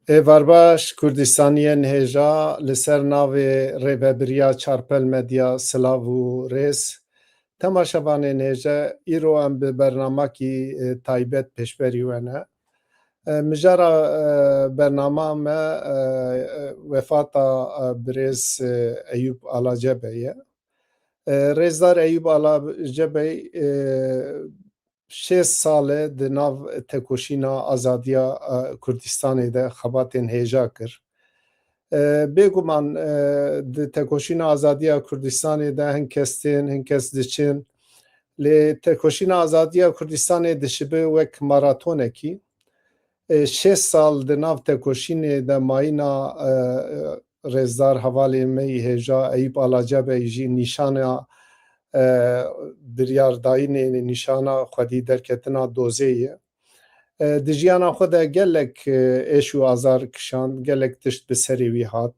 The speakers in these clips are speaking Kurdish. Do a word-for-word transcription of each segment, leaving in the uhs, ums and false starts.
Êvar baş, Kurdistaniyên hêja, li ser navê Rêvebiriya Çarpel Medya silav û rêz. Temaşevanên hêja, îro em bi bernamakî, e, taybet pêşberî we ne. E, mijara, e, bernama me, e, e, wefata, e, birêz, e, Eyûp Alacebe ye. E, Rêzdar Eyûp Alacebe, e, şêst sal e di nav tekoşîna azadiya, e, Kurdistanê de xebatên hêja kir. E, bêguman, e, di tekoşîna azadiya Kurdistanê de hin kes tên, hin kes diçin. Lê tekoşîna azadiya Kurdistanê dişibe wek maratonekî. E, şêst sal di nav tekoşînê de mayîna, e, e, rêzdar hevalê me yî hêja Eyûp Alacebe jî nîşana, e, biryardayînê, nîşana xwedî derketina dozê ye. E, di jiyana xwe de gelek, e, êş û azar kişand, gelek tişt bi serê wî hat.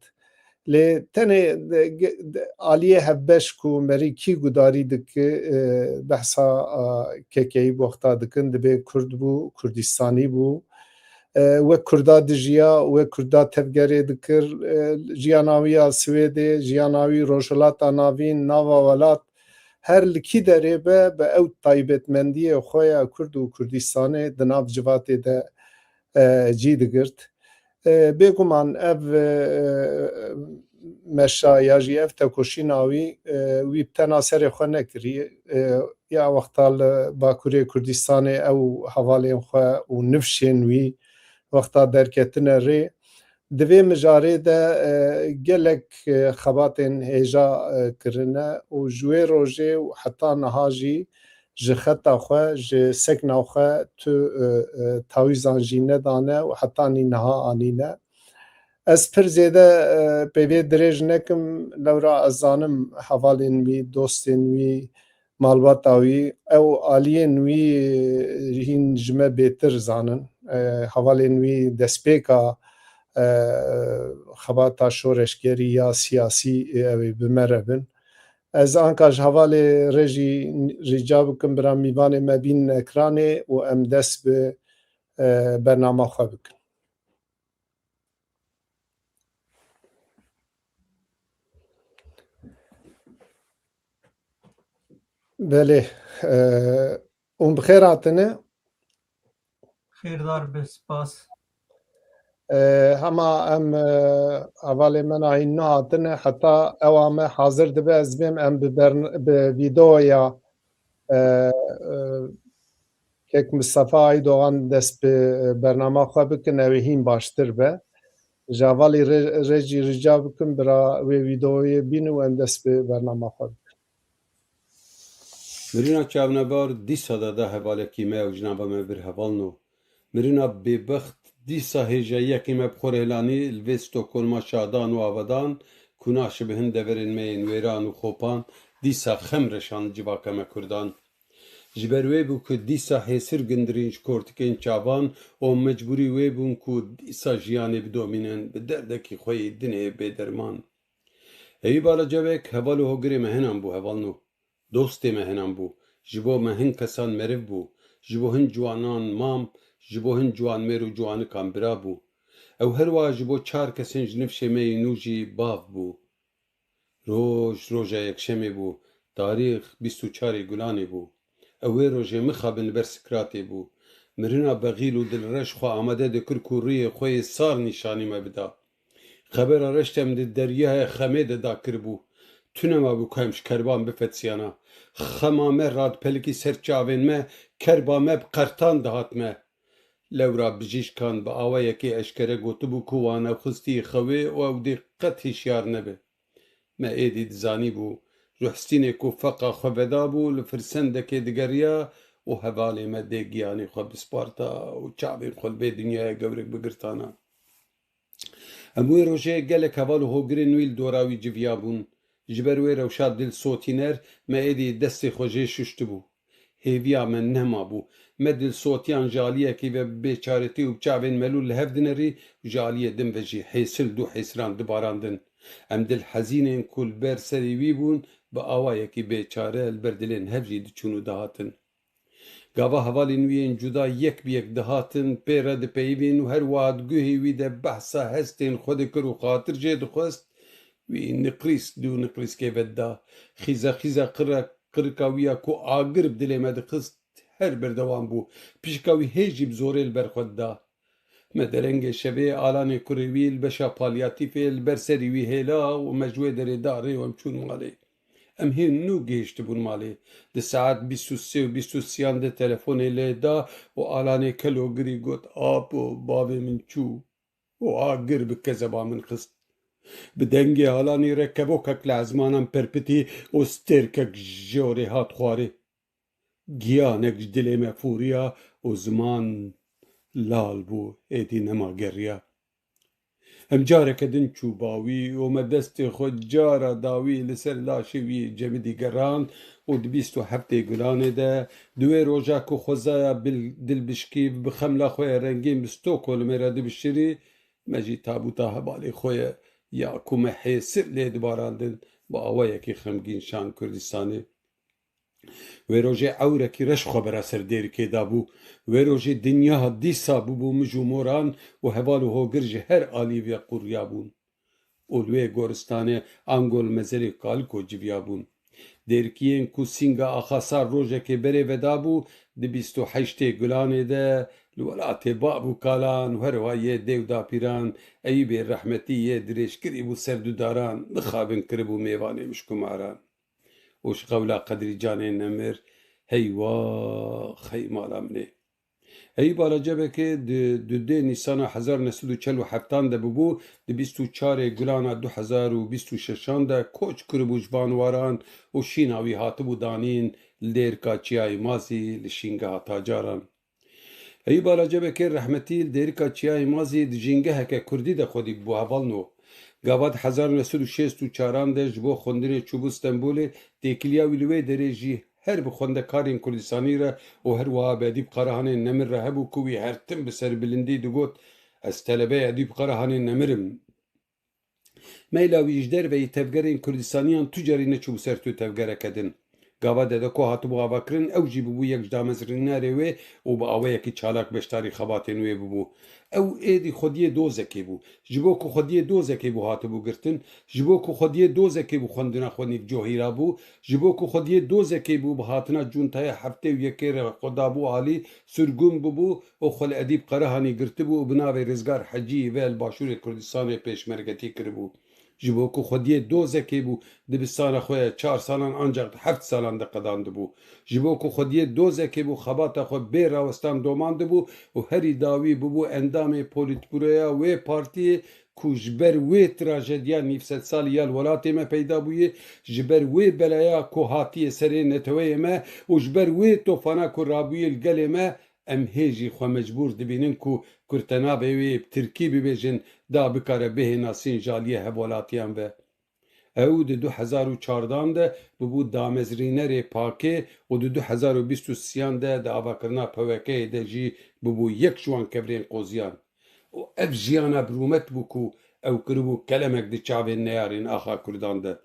Lê tenê de, ge-, de, aliyê hevbeş ku merî kî gudarî dike, e, behsa, a, K K yî wexta dikin, dibê Kurd bû, Kurdistanî bû. E, wek Kurda dijiya, wek Kurda tevgerê dikir, e, jiyana wî ya Swêdê, jiyana wî Rojhilata Navîn, nava welat, her li kî derê be, bi ew taybetmendiyê xwe ya Kurd û Kurdistanê di nav civatê de, e, cî digirt. E, bêguman ev, e, meşa ya jî ev tekoşîna wî, e, wî bi tena serê xwe nekirî. E, ya wexta li Bakurê Kurdistanê ew hevalên xwe û nifşên wî wexta derketine rê, di vê mijarê de, e, gelek, e, xebatên hêja, e, kirine û ji wê rojê û heta niha jî ji xeta xwe, ji sekna xwe tu, e, e, tawîzan jî nedane û hetanî niha anîne. Ez pir zêde, e, peyvê dirêj nekim, lewra ez zanim hevalên wî, dostên wî, malbata wî, ew aliyên wî, e, hîn ji me bêtir zanin. E, hevalên wî destpêka, e, xebata şoreşgerî ya siyasî, e, ew ê bi me re bin. Ez anka ji hevalê re jî rica bikim, bira mîvanê me bînin ekranê û em dest bi, e, bernama xwe bikin. Belê, e, hûn bi xêr hatine. Xêrdar be, spas. E, hema em, e, hevalê me nahîn nehatine, heta ewa me hazir dibe, ez bêm em bi bern-, bi vîdeoya, e, e, Kek Mistefa Aydoğan dest bi, e, bernama xwe bikin, ew ê hîn baştir be. Ji hevalî re-, re jî rica bikim, bira wê vîdeoyê bînin û em dest bi bernama xwe bikin. Mirina çavnebar dîsa de da hevalekî me û ji nava me bir hevalno. Mirina bêbext dîsa hêjayiyekî me bi xwe re hilanî, li vê Stockholma şadan û avadan ku naşibe hin deverên me yên wêran û xopan dîsa xem reşand civaka me kurdan. Ji ber wê bû ku dîsa hêsir gindirîn ji kortikên çavan û mecbûrî wê bûn ku dîsa jiyanê bidomînin bi derdekî xwe yê dinê bêderman. Eyûb Alacebek heval û hogirê me hinan bû, hevalno. Dostê me hinan bû. Ji bo me hin kesan meriv bû. Ji bo hin ciwanan mam, ji bo hin ciwanmêr û ciwanikan bira bû. Ew her wiha ji bo çar kesên ji nifşê me yê nû jî bav bû. Roj, roja yekşemê bû. Tarîx bîst û çarê Gulanê bû. Ew wê rojê mixabin li ber Sikratê bû. Mirina bexîl û dilreş xwe amade dikir ku rûyê xwe yê sar nîşanî me bida. Xebera reşt em di deryaya xemê de dakiribû. Tune mabû ku em ji kerban bifetisiyana. Xema me radipelikî ser çavên me, kerba me bi qertan dihat me. Lewra bijîşkan bi awayekê eşkere gotibû ku wan ew xistî xewê û ew dê qet hişyar nebe. Me êdî dizanîbû, ruhstînê ku feqa xwe vedabû, li firsendekê digeriya û hevalê me dê giyanê xwe bisparta û çavên xwe li vê dinyaya gewrek bigirtana. Em wê rojê gelek heval û hogirên wî li dora wî civiyabûn. Ji ber wê rewşa dilsotîner me êdî destê xwe jê şuştibû. Hêviya me nemabû. Me dilsotiyan ji aliyekî ve bi bêçaretî û bi çavên melûl li hev dinerî û ji aliyê din ve jî hêsil dû hêsiran dibarandin. Em dilhezînên ku li ber serê wî bûn, bi awayekî bêçare li ber dilên hev jî diçûn û dihatin. Gava hevalên wî yên cuda yek bi yek dihatin, pê re dipeyivîn û her wiha di guhê wî de behsa hestên xwe dikir û xatir jê dixwest, wî niqrîs dû niqrîskê vedida. Xîza xîza qirra-, qirika wî ya ku agir bi dilê me dixist, her berdewam bû. Pişika wî hê jî bi zorê li ber xwe dida. Me derengê şevê Alanê kurê wî li beşa palyatîfê li ber serî wî hêla û me ji wê derê da rê û em çûn malê. Em hê nû gihiştibûn malê. Di saet bîst û sê û bîst û sêyan de telefonê lê da û Alanê kelogirî got, "Apo, bavê min çû." Û agir bi kezeba min xist. Bi dengê Alanî re kevokek li ezmanan perpitî û stêrkek ji jorê hat xwarê. Giyanek ji dilê me fûriya û ziman lal bû, êdî nema geriya. Em careke din çû bawî û me destê xwe cara dawî li ser laşê wî cemidî gerand û di bîst û heftê Gulanê de, di wê roja ku xwezaya bil-, dilbişkî bi xemla xwe ye rengîn bi Stockholmê re dibişirî, me jî tabûta hevalê xwe ye ya ku me hêsir lê dibarandin, bi awayekî xemgîn şand Kurdistanê. Wê rojê ewrekî reş xwe bera ser Dêrikê dabû. Wê rojê dinya dîsa bûbû mij û moran û heval û hogir ji her alî ve qûriyabûn. Û li wê goristanê ango li mezerê kaliko civiyabûn. Dêrikiyên ku sînga Axasar rojekê berê vedabû, di bîst û heştê Gulanê de li welatê bav û kalan û herwiha yê dê û dapîran Eyûbê rehmetî yê dirêjkirî bû ser du daran, mixabin kiribû mêvanê mişk û maran. Û ji qewla Qedrî Canê Nemir, hey wax, hey mala min ê. Eyûb Alacebekê di dudê Nîsana hezar neh sed û çel û heftan de bûbû, di bîst û çarê Gulana du hezar û bîst û şeşan de koç kiribû ji van waran û şîna wî hatibû danîn li Dêrika Çiyayê Mazî li Şîngeha Tacaran. Eyûb Alacebekê rehmetî li Dêrika Çiyayê Mazî di jîngeheke kurdî de xwedî bû hevalno. Gava di hezar neh sed û şêst û çaran de ji bo xwendinê çûbû Stenbolê, têkiliya wî li wê derê jî her bi xwendekarên Kurdistanî re û her wiha bi Edîb Karahanê Nemir re hebû ku wî her tim bi serbilindî digot, "Ez telebeyê Edîb Karahanê Nemir im." Meyla wî ji derveyî tevgerên Kurdistaniyan tu carî neçûbû ser tu tevgereke din. Gava de de ku hatibû avakirin, ew jî bûbû yek ji damezrînerê wê û bi awayekî çalak beşdarî xebatên wê bûbû. Ew êdî xwediyê dozekê bû. Ji bo ku xwediyê dozekê bû hatibû girtin, ji bo ku xwediyê dozekê bû xwendina xwe nîvcohîra bû, ji bo ku xwediyê dozekê bû bi hatina cuntaya heftê û yekê re xwe dabû alî, sirgûn bûbû û xwe li Edîb Qerehanî girtibû û bi navê Rizgar Hecî ve li Başûrê Kurdistanê pêşmergetî kiribû. Ji bo ku xwediyê dozekê bû, dibistana xwe ya çar salan ancax di heft salan de qedandibû. Ji bo ku xwediyê dozekê bû, xebata xwe bê rawestan domandibû û herî dawî bûbû endamê polîtburoya wê partiyê ku ji ber wê trajediya nîvsedsalî ya li welatê me peyda bûye, ji ber wê belaya ku hatiye serê neteweyê me û ji ber wê tofana ku rabûye li gelê me, em hê jî xwe mecbûr dibînin ku kurtenavê wê bi tirkî bibêjin, da bikare bihê nasîn ji aliyê hevwelatiyan ve. Ew di du hezar û çardan de bûbû damezrînerê pakê û di du hezar û bîst û sêyan de di avakirina P W K'yê de jî bûbû yek ji wan kevirên qoziyan. Û ev jiyana bi rûmet bû ku ew kiribû kelemek di çavên neyarên axa Kurdan de.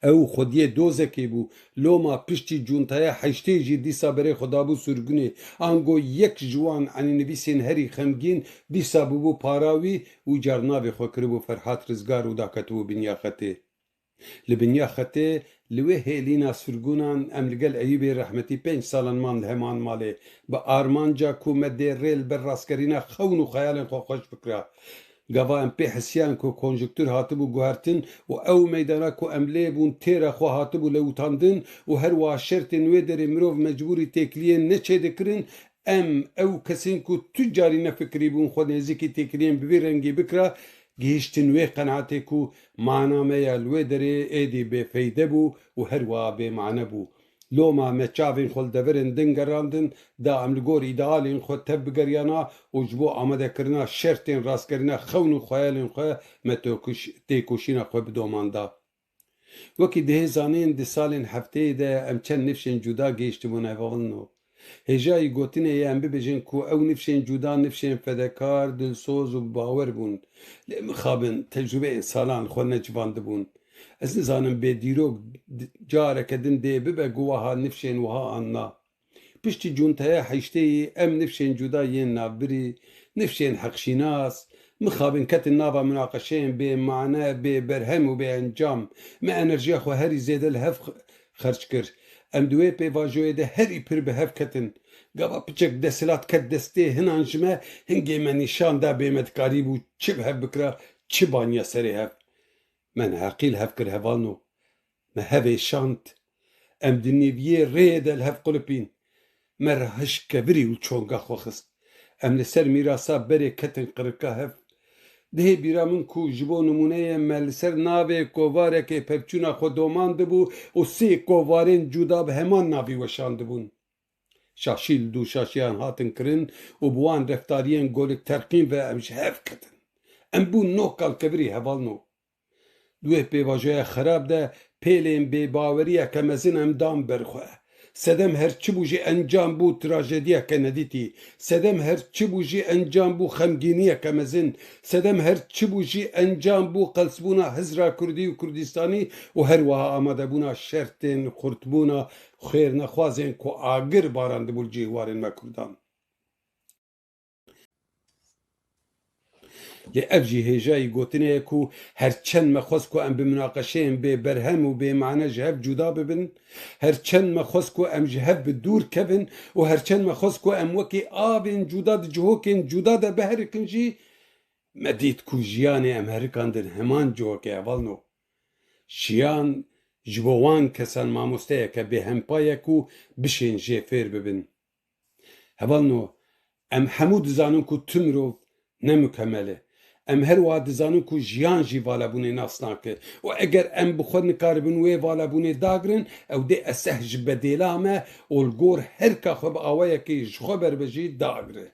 Ew xwediyê dozekê bû. Loma piştî cuntaya heştê jî dîsa berê xwe dabû sirgûnê. Ango yek ji wan enînivîsên herî xemgîn dîsa bûbû para wî û car navê xwe kiribû Ferhat Rizgar û daketibû Binya Xetê. Li Binya Xetê, li wê hêlîna sirgûnan em li gel Eyûbê rehmetî pênc salan man li heman malê. Bi armanca ku me dê rê li ber rastkerîna xewn û xeyalên xwe xweş bikira. Gava em pê hisiyan ku konjuktur hatibû guhertin û ew meydana ku em lê bûn têra xwe hatibû lewitandin û her wiha şertên wê derê mirov mecbûrî têkiliyên neçê dikirin, em ew kesên ku tu carî nefikirîbûn xwe nêzîkî têkiliyên bi vî rengî bikira, gihiştin wê qenaetê ku mana me ya li wê derê êdî bêfeyde bû û her wiha bêmane bû. Loma me çavên xwe li deverên din gerandin, da em li gor îdealên xwe tev bigeriyana û ji bo amadekirina şertên rastkerîna xewn û xeyalên xwe me têkoş-, têkoşîna xwe bi doman da. Wekî dihê zanîn di salên hefteyê de em çend nifşên cuda gihiştibûn hevalno. Hêjayî gotinê ye em bibêjin ku ew nifşên cuda nifşên fedekar, dilsoz û bi bawer bûn. Lê mixabin tecrûbeyên salan li xwe necivandibûn. Ez nizanim bê dîrok di-, careke din dê bibe ku wiha nifşên wiha an na. Piştî cûnteya heştê yî em nifşên cuda yên navbirî, nifşên heqşînas, mixabin ketin nava munaqeşeyên bê mane, bê berhem û bê encam. Me enerjiya xwe herî zêde li hev x-, xerc kir. Em di wê pêvajoyê de herî pir bi hev ketin. Gava piçek desthilat ket destê hinan ji me, hingê me nîşan da bêmedikarî bû, çi bi hev bikira, çi baniya serê hev. Me neheqî li hev kir hevalno. Me hevê şand. Em di nêviyê rêyê de li hev qulipîn. Me re hişk kevirî û çonga xwe xist. Em li ser mîrasa berê ketin qirika hev. Dihê bîra min ku ji bo nimûneyê me li ser navê kovarekê pevçûna xwe domandibû û sê kovarên cuda bi heman navî weşandibûn. Şaşî li dû şaşiyan hatin kirin û bi wan reftariyên golik terqîn ve em ji hev ketin. Em bûn noh kalkevirî hevalno. Di wê pêvajoya xerab de pêlên bêbaweriyeke mezin em dan ber xwe. Sedem her çi bû jî encam bû trajediyeke nedîtî. Sedem her çi bû jî encam bû xemgîniyeke mezin. Sedem her çi bû jî encam bû qelsbûna hizra Kurdî û Kurdistanî û her wiha amadebûna şertên xurtbûna xêrnexwazên ku agir barandibû li cihwarên me Kurdan. Lê ev jî hêjayî gotinê ye ku her çend me xwest ku em bi munaqeşeyên bê berhem û bê mane ji hev cuda bibin, her çend me xwest ku em ji hev bi dûr kevin û her çend me xwest ku em wekî avên cuda di cihokên cuda de biherikin jî, me dît ku jiyanê em herikandin heman cihokê hevalno. Jiyan ji bo wan kesan mamosteyeke bêhempa ye ku bişên jê fêr bibin. Hevalno, em hemû dizanin ku tu mirov ne mukemel e. Em her wiha dizanin ku jiyan jî valabûnê nas nake û eger em bi xwe nikaribin wê valabûnê dagirin, ew dê eseh ji bedêla me û li gor her ka xwe bi awayekê ji xwe ber be jî dagire.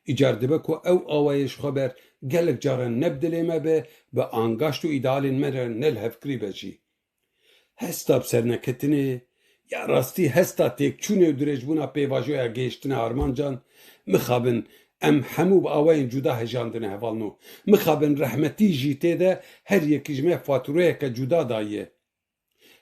Îcar dibe ku ew awayê ji xwe ber gelek caran ne bi dilê me be, bi angaşt û îdealên me re ne li hevkirî be jî. Hesta bi serneketinê, ya rastî hesta têkçûnê û dirêjbûna pêvajoya gihiştina armancan, mixabin em hemû bi awayên cuda hejandine hevalno. Mixabin rehmetî jî tê de her yekî ji me fatûreyeke cuda daye.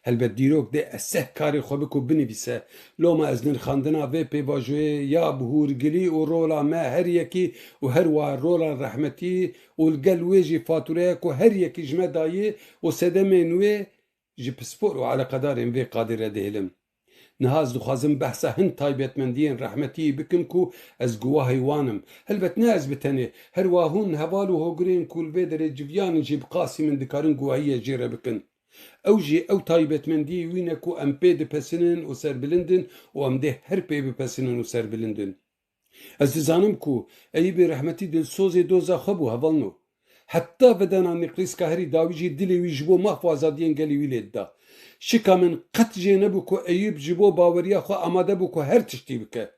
Helbet dîrok dê eseh karê xwe biko binivîse. Loma ez nirxandina vê pêvajoyê ya bi hûrgilî û rola me her yekî û her wiha rola rehmetî û li gel wê jî fatûreya ku her yekî ji me dayê û sedemên wê ji pispor û eleqedarên vê qadê re dihêlim. Niha ez dixwazim behsa hin taybetmendiyên rehmetiyê bikim ku ez guwahê wan im. Helbet ne ez bi tenê, her wiha hûn heval û hogirên ku li vê derê civiyan in jî bi qasî min dikarin guwahiyê jê re bikin. Ew jî ew taybetmendiyê wî ne ku em pê dipesinin û serbilind in û em dê her pê bipesinin û serbilind in. Ez dizanim ku Eyûbê rehmetî dilsozê doza xwe bû hevalno. Heta vedena nîqlîska herî dawî jî dilê wî ji bo maf û azadiyên gelê wî lê dida. Şika min qet jê nebû ku Eyûb ji bo baweriya xwe amade bû ku her tiştî bike.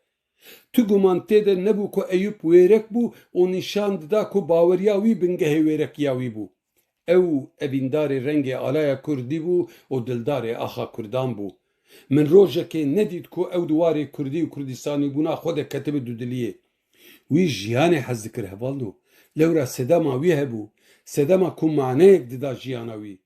Tu guman tê de nebû ku Eyûb wêrek bû û nîşan dida ku baweriya wî bingehê wêrekiya wî bû. Ew evîndarê rengê alaya kurdî bû û dildarê axa kurdan bû. Min rojekê nedît ku ew di warê kurdî û kurdistanîbûna xwe de ketibi dudiliyê. Wî jiyanê hez dikir hevalno. Lewra sedema wî hebû. Sedema ku maneyek dida jiyana wî.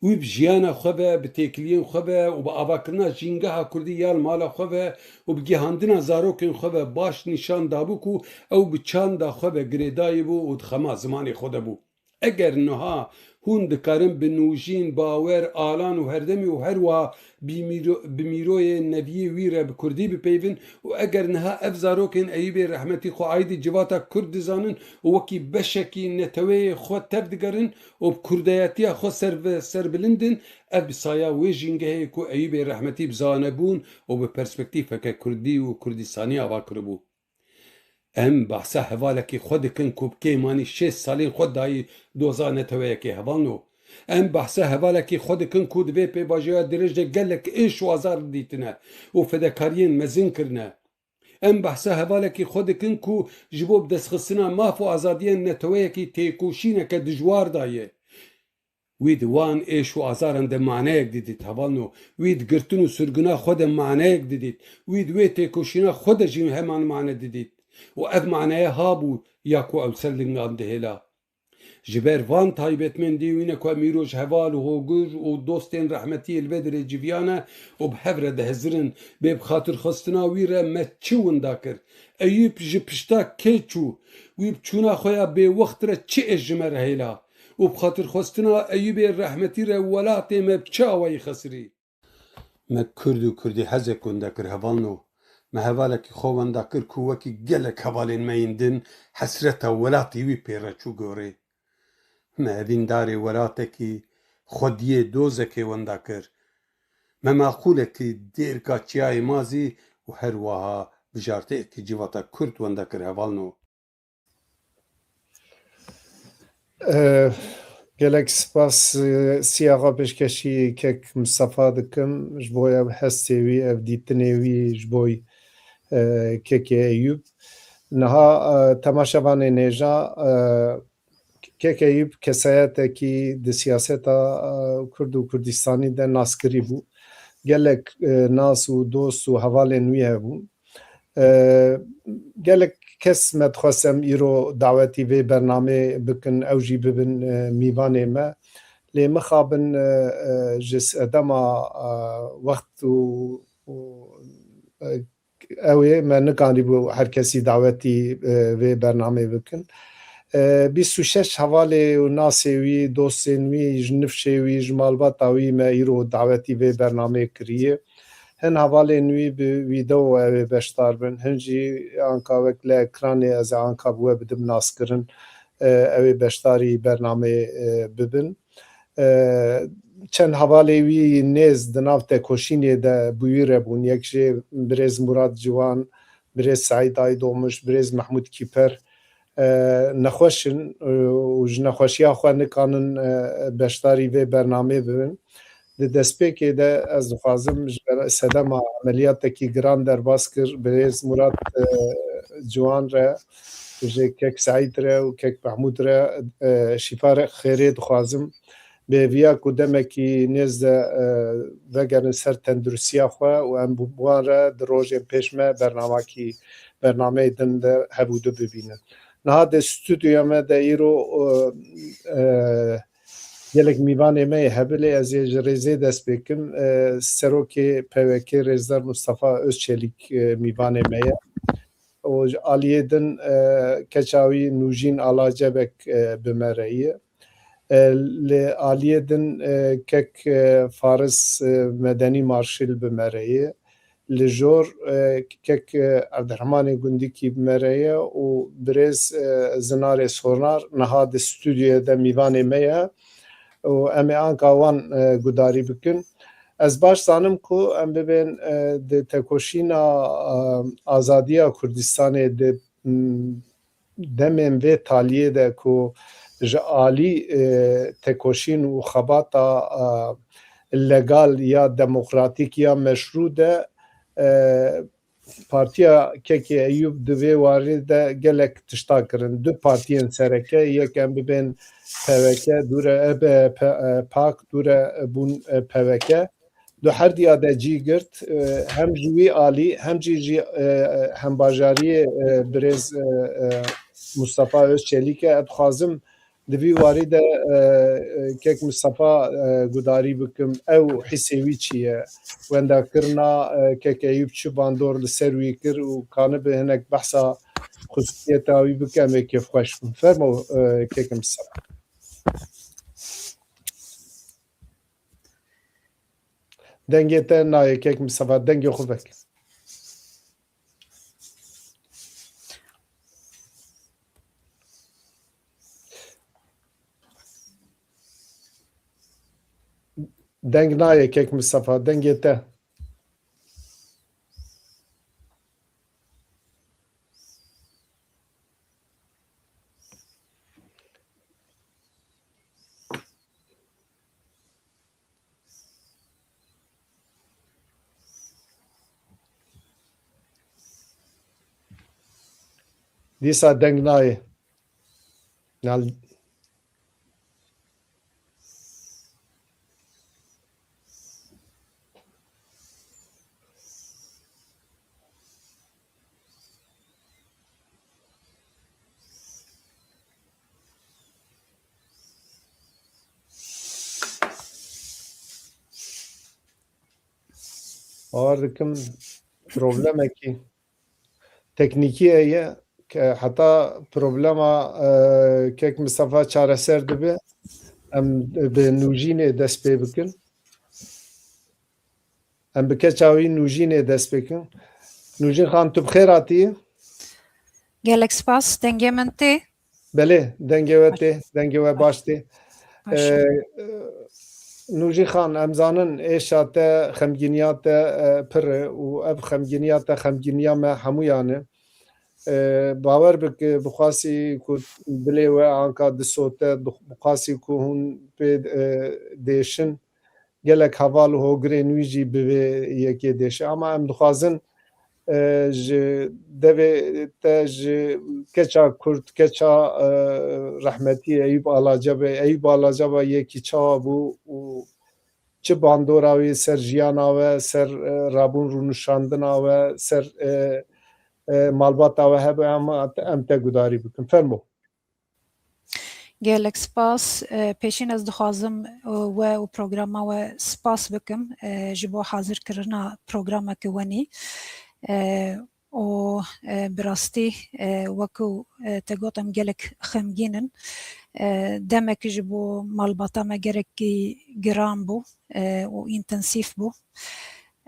Wî bi jiyana xwe ve, bi têkiliyên xwe ve û bi avakirina jîngeha kurdî ya li mala xwe ve û bi gihandina zarokên xwe ve baş nîşan dabû ku ew bi çanda xwe ve girêdayî bû û di xema zimanê xwe de bû. Eger niha hûn dikarin bi nûjîn, bawer, alan û herdemî û her wiha bi mîro-, bi mîroyên neviyê wî re bi kurdî bipeyvin û eger niha ev zarokên Eyûbê rehmetî xwe aîdî civata kurd dizanin û wekî beşekî neteweyê xwe tev digerin û bi kurdayetiya xwe serve-, serbilind in, ev bi saya wê jîngehê ku Eyûbê rehmetî bi zanebûn û bi perspektîfeke kurdî û kurdistanî ava kiribû. Em behsa hevalekî xwe dikin ku bi kêmanî şêst salên xwe dayî doza neteweyekê hevalno. Em behsa hevalekî xwe dikin ku di vê pêvajoya dirêj de gelek êş û azar dîtine û fedekariyên mezin kirine. Em behsa hevalekî xwe dikin ku ji bo bi destxistina maf û azadiyên neteweyekî têkoşîneke dijwar daye. Wî di wan êş û azaran de maneyek didît, hevalno. Wî di girtin û sirgina xwe de maneyek didît. Wî di wê têkoşîna xwe de jî heman mane didît. Û ev maneye ha bû ya ku ew ser lingan dihêla. Ji ber van taybetmendiyê wî ne ku em îro ji heval û hogir û dostên rehmetiyê li vê dirê civiyane û bi hev re dihezirin, bê bi xatirxwestina wî re me çi winda kir? Eyûb ji pişta kê çû? Wî bi çûna xwe ya bêwext re çi êş ji me re hêla? Û bi xatirxwestina Eyûbê rehmetî re welatê me bi çi awayî xesirî? Me Kurd û Kurdî hezek wenda kir hevalno. Me hevalekî xwe wenda kir ku wekî gelek hevalên me yên din hesreta welatê wî pê re çû gorê. Me evîndarê welatekî xwediyê dozekê wenda kir. Me maqûlekî dêrka çiyayê Mazî û her wiha bijarteyekî civata Kurd wenda kir hevalno. Eh, gelek spas, eh, siyaxa pêşkêşî kek Mistefa dikim ji bo ev hestê wî, ev dîtinê wî ji bo, eh, kekê Eyûb. Niha, eh, temaşevanên hêja, eh, kek Eyûb kesayetekî di siyaseta, eh, Kurd û Kurdistanî de naskirî bû. Gelek, eh, nas û dost û hevalên wî hebûn. E, gelek kes me dixwest em îro dawetî vê bernamê bikin, ew jî bibin, e, mîvanê me. Lê mixabin, e, e, ji sedema, e, wext û, û, e, ew ê me nikarîbû her kesî dawetî, e, vê bernamê bikin. E, bîst û şeş hevalê û nasê wî, dostên wî, ji nifşê wî, ji malbata wî me îro dawetî vê bernamê kiriye. Hin hevalên wî bi wîdeo ew ê beşdar bin, hin jî anka wek li ekranê ez ê anka bi we bidim naskirin, e, ew ê beşdarî bernamê, e, bibin. E, çend hevalê wî nêz di nav tekoşînê de bi wî re bûn. Yek jê birêz Murat Ciwan, birêz Seîd Aydoğmuş, birêz Mehmûd Kîper, e, nexweş in, e, û ji nexweşiya xwe nikanin, e, beşdarî vê bernamê bibin. Di destpêkê de ez dixwazim ji ber sedema emeliyatekî giran derbas kir, birêz Murat, e, Ciwan re, ji kek Seîd re û kek Mehmûd re, e, şîfa re xêrê dixwazim. Bi hêviya ku demekî nêz de, e, vegerin ser tenduristiya xwe û em bi wan re di rojên pêş me bernamakî, bernameyê din de hev û du bibînin. Niha di stûdyoya me de îro, e, e, gelek mîvanê me yê hebû, lê ez ê ji rêzê dest pê kim. E, serokê P W K rêzdar Mustafa Özçelik, e, mîvanê me ye. Û ji aliyê din, e, keça wî Nûjîn Alacebek, e, bi me re ye. E, li aliyê din, e, kek, e, Faris, e, Medenî Marşil bi me re ye. Li jor, e, kek, e, Evdirhemanê Gundikî bi me re ye û birêz, e, Zinarê Sornar niha di stûdyoyê de mîvanê me ye û em ê anka wan, e, gudarî bikin. Ez baş zanim ku em bibên, e, di tekoşîna, e, azadiya Kurdistanê di, m, demên vê taliyê de ku ji alî, e, tekoşîn û xebata, e, legal ya demokratîk ya meşrû de, e, Partiya Kekê Eyûb di vê warê de gelek tişta kirin. Du partiyên sereke, yek em bibên P W K, dûre, e, be, P-, e, PAK, dûre, e, bûn, e, P W K. Di her diya de cî girt, e, hem ji wî alî, hem jî ji, e, hembajariyê, e, birêz, e, e, Mustafa Özçelîk e. Ez dixwazim di vî warî de, e, e, kek Mustafa, e, gudarî bikim. Ew hîsê wî çi ye? Wendakirina, e, kek Eyûb çi bandor li ser wî kir û kanibe hinek behsa xusûsiyeta wî bike, em ê kêfxweş bin. Fermo, e, kek Mustafa. Dengê te nayê kek Mistefa, dengê xwe veke. Deng nayê kek Mistefa, dengê te. Dîsa deng nayê. Nal- Bawer dikim problemekî teknîkî heye ke heta problema, e, kek Mistefa çareser dibe, em bi Nûjînê dest pê bikin. Em bi keça wî Nûjînê dest pê bikin. Nûjîn Xan, tu bi xêr hatî? Gelek spas, dengê min tê? Belê, dengê we tê, dengê we baş tê. Baş. Ee, Nûjî Xan, em zanin êşa te, xemgîniya te, e, pir e û ev xemgîniya te xemgîniya me hemûyan e. E, bawer bike, bixwasî ku dilê we anka disote, bix-, bixwasî ku hûn pê, e, dêşin, gelek heval û hogirên wî jî bi vê yekê dêşe. Ama em dixwazin, e, ji devê te, ji keça Kurd, keça, e, rehmetî Eyûp Alacabê, Eyûp Alacaba yekî çawa bû û çi bandora wî ser jiyana we, ser, e, rabûn rûnişandina we, ser, e, e, malbata we hebe, em, em te gudarî bikin. Fermo. Gelek spas. E, pêşîn ez dixwazim, e, we û programa we spas bikim, e, ji bo hazirkirina programeke wenî. E, û, e, bi rastî, e, weku, e, te got, em gelek xemgîn in. E, demek ji bo malbata me gelekî giran bû, e, û întensîf bû.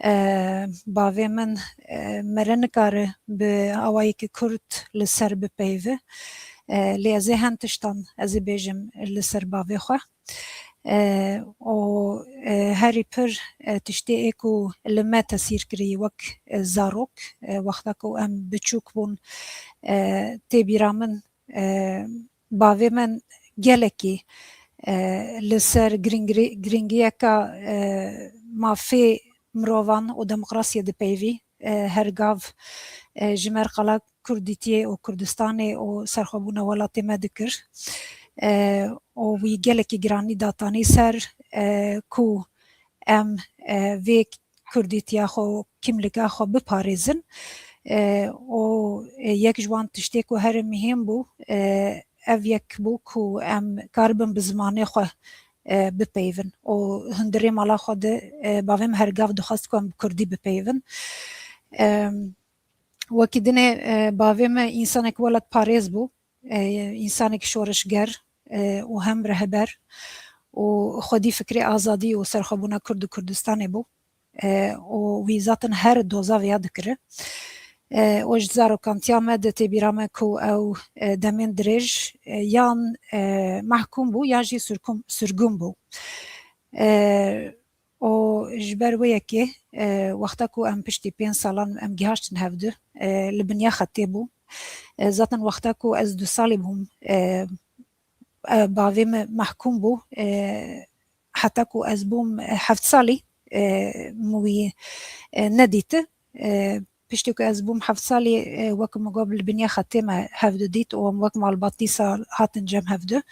E, bavê min, e, mere nikare bi awayekî kurt li ser bipeyve. E, lê ez ê hin tiştan ez ê bêjim li ser bavê xwe. E, û, e, herî pir, e, tiştê ê ku li me tesîr kirî wek, e, zarok, e, wexta ku em biçûk bûn, e, tê bîra min, e, bavê min gelekî, e, li ser giringirî-, giringiyeka, e, mafê mirovan û demokrasiyê dipeyvî, e, her gav, e, ji merqala Kurdîtiyê û Kurdistanê û serxwebûna welatê me dikir. E, û wî gelekî giranî datanî ser, e, ku em, e, vê Kurdîtiya xwe û kîmlika xwe biparêzin. E, û, e, yek ji wan tiştê ku herî mihîm bû, e, ev yek bû ku em karibin bi zimanê xwe, e, bipeyvin. Û hundirê mala xwe de, e, bavê min her gav dixwest ku em bi kurdî bipeyvin. E, wekî dinê, e, bavê min însanek welatparêz bû, e, însanek şoreşger, e, û hem rehber û xwedî fikrê azadî û serxwebûna Kurd û Kurdistanê bû. E, û wî zaten her doza vêya dikiri. E, û ji zarokantiya me de tê bîra me ku ew, e, demên dirêj, e, yan, e, mehkûm bû yan jî sirkûm-, sirgûn bû. E, û ji ber wê yekê, e, wexta ku em piştî pênc salan em gihaştin hevdu, e, li binya xetê bû. E, zaten wexta ku ez du salî bûm, e, e, bavê min mehkûm bû. E, heta ku ez bûm, e, heft salî, e, min wî, e, nedîti. E, piştî ku ez bûm heft salî, e, wek min got, li binya xetê me hevdu dît û em wek malbat dîsa hatin cem hevdu.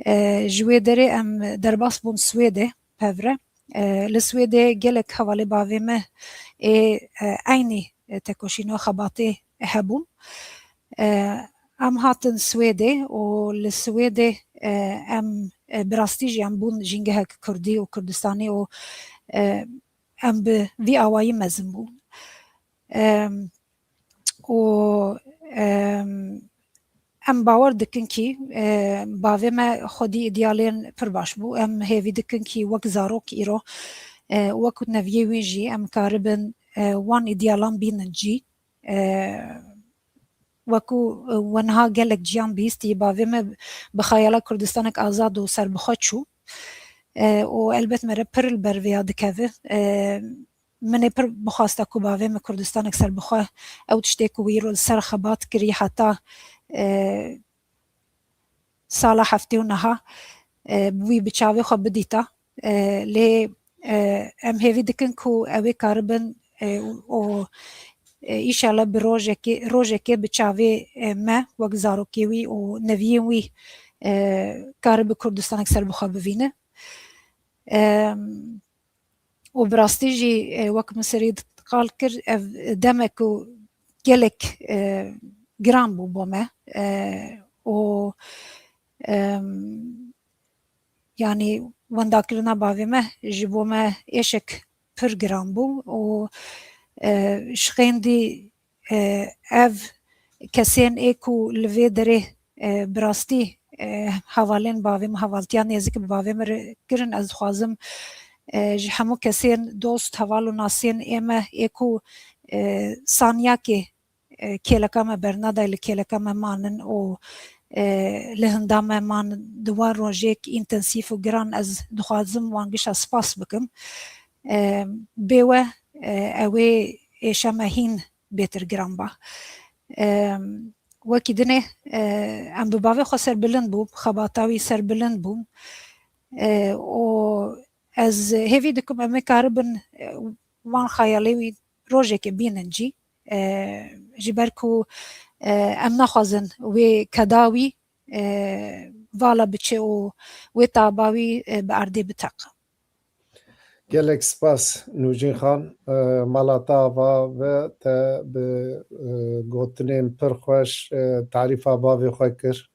E, ji wê derê em derbas bûn Swêdê pevre. E, li Swêdê gelek hevalê bavê me ê, e, eynî, e, tekoşîna xebatê hebûn. E, em hatin Swêdê û li Swêdê, e, em, e, bi rastî jî em bûn jîngehek kurdî û kurdistanî û, e, em bi vî awayî mezin bûn. E, û, e, em bawer dikin kî, e, bavê me xwedî îdealên pir baş bû. Em hêvî dikin kî wek zarok îro, e, wek neviyê wî jî em karibin, e, wan îdealan bînin cî. E, weku, e, we niha gelek ciyan bihîstî, bavê me bi xeyala Kurdistanek azad û serbixwe çû. E, û elbet me re pir li ber vêya dikeve. E, min ê pir bixwasta ku bavê me Kurdistanek serbixwe, ew tiştê ku wî îro li ser xebat kirî heta, e, sala heftê û neha, e, wî bi çavê xwe bidîta. E, lê, e, em hêvî dikin ku ew ê karibin, e, û, e, îşallah bi rojekê, rojekê bi çavê, e, me wek zarokê wî û neviyên wî, e, karibi Kurdistanek serbixwe bivîne. E, û bi rastî jî, e, wek min serî qal kir, ev demek ku gelek, e, giran bû bo me, e, û, em, yanî wendakirina bavê me ji bo me êşek pir giran bû û, e, şixêndî, e, ev kesên ê ku li vê derê, e, bi rastî, e, hevalên bavê min, hevaltiya nêzik bi bavê min re kirin, ez dixwazim, e, ji hemû kesên dost, heval û nasên ê me ê ku, e, saniyakê, e, kêleka me bernaday, li kêleka me manin û, e, li hinda me man di wan rojêk întensîf û giran, ez dixwazim wan gişa spas bikim. E, bê we, e, ew ê êşa me hîn bêtir giran ba. E, wekî dinê, e, em bi bavê xwe serbilind bûn, xebata wî serbilind bûn. E, û ez hêvî dikim em ê karibin, e, wan xeyalê wî rojekê bînin cî. E, ji ber ku, e, em naxwazin wê keda wî, e, vala biçe û wê taba wî, e, bi erdê biteq. Gelek spas Nûcîn Xan. E, mala te ava ve te bi, e, gotinên pir xweş, e, tarîfa bavê xwe kir.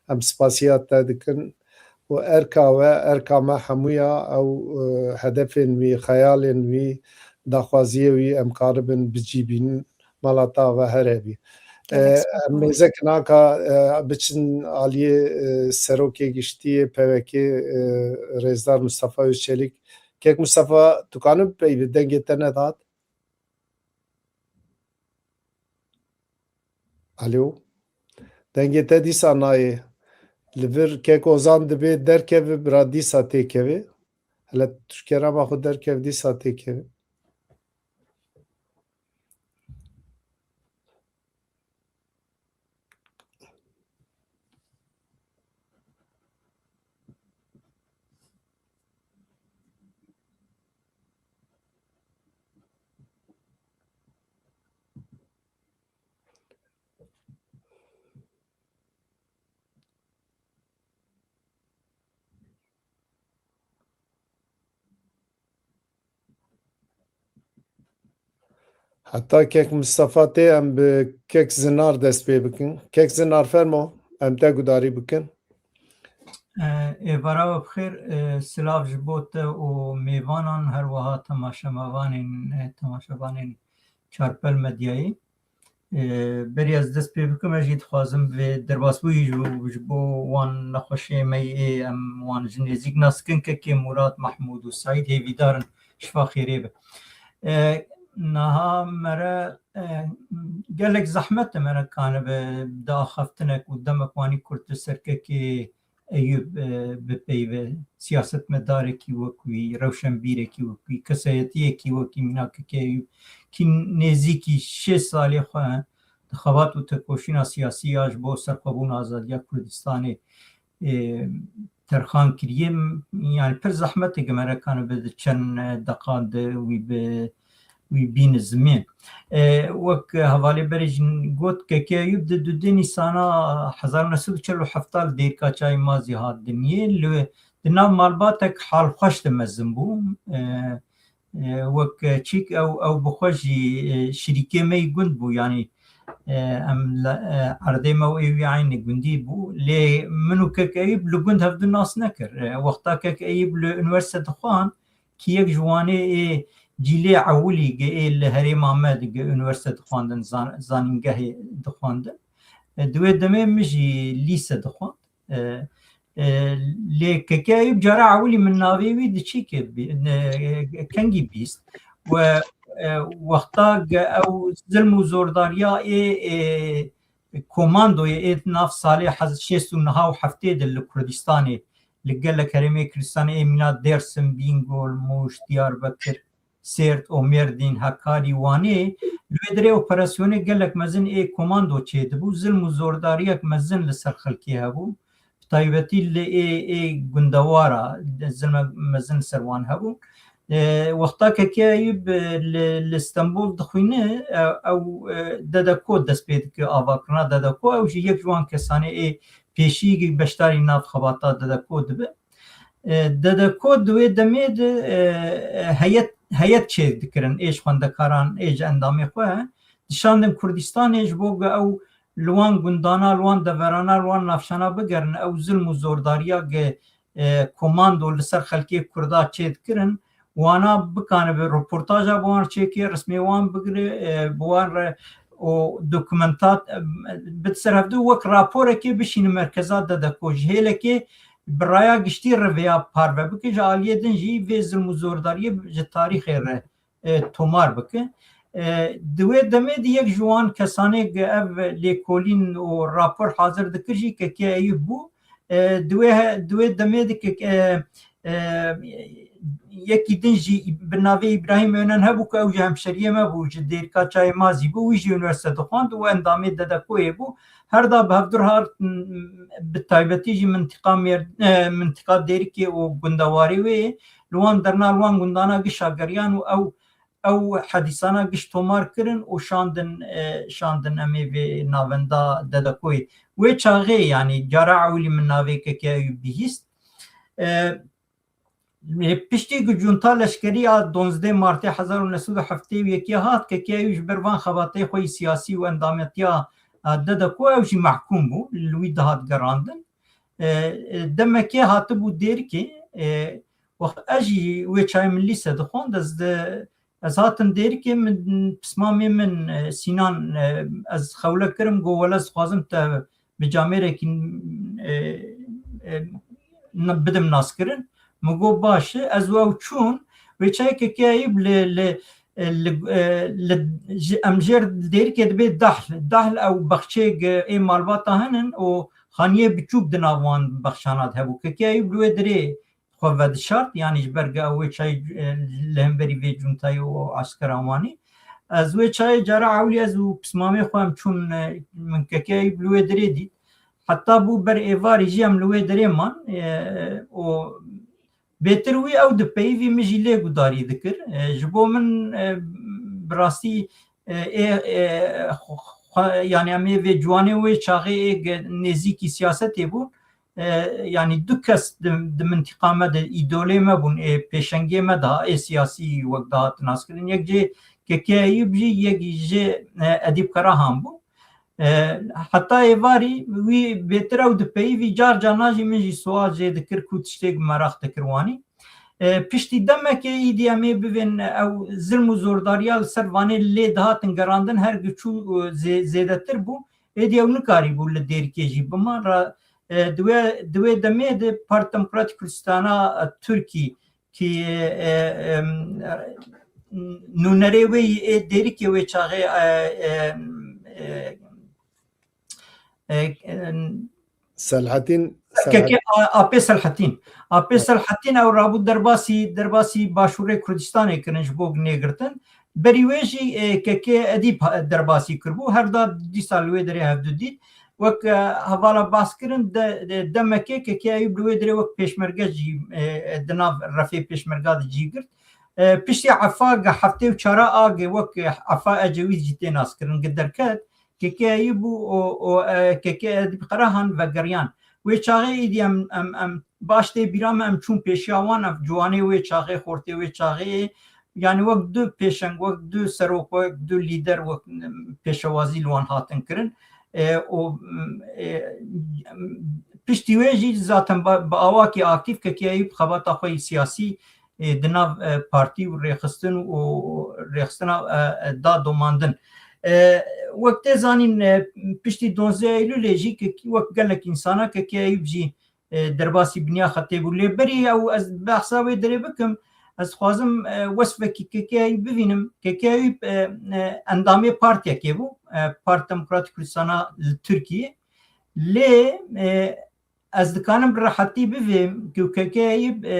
Em spasiya te dikin. Û erka we, erka me hemûya ew, e, hedefên wî, xeyalên wî, daxwaziyê wî em karibin bi cî bînin. Mala te ava here bî. E, Gelek spas. Em mêze kinaka, e, biçin aliyê, e, Serokê Giştî yê P Y K'ê, e, Rêzdar Mustafa Özçelik. Kek Mustafa, tu kanin pey bi dengê te nedat? Alo. Dengê te dîsa nayê. Li vir kek Ozan dibê derkeve, bira dîsa têkeve. Hele tu ji kerema xwe derkev, dîsa têkeve. Heta kek Mistefa tê, em bi kek Zinar dest pê bikin. Kek Zinar, fermo, em te gudarî bikin. E, êvara we bi xêr, e, silav ji bo te û mêvanan, her wiha temaşevanên, e, temaşevanên Çarpel Medyayê. E, berî ez dest pê bikim, ez jî dixwazim vê derbasbûyî ji, ji bo wan nexweşiyê me yê ê em wan ji nêzîk nas dikin, kekê Murad, Mahmûd û Seîd, hêvîdar in şifa xêrê be. E, niha mere, e, gelek zehmet e mere kanibe di axaftinek û demek wanî kurt li ser kekê Eyûb, e, bipeyve, siyasetmedarekî wek wî, rewşenbîrekî wek wî, kesayetiyekî wek wî, mîna kekê Eyûb, kî nêzîkî şêst salê xwe di xebat û tekoşîna siyasî ya ji bo serxwebûn û azadiya Kurdistanê, e, terxan kiriye. Yani pir zehmet e, gemerek kanibe di çend, e, deqan de wî bi wî bîne zimên. E, wek hevalê berê jî got, Keke Eyûb di dudê Nîsana hezar û neh sed û çel û heft li Dêrika Çayê Mazî hat dinyê. Li, di nav malbatek halxweş de mezin bû. E, e, wek çîk ew, ew bi xwe jî, e, şirîkê me yî gund bû. Yanî, e, em li, e, erdê me û ê wî eynî gundî bû. Lê min û Keke Eyûb li gund hevdû nas nekir. E, wexta Keke Eyûb li unîversîte dixwand, kî yek ji wanê ê cîlê ewilî ge ê li herêma me di ge unîversîte dixwandin, zan-, zanîngehê dixwandin. E, di wê demê min jî lîse dixwand. E, e, lê Keke Eyûb cara ewilî min navê wî di çîkê bî-, ne, e, kengî bîst. We, e, wexta ge ew zilm û zordariya ê, ê, komandoyê ê di nav salê hez-, şêst û neh û heftê de li Kurdistanê, li gelek herêmê Kurdistanê ê mîna Dêrsim, Bîngol, Mûş, Diyarbekir, Sêrt, Omêrdîn, Hekarî, Wanê, li wê derê operasyonê gelek mezin ê komando çêdibû, zilm û zordariyek mezin li ser xelkê hebû. Bi taybetî li ê, ê gundewara de zilmek mezin li ser wan hebûn. E, wexta Keke Eyûb, e, li, li Stenbol dixwîne, e, ew, e, DDKO dest pê dike avakirina DDKO. Ew jî yek ji wan kesanê ê pêşî beşdarî nav xebata DDKO dibe. E, DDKO di wê demê de, e, heyet, heyet çêk dikirin, ê ji xwendekaran, ê ji endamê xwe dişandin Kurdistanê ji bo ku ew li wan gundana, li wan deverana, li wan navşana bigerin, ew zilm û zordariya ge, e, komando li ser xelkê Kurda çê dikirin, wana bikanibe reportaja bi wan çêke, resmê wan bigire, e, bi wan re û dokumentat, e, bide ser hevdu wek raporekê bişîne merkeza DEDEKO. Ji hêlekê bi raya giştî re vêya parve bike, ji aliyê din jî vê zilm û zordariyê ji tarîxê re, e, tomar bike. E, di wê demê de yek ji wan kesanê ku ev lêkolîn û rapor hazir dikir jî Kekê Eyûb bû. E, di wê he-, di wê demê de ke-, e, e, yekî din jî bi navê Îbrahîm Önen hebû ku ew ji hemşeriyê me bû, ji Dêrika Çayê Mazî bû, wî jî unîversîte dixwand û endamê DEDEKOyê bû. Her da bi hevdu re hat, m, bi taybetî jî mintiqa Mêr-, e, mintiqa Dêrikê û gundewarê wê yê, li wan derna, li wan gundana giş a geriyan û ew, ew hedîsana giş tomar kirin û şandin, e, şandin em ê vê navenda DEDEKOyê. Wê çaxê, yanî cara ewilî min navê Kekê Eyûb bihîst. E, Piştî ku cunta leşkerî ya donzdeh Martê hezar û neh sed û heftê û yekê hat, Kekê Eyûb ji ber van xebatê xwe yî siyasî û endametiya, e, DEDEKO ew jî mehkûm bû, li wî dihat gerandin. E, e, demekê hatibû Dêrikê, e, wext ez jî wê çayê min lîse dixwand, ez de, ez hatim Dêrikê, min, pismamê min, e, Sînan, e, ez xewle kirim, got, wele ez dixwazim te bi camêrekî, e, e, na-, bidim naskirin. Min got, baş e. Ez û ew çûn. Wê çayê Kekê Eyûb li, li, e, li, e, li, ji, em jêr Dêrikê dibê Dahl. Dahl ew bexçeyek ê malbata hene û xaniyê biçûk di nav wan bexçana de hebû. Kekê Eyûb li wê derê xwe vedişart, yanî ji ber ku ew wê çayê, e, li hemberî vê cuntayê û eskera wan e. Ez wê çayê cara ewlî ez û pismamê xwe em çûn, e, min Kekê Eyûb li wê derê dît. Heta bû ber êvarî jî em li wê derê man, e, û bêtir wî ew dipeyivî, min jî lê gudarî dikir. E, ji bo min, e, bi rastî, e, ê, e, xwe, xwe, yanî em ê vê ciwanê wê çaxê ê ge-, nêzîkî siyasetê bûn. E, yanî du kes di, di mintîqa me de, îdolê me bûn, ê pêşengê me de, ê siyasî wek dihat naskirin. Yek jê Kekê Eyûb jî, yek jê, e, Edîb Karahan bû. E, heta êvarî wî bêtir ew dipeyivî, car carna jî min jî sual jê dikir ku tiştêk meraq dikir wanî. E, piştî demekê îdî em ê bivên ew zilm û zordariya li ser vanê lê dihatin gerandin, her giçû, e, zê-, zêdetir bû. Êdî ew nikarîbû li Dêrikê jî bima. Ra, e, di wê, di wê demê de Parti Demokratîk Kurdistana, e, Tirkî, kî, e, em, nûnerê wê yî ê Dêrikê wê çaxê, e, e, e, e, em, Selhetîn, Kekê Selhet- A-, A P Selhetîn. A P Evet. Selhetîn ew rabû derbasî, derbasî Başûrê Kurdistanê kirin ji bo nêgirtin. Berî wê jî, e, Kekê Edîb ha-, derbasî kiribû. Her da dîsa li wê derê hevdu dît. Wek, e, hevala behs kirin, de, de, demekê Kekê Eyûb li wê derê wek pêşmerge jî, e, e, di nav refê pêşmerga de cî girt. E, piştî efa gi heftê û çara a gi wek, e, efa Ecewît jî tê naskirin, gi derket, Kekê Eyûb û, û, û, e, Kekê Edîb Karahan vegeriyan. Wê çaxê êdî em, em, em baş tê bîra me, em çûn pêşiya wan, ev ciwanê wê çaxê, xortê wê çaxê, yanî wek du pêşeng, wek du serok, wek du lîder, wek, em, pêşewazî li wan hatin kirin. E, û, em, e, em, piştî wê jî zaten ba-, bi awakî aktîf Kekê Eyûb xebata xwe yî siyasî, e, di nav, e, partî û rêxistin û rêxistina, e, e, da domandin. E, wek tê zanîn, e, piştî donzdeh Eylûlê jî Kekê, wek gelek însana Kekê Eyûb jî, e, derbasî biniya xetê bû. Lê berî ew ez behsa wê derê bikim, ez dixwazim, e, wesfekî Kekê Eyûb bivînim. Kekê Eyûb, e, e, endamê partiyekê bû, e, Parti Demokratîk Kurdistana li Tirkiyê. Lê, e, ez dikarim bi rehetî bivêm ku Kekê Eyûb, e,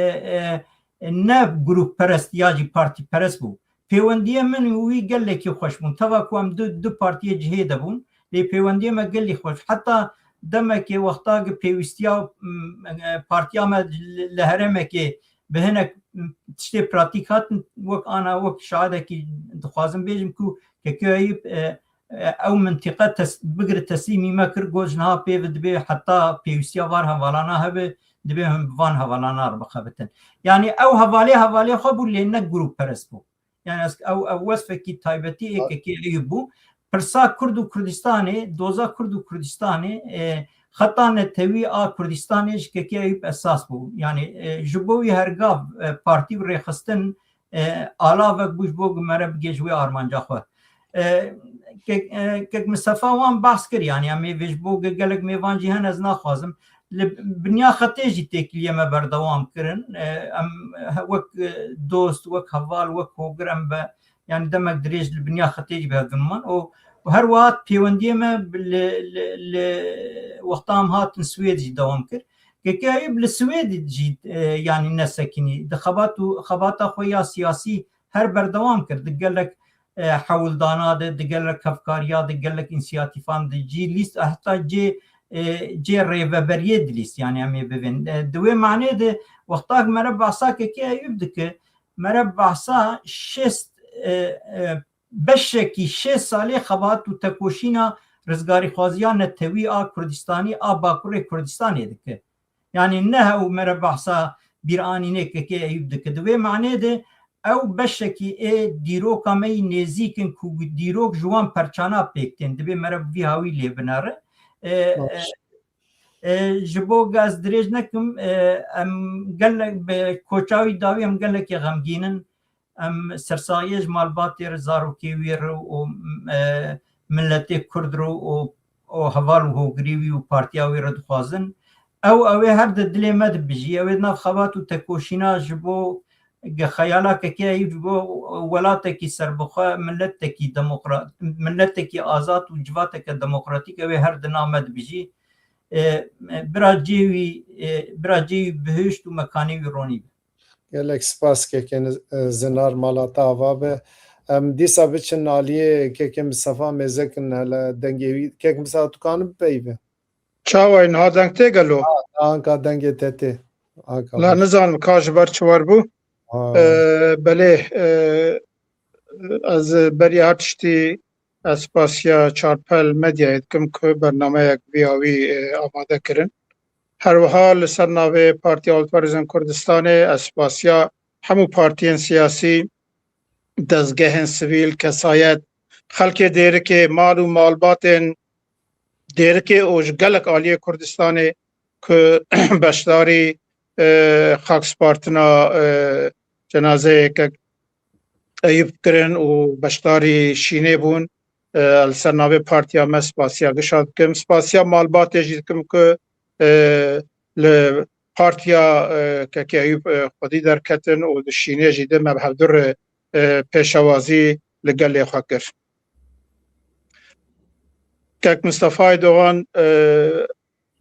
e, ne grûpperest ya jî partîperest bû. Pêwendiyê min û wî gelekî xweş bûn. Teva ku em du, du partiyê cihê de bûn, lê pêwendiyê me gelî xweş. Heta demekê wexta ki pêwîstiya, m, e, partiya me li, li herêmekê bi hinek, m, tiştê pratîk hatin, wek ana, wek şahidekî dixwazim bêjim ku Kekê Eyûb, e, e, ew mintîqe tes-, bigire teslîmî me kir, got, ji niha pê ve dibê heta pêwîstiya van hevalana hebe, dibê hûn bi van hevalana re bixebitin. Yanî ew hevalê hevalê xwe bû, lê ne grûpperest bû. Yanî ez, ew, ew wesfekî taybetî ê Kekê Eyûb bû. Pirsa Kurd û Kurdistanê, doza Kurd û Kurdistanê, e, xeta netewî a Kurdistanê ji Kekê Eyûb esas bû. Yanî, e, ji bo wî hergav, e, partî û rêxistin, e, alavek bû ji bo ku mere bigê ji wê armanca xwe. E, kek, e, kek Mistefa wan behs kir, yanî em ê vê ji bo ge-, gelek mêvan jî hene, ez naxwazim. Li binya xetê jî têkiliyê me berdewam kirin. E, em he-, wek, e, dost, wek heval, wek hogir em be, yanî demek dirêj li binya xetê jî bi hev diman. Û, û her wiha pêwendiyê me bi-, li, li, li wexta em hatin Swêd jî dewam kir. Kekê Eyûb li Swêd jî, e, yanî nesekinî. Di xebat û xebata xwe ya siyasî her berdewam kir. Di gelek, e, hewldana de, di gelek hevkariya de, gelek însiyatîfan de jî lîst, heta cê, e, cê rêveberiyê dilîst, yanî em ê bivên. E, di wê manê de wextak mere behsa Kekê Eyûb dike, mere behsa şêst, e, e, beşekî şêst salê xebat û tekoşîna rizgarîxwaziya netewî a Kurdistanî, a Bakurê Kurdistanê dike. Yanî ne hew mere behsa bîranînê Kekê Eyûb dike. Di vê manê de ew beşekî ê dîroka me yî nêzîk in ku dîrok ji wan perçana pêk tên. Divê mere bi vî hawî lê binere. E, Baş. e, e, ji bo gaz dirêj nekim, e, em gelek bi koça wî dawî em gelekê xemgîn in. Em sersaxiyê ji malbatê re, zarokê wî re û, e, miletê Kurd re û, û heval û hogirî wî û partiya wî re dixwazin. Ew, ew ê her di dilê me de bijî. Ew ê di nav xebat û tekoşîna ji bo ge-, xeyala Kekê Eyûb ji bo welatekî serbixwe, miletekî demokra-, miletekî azad û civateke demokratîk ew ê her di nav me de bijî. E, bira cê wî, e, bira cê wî bihişt û mekanê wî ronî be. Gelek spas kekê, e, Zinar, mala te ava be. Em dîsa biçin aliyê kekê Mistefa mêze kin hele dengê wî. Kek Mistefa, tu kanin bipeyivî? Çawa ye, niha deng tê gelo? Ha, anka dengê te tê. Anka La baş. Nizanim ka ji ber çi wer bû. Ha. E, belê, e, ez beriya her tiştî ez spasiya Çarpel Medyayê dikim ku bernameyek vî ya wî, e, amade kirin. Her wiha li ser navê Partiya Alperêzên Kurdistanê ez spasiya hemû partiyên siyasî, dezgehên sivîl, kesayet, xelkê Dêrikê, mal û malbatên Dêrikê û ji gelek aliyê Kurdistanê ku beşdarî, e, xakspartina, e, cenazeyê kek Eyûb kirin û beşdarî şînê bûn. E, li ser navê partiya me spasiya gişa dikim. Spasiya malbatê jî dikim ku, e, li partiya, e, Kekê Eyûb, e, xwedî derketin û di şînê jî de me bi hevdu re, e, pêşewazî li gelê xwe kir. Kek Mistefa Aydogan, e,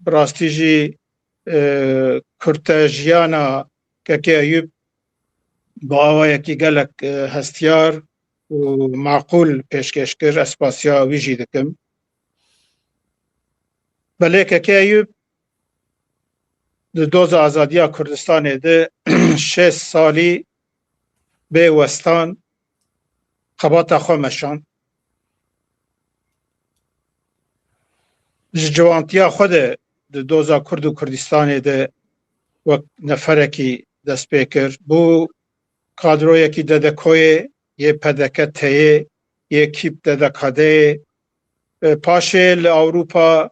bi rastî jî, e, kurte jiyana Kekê Eyûb bi awayekî gelek, e, hestiyar û maqûl pêşkêş kir. Ez spasiya wî jî dikim. Belê Kekê Eyûb di doza azadiya Kurdistanê de şêst salî bê westan xebata xwe meşand. Ji ciwantiya xwe de di doza Kurd û Kurdistanê de wek neferekî dest pê kir. Bû kadroyekî D D K'yê, yê P D K T'yê, yê kîp D D K D'yê. E, paşê li Ewropa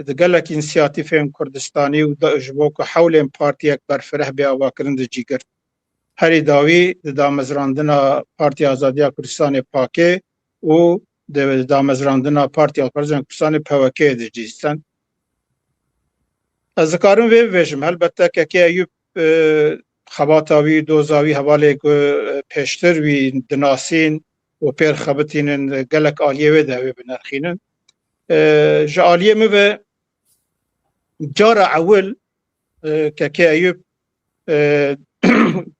di gelek însiyatîfên Kurdistanî û da, ji bo ku hewlên partiyek berfireh bê avakirin di cî girt. Herî dawî di damezrandina Partiya Azadiya Kurdistanê, pakê, û di damezrandina Partiya Alperêzên Kurdistanê, P W K'yê de cî stend. Ez dikarim vê bibêjim, helbette Kekê Eyûb, e, xebata wî, doza wî hevalê ku, e, pêştir wî dinasîn û pêr xebitînin, gelek aliyê wê de wê binirxînin. E, ji aliyê min ve cara ewil, e, Kekê Eyûb, e,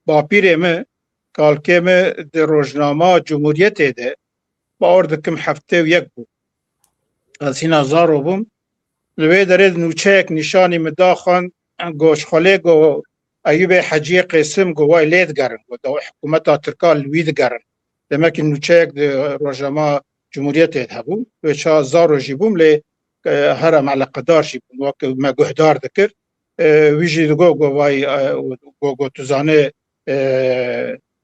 bapîrê min, kalkê min di rojnama Cumhuriyetê de, bawer dikim heftê û yek bû. Ez hîna zaro bûm. Li wê derê di nûçeyek nîşanî min da xwend, got, ji xwe lê got, Eyûbê Heciyê Qêsim, got, way lê digerin, got, da hikûmeta Tirka li wî digerin. Demekî nûçeyek di rojnama Cumhuriyetê de hebû. Wê çax zaro jî bûm, lê, e, here me eleqedar jî bûn, wek me guhdar dikir. E, wî jî digot, got, vay, e, got, got, tu zanî, e,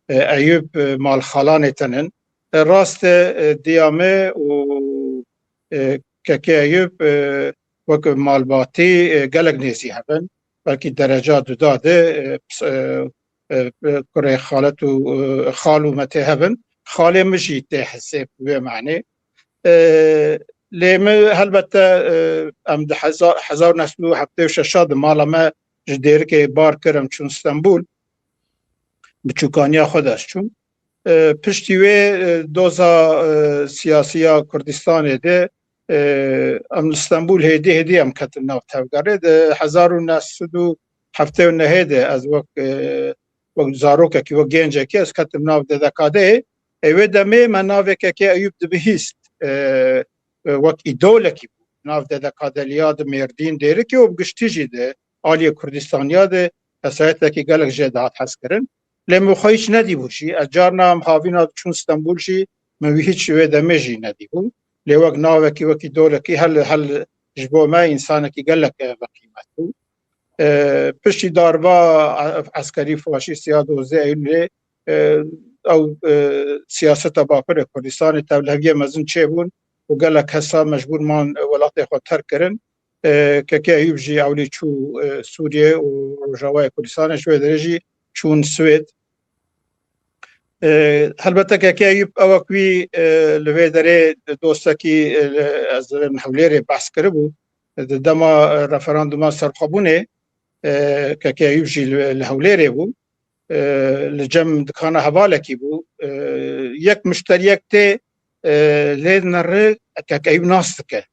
e, Eyûb, e, malxalanê te nin. E, rast e, e, diya me û, e, Kekê Eyûb, e, wek malbatî, e, gelek nêzî hebin. Belkî dereca duda de, e, ps-, e, e, e, kurê xalet û, e, xal û me tê hebin. Xalê min jî tê hesêb bi wê manê. E, lê min helbette, e, em di heza-, hezar û neh sed û heftê û şeş de mala me ji Dêrikê bar kir, em çûn Stenbul. Bi çûkaniya xwe de ez çûm. E, piştî wê, e, doza, e, siyasî ya Kurdistanê de, e, em li Stenbul hêdî hêdî em ketin nav tevgerê. Di hezar û neh sed û heftê û nehê de ez wek, e, wek zarokekî, wek gencekî ez ketim nav D D K D'yê. Ê wê demê me navê Kekê Eyûb dibihîst. E, e, wek îdolekî bû. Nav D D K D'liya di Mêrdîn, Dêrikê û bi giştî jî di aliyê Kurdistaniya de kesayetekî gelek jê dihat hezkirin. Lê min xwe hîç nedîbû jî. Ez carna em havîna diçûn Stenbul jî, min wî hîç wê demê jî nedîbû. Lê wek navekî, wekî dolekî hel, hel ji bo me însanekî gelek, e, bi qîmet bû. E, piştî darba, e, eskerî faşîst ya dozdeh Eylûlê, e, ew, e, siyaseta Bakurê Kurdistanê tevliheviyê mezin çêbûn û gelek kesa mecbûr man welatê xwe terk kirin. E, Kekê Eyûb jî ewlî çû, e, Sûriyê û Rojavayê Kurdistanê, ji wê derê jî çûn Swêd. E, helbete Kekê Eyûb ewek wî, e, li vê derê dostekî, e, ez li Hewlêrê behs kiribû. Di dema, e, referanduma serxwebûnê, e, Kekê Eyûb jî li, li Hewlêrê bû. E, li cem dikana hevalekî bû. E, yek muşteriyek tê, e, lê nere Kekê Eyûb nas dike.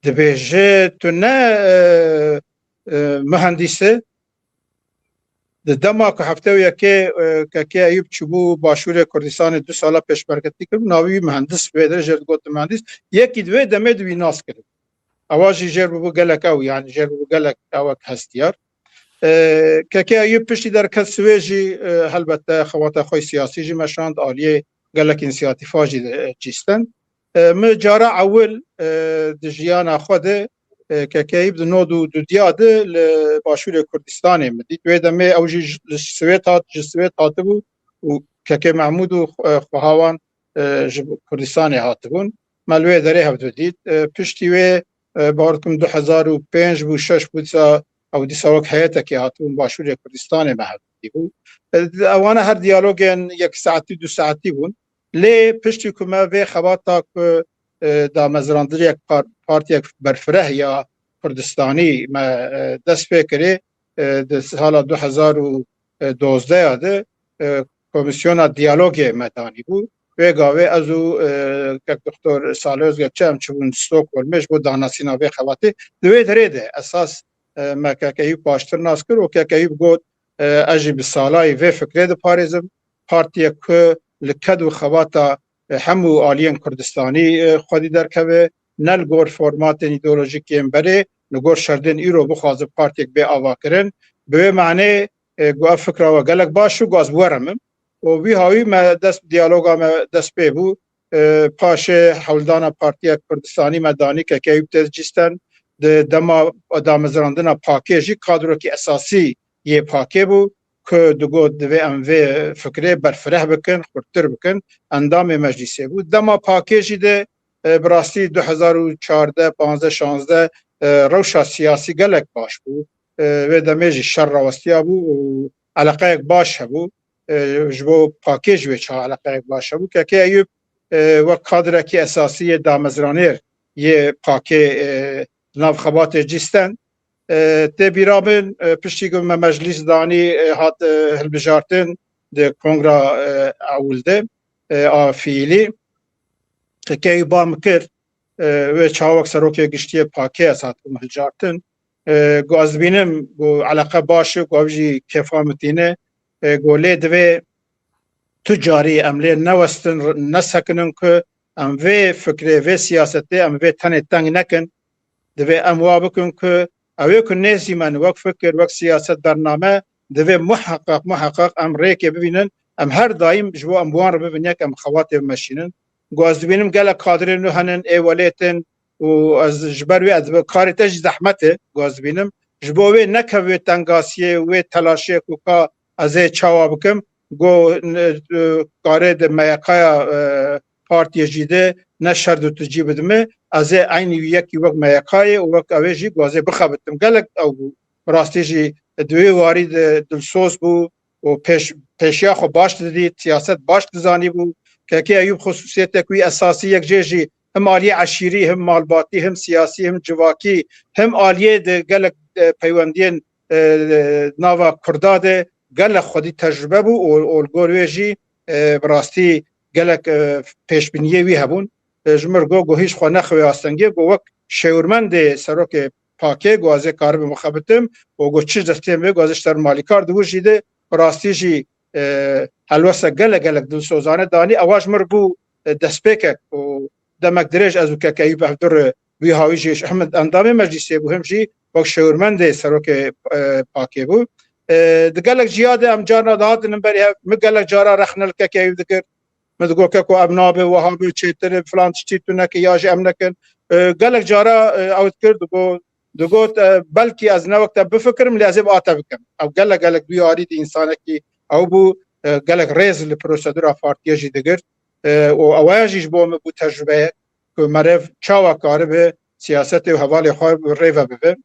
Dibêje, tu ne, e, e, muhendîs î. Di dema ku heftê û yekê, e, Kekê Eyûb çûbû Başûrê Kurdistanê, du sala pêşmergetî kiribû, navî wî muhendis, wê dirê jê digotin muhendis. Yekî di wê demê di wî nas kiribû. Ewa jî jêr bûbû gelek ew, yani jêr bûbû gelek ewek hestiyar. E, Kekê Eyûb piştî derket Swêd jî, e, helbette xewata xwe siyasî jî meşand, aliyê gelek însiyatîfa jî, e, cî stand. E, min cara ewil, e, di jiyana xwe de, e, Kekê Eyûb di nod û dudiya de li Başûrê Kurdistanê min dît. Wê demê ew jî ji, li Swêd hat, ji Swêd hatibû û Kekê Mehmûd û, e, xweha wan, e, ji Kurdistanê hatibûn. Me li wê derê hevdu dît. E, piştî wê, e, bawer dikim du hezar û pênc bû, şeş bû, dîsa ew dîsa wek heyetekê hatibûn Başûrê Kurdistanê me hevdu dîbû. E, ewana her diyalogên yek saetî, du saetî bûn. Lê piştî ku me vê xebata ku, e, damezrandinê yek par-, partiyek berfireh ya Kurdistanî me, e, dest pê kirê, e, di sala du hezar û dozdeh de, e, komîsyona diyalogê me danîbû. Wê gavê ez û, e, kek Doktor Salih Özgeççi em çûbûn Stockholmê ji bo danasîna vê xebatê. Di wê derê de esas, e, me Kekeyî paştir nas kir û Kekeyî got, e, ez jî bi salayî vê fikrê diparêzim. Partiyek ku li ked û xebata, e, hemû aliyên Kurdistanî, e, xwedî derkeve, ne li gor formatên îdeolojîk yên berê, li gor şerdên îro bixwaze partiyek bê avakirin. Bi wê manê, e, got, ev fikra we gelek baş û got ez bi we re me. Û wî hawî me dest, diyaloga me dest pê bû. E, paşê hewldana partiyek Kurdistanî me danî, Kekeyî tê cî stand. Di dema damezrandina pakê jî kadrokî esasî yê pakê bû ku digot divê em vê fikrê berfireh bikin, xurttir bikin. Endamê meclîsê bû. Dema pakê jî de, e, bi rastî du hezar û çardeh, panzdeh, şanzdeh, e, rewşa siyasî gelek baş bû. E, wê demê jî şer rawestiya bû û eleqeyek baş hebû. E, ji bo pakê ji wê çawa eleqeyek baş hebû. Kekê Eyûb, e, wek kadrekî esasî yê damezranêr yê pakê, e, di nav xebatê cî stand. E, tê bîra min, e, piştî ku me meclîs danî, e, hat, e, hilbijartin di kongra, e, ewil de, e, a fiîlî. Kekeyî ba min kir, e, wê çawa wek serokê giştiyê pakê ez hatibûm hilcartin. E, got, ez dibînim, got, eleqe baş e, got, ev jî kêfa min tîne. E, got, lê divê tu carî em lê newestin, r-, nesekinin ku em vê fikrê, vê siyasetê em vê tenê teng nekin. Divê em wa bikin ku ew ê ku nêzî me ne, wek fikir, wek siyaset, bername, divê muheqeq, muheqeq em rêkê bibînin, em her daîm ji bo em bi wan re bibin yek, em xebatê bimeşînin. Got, ez dibînim gelek kadrê nû henin, ê welêtin û ez ji ber wê ez dibe-, karê te jî zehmet e, got, ez dibînim. Ji bo wê nekeve wê tengasiyê, wê telaşê ku ka ez ê çawa bikim, got, n-, e, karê di meyekaya, e, partiyê jî de ne şer du tu cî bidime, ez ê eynî wî yekî wek meyekayê û wek ew ê jî got ez ê bixebitim. Gelek ew bû. Bi rastî jî di wê warî de dilsoz bû. û pêş, pêşiya xwe baş didît, siyaset baş dizanîbû. Kekê Eyûb xusûsiyetek wî esasî yek jê jî him aliyê eşîrî, him malbatî, him siyasî, him civakî, him aliyê di gelek, e, peywendiyên, e, nava Kurda de gelek xwedî tecrube bû û, û li gor wê jî, e, bi rastî gelek, e, pêşbîniyê wî hebûn. E, ji mir got, got hîç xwe nexwe astengê, got wek şêwirmendê serokê pakê, got ez ê karibim xebitim û got çi destê min bê, got ez ê ji ser malîkar di wir jî de bi rastî jî, e, helwesta gelek gelek dilsozane danî. Ewa ji mir bû, e, destpêkek û demek dirêj ez û Keke Eyûb ev du re wî hawî jî him endamê meclîsê bû, him jî wek şêwirmendê serokê, e, pakê bû. E, di gelek ciya de em carna dihatin min berî hev, min gelek cara rexne li Keke Eyûb dikir. Min digot, Keko, ev nabe, wiha be, çêtir e, filan tiştî tu neke, ya jî em nekin. E, gelek cara, e, ew dikir, digot, digot, e, belkî ez ne wek te bifikirim, lê ez ê bi a te bikim. Ew gelek, gelek duyarî di însanekî ew bû, e, gelek rêz li prosedura partiyê jî digirt. E, û ew jî ji bo min bû tecrubeyek ku meriv çawa karibe siyasetê û hevalê xwe rê ve bibe.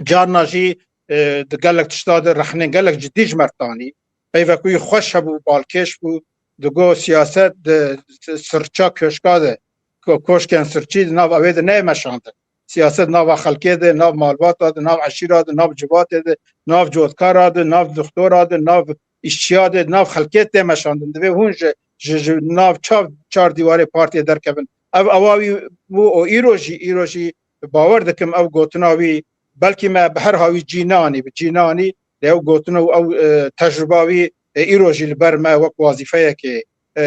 Carna jî, e, di gelek tişta de rexnên gelek cidî ji me re danî. Peyvek wî xweş hebû, balkêş bû. Digot siyaset di sirça köşka de, ko-, koşkên sirçî di nav ewê de neyê meşandin. Siyaset nava xelkê de, nav malbata de, nav eşîra de, nav civatê de, nav cotkara de, nav doktora de, nav îşçiya de, nav xelkê tê meşandin. Divê hûn ji, ji, ji nav çav çar dîwarê partiyê derkevin. Ev ewa wî bû û îro jî, îro jî bawer dikim ev gotina wî belkî me bi her hawî cî neanî, bi cî neanî, lê ew gotina û ew, e, tecrûba wî, e, îro jî li ber me wek wazîfeyekê, e,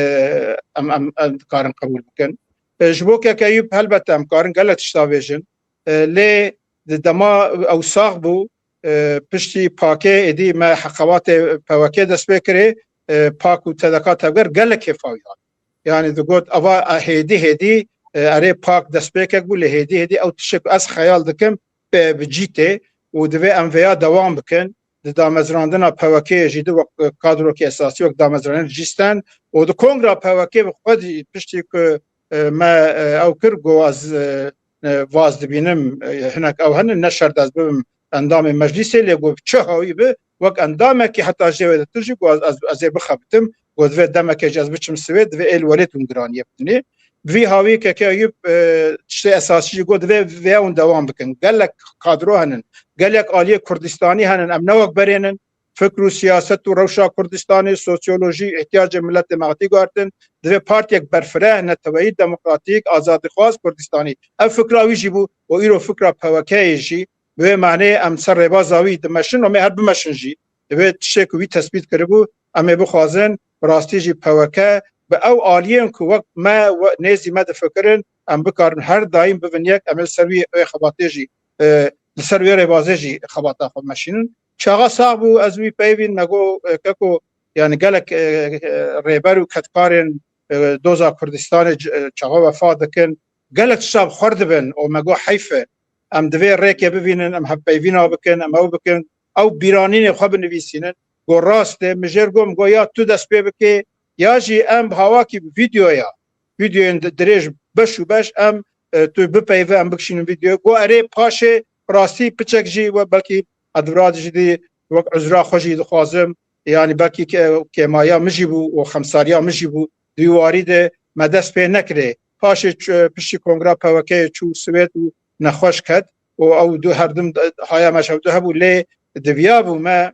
em, em, em dikarin qebûl bikin. E, ji bo Keke Eyûb helbet em karin gelek tişta bêjin. E, lê di dema ew sax bû, e, piştî pakê êdî me heqewatê P W K dest pê kirê, e, pak û T D K tevger gelek kêfa wî hat. Yani digot, ava, e, hêdî hêdî, e, erê pak destpêkek bû, lê hêdî hêdî ew tişek ez xeyal dikim, e, bi cî tê û divê em vêya dewam bikin. Di damezrandina P W K'yê jî di wek, e, kadrokê esasî wek damezranên jî stend û di kongra P W K'ê bi xwe dî piştî ku, e, me, e, ew kir, got ez, e, e, vaz dibînim, e, hinek ew hene, ne şert ez bibim endamê meclîsê, lê got çi hawî bi, wek endamekî heta jê wê de tu jî got ez, ez, ez ê bixebitim, got divê demekê jî ez biçim Swêd, divê êl welêt hûn giraniyê bidinê. Bi vî hawî Keke Eyûb, e, tiştê esasî jî got divê vêya hûn dewam bikin. Gelek kadro henin, gelek aliyê Kurdistanî henin, em ne wek berê nin. Fikr û siyaset û rewşa Kurdistanê, sosyolojî, îhtiyacê miletê me hatî guhertin. Divê partiyek berfireh, neteweyî, demokratîk, azadîxwaz Kurdistanî. Ev fikra wî jî bû û îro fikra P W K'yê jî bi wê maneyê em ser rêbaza wî dimeşin û em ê her bimeşin jî. Divê tiştê ku wî tespît kiribû, em ê bixwazin, bi rastî jî P W K bi ew aliyên ku wek me, we-, nêzî me difikirin, em bikarin her daîm bibin yek, em ê li ser wî, wê xebatê jî, e, li ser wê rêbazê jî xebata xwe meşînin. Çaxa sax bû, ez wî peyvîn me got, e, Keko, yani gelek, e, e, rêber û kedkarên, e, doza Kurdistanê c-, e, çaxa wefa dikin, gelek tişta bi xwe dibin û me got heyf e. Em divê rêkê bivînin, em hevpeyvîna bikin, em ew bikin, ew bîranînê xwe binivîsînin. Got rast e, min jêr got, min got ya tu dest pê bikê, ya jî em bi hawakî bi vîdeoya, vîdeoyên di-, dirêj beş û beş em, e, tu bipeyve em bikişînin vîdeoyê. Got erê paşê rastî piçek jî we belkî ez di vira de jî dî wek uzra xwe jî dixwazim. Yani belkî ke-, kêmaya min jî bû û xemsariya min jî bû. Di wî warî de me dest pê nekirê. Paşê ç-, piştî kongra P W K'yê çû Swêd û nexweş ket û ew du herdim haya me ji hev du hebû lê diviyabû me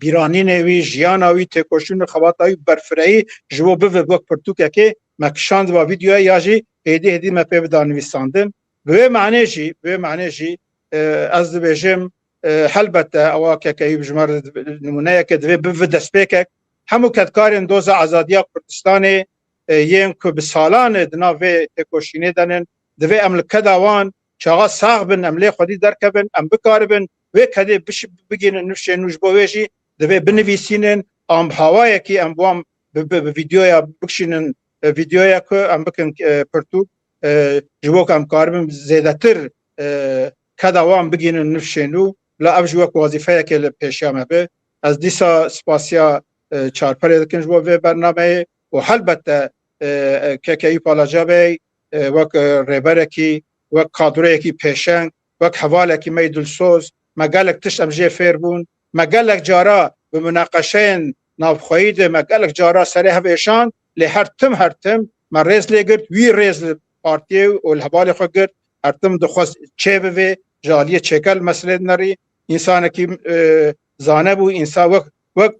bîranînê wî, jiyana wî, têkoşîn û xebata wî berfirehî ji bo bive wek pirtûkekê me kişandiba vîdeoya ya jî hêdî hêdî me pê bida nivîsandin. Bi wê manê jî, bi wê manê jî, e, ez dibêjim, e, helbete ewa Keke Eyûb ji me re nimûneyeke divê bibe destpêkek. Hemû kedkarên doza azadiya Kurdistanê, e, yên ku bi salan e di nav vê têkoşînê de nin, divê em li keda wan çaxa sax bin, em lê xwedî derkevin, em bikaribin wê kedê biş-, bigihînin nifşên nû. Ji bo wê jî divê binivîsînin, an bi hawayekî em bi wan bi, bi, bi vîdeoya bikişînin, e, vîdeoya ku em bikin, e, pirtûk, e, ji bo ku em karibin zêdetir, e, keda wan bigihînin nifşên nû. La ev jî wek wazîfeyekê li pêşiya me be. Ez dîsa spasiya, e, Çarperê dikim ji bo vê bernameyê û helbete, e, e, Keke Eyûb Alaca Bey, e, wek, e, rêberekî, wek kadroyekî pêşeng, wek hevalekî me yî dilsoz, me gelek tişt em jê fêr bûn, me gelek cara bi munaqeşeyên navxweyî de me gelek cara serê hev êşand, lê her tim her tim me rêz lê girt, wî rêz li partiyê û li hevalê xwe girt, her tim dixwest çê bivê, ji aliyê çêker li meselê dinerî, însanekî, e, zane bû, însan wek, wek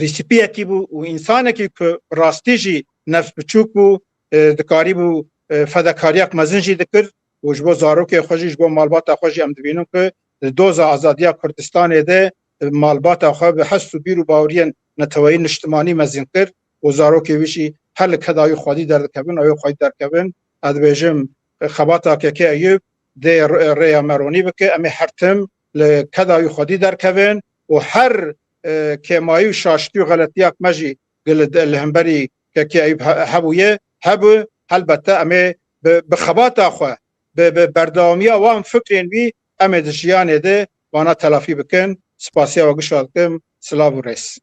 rîsipiyekî bû û însanekî ku rastî jî nefs biçûk bû, e, dikarîbû, e, fedekariyek mezin jî dikir û ji bo zarokê xwe jî, ji bo malbata xwe jî em dibînin ku di doza azadiya Kurdistanê de, e, malbata xwe bi hest û bîr û baweriyên neteweyî niştimanî mezin kir û zarokê wî jî her li keda wî xwedî derdikevin, ew ê xwedî derkevin. Ez dibêjim, e, xebata Kekê Eyûb dê rê-, rêya me ronî bike, em ê her tim li keda wî xwedî derkevin û her, e, kêmayî û şaştî û xeletiyak me jî li, li hemberî Kekê Eyûb he-, hebûye, hebû, helbete em ê bi, bi xebata xwe, bi, bi berdewamiya wan fikrên wî em ê di jiyanê de wana telafî bikin. Spasiya we gişa dikim. Silav û rêz.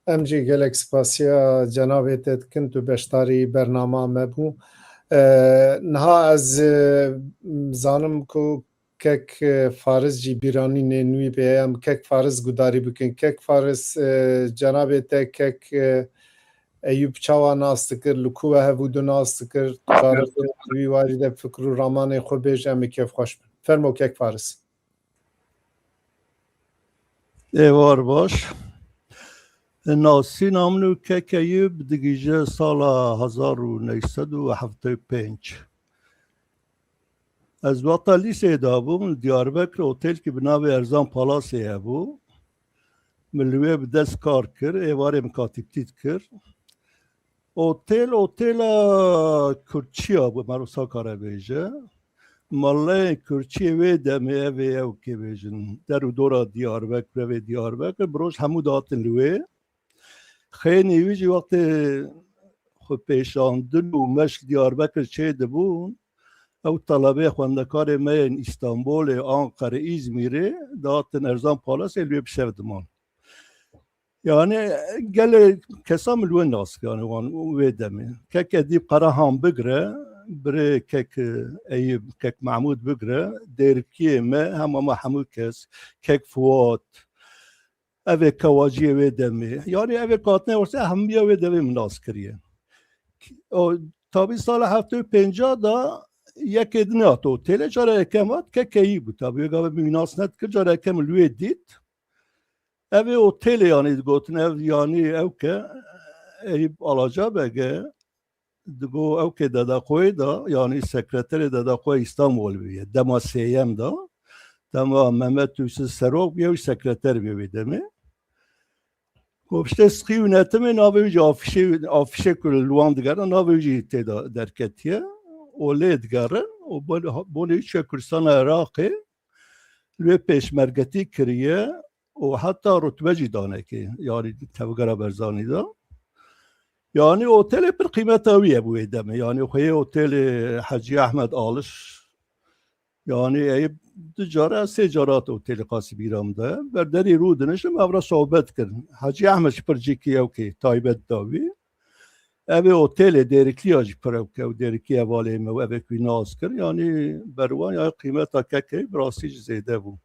Em jî gelek spasiya cenabê te dikin, tu beşdarî bernama me bû. Niha ez, e, zanim ku kek, e, Faris jî bîranînên wî bê, em kek Faris gudarî bikin. Kek Faris, e, cenabê te kek, e, Eyûb çawa nas dikir, li ku we hevû du nas dikir, zarokên wî warî de fikr û ramanên xwe bêje, em ê kêfxweş bin. Fermo kek Faris. Êvar baş. Nasîna min û kek Eyûb digihîje sala hezar û neh sed û heftê û pênc. Ez wexta lîseyê de bûm, li Diyarbekir otelkî bi navê Erzan Palasê hebû. Min li wê bi dest kar kir, êvarê min katîbtî dikir. Otel, otela Kurdçiya bû, mero wisa kare bêje. Maleyên Kurdçiyê wê demê ev ê ew kê bêjin, der û dora Diyarbekir, ev ê Diyarbekir, bi roj hemû dihatin li wê. Xênî wî jî wextê xwepêşandin û meş Diyarbekir çêdibûn, ew telebê xwendekarê me yên Îstanbolê, Anqerê, Îzmîrê dihatin Erzan Palasê li wê bi şev diman. Yani gelê kesa min li wê nas kir, yani wan wê demê. Kek Edîb Qerahan bigire, birê kek Eyûb, kek Mehmûd bigire, dêrikiyê me, hema me hemû kes, kek Fuat, ev ê kewaciyê wê demê. Yani ev ê katine ortaya hemiya wê demê min nas kiriye. O, tabî sala heftê û pênca da yekê din hat otelê, cara yekem hat, kek Eyûb bû. Tabî wê gavê min nas nedikir, cara yekem li wê dît. Ev ê otelê yanî digotin, ev yanî ew ke Eyûb Alaca Beg e, digo ew ke Dede Xweyê da, yanî sekreterê Dede Xweyê Îstanbul bûye. Dema sêyem da, dema Mehmet Yusuf Serok bûye, ew sekreter bûye wê demê. Ku piştê siqî û netimê navê wî jî afîşê, afîşê ku li wan digerin, navê wî jî tê de derketiye. Û lê digerin û bon-, bonê wî çûye Kurdistana Iraqê. Li wê pêşmergetî kiriye û heta rutbe jî danekê, yanî tevgera Berzanî de. Yanî otelê pir qîmeta wî ye bi wê demê. Yanî xweyê otelê Hecî Ehmed Aliş. Yanî ey du cara, sê cara hat otelê qasî bîra min de. Ber derî rû dinişim, ev re sohbet kirin. Hecî Ehmed jî pir cîkî ewkê taybet da wî. Ev ê otelê Dêrikliya jî pir ewke û Dêrikî hevalê me û ev ê ku wî nas kir, yanî ber wan ya qîmeta kekê bi rastî jî zêde bû.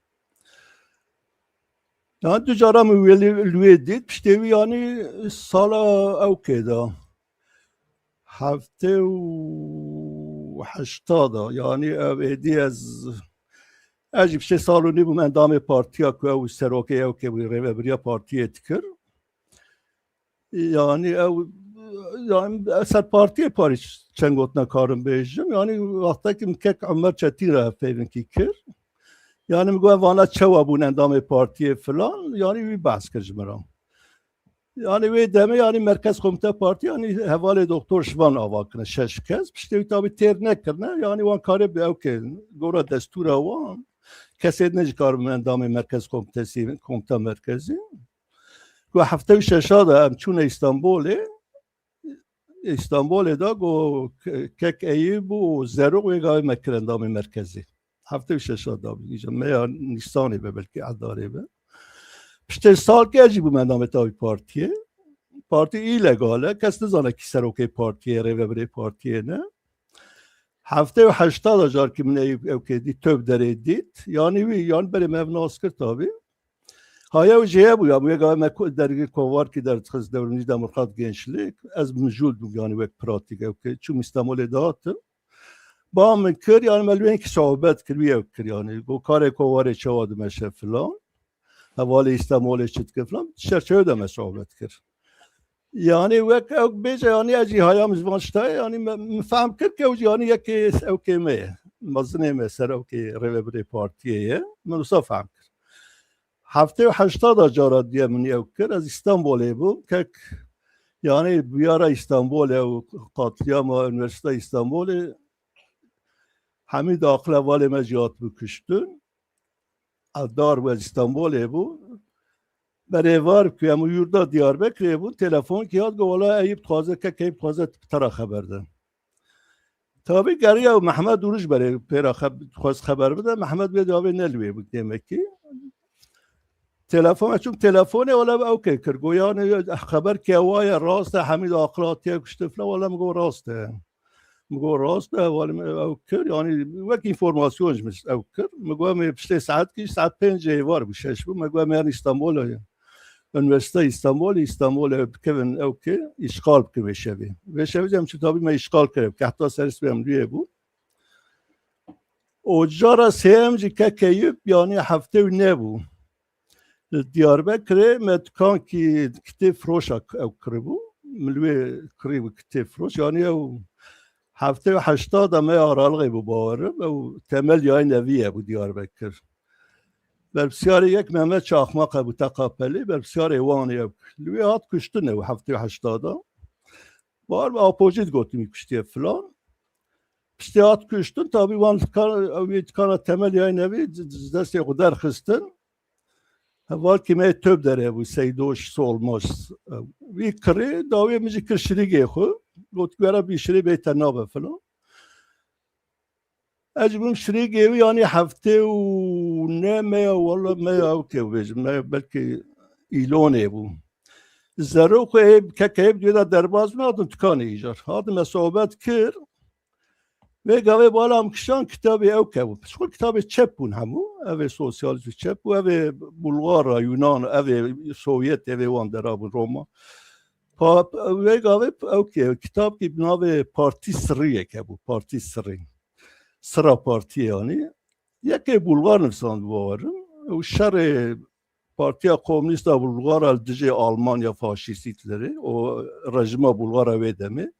Yanî du cara min wê li, li wê dît, piştê wî yanî sala ewkê de, heftê û heşta da, yanî ev êdî ez, ez jî piştê sal û nîv bûm endamê partiya ku ew serokê ewkê bû, rêvebiriya partiyê dikir. Yanî ew, yanî ez ser partiyê parî çend gotina karim bêjim. Yanî wextekî min kek Omer Çetîn re hevpeyvînkî kir. Yanî min got, vana çawa bûn endamê partiyê filan. Yanî wî behs kir ji min re. Yanî wê demê yanî Merkez Komîte Partî yanî hevalê Doktor Şivan ava kirine şeş kes. Piştê wî tabî têr nekirine. Yanî wan karê bi ew ke gora destûra wan kesê din jî karibin endamê Merkez Komitesî, Komîta Merkezî. Ku heftê û şeşa de em çûne Îstanbolê, Îstanbolê de ku ke-, kek Eyîb û Zerok wê gavê me kir endamê merkezê. Heftê û şeşa de bî, îja me ya Nîsanê be, belkî Edarê be. Piştê salkê ez jî bûme endamê tavî partiyê. Partî îlegal e, kes nizane kî serokê partiyê, rêvebirê partiyê ne. Heftê û heşta de carkî min Eyîb ewkê dît, Tövderê dît. Yanî wî, yanî berê me ev nas kir tabî. Ha, ew jê bû ya, wê gava me ku-, dergî kovarkî derdixist, Dewlemînî Demokrat Gençlik, ez mijûl bûm, yanî wek pratîk ew ke çûm Îstanbulê dihatim. Ba min kir, yanî me li wê ki sohbet kir, wî ew kir, yanî got karê kovarê çawa dimeşe filan. Hevalê Îstanbulê çi dike filan, çerçeve de me sohbet kir. Yanî wek ew bêje, yanî ez jî hayam ji van ştayê, yanî me, min fehm kir ke ew jî yanî yekê ew kê me ye. Mezinê me ser ew kê rêvebirê partiyê ye. Min wisa fehm kir. Heftê û heşta da cara diye min ew kir. Ez Îstanbulê bûm. Kek, yanî biyara Îstanbulê û qatliyama Üniversite Îstanbulê Hemîd Aqil hevalê me jî hatibû kuştin. Ev dar bû, ez Îstanbulê bû. Berêvar ku em yurda Diyarbekirê bûn, telefonkî hat, got, wala Eyüp dixwaze, kek Eyüp dixwaze te ra xeber de. Tabî geriya û Mehmed Uruj berê pê ra xeb-, dixwest xeber bide. Mehmed wê dawê ne li wê bû demekî. Telefon, çûm telefonê, wala ew kê kir. Got, yanî xeber ke wa ye, rast e, Hemîd Aqil hatiye kuştin filan, wala min got, rast e. Min got, rast e, hevalê min ew kir, yanî wek înformasyon ji min ew kir. Min got, em ê piştê saetkî, saet pêncê êvar bû, şeş bû. Me got, em ê herin Îstanbulê ye. Üniversite Îstanbulê, Îstanbulê bikevin ew kê, îşxal bikin vê şevê. Vê şevê jî em çûn tabî me îşxal kir, kehta serê sibê em lûyê bû. Û cara sêyem jî kek Eyûp, yanî heftê û neh bû. Li Diyarbekirê me dikankî kitêb firoşa k-, ew kiribû. Min li wê kirîbû kitêb firoş. Yanî ew heftê û heşta de me aralık bû bawerim. Ew temel yayın evi ye bû Diyarbekir. Berpisyarê yek Mehmet Çakmak e bû Tekapelî. Berpisyarê Wanê ew. Li wê hat kuştin ew heftê û heşta de. Bar bi apojî digotin wî kuştiye filan. Piştî hat kuştin, tabî wan dikana, ew yê dikana temel yayın evi, d-, d-, destê xwe derxistin. Hevalkî me yê Töbderê bû, Seydoş Solmaz. Wî kirê, dawiyê min jî kir şirîgê xwe. Got, were bî şirê bê te nabe filan. Ez jî bûm şirîgê wî, yanî heftê û neh me ya, wala me ya, ew kê bêjim, me belkî îlonê bû. Zero xwe ê, keke ê bi duyê de derbas bûn, hatin tikanê îcar. Hatin me sohbet kir. Vê gavê bala min kişan kitabê ew kebû. Ji xwe kitabê çep bûn hemû. Ev ê sosyalîst û çep bû, ev ê Bulgar a, Yunan, ev ê Sovyet, ev ê wan dera bûn, Roma. Pa-, vê gavê ew kê, kitabkî bi navê Partî Sirrî yek hebû. Partî Sirrî. Sira partiyê, yanî. Yekê Bulgar nivîsand, bawerim. Ew şerê Partiya Komûnîst a Bulgar a li dijî Almanya faşîst Hitlerê û rejîma Bulgar a wê demê.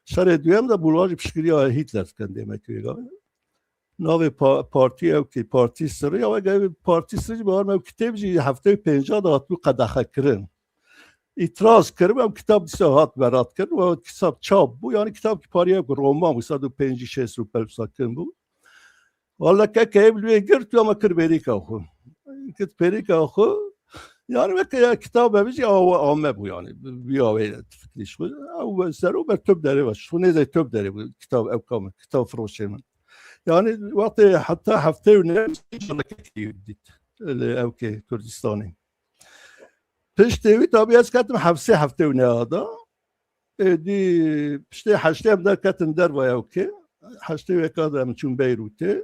Şerê duyem de Bulgar jî piştgiriya Hitler dikin, demek wê gavê. Navê pa-, partiyê ew kê, Partî Sirrî, ya weke Partî Sirrî, bawer me ew kitêb jî heftê û pênca de hatibû qedexekirin. Îtiraz kiribû, ew kitab dîsa hat beratkirin û ew kitab çap bû. Yanî kitabkî parî ew ku roman bû, sed û pêncî şêst rûpel wisa kirin bû. Wala keke ê bi wê girt û ama kir bêrîka xwe. Kir bêrîka xwe. Yanî weke ya kitab hebî jî awe ame bû yanî. Bi, bi awê fikrî ji xwe. Ew ser û ber Töbderê ve. Ji xwe nêzê Töbderê bû. Kitab ew kam, kitab firoşê min. Yanî wextê heta heftê û neh, keke dît. Li ew kê Kurdistanê. Piştê wî tabî ez ketim hefsê heftê û neha de. Êdî piştê heştê em derketin derva ew kê. Heştê û yeka de em çûn Beyrûtê.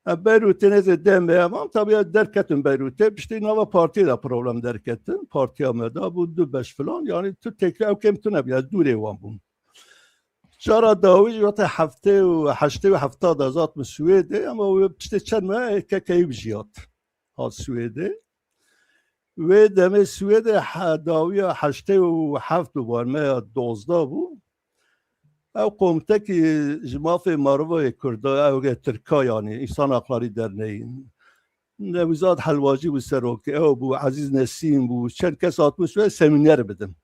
Em Beyrûtê nêzê demê em an, tabî ez derketim Beyrûtê. Piştê nava partiyê de problem derketin. Partiya me de bû du beş filan. Yanî tu têkilî ew kêm tune bû, ez dûrê wan bûm. Cara dawî jî wextê heftê û heştê û hefta de ez hatim Swêdê, ama wê piştê çend me kekeyî bijiyat. Hat Swêdê. Wê demê Swêdê he-, dawiya heştê û heft bû, bar me ya dozdeh bû. Ew komitekî ji mafê merivayê Kurda, ew ge Tirka, yanî Însan Haklarî Derneği. Newîzad Helwacî bû serokê, ew bû, Ezîz Nesîm bû, çend kes hatibû Swêdê semîner bidin.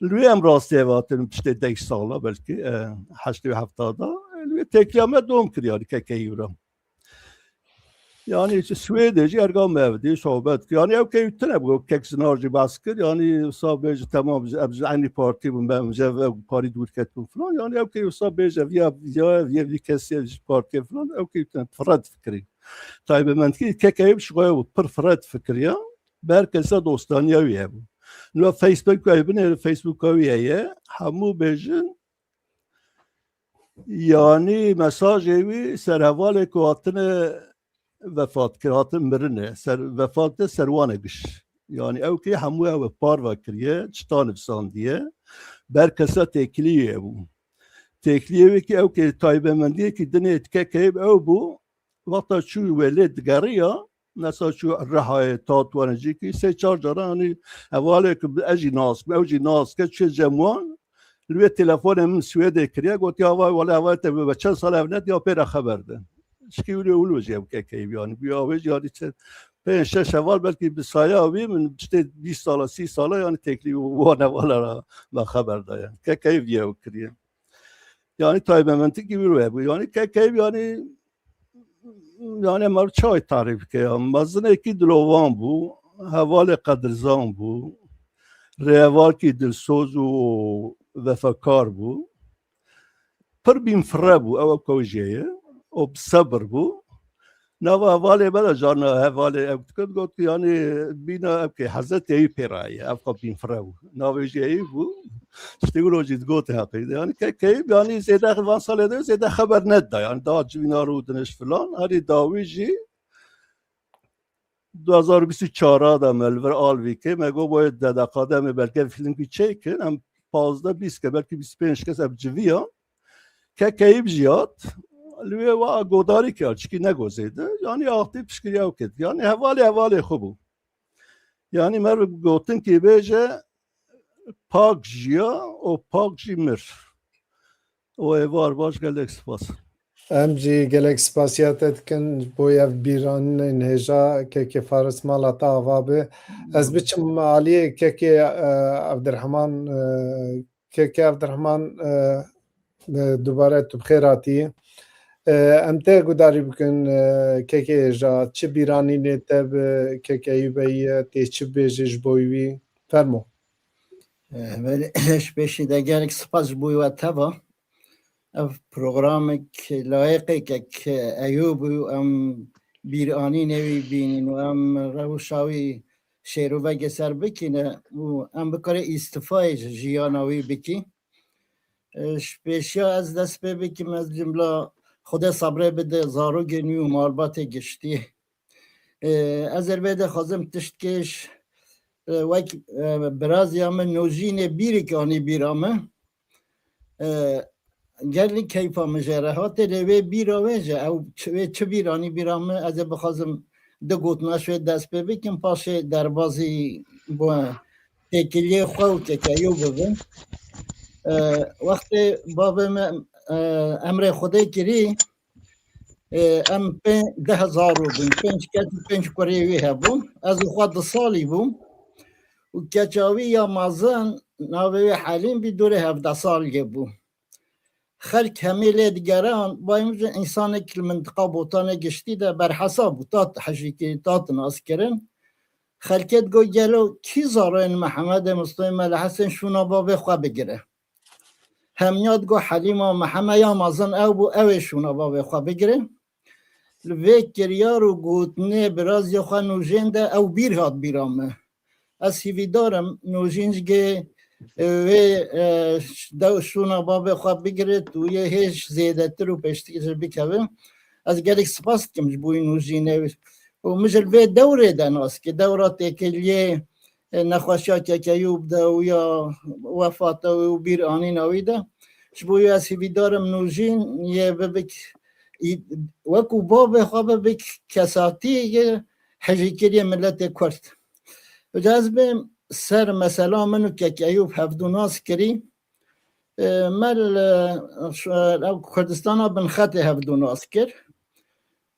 Li wê em rastî ev hatin piştê deh sala belkî, e, heştê û hefta da. Li wê têkiliya me dom kir, yanî kekeyî wira. Yanî Swêdê jî erga me ev dî sohbet kir. Yanî ew keyî tune bû, kek zinar jî behs kir. Yanî wisa bêje temam, em ji eynî partî bûn, em ji ev parî dûr ketibûn filan. Yanî ew keyî wisa bêje viya, viya, viya vî kesî ji partiyê filan, ew keyî tune fire difikirî. Taybetmendî kekeyî ji xwe pir fire difikiriya. Ber kesa dostaniya wî hebû. Niha Facebook wî binêre, Facebooka wî heye. Hemû bêjin, yanî mesajê wî ser hevalê ku hatine vefat kir, hatin mirine, ser, vefat kir, serwane giş. Yani ew kê hemû ew parve kiriye, çita nivîsandiye, ber kesa têkiliyê bû. Têkiliyê wê kî ew kê taybemendiyekî dinê dike keyb ew bû, wexta çû wê lê digeriya, mesela çû Rihayê, Tatwanê, cîkî sê çar caran, hani hevalê ku ez jî nas kim, ew jî nas ke, çû cem wan, li wê telefonê min Swêdê kiriye, gotiya, "Vay, wele hevalê te bi çend sal ev nediya pê re xeber de." Çikî wilo, wilo jî ew kekeyî, yani, bi ya wê jî, yani, çi pênc şeş heval, belkî bi saya wî min, işte, bîst sala, sî sala, yani, têkilî wan hevala re me xeber daye. Kekeyî viye ew kiriye. Yani, taybemendîkî wilo hebû. Yani, kekeyî, yani, yani, me çawa tarîf bike ya? Mezinekî dilovan bû, hevalê qedirzan bû, rêhevalkî dilsoz û vefakar bû. Pir bînfire bû, ew ew kewjê ye. Û bi sebir bû. Nava hevalê me de carna hevalê ew dikin, got, yani, bîna ew kê hezretê wî pê re ye, ev xwe bînfire bû. Navê jê wî bû. Tiştê wilo jî digot heqî de. Yani, ke-, keyî, yani, zêde van salê de zêde xeber nedida. Yani, daha civîna rû diniş filan. Herî dawî jî du hezar bîst û çar de me li vir Alvîkê, me got, boye dedeqa de me belkî fîlmkî çêkin, em pazdeh bîst ke, belkî bîst pênc kes ev civiya. Kekeyî jî hat, li wê wa godarî kir, çikî nego zêde. Yani, axtî piştgiriya ew kir. Yani, hevalê hevalê xwe bû. Yani, meriv gotinkî bêje, pak jiya û pak jî mir. Û êvar baş, gelek spas. Em jî gelek spasiya te dikin ji bo ev bîranînên hêja, kekê Faris mala te ava be. Ez biçim aliyê kekê, e, Evdirheman, e, kekê Evdirheman, e, e, dubare tu bi xêr hatî. E, em te gudarî bikin, e, kekê hêja, çi bîranînê te bi kekê Eyûbeyî ye, tê çi bêjî ji bo wî? Fermo. E, belê, ji pêşî de gelek spas ji bo we teva. Ev programek layiqê kek Eyûb û em bîranînê wî bînîn û em rewşa wî şêrovegê ser bikîne û em bikare îstifayê ji jiyana wî bikî. E, ji pêşiya ez dest pê bikim, ez cimla Xwedê sabrê bide zarokên wî û malbatê giştî. E, ez ê vê de xwazim tiştkê ji, e, wek, e, biraziya min Nojînê bîrik anî bîra min. E, gelî keyfa min jê re hate, lê wê bîra wê ji ew çi, wê çi bîr anî bîra min, ez ê bixwazim du gotina ji wê dest pê bikim, paşê derbazî bo têkiliyê xwe û kekeyû bibim. E, wextê bavê me, e, emrê Xwedê kirî, e, em pê-, deh zarok bûn, pênc keç û pênc kurê wî hebûn. Ez û xwe du salî bûm û keça wî ya mezin, navê wê Helîm bî, dûrê hevdeh salî bû. Xelk hemî lê digeran, bayim ji însanek li mintiqa Botanê giştî de berhesab bû, tat hejî kirî, tat nas kirin. Xelkê digot, gelo kî zaroyên Mihemedê Mistofê Mele Hesên şûna bavê xwe bigire? Hemiya digot, Helîma Mihemed ya mezin ew bû, ew ê şûna bavê xwe bigire. Li vê kiryar û gotinê biraziya xwe Nûjên de ew bîr hat bîra min. Ez hîvîdar im Nûjîn jî, e, wê, e, dew şûna bavê xwe bigire û yê hêj zêdetir û pêştir jî bikeve. Ez gelek spas dikim ji bo wî Nûjînê û min ji li vê dewrê de nas kir, dewra têkiliyê, e, nexweşiya Kek Eyûb de û ya wefata wî û bîr anîna wî de. Ji bo wî ez hîvîdar im Nûjîn yê bibik, î-, wekû bavê xwe bibik kesatiyê hejîkiriyê miletê Kurd. Îca ez bêm ser mesela min û Kek Eyûb hevdû nas kirî. E, me li, e, ew Kurdistana Binxetê hevdû nas kir.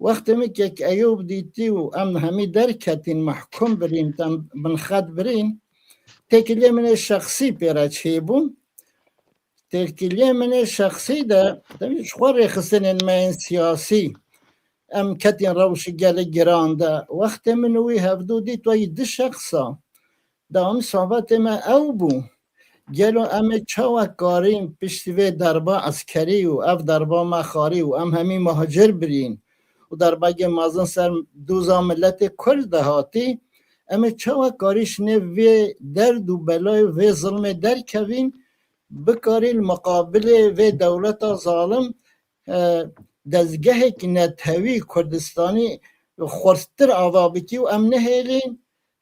Wextê min Kek Eyûb dîtî û em hemî derketîn, mehkûm birîn, em binxet birîn, têkiliyê min ê şexsî pê re çêbû. Têkiliyê min ê şexsî de, demî ji xwe rêxistinên me yên siyasî, em ketîn rewşî gelek giran de. Wextê min û wî hevdû dît, wayî du şexsa, da em sohbetê me ew bû. Gelo em ê çawa karîn piştî vê derba eskerî û ev derba me xwarî û em hemî muhacir birîn û derbagê mezin ser doza miletê Kurd de hatî, em ê çawa karî ji nêv vê derd û belayê vê zilmê derkevîn, bikarî li miqabilê vê dewleta zalim, e, dezgehekî netewî Kurdistanî xurttir ava bikî û em nehêlîn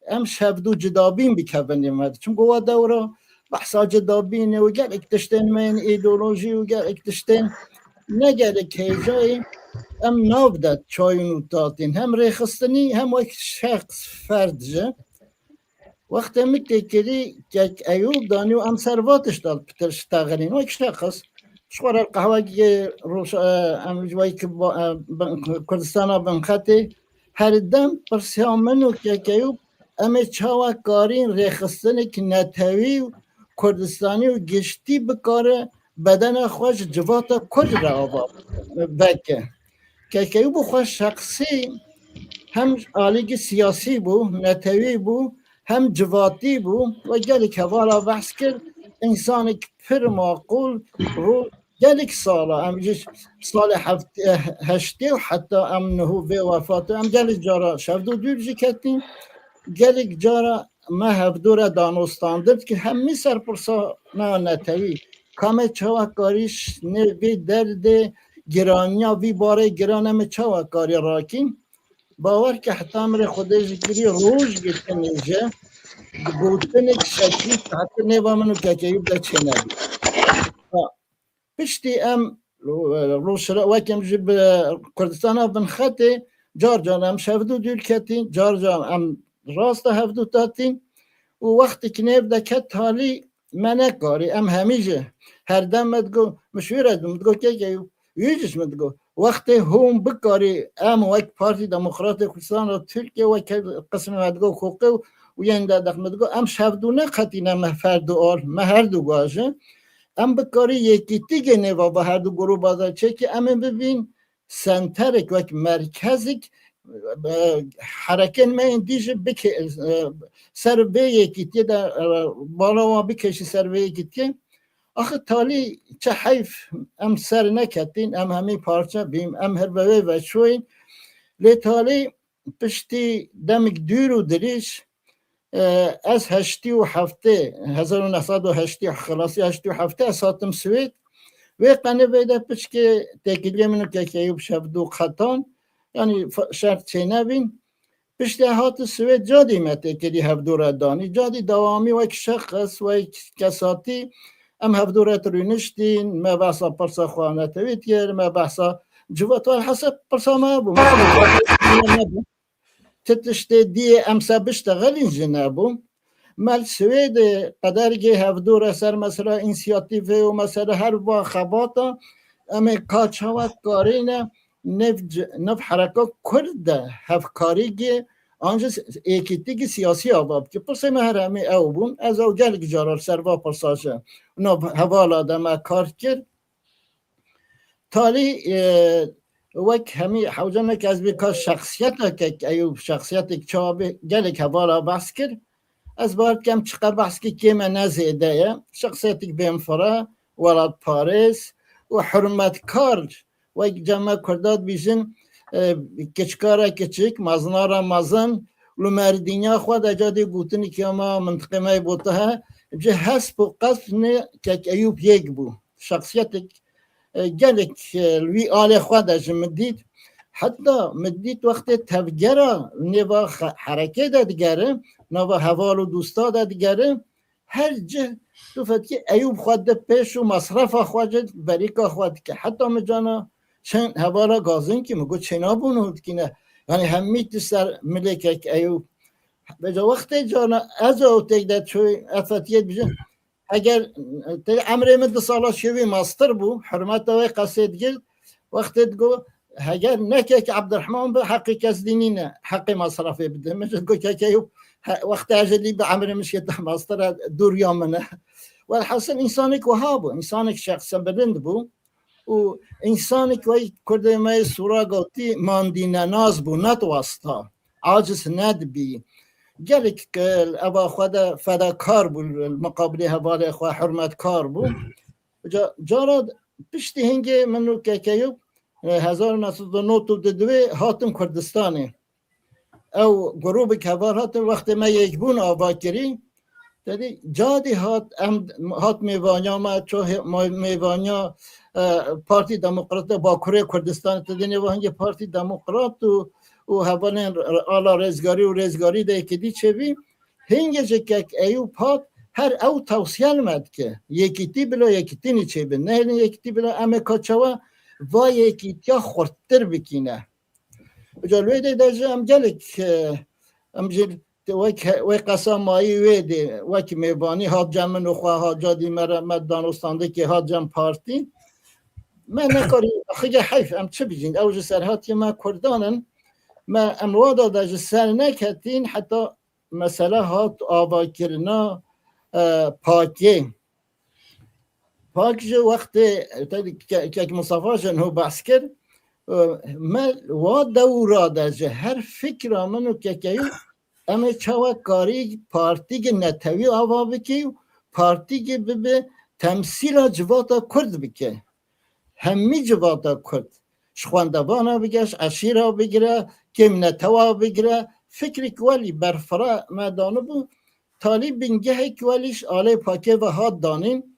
em şevdû cidabîn bikevin nêv me. Çimku wa dewra behsa cidabînê û gelek tiştên me yên îdeolojî û gelek tiştên ne gelek hêjayî em nav de çayîn û tatîn. Hem rêxistinî hem wek şexs ferd jî. Wextê min têkilî kek Eyûb danî û em ser va tişta pitir ştexilîn. Wek şexs, ji xwe re qehwekê roj-, e, em ji wek ba-, e, bin-, Kurdistana binxetê her dem pirsiya min û kek Eyûb, em ê çawa karîn rêxistinek netewî û Kurdistanî û giştî bikare bedena xwe ji civata Kurd re ava veke. Kek Eyûb bi xwe şexsî hem alîgî siyasî bû, netewî bû, hem civatî bû. We gelek hevala behs kir, însanek pir maqûl, rû gelek sala, em ji salê heft-, eh, heştê û heta em niho vê wefat, em gelek cara şevdû dûr jî ketîn, gelek cara me hevdû re danostandin ki hemî ser pirsa me netewî, ka me çawa karî ş-, nê vê derdê giraniya vî barê giran em ê çawa karî rakîn? Bawer ke heta mirê Xwedê ji girî roj girtinê jî gotinek şeklî heta nêva min û kek Eyûb de çênebî. Ha, piştî em rojhila-, wek em ji bi Kurdistana binxetê car car em şevdû dûr ketîn, car car em rasta hevdû tatîn û wextê ki nêv de ket talî me nekarî, em hemî jî her dem me digo, min şûr ez min digo kek Eyûb, wî jî ji min digo. Wextê hûn bikarî em wek Partî Demokratê Kurdistan re Tirkiye wek qismê me digo koqê û yên de dex me digo, em şevdû neqetîne me ferdû al, me her du gajin. Em bikarî yekîtîgê nêva va her du grûba de çêkî em ê bibîn senterek wek merkezek, e, herekên me yên dî jî bike-, e, ser vê yekîtiyê de, e, bala wan bikeşî ser vê yekîtiyê. Axir talî çi heyf em ser neketîn, em hemî parçe bîn, em her bi wê veçûyîn. Lê talî piştî demik dûr û dirîj, e, ez heştî û heftê, hezar û neh sed û heştî, xilasî heştî û heftê ez hatim Swêd. Wê qenê vê de piçkê têkiliyê min û kek Eyûb şevdû qetan, yanî fa-, şert çênebîn. Piştî hati Swêd cadî me têkilî hevdû re danî. Cadî dewamî wek şexs, wek kesatî em hevdû re rûniştîn, me behsa pirsa xwe netewî dikir, me behsa civat, welhesel pirsa me hebû. Me hebû. Ti tiştê diyê em se biştexilîn jî nebû. Me li Swêdê qedergê hevdû re ser mesela însiyatîfê û mesela her va xebata em ê ka çawa karîne nêv c-, nêv hereka Kurd de hevkarîgê an jî s-, êkîtîgî siyasî ava bike. Pirsê me her hemî ew bûn. Ez ew gelek cara li ser va pirsa ji nav hevala de me kar kir. Talî, e, wek hemî hewce neke ez bê ka şexsiyeta kek Eyûb, şexsiyetek çawa bê, gelek hevala behs kir. Ez bawer dikim çiqe behs kê kêm e ne zêde ye. Şexsiyetek bênfire, welatparêz û hurmetkar. Wek cem me Kurda dibêjin, e, keçikara keçik, mezinara mezin, li merdîniya xwe de cadê gotinek ya me mintiqê me yê Botahe, ji hesp û qesp ne kek Eyûb yek bû. Şexsiyetek, e, gelek, e, li wî alê xwe de ji min dît. Heta min dît wextê tevgera nêva xe-, herekê de digere, nava heval û dosta de digere, her cih tu fetkî Eyûb xwe di pêş û mesrefa xwe ji berîka xwe dike. Heta min cana çend hevala gazin kî min got çênabûn hûn dikîne. Yanî hemî tu ser milê kek Eyûb. Vêca wextê cana ez ew têk de çûy, ez fetiyê dibêjim. Heger, te emrê min du sala şêwî mastir bû, hurmeta wê qesê digirt, wextê digot, heger ne kek Ebdirehman bi, heqê kes dî nîne, heqê masrafê bide. Min jî digot, kek Eyûb, he, wextê ez jî lî bi emrê min şêta mastir e, dûriya min e. Welhasil, însanek wiha bû, însanek şexse bilind bû û însanek wek Kurdê me yê Sura gotî, mandînenas bû, nedwasta, aciz nedibî. Gelek, e, eva xwe de fedakar bû, li miqabilê hevalê xwe hurmetkar bû. Ca-, cara piştî hingê min û kek Eyûb, e, hezar û neh sed û nod û du hatin Kurdistanê. Ew grûbek heval hatin, wextê me yekbûn ava kirî, te dî cadî hat, em hat mêvaniya me, ço hê-, ma-, mêvaniya, e, Partî Demokrat de Bakurê Kurdistanê, te dî nêva hingê Partî Demokrat û, û hevalên ala rêzgarî û rêzgarî de yekîtî çêbî. Hingê ji kek Eyûb hat, her ew tewsiye li me dike. Yekîtî bila yekîtînî çêbin. Nehêlin yekîtî bila em ê ka çawa va yekîtiya xurttir bikîne. Îca li wê dê de jî em gelek, e, em jî wek, wek qesa mayî wê dê, wek mêvanî hat cem min û xwe hat ca dî me re, me danûstandikê hat cem partî. Me nekarî, axige heyf, em çi bijîn? Ew ji serhatiyê me Kurdan in. Me em wada de ji ser neketîn heta mesele hat avakirina, e, pakê. Pak ji wextê te ke-, kek Mustafa ji nû behs kir, e, me wa dewra de ji her fikra min û kekeyî em ê çawa karî partîgê netewî ava bikî û partîgê bibe temsîla civata Kurd bike. Hemî civata Kurd. Ji xwendevana bigire, ji eşîra bigire, kêm netewa bigire. Fikrek welî berfira me danibû, talî bingehek welî ji alê pakê ve hat danîn.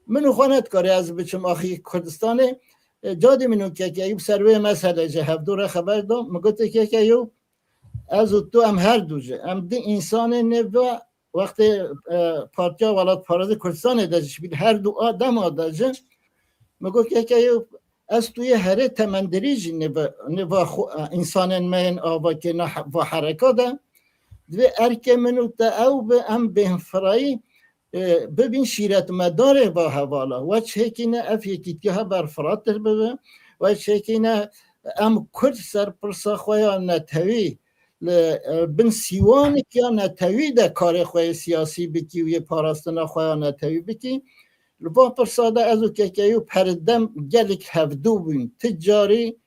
Min û xwe nedikarî ez biçim axî Kurdistanê. E, cadî min û kek Eyûb ser wê meselê ji hevdû re xeber da. Min gotê kek Eyûb, ez û tu em her du jî. Em di însanê nêve wextê, e, Partiya Welatparêzê Kurdistanê de jî, ji bîr her du a dema de jî, min got, keke Eyûb, ez tu yê herê temendirî jî nêve, nêva xwe, e, însanên me yên ava kê na he-, va hereka de, divê erkê min û te ew bi, em bêhnfirayî, e, bibîn şîretmedarê va hevala. Weçhekî ne ev yekîtiya he berfiratir bibe, weçhekî ne em Kurd ser pirsa xwe ya netewî li, e, bin sîwanek ya netewî de karê xwe yê siyasî bikî û yê parastina xwe ya netewî bikî. Li van pirsa de ez û kekeyî û perdem gelek hevdû bûn. Ti carî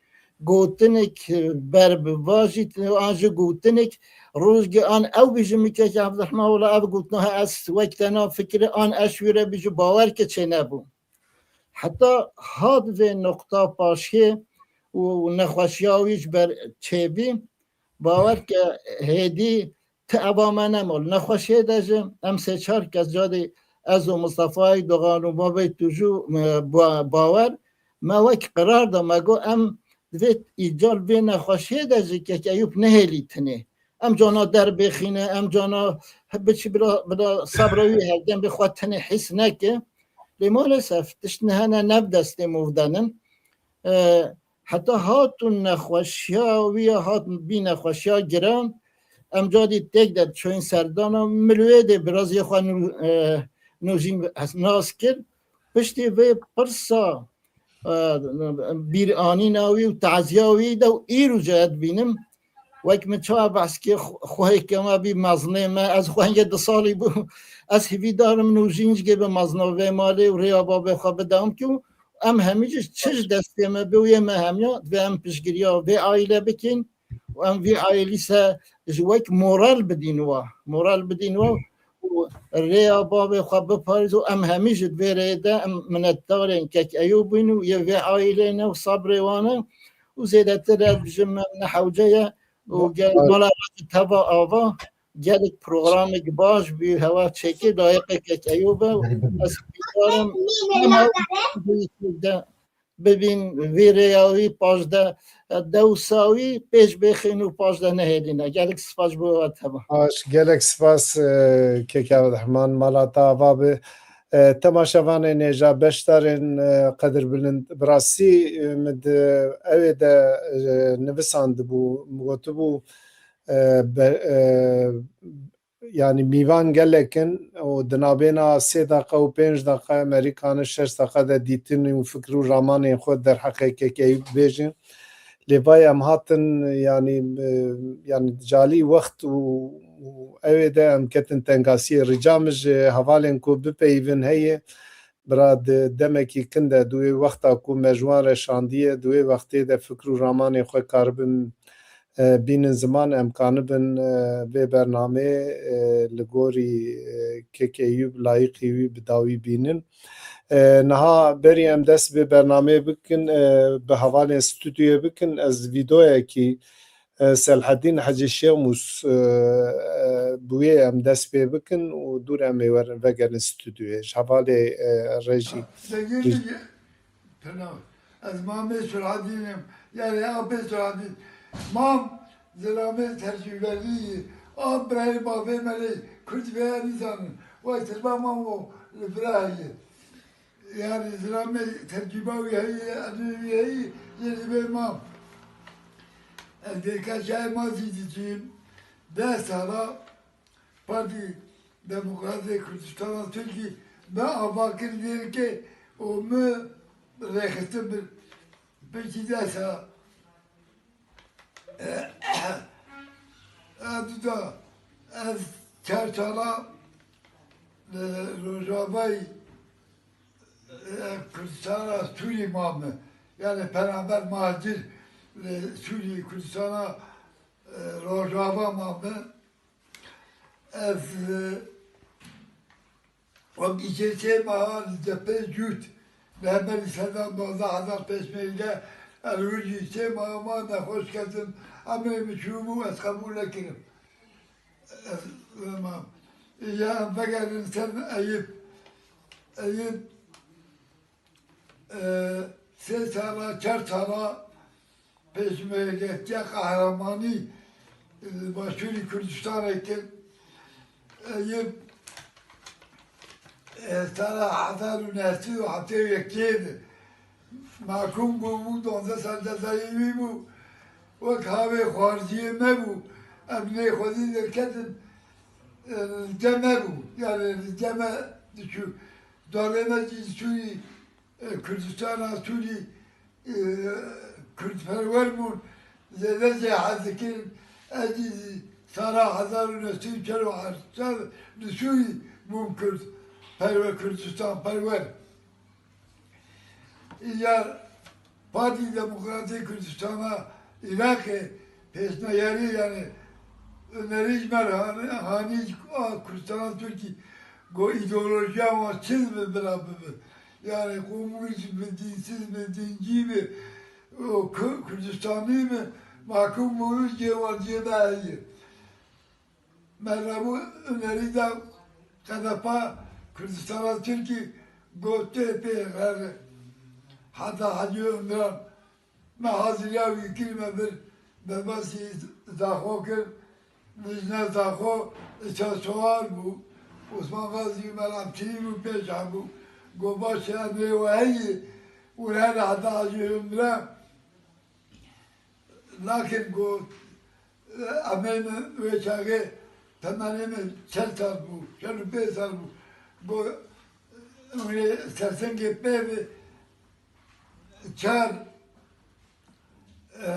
gotinek ber bi va jî, an jî gotinek rojgê an ew bî ji min keke Evdirehman, wela ev gotina he ez wek te na fikirê, an ez ji wî re bî jî bawer ke çênebû. Heta hat vê noqta paşê û nexweşiya wî ji ber çêbî, bawer ke hêdî ti eva me nema. Li nexweşiyê de jî em sê çar kes cadî ez û Mistefayê Dogan û Babê Tûjû, e, ba-, bawer me wek qirar da, me got em divê îcal vê nexweşiyê de jî kek Eyûb nehêlî tinê. Em cana derbêxîne, em cana biçî bila, bila sebra wî hevdem bê xwe tenê hîs neke. Lê maalesef tişt nehene ne bi destê movdenin. E, heta hatûn nexweşiya wî ya hat bî nexweşiya giran. Em cadî têk de çûyîn serdana, min li wê dê biraziyê xwe nû-, e, nûjîn nas kir. Piştî vê pirsa, e, bîranîna wî û taziya wî de û îro jî ez dibînim. Wek min çawa behs kir, xwe-, xwehê ke me bî mezinê me, ez xwehingê du salî bû. Ez hîvîdar im nûjîn jî bi mezina vê malê û rêya babê xwe bidewam kî û em hemî jî çi ji destê me bê û yê me hemiya divê em piştgiriya vê aîle bikîn û em vî aîlî se ji wek moral bidîn wa. Moral bidîn wa û rêya babê xwe biparêz û em hemî jî di vê rêyê de em minetdarên kek Eyûb bûn û yê vê aîlê ne û sabrê wan e û zêdetir ez bijim em ne hewce ye û gel mala teva ava gelek programek baş bî hewa çêkir layiqê kek Eyûb e û ez hîvîdar im hema de bibîn vî rêya wî paşde dewsa wî pêş bêxîn û paşde nehêlîne. Gelek spas bo we teva. Baş, gelek spas, e, kek Evdirehman, mala te ava be. E, temaşevanên hêja beşdarên, e, qedirbilind, bi rastî, e, min di ewê de, e, nivisandibû, min gotibû, e, be-, e, yanî mîvan gelek in û di navbêna sê deqa û pênc deqa em erê kanin şeş deqa de dîtin û fikir û ramanên xwe derheqê kekeyî bibêjin. Lê vay em hatin, yanî, e, yanî calî wext û, û ewê de em ketin tengasiyê. Rica min ji hevalên ku bipeyivin heye, bira di demekî kin de, di wê wexta ku me ji wan re şandiye, di wê wextê de fikir û ramanên xwe karibin, e, bînin ziman, em kanibin, e, vê bernameyê, e, li gorî, e, kek Eyûb layiqî wî bi dawî bînin. E, niha berî em dest vê bernameyê bikin, e, bi hevalên stûdyoyê bikin, ez vîdeoyekî, e, Selhedîn Hecî Şêxmûs, e, e, bi wê em dest pê bikin û dûr em ê werin vegerin stûdyoyê. Ji hevalê, e, rejî. Dengê min ye. Tena. Ez mamê Selhedîn im. Yani apê Selhedîn. Mam Zilamê tercûbelî yê. A birayê bavê me lê Kurd vêya nîzanin. Way tilba mamo li vira heye. Yani zilamê tercûba wî heye, evê wî heye, yê li vê ma. Ez dêrka çayê ma zî dicîm. Deh sala Partî Demokratê Kurdistana Tirkî me ava kir dêrkê û me rêxistin bir. Piştî deh sala Ev da ez çar sala, e, Rojavayê, e, Kurdistana Sûrî mame. Yani penaber muhacir, e, Sûrî Kurdistana, e, Rojava mame. Ez, e, Wek îşê sê meha li cephê cût, li hemberî sed û duwazdeh hezar pêşmerge, ez wir jî sê meha ma nexweş ketim, emrê min çûbû, ez qebûl nekirim. Ez, ma, ya em vegerin ser min Eyûb. Eyûb, e, sê sala, çar sala, Pêşmergetiya qehremanî li Başûrî Kurdistanê kir. Eyûb, e, sala hezar û neh sed û heftê û yekê de mahkûm bûbû, duwazdeh sal cezayê wî bû. Wek havê xwarziyê me bû. Em nê xwedî derketin, e, li cem me bû. Yani li cem me diçû. Darê me jî li Sûrî, e, Kurdistana Sûrî, e, Kurdperwer bûn, zêde jê hez dikirin. Ez jî sala hezar û neh sed û çar û heşt li Sûrî bûm Kurd perwer, Kurdistan perwer. Îcar Partî Demokratê Kurdistana Iraqê pêşniyarî, yani, önerî ji me re hanî, hanî a Kurdistana Tirkî, got, îdeolojiya wan çi dibe bila bibe. Yani, komunîst bi, dînsiz bi, dîncî bi, û Ku-, Kurdistanî bi, mahkûm bû, cê wan cê me heye. Me rabû önerî da Qedepa Kurdistana Tirkî, got, tê pê her heta Hecî Umran. Me haziriya wî kir, me bir derbasî Zaxo kir. Lijne Zaxo îçer suwar bû. Osman Gazî Meramçî bû, pêş hebû. Got, baş e, emrê we heye. Û her heta Hecî Umran. Lakin got, emrê min wê çaxê temenê min çel sal bû, çel û pênc sal bû. Got, hûn ê sersengê pê bi çar, e,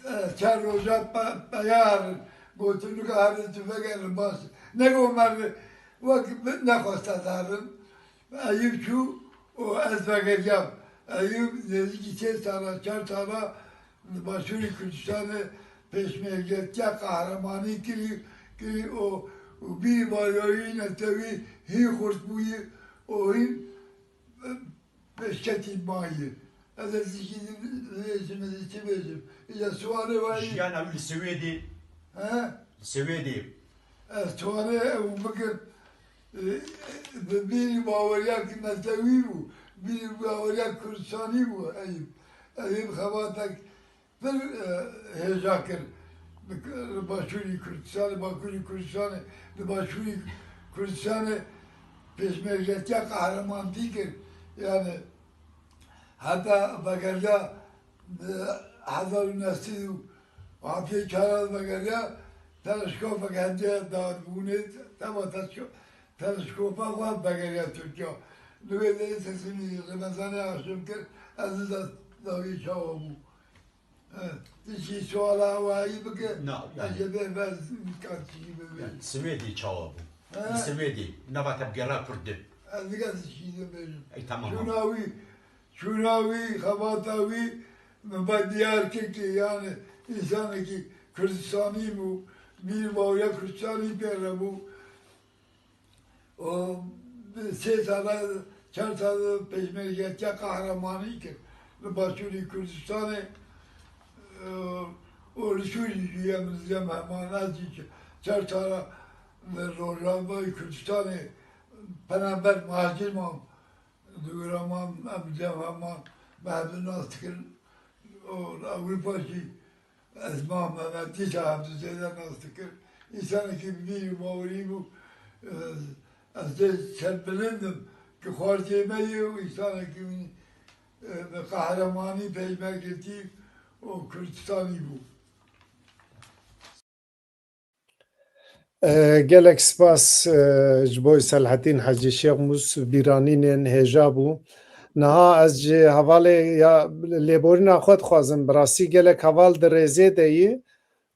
e, çar roja pe-, peya herin. Gotin, nika herin tu vegerin baş. Nego merdi wek nexwesta zarin. Eyûb çû û ez vegeriyam. Eyûb nêzîkî sê sala, çar sala li Başûrê Kurdistanê pêşmergetiya qehremanî kirî, kirî û, û bîrî baweriyê netewî hîn xurt bûyî û hîn, e, pêşketî mayî. Ez ê zikî bêjim, ez ê çi bêjim? Îja sualê we yî. Jiyana wî li Swêdê. He? Li Swêdê. Ez sualê ew bikim. E, bi bîrî baweriya netewî bû, bîrî baweriya Kurdistanî bû. Eyûb, Eyûb xebatek pir, e, hêja kir. Li Başûrî Kurdistanê, Bakurî Kurdistanê, li Başûrî Kurdistanê pêşmergetiya qehremanî kir. Yani heta vegeriya, e, hezar û neh sed û heftê û çar vegeriya, teleskopek hediye dadibûnê, tema teleskop-, teleskopa xwe vegeriya Tirkiye. Li wê derê sesimî Remezanê aşim kir, ez niza dawî çawa bû. He, tu jî suala awayî bike, Na, yani. Ez ê bê ver, kat jî bibê. Yani, Swêdê çawa bû? He? Li Swêdê, nava te bi gera Kurd de. Ez nika tu jî de bêjim. Ey, tamam. Çûna wî, çûna wî, xebata wî, min ba diyar kir ki, yani, însanekî Kurdistanî bû, bîr bawiya Kurdistanî pê re bû. Û sê sala, çar sala pêşmergetiya qehremanî kir li Başûrê Kurdistanê, û, û li Sûrî jî em li cem heman, ez jî çar sala li Rojavayê Kurdistanê penaber muhacir mam, dûra mam, em li cem heman me hev nas dikirin û li Ewropa jî Ez ma Mehmetî Şah Ebdulzêde nas dikim. Însanekî bi bîr û bawerî bû. Ez, ez dê serbilind im ki xwartê me ye û însanekî min, e, bi qehremanî pey me girtî û Kurdistanî bû. E, gelek spas, e, ji bo Selhetîn Hecî Şêxmûs bîranînên hêja bû. Niha ez ji hevalê ya lêborîna xwe dixwazim. Bi rastî gelek heval di rêzê de yî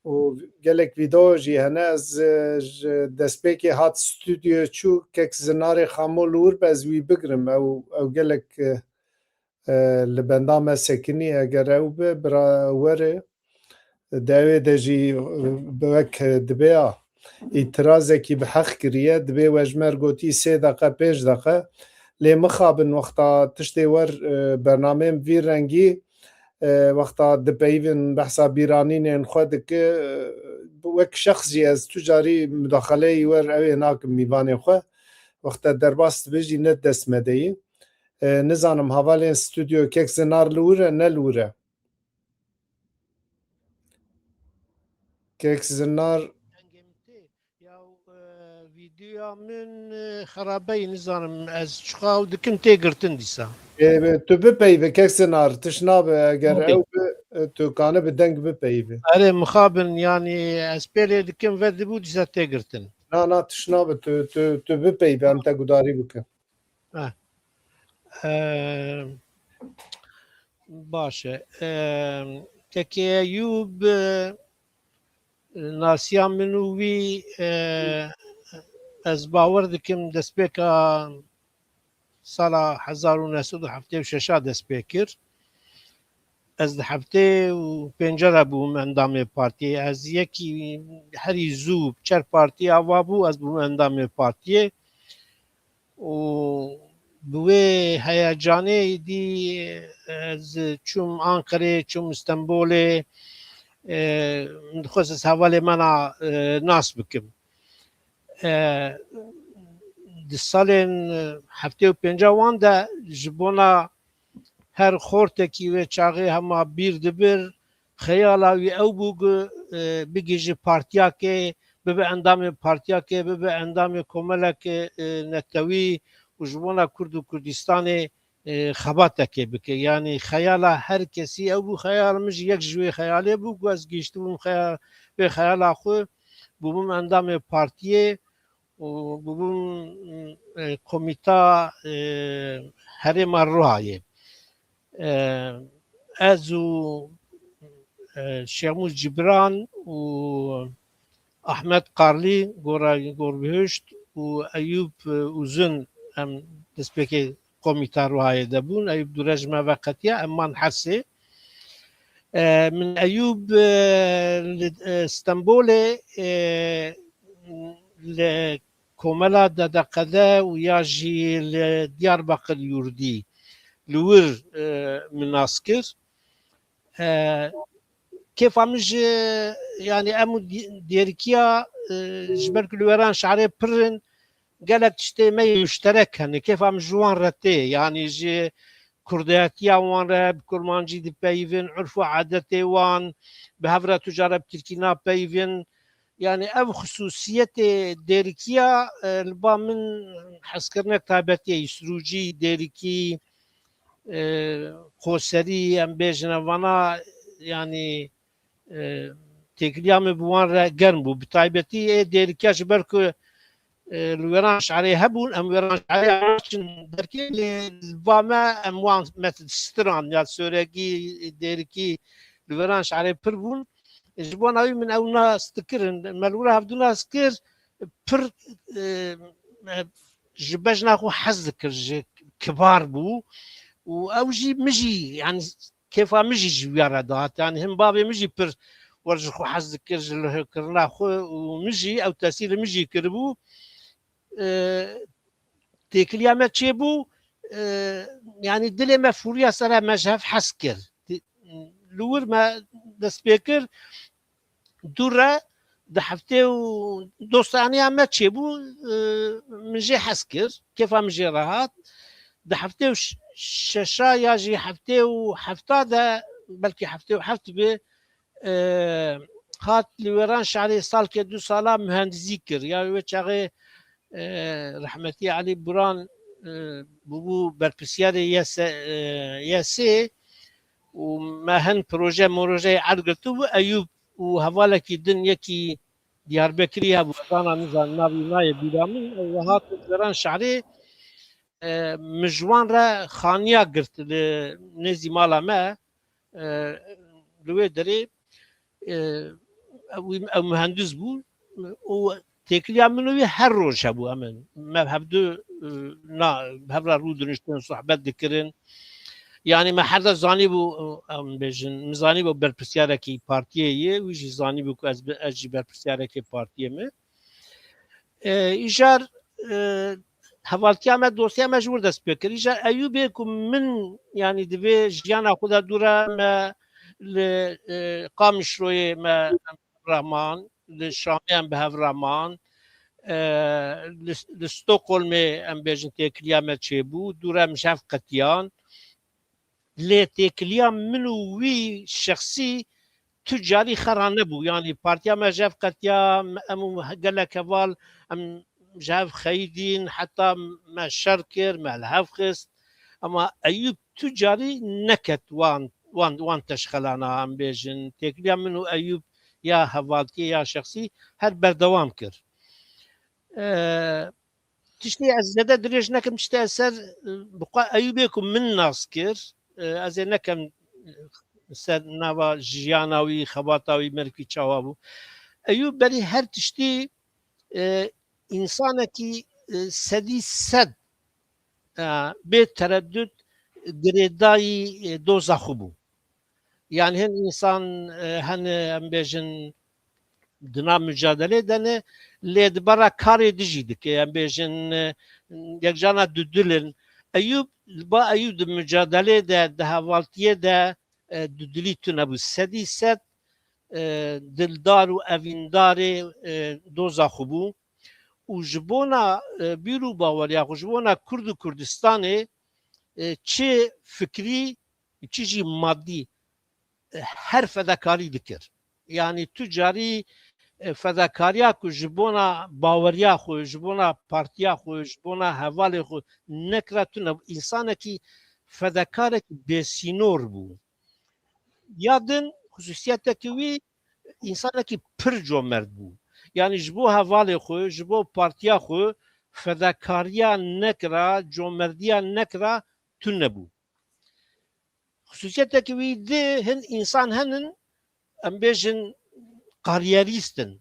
û gelek vîdeo jî hene. Ez, e, ji destpêkê hat stûdyoyê çû, kek Zinarê Xamo li wir be, ez wî bigirim. Ew, ew gelek, e, e, li benda me sekinî, eger ew be, bira were. Di ewê de jî, e, wek dibe ya, îtirazekî bi heq kiriye, dibê we ji me re gotî sê deqe, pênc deqe. Lê mixabin wexta tiştê wer, e, bernameyên vî rengî, e, wexta dipeyivin behsa bîranînên xwe dike, e, wek şexs jî ez tu carî mudaxaleyî wer ewê nakim mîvanê xwe. Wexta derbas dibe jî ne dest me de yî. E, nizanim hevalên stûdyo kek Zinar li wir e, ne li wir e? Kek Zinar. Dengê min tê. Ya, e, vîdyoya min, e, xerabeyî, nizanim ez çiqa ew dikim tê girtin dîsa. E, tu bipeyve kek Zinar, tiş nabe eger Okey. ew bi, e, tu kane bi deng bipeyve. Erê, mixabin, yanî ez pêlê dikim ve dibû dîsa tê girtin. Na, na, tiş nabe, tu, tu, tu bipeyve, em te gudarî bikin. Eh. Eee, baş e. Eee, Kekê Eyûb, e, nasiya min û wî, e, ez bawer dikim destpêka sala hezar û neh sed û heftê û şeş a dest pê kir. Ez di heftê û pênca de bûm endamê partiyê. Ez yekî herî zû çer partî ava bû, ez bûm endamê partiyê. Û bi wê heyecanê dî ez çûm Anqerê, çûm Stenbolê, e, min dixwest ez hevalê me na, e, nas bikim. E, di salên, e, heftê û pênca wan de ji bona her xortekî wê çaxê hema bîr dibir, xeyala wî ew bû ku, e, bigihîje partiyakê, bibe endamê partiyakê, bibe endamê komeleke, e, netewî û ji bona Kurd û Kurdistanê, e, xebatekê bike. Yanî xeyala her kesî ew bû, xeyala min jî yek ji wê xeyalê bû ku ez gihîştibûm xeya-, wê xeyala xwe, bûbûm endamê partiyê û bûbûm, e, komîta, e, herêma Ruhayê. E, ez û, e, Şêxmûs Cibran û Ahmet Karlî, Gora Gorbihişt û Eyûp, e, Uzun, em destpêkê komîta Ruhayê de bûn. Eyûp dûre ji me veqetiya, em man her sê. E, min Eyûb, e, li, e, Stenbolê, e, li komela D D Q D û ya jî li Diyarbakir Yurdî li wir, e, min nas kir. E, kêfa min ji, yanî em û Dê-, Dêrikiya, e, ji ber ku li wêran şarê pir in, gelek tiştê me yê muşterek hene. Kêfa min ji wan re tê. Yanî ji kurdayetiya wan re, bi kurmancî dipeyivin, urf û adetê wan, bi hev re tu cara bi tirkî napeyivin. Yanî ev xisûsiyetê Dêrikiya, e, li ba min hezkirinek taybetî ye, Îsrûcî, Dêrikî, e, Qoserî, em bêjin, vana, yanî, e, têkiliya min bi wan re germ bû. Bi taybetî ê Dêrikiya, ji ber ku, e, li wêran şarê hebûn, em wêran şarê naçin derkê, lê li ba me em wan me stiran ya Sorekî, Dêrikî li wêran şarê pir bûn. Ji bona wî min ew nas dikirin. Me li wir hevdu nas kir, pir, e, e, ji bejna xwe hez dikir, ji kibar bû û ew jî min jî, yanî kêfa min jî ji wî re dihat. Yanî hin bavê min jî pir wer ji xwe hez dikir, ji lihevkirina xwe û min jî ew tesîrê min jî kiribû. E, têkiliya me çêbû, e, yanî dilê me fûriya ser e, me ji hev hez kir. Di-, li wir me dest pê kir, dû re di heftê û dostaniya me çêbû, e, min jê hez kir, kêfa min jê re hat. Di heftê û şeşa ya jî heftê û hefta de, belkî heftê û heft be, e, hat li wêran şerê salkê du sala mühendisî kir. Ya wê çaxê, e, rehmetî Elî Buran, e, bûbû berpirsiyarê Y S, e, Y S û me hin proje morojeyê erd girtibû. Eyûb û hevalekî din yekî Diyarbekirî hebû, zana nizan navî nayê bîra min, ew hatin li wêran şerê, e, min ji wan re xaniya girt li nêzî mala me, e, li wê derê, e, ew, ew mühendis bû û têkiliya min û wî her roj hebû, em, me hevdu, e, na, hev re rû diniştin, sohbet dikirin. Yanî me her de zanîbû, em bêjin, min zanîbû berpirsyarekî partiyê ye, wî jî zanîbû ku ez bi, ez jî berpirsyarekê partiyê me. E, îcar, e, hevaltiya me, dostiya me ji wir dest pê kir. Îcar Eyûbê ku min, yanî di vê jiyana xwe de dû re me li, e, Qamişloyê me bi hev re man, li Şamê em bi hev re man, e, li, li Stockholmê em bêjin têkiliya me çêbû, dû re em ji hev qetiyan. Lê têkiliya min û wî şexsî tu carî xera nebû. Yanî partiya me ji hev qetiya, em û gelek heval, em ji hev xeyidîn, heta me şer kir, me li hev xist. Ema Eyûb tu carî neket wan, wan, wan teşxelana, em bêjin. Têkiliya min û Eyûb ya hevaltiyê ya şexsî her berdewam kir. E, tiştê ez zêde dirêj nekim, tiştê ez ser, e, bi xwe Eyûbê ku min nas kir, e, ez ê nekem, e, ser nava jiyana wî, xebata wî, merikî çawa bû. Eyûb berî her tiştî, e, însanekî, e, sedî sed, e, bê tereddut girêdayî, e, doza xwe bû. Yanî hin însan, e, hene, em bêjin, di nav micadelê de ne, lê di bara karê dijî dike. Em bêjin, e, yekcana dudil in. Eyûb, li ba Eyûb di micadelê de, di hevaltiyê de, e, dudilî tune bû. Sedî sed, e, dildar û evîndarê, e, doza xwe bû. Û ji bona, e, bîr û baweriya xwe, ji bona Kurd û Kurdistanê, e, çi fikrî, çi jî madî, e, her fedakarî dikir. Yanî tu carî, e, fedakariya ku ji bona baweriya xwe, ji bona partiya xwe, ji bona hevalê xwe nekira tune. Însanekî, fedakarek bêsînor bû. Ya din, xusûsiyetekî wî, însanekî pir comerd bû. Yanî ji bo hevalê xwe, ji bo partiya xwe fedakariya nekira, comerdiya nekira tune bû. Xusûsiyetekî wî di hin însan henin, em bêjin kariyerîst in.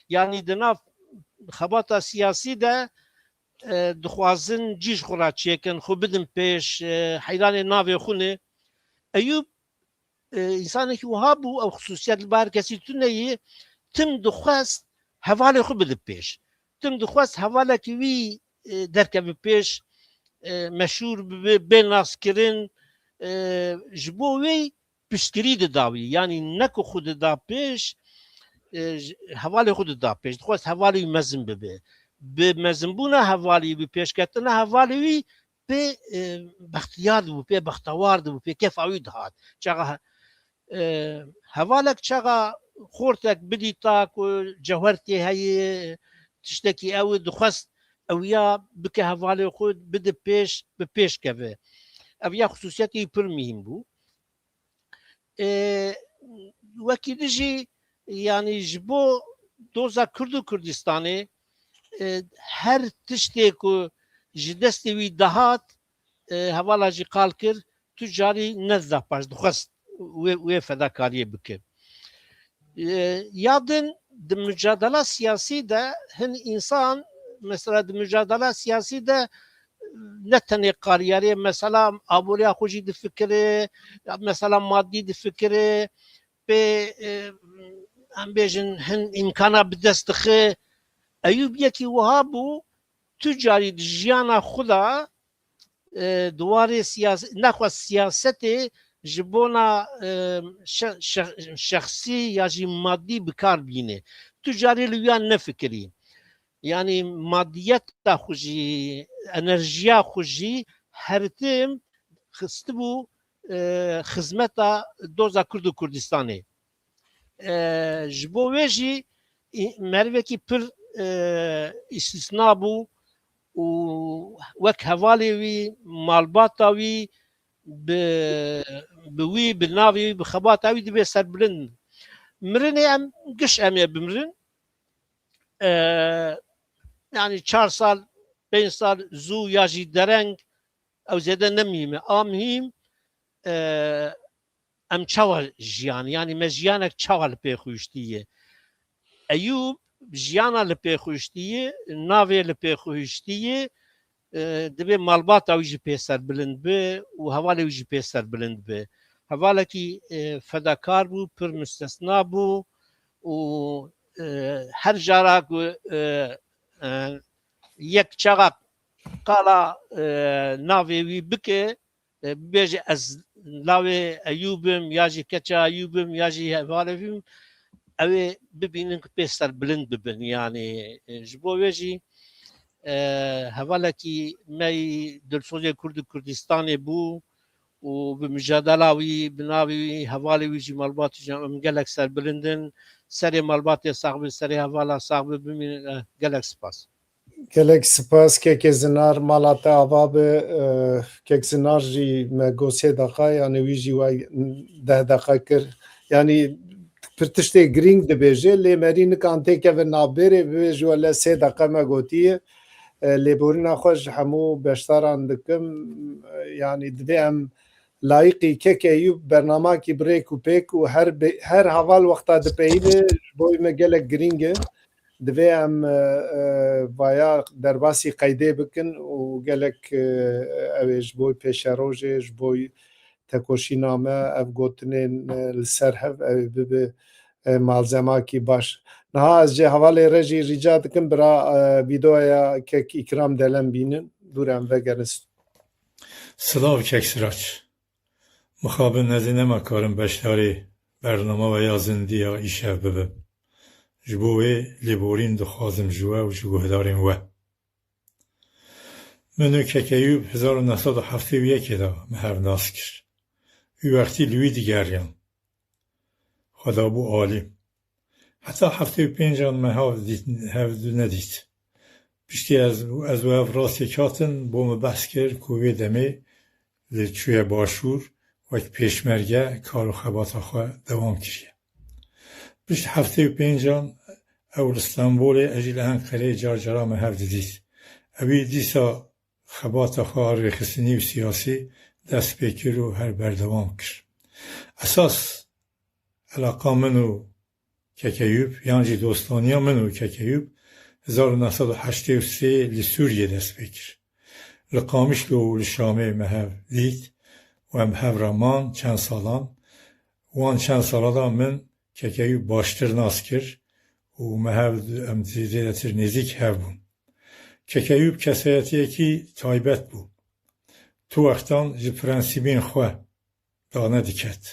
Yanî di nav xebata siyasî de, e, dixwazin cî ji xwe re çêkin, xwe bidin pêş, e, heyranê navê xwe ne. Eyûb, e, însanekî wiha bû, ew xusûsiyet li ba her kesî tune ye, tim dixwest hevalê xwe bide pêş. Tim dixwest hevalekî wî, e, derkeve pêş, e, meşhûr bibe, bê naskirin, e, ji bo wê piştgirî dida wî. Yanî ne ku xwe dida pêş, e, ji, hevalê xwe dida pêş. Dixwest hevalê wî mezin bibe. Bi mezinbûna hevalê wî, bi pêşketina hevalê wî pê, e, bextiyar dibû, pê bextewar dibû, pê kefa wî dihat. Çaxa, e, hevalek çaxa xortek bidîta ku cewher tê heye, tiştekî ew dixwest ew ya bike hevalê xwe bide pêş, bi pêş keve. Ev ya xusûsiyetê pir muhîm bû. E, wekî din jî, yanî ji bo doza Kurd û Kurdistanê, e, her tiştê ku ji destê wî dihat, e, hevala jî qal kir, tu carî nedida paş, dixwest wê, wê fedakariyê bike. E, ya din di micadela siyasî de hin însan, mesela di micadela siyasî de ne tenê kariyerê, mesela aboriya xwe jî difikire, ya mesela madî difikire, pê, e, em bêjin hin îmkana bi dest dixe. Eyûb yekî wiha bû, tu carî di jiyana xwe de, e, di warê siyas-, nexwest siyasetê ji bona, e, şe-, şe-, şexsî ya jî madî bi kar bîne. Tu carî li wiya nefikirî. Yanî madiyeta xwe jî, enerjiya xwe jî her tim xistibû, e, xizmeta doza Kurd û Kurdistanê. E, ji bo wê jî î-, merivekî pir, e, îstisna bû û wek hevalê wî, malbata wî bi, bi wî, bi navê wî, bi xebata wî dibe serbilind. Mirinê em giş em ê bimirin. E, yanî çar sal, pênc sal zû ya jî dereng, ew zêde nemîme. A mihîm, e, em çawa jiyan, yanî me jiyanek çawa li pê xwiştiye? Eyûb jiyana li pê xwiştiye, navê li pê xwiştiye, e, divê malbata wî jî pê serbilind be û hevalê wî jî pê serbilind be. Hevalekî, e, fedakar bû, pir mustesna bû û, e, her cara ku, e, e, yek çaxa qala, e, navê wî bike, e, bibêje, "Ez lawê Eyûb im, ya jî keça Eyûb im, ya jî hevalê wî im", ew ê bibînin ku pê serbilind bibin. Yanî, e, ji bo wê jî, e, hevalekî me yî dilsozê Kurd û Kurdistanê bû û bi micadela wî, bi navê wî, hevalê wî jî, malbatê jî em gelek serbilind in. Serê malbatê sax be, serê hevala sax be, bimînin. E, gelek spas. Gelek spas kekê Zinar, mala te ava be. E, kek Zinar jî me got sê deqa, yanî wî jî way deh deqa kir. Yanî pir tiştê girîng dibêje, lê merî nikan têkeve navbêrê, bibêje wele sê deqa me gotiye. E, lêborîna xwe ji hemû beşdaran dikim. E, yanî divê em layîqî kek Eyûb bernamakî bi rêk û pêk û her bê-, her heval wexta dipeyîne ji bo me gelek girîng e. Divê em, e, e, vaya derbasî qeydê bikin û gelek, e, ew ê ji bo pêşerojê, ji bo tekoşîna me, ev gotinên, e, li ser hev, ew ê bibe, e, malzemakî baş. Niha ez ji hevalê re jî rîca dikim bira, e, vîdeoya kek Îkram Delem bînin. Dûr em vegerin. Silav kek Sirac. Mixabin ez ê nema karim beşdarê bernama we ya zindî ya îşev bibim. Ji bo wê lêborîn dixwazim ji we û ji guhdarên we. Min û kek Eyûb hezar û neh sed û heftê û yekê de me hev nas kir. Wî wextî li wî digeriyan. Xwe dabû alî. Heta heftê û pêncan me hev dît, hev du nedît. Piştî ez, ez û ev rastî hatin, bo min behs kir ku wê demê li çûye başûr, wek pêşmerge kar û xebata xwe dewam kiriye. Pişt heftê û pêncan ew li Stenbolê, ez jî li Enqereyê car cara me hev didît. Ewî dîsa xebata xwe a rêxistinî û siyasî dest pê kir û her berdewam kir. Esas elaqa min û kek Eyûb, yan jî dostaniya min û kek Eyûb, hezar û neh sed û heştê û sê li Sûriyê dest pê kir. Li Qamişlo û li Şamê me hev dît û em hev re man çend salan. Wan çend sala de min kek Eyûb baştir nas kir û me hev, em zêdetir nêzîk hev bûn. Kek Eyûb kesayetiyekî taybet bû. Tu wextan ji prensîbên xwe dane diket.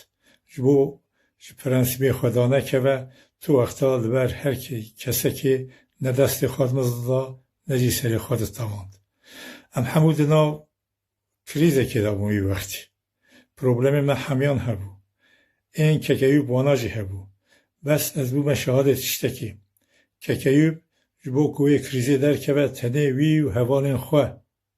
Ji bo ji prensîbê xwe danekeve, tu wexta li ber her ke-, kesekê ne destê xwe dimizda, ne jî serê xwe ditewand. Em hemû di nav krîzekê de bûn wî wextî. Problemê me hemiyan hebû. Ên kek Eyûb wana jî hebû. Bes ez bûme şahidê tiştekî. Kek Eyûb ji bo ku wê krîzê derkeve, tenê wî û hevalên xwe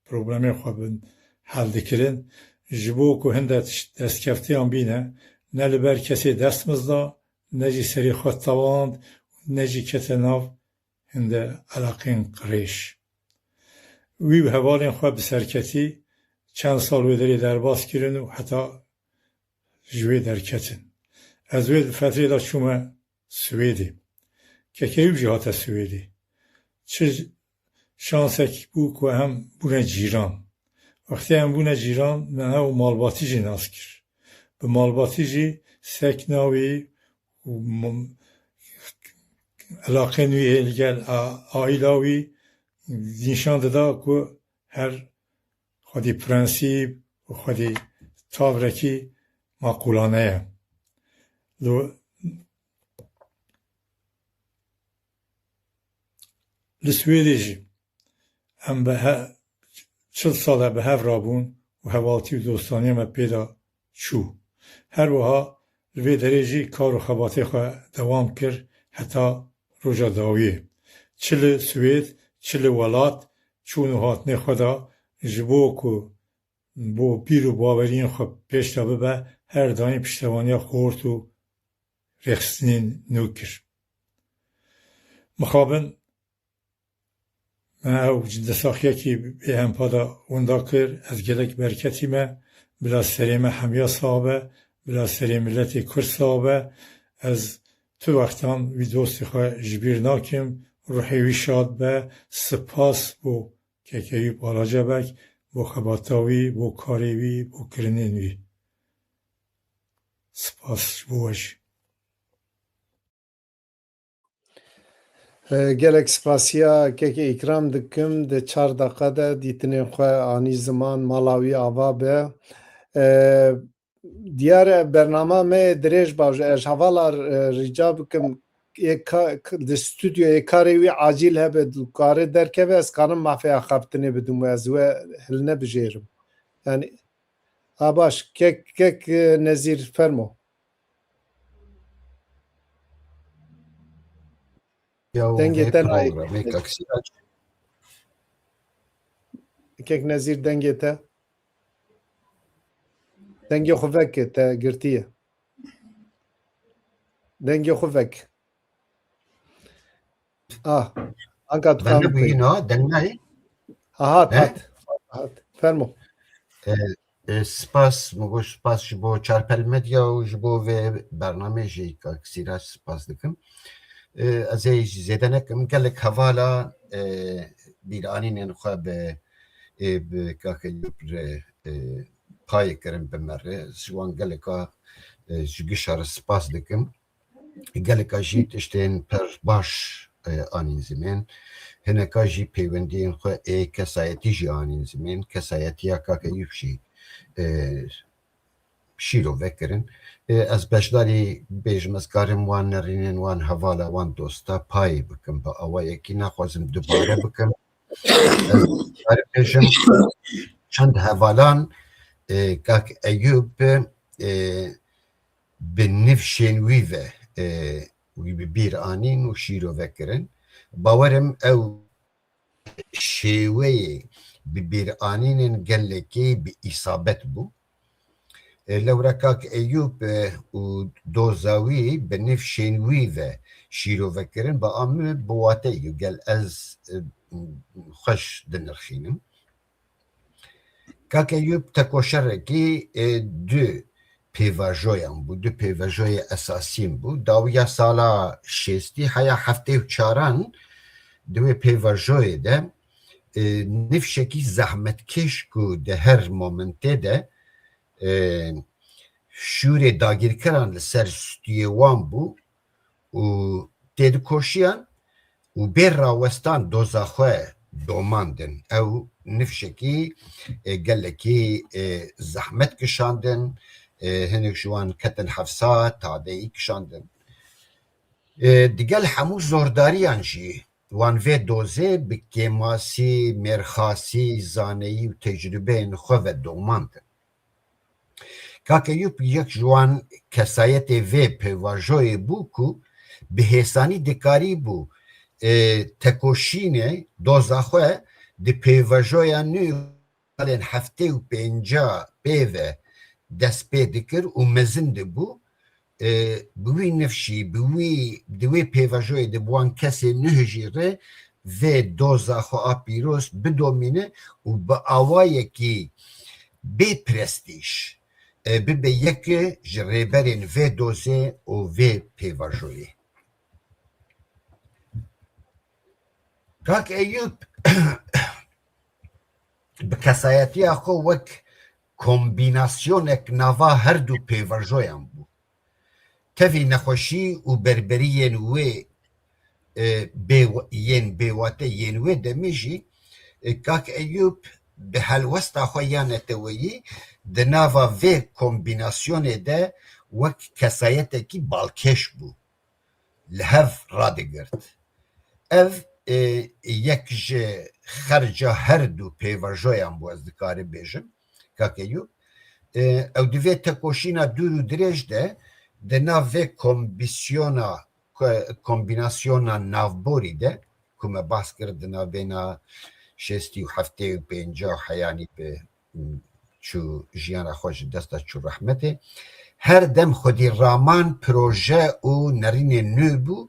problemê xwe bin hel dikirin. Ji bo ku hinde tişt destkeftiyan bîne, ne li ber kesê dest mizda, ne jî serê xwe tewand, ne jî kete nav hinde eleqên qirêj. Wî û hevalên xwe bi serketî çend sal wê derê derbas kirin û heta ji wê derketin. Ez wê fetrê de çûme Swêdê. Kek Eyûb jî hate Swêdê. Çi şansek bû ku em bûne cîran. Wextê em bûne cîran, me ew malbatî jî nas kir. Bi malbatî jî sekna wî û m-, elaqên wî ê li gel a-, aîla wî nîşan dida ku her xwedî prensîb û xwedî tavrekî maqûlane ye. Li, li Swêdê jî em bi he-, çil sal e bi hev rabûn û hevaltî û dostaniya me pê de çû. Her wiha Li vê derê jî kar û xebatê xwe dewam kir heta roja dawiyê. Çi li Swêd, çi li welat çûn û hatinê xwe da ji bo ku bo bîr û baweriyên xwe pêş de bibe, her daîm piştevaniya xort û rêxistinên nû kir. Mixabin me ew ji destsaxiyekî bêhempa de winda kir, ez gelek berketî me, bila serê me hemiya sax be, bila serê miletê Kurd sax be. Ez tu wextan wî dostê xwe ji bîr nakim, ruhê wî şad be, spas bo Kek Eyûp Alacabek, bo xebata wî, bo karê wî, bo kirinên wî. Spas ji bo we jî. E, gelek spasiya kekê Îkram dikim, di çar deqa de dîtinên xwe anî ziman, mala wî ava be. E, diyar e, bernama me dirêj ba, ji, ez hevala, e, rica bikim, ê ka-, k-, di stûdyoyê karê wî acîl hebe, dikare derkeve, ez karim mafeya xebtinê bidim û ez we hilnebijêrim. Yani, ha baş, kek, kek, e, Nezîr, fermo. Ya, Dengê vê te nayê. Programê Kak Sîrac. Kek Nezîr, dengê te. Dengê xwe veke, te girtiye. Dengê xwe vek. Ah, anka tu Ben ne buyina, deng nayê? Ha, hat, He? hat. Hat. Fermo. E, e, spas, min got spas ji bo Çarpel Medya û ji bo vê bernamê jî Kak Sîrac spas dikim. E, ez ê jî zêde nekim. Gelek hevala, e, bîranînên xwe bi, e, bi Kak Eyûp re, e, payê kirin bi me re. Ji wan geleka, e, ji gişa re spas dikim. Geleka jî tiştên pir baş, e, anîn zimên. Hineka jî peywendiyên xwe ê kesayetî jî anîn zimên. Kesayetiya Kak Eyûp jî, e, şîrove kirin. E, ez beşdarî bêjim, ez karim wan nerînên, wan hevala, wan dosta payê bikim bi awayekî, naxwazim dubare bikim. Ez karim bêjim, çend hevalan, e, Kak Eyûp, e, bi nifşên wî ve, e, wî bi bîr anîn û şîrove kirin. Bawerim ew şêweyê bi bîr anînên gelekê bi îsabet bû. E, lewra Kak Eyûp, e, û doza wî bi nifşên wî ve şîrove kirin, bi a min bi wateyî gel ez, e, xweş dinirxînim. Kak Eyûp tekoşerekî, e, du pêvajoyan bû, du pêvajoyê esasîn bû. Dawiya sala şêstî heya heftê û çaran di wê pêvajoyê de, e, nifşekî zehmetkêş ku di her momentê de, e, şûrê dagîrkeran li ser stûyê wan bû, û têdikoşiyan û bê rawestan doza xwe domandin. Ew nifşekî, e, gelekî, e, zehmet kişandin, e, hinek ji wan ketin hefsa, tadeyî kişandin. E, digel hemû zordariyan jî wan vê dozê bi kêmasî, mêrxasî, zaneyî û tecrûbeyên xwe ve domandin. Kak Eyûp yek ji wan kesayetê vê pêvajoyê bû ku bi hêsanî dikarîbû, e, tekoşînê doza xwe di pêvajoya nû salên heftê û pênca pê ve dest pê dikir û mezin dibû. E, bi wî nifşî, bi wî, di wê pêvajoyê de bi wan kesên nuh jî re vê doza xwe a pîroz bidomîne û bi awayekî bê prestîj, e, bibe yek ji rêberên vê dozê û vê pêvajoyê. Kak Eyûp bi kesayetiya xwe wek kombînasyonek nava her du pêvajoyan bû. Tevî nexweşî û berberiyên wê, e, bê-, yên bêwate yên wê demê jî, e, Kak Eyûp bi helwesta xwe ya neteweyî di nava vê kombînasyonê de wek kesayetekî balkêş bû, li hev radigirt. Ev, e, yek ji xerca her du pêvajoyan bû, ez dikarim bêjim, Kak Eyûp. E, ew di vê tekoşîna dûr û dirêj de, Di nav vê kombîsyona, ko-, kombînasyona navborî de, ku me behs kir di navbêna şêstî û heftê û pêncî heyanî bi çû, jiyana xwe ji dest de çû rehmetê. Her dem xwedî raman proje û nerînên nû bû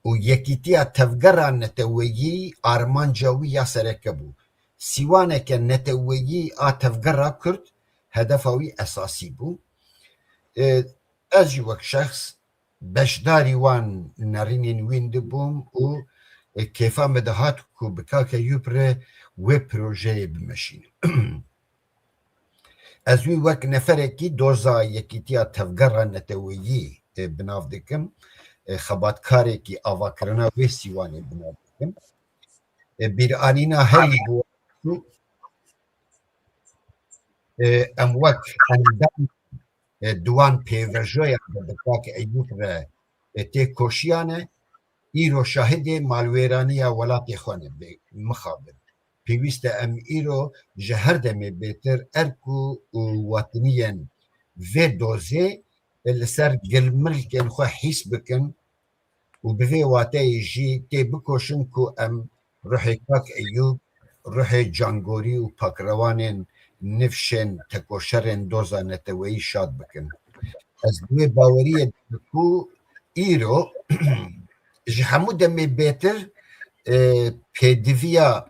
û yekîtiya tevgera neteweyî armanca wî ya sereke bû. Sîwaneke neteweyî a tevgera Kurd hedefa wî esasî bû. E, ez jî wek şexs beşdarî wan nerînên wîn dibûm û, e, kêfa min dihat ku bi kak Eyûb re wê projeyê bimeşînim. Ez wî wek neferekî doza yekîtiya tevgera neteweyî, e, bi nav dikim, e, xebatkarekî avakirina wê sîwanê bi nav dikim. E, bîranîna herî bi, e, em wek endam, e, di wan pêvajoyan de bi kak Eyûb re, e, tê koşiyane, îro şahidê malwêraniya welatê xwe ne, bê mixabin. Pêwîst e em îro ji her demê bêtir erk û, û watiniyên vê dozê, e, li ser gilmilkên xwe hîs bikin û bi vê wateyê jî tê bikoşin ku em ruhê kak Eyûb, ruhê cangorî û pakrewanên nifşên tekoşerên doza neteweyî şad bikin. Ez bi wê baweriyê dikim ku îro ji hemû demê bêtir, e, pêdiviya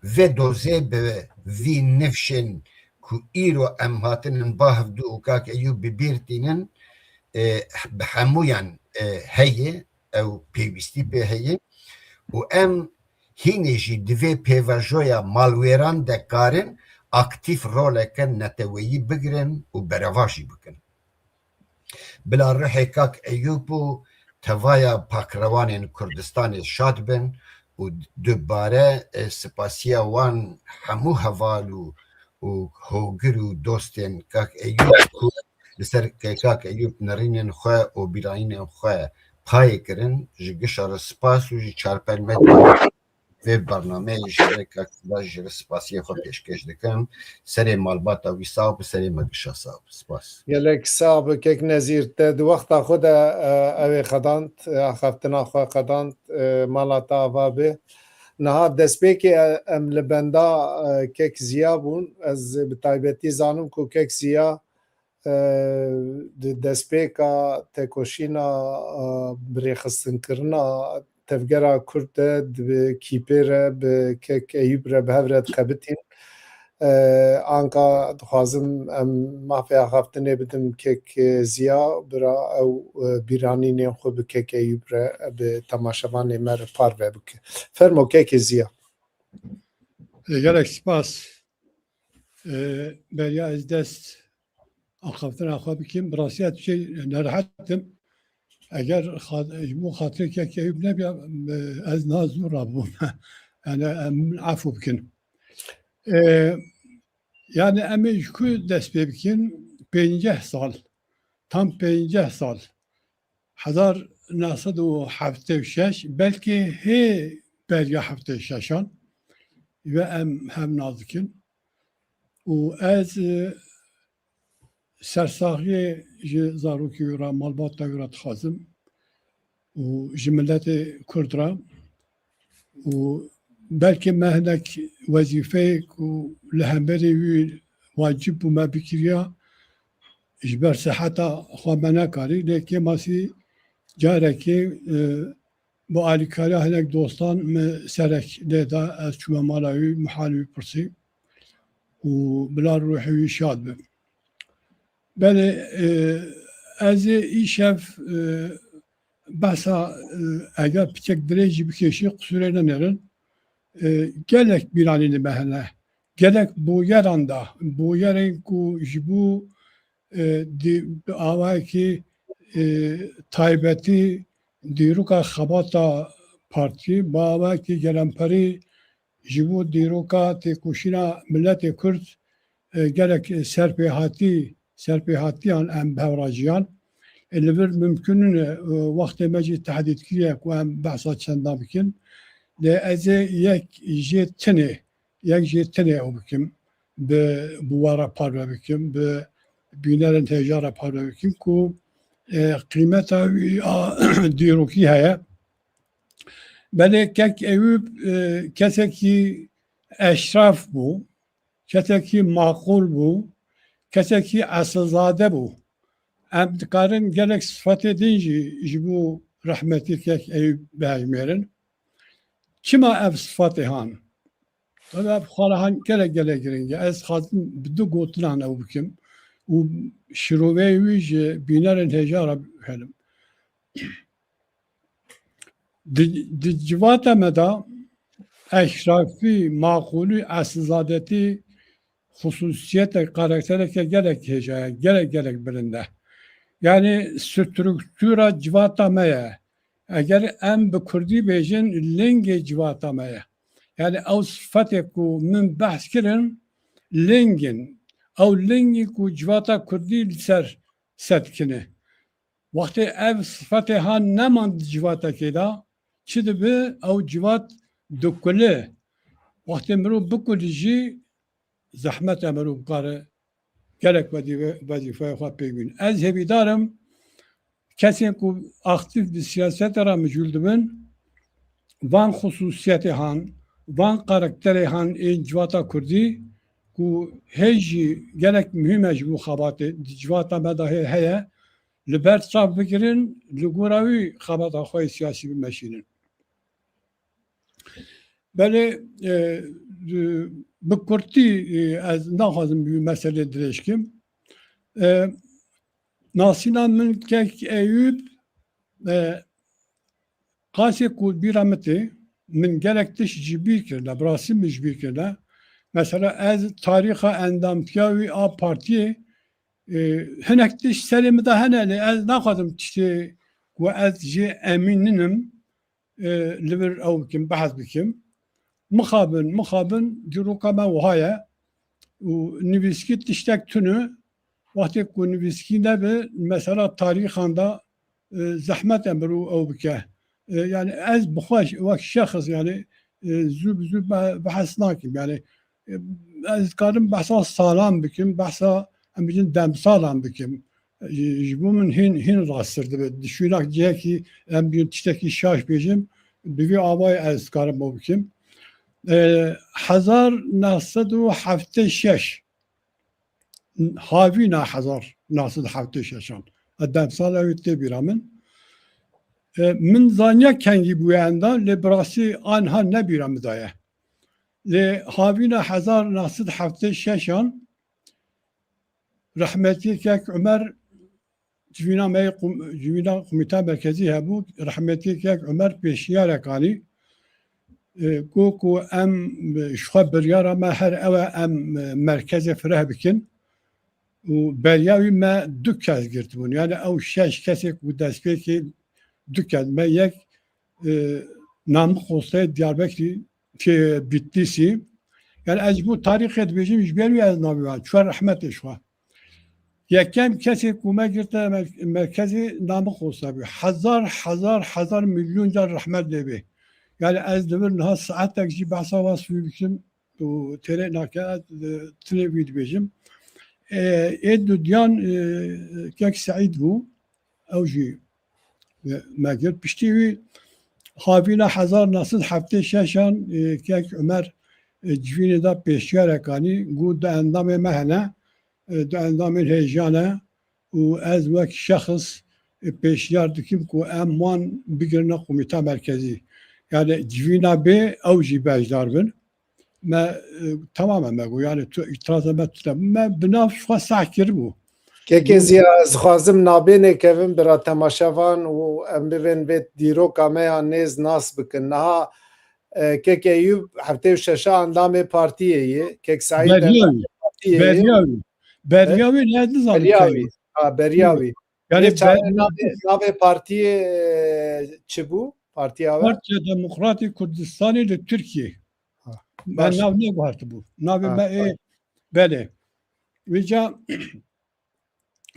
vê dozê bi vî nifşên ku îro em hatinin ba hevdû û kak Eyûb bi bîr tînin, e, bi hemûyan, e, heye, ew pêwîstî pê heye û em hînê jî di vê pêvajoya malwêran de karin aktîf roleke neteweyî bigirin û berevajî bikin. Bila ruhê kak Eyûb û tevaya pakrewanên Kurdistanê şad bin û dubare, e, spasiya wan hemû heval û, û hogir û dostên kak Eyûb ku li ser ke-, kak Eyûb nerînên xwe û bîranînên xwe payê kirin, ji gişa re spas û ji Çarpel Medya vê bernameyê jî rê kak Silas jî re spasiyê xwe pêşkêş dikim. Serê malbata wî sax bi, serê me gişa sax bi. Spas. Gelek sax bi kek Nezîr, te di wexta xwe de, e, ew ê qedand, e, axaftina xwe qedand, e, mala te ava bi. Niha destpêkê, e, em li benda, e, kek Ziya bûn. Ez bi taybetî zanim ku kek Ziya, e, di destpêka tekoşîna, e, birêxistinkirina tevgera Kurd de di kîpê re bi kek Eyûb re bi hev re dixebitîn. E, anka dixwazim em mafê axaftinê bidim kek Ziya, bira ew, e, bîranînên xwe bi kek Eyûb re, bi temaşevanê me re parve bike. Fermo kek Ziya. E, gelek spas. E, beriya ez dest axaftina xwe bikim. Bi rastiya tu şey nerehet im. Eger xa-, ji bo xatirê kek Eyûb nebiya, e, ez niha zû rabûm. Yani em min efû bikin. E, yani em ê ji ku dest pê bikin? Pênceh sal, tam pênceh sal. Hezar neh sed û heftê û şeş, belkî hê beriya heftê û şeşan ve em hev nas dikin. Û ez, e, sersaxiyê ji zarokê wî re, malbata wî re dixwazim û ji miletê Kurd re û belkî me hinek wezîfeyê ku li hemberî wî wacib bû me bikiriya, ji ber siheta xwe me nekarî, lê kêmasî carekê, e, bi alîkariya hinek dostan min serek lê da, ez çûme mala wî, min hal wî pirsî û bila ruhê wî şad be. Belê, e, ez ê îşev, e, behsa, e, eger piçek dirêj jî bikêşî, qisûrê nenêrin. E, gelek bîranînê me hene. Gelek bûyeran da, bûyerên ku ji bo, e, di, bi awayekî, e, taybetî dîroka xebata partî, bi awayekî gelemperî ji bo dîroka têkoşîna miletê Kurd, e, gelek serpêhatî, serpêhatiyan em bi hev re jiyan. E, li vir mimkun nîne, e, wextê me jî tehdîdkirî ye ku em behsa çenda bikin. Lê ez ê yek jê tinê, yek jê tinê ew bikim, bi, bi we re parve bikim, bi bînerên hêja re parve bikim ku e, qîmeta wî a dîrokî heye. Belê kek Eyûb, e, kesekî eşraf bû, kesekî maqûl bû, kesekî esilzade bû. Em dikarin gelek sifetê din jî ji bo rehmetî kek Eyûb bihejmêrin. Çima ev sifetê han? Tabii ev xwara han gelek gelek giring e. Ez xwazim bi du gotinan ew bikim û şiroveyê wî ji bînerên hêja re bihêlim. Di, di civata me de eşrafî, maqûlî, esilzadetî xusûsiyete, karaktereke gelek hêja ye, gelek gelek bilind e. Yani struktura civata me ye. Eger em bi kurdî bêjin, lingê civata me ye. Yani ew sifetê ku min behs kirin, ling in. Ew lingî ku civata kurdî li ser sedikine. Wextê ev sifetê han neman di civatekê de, çi dibe? Ew civat dikuli. Wextê mirov bikuli jî, zehmet e mirov bikare gelek wedîfe-, wedîfeya xwe pê bîn. Ez hêvîdar im, kesên ku aktîf bi siyaseta re mijûl dibin, van xusûsiyetê han, van karakterê han ên civata kurdî ku hê jî gelek muhîm e ji bo xebatê di civata me de hê heye, li ber çav bigirin, li gora wî xebata xwe yê siyasî bimeşînin. Belê, e, bi kurtî, e, ez naxwazim bi wî meselê dirêj kim. E, nasîna min kek Eyûb, e, qasê ku bîra min tê, min gelek tişt ji bîr kirine, bi rastî min ji bîr kirine. Mesela ez tarîxa endamtiya wî a partiyê, e, hinek tişt serê min de hene, lê ez naxwazim tiştê ku ez jê emîn ninim, e, li vir ew bikim, behs bikim. Mixabin, mixabin, dîroka me wiha ye û nivîskî tiştek tune. Wextê ku nivîskî nebe, mesela tarîxan de, e, zehmet e mirov ew bike. E, yani ez bi xwe wek şexs, yani, e, zû bi zû be-, behs nakim. Yani, e, ez dikarim behsa salan bikim, behsa em bêjin demsalan bikim. Ji, ji bo min hîn, hîn rasttir dibe. Di şûnak cihekî em bêjin tiştekî şaş bêjim, bi vî avayê ez dikarim bo bikim. E, hezar neh sed û heftê şeş, havîna hezar neh sed û heftê şeşan. E, demsala wî tê bîra min. E, min zaniya kengî bûye enda, lê bi rastî anha ne bîra min daye. Lê havîna hezar neh sed heftê şeşan, rehmetî kek Umer civîna me yê qum-, civîna Komîta Merkezî hebû, rehmetî kek Umer pêşniyarek anî, e, got ku em, e, ji xwe biryara me her ew e, em, e, merkezê fireh bikin û beriya wî me du kes girtibûn. Yani ew şeş kesê ku destpêkê du kes me yek, e, Namik Xoseyê Diyarbekirî, tê Bitlîsî. Yani ez ji bo tarîxê dibêjim, ji ber wî ez navê wan çû rehmetê ji xwe. Yekem kesê ku me girte mer-, merkezê Namik Xosa bû. Hezar, hezar, hezar milyon car rehmet lê bê. Yani ez li vir niha saetek jî behsa wan wî bikim û têrê nake, ez, e, tinê wî dibêjim. E, ê dudiyan, e, kek Seîd bû. Ew jî me, me girt. Piştî wî havîna hezar neh sed heftê şeşan, e, kek Umer, e, civînê de pêşiyarek anî, got du endamê me hene, e, du endamên hêja ne û ez wek şexs, e, pêşiyar dikim ku em wan bigirine Komîta Merkezî. Yani civîna bê ew jî beşdar bin. Me, e, temamen me got, yani tu îtiraza me tune. Me bi nav xwe seh kiribû. Kekê Ziya, ez xwazim nabê nêkevim bira temaşevan û em bibên vê dîroka me ya nêz nas bikin. Niha, e, kek Eyûb heftê û şeş endamê partiyê ye, kek Seîd Beriya wî. Partiyê ye. Beriya wî. Beriya wî ne dizanim Beriya kevî. Wî. Ha, beriya wî. Yani Lê çawa navê, navê partiyê, e, çi bû? Partiya we? Partiya Demokratî Kurdistanê li Tirkiyê. Ha, me baş. Nav neguhertibû. Navê Ha, me ê, baş. Belê. Vêca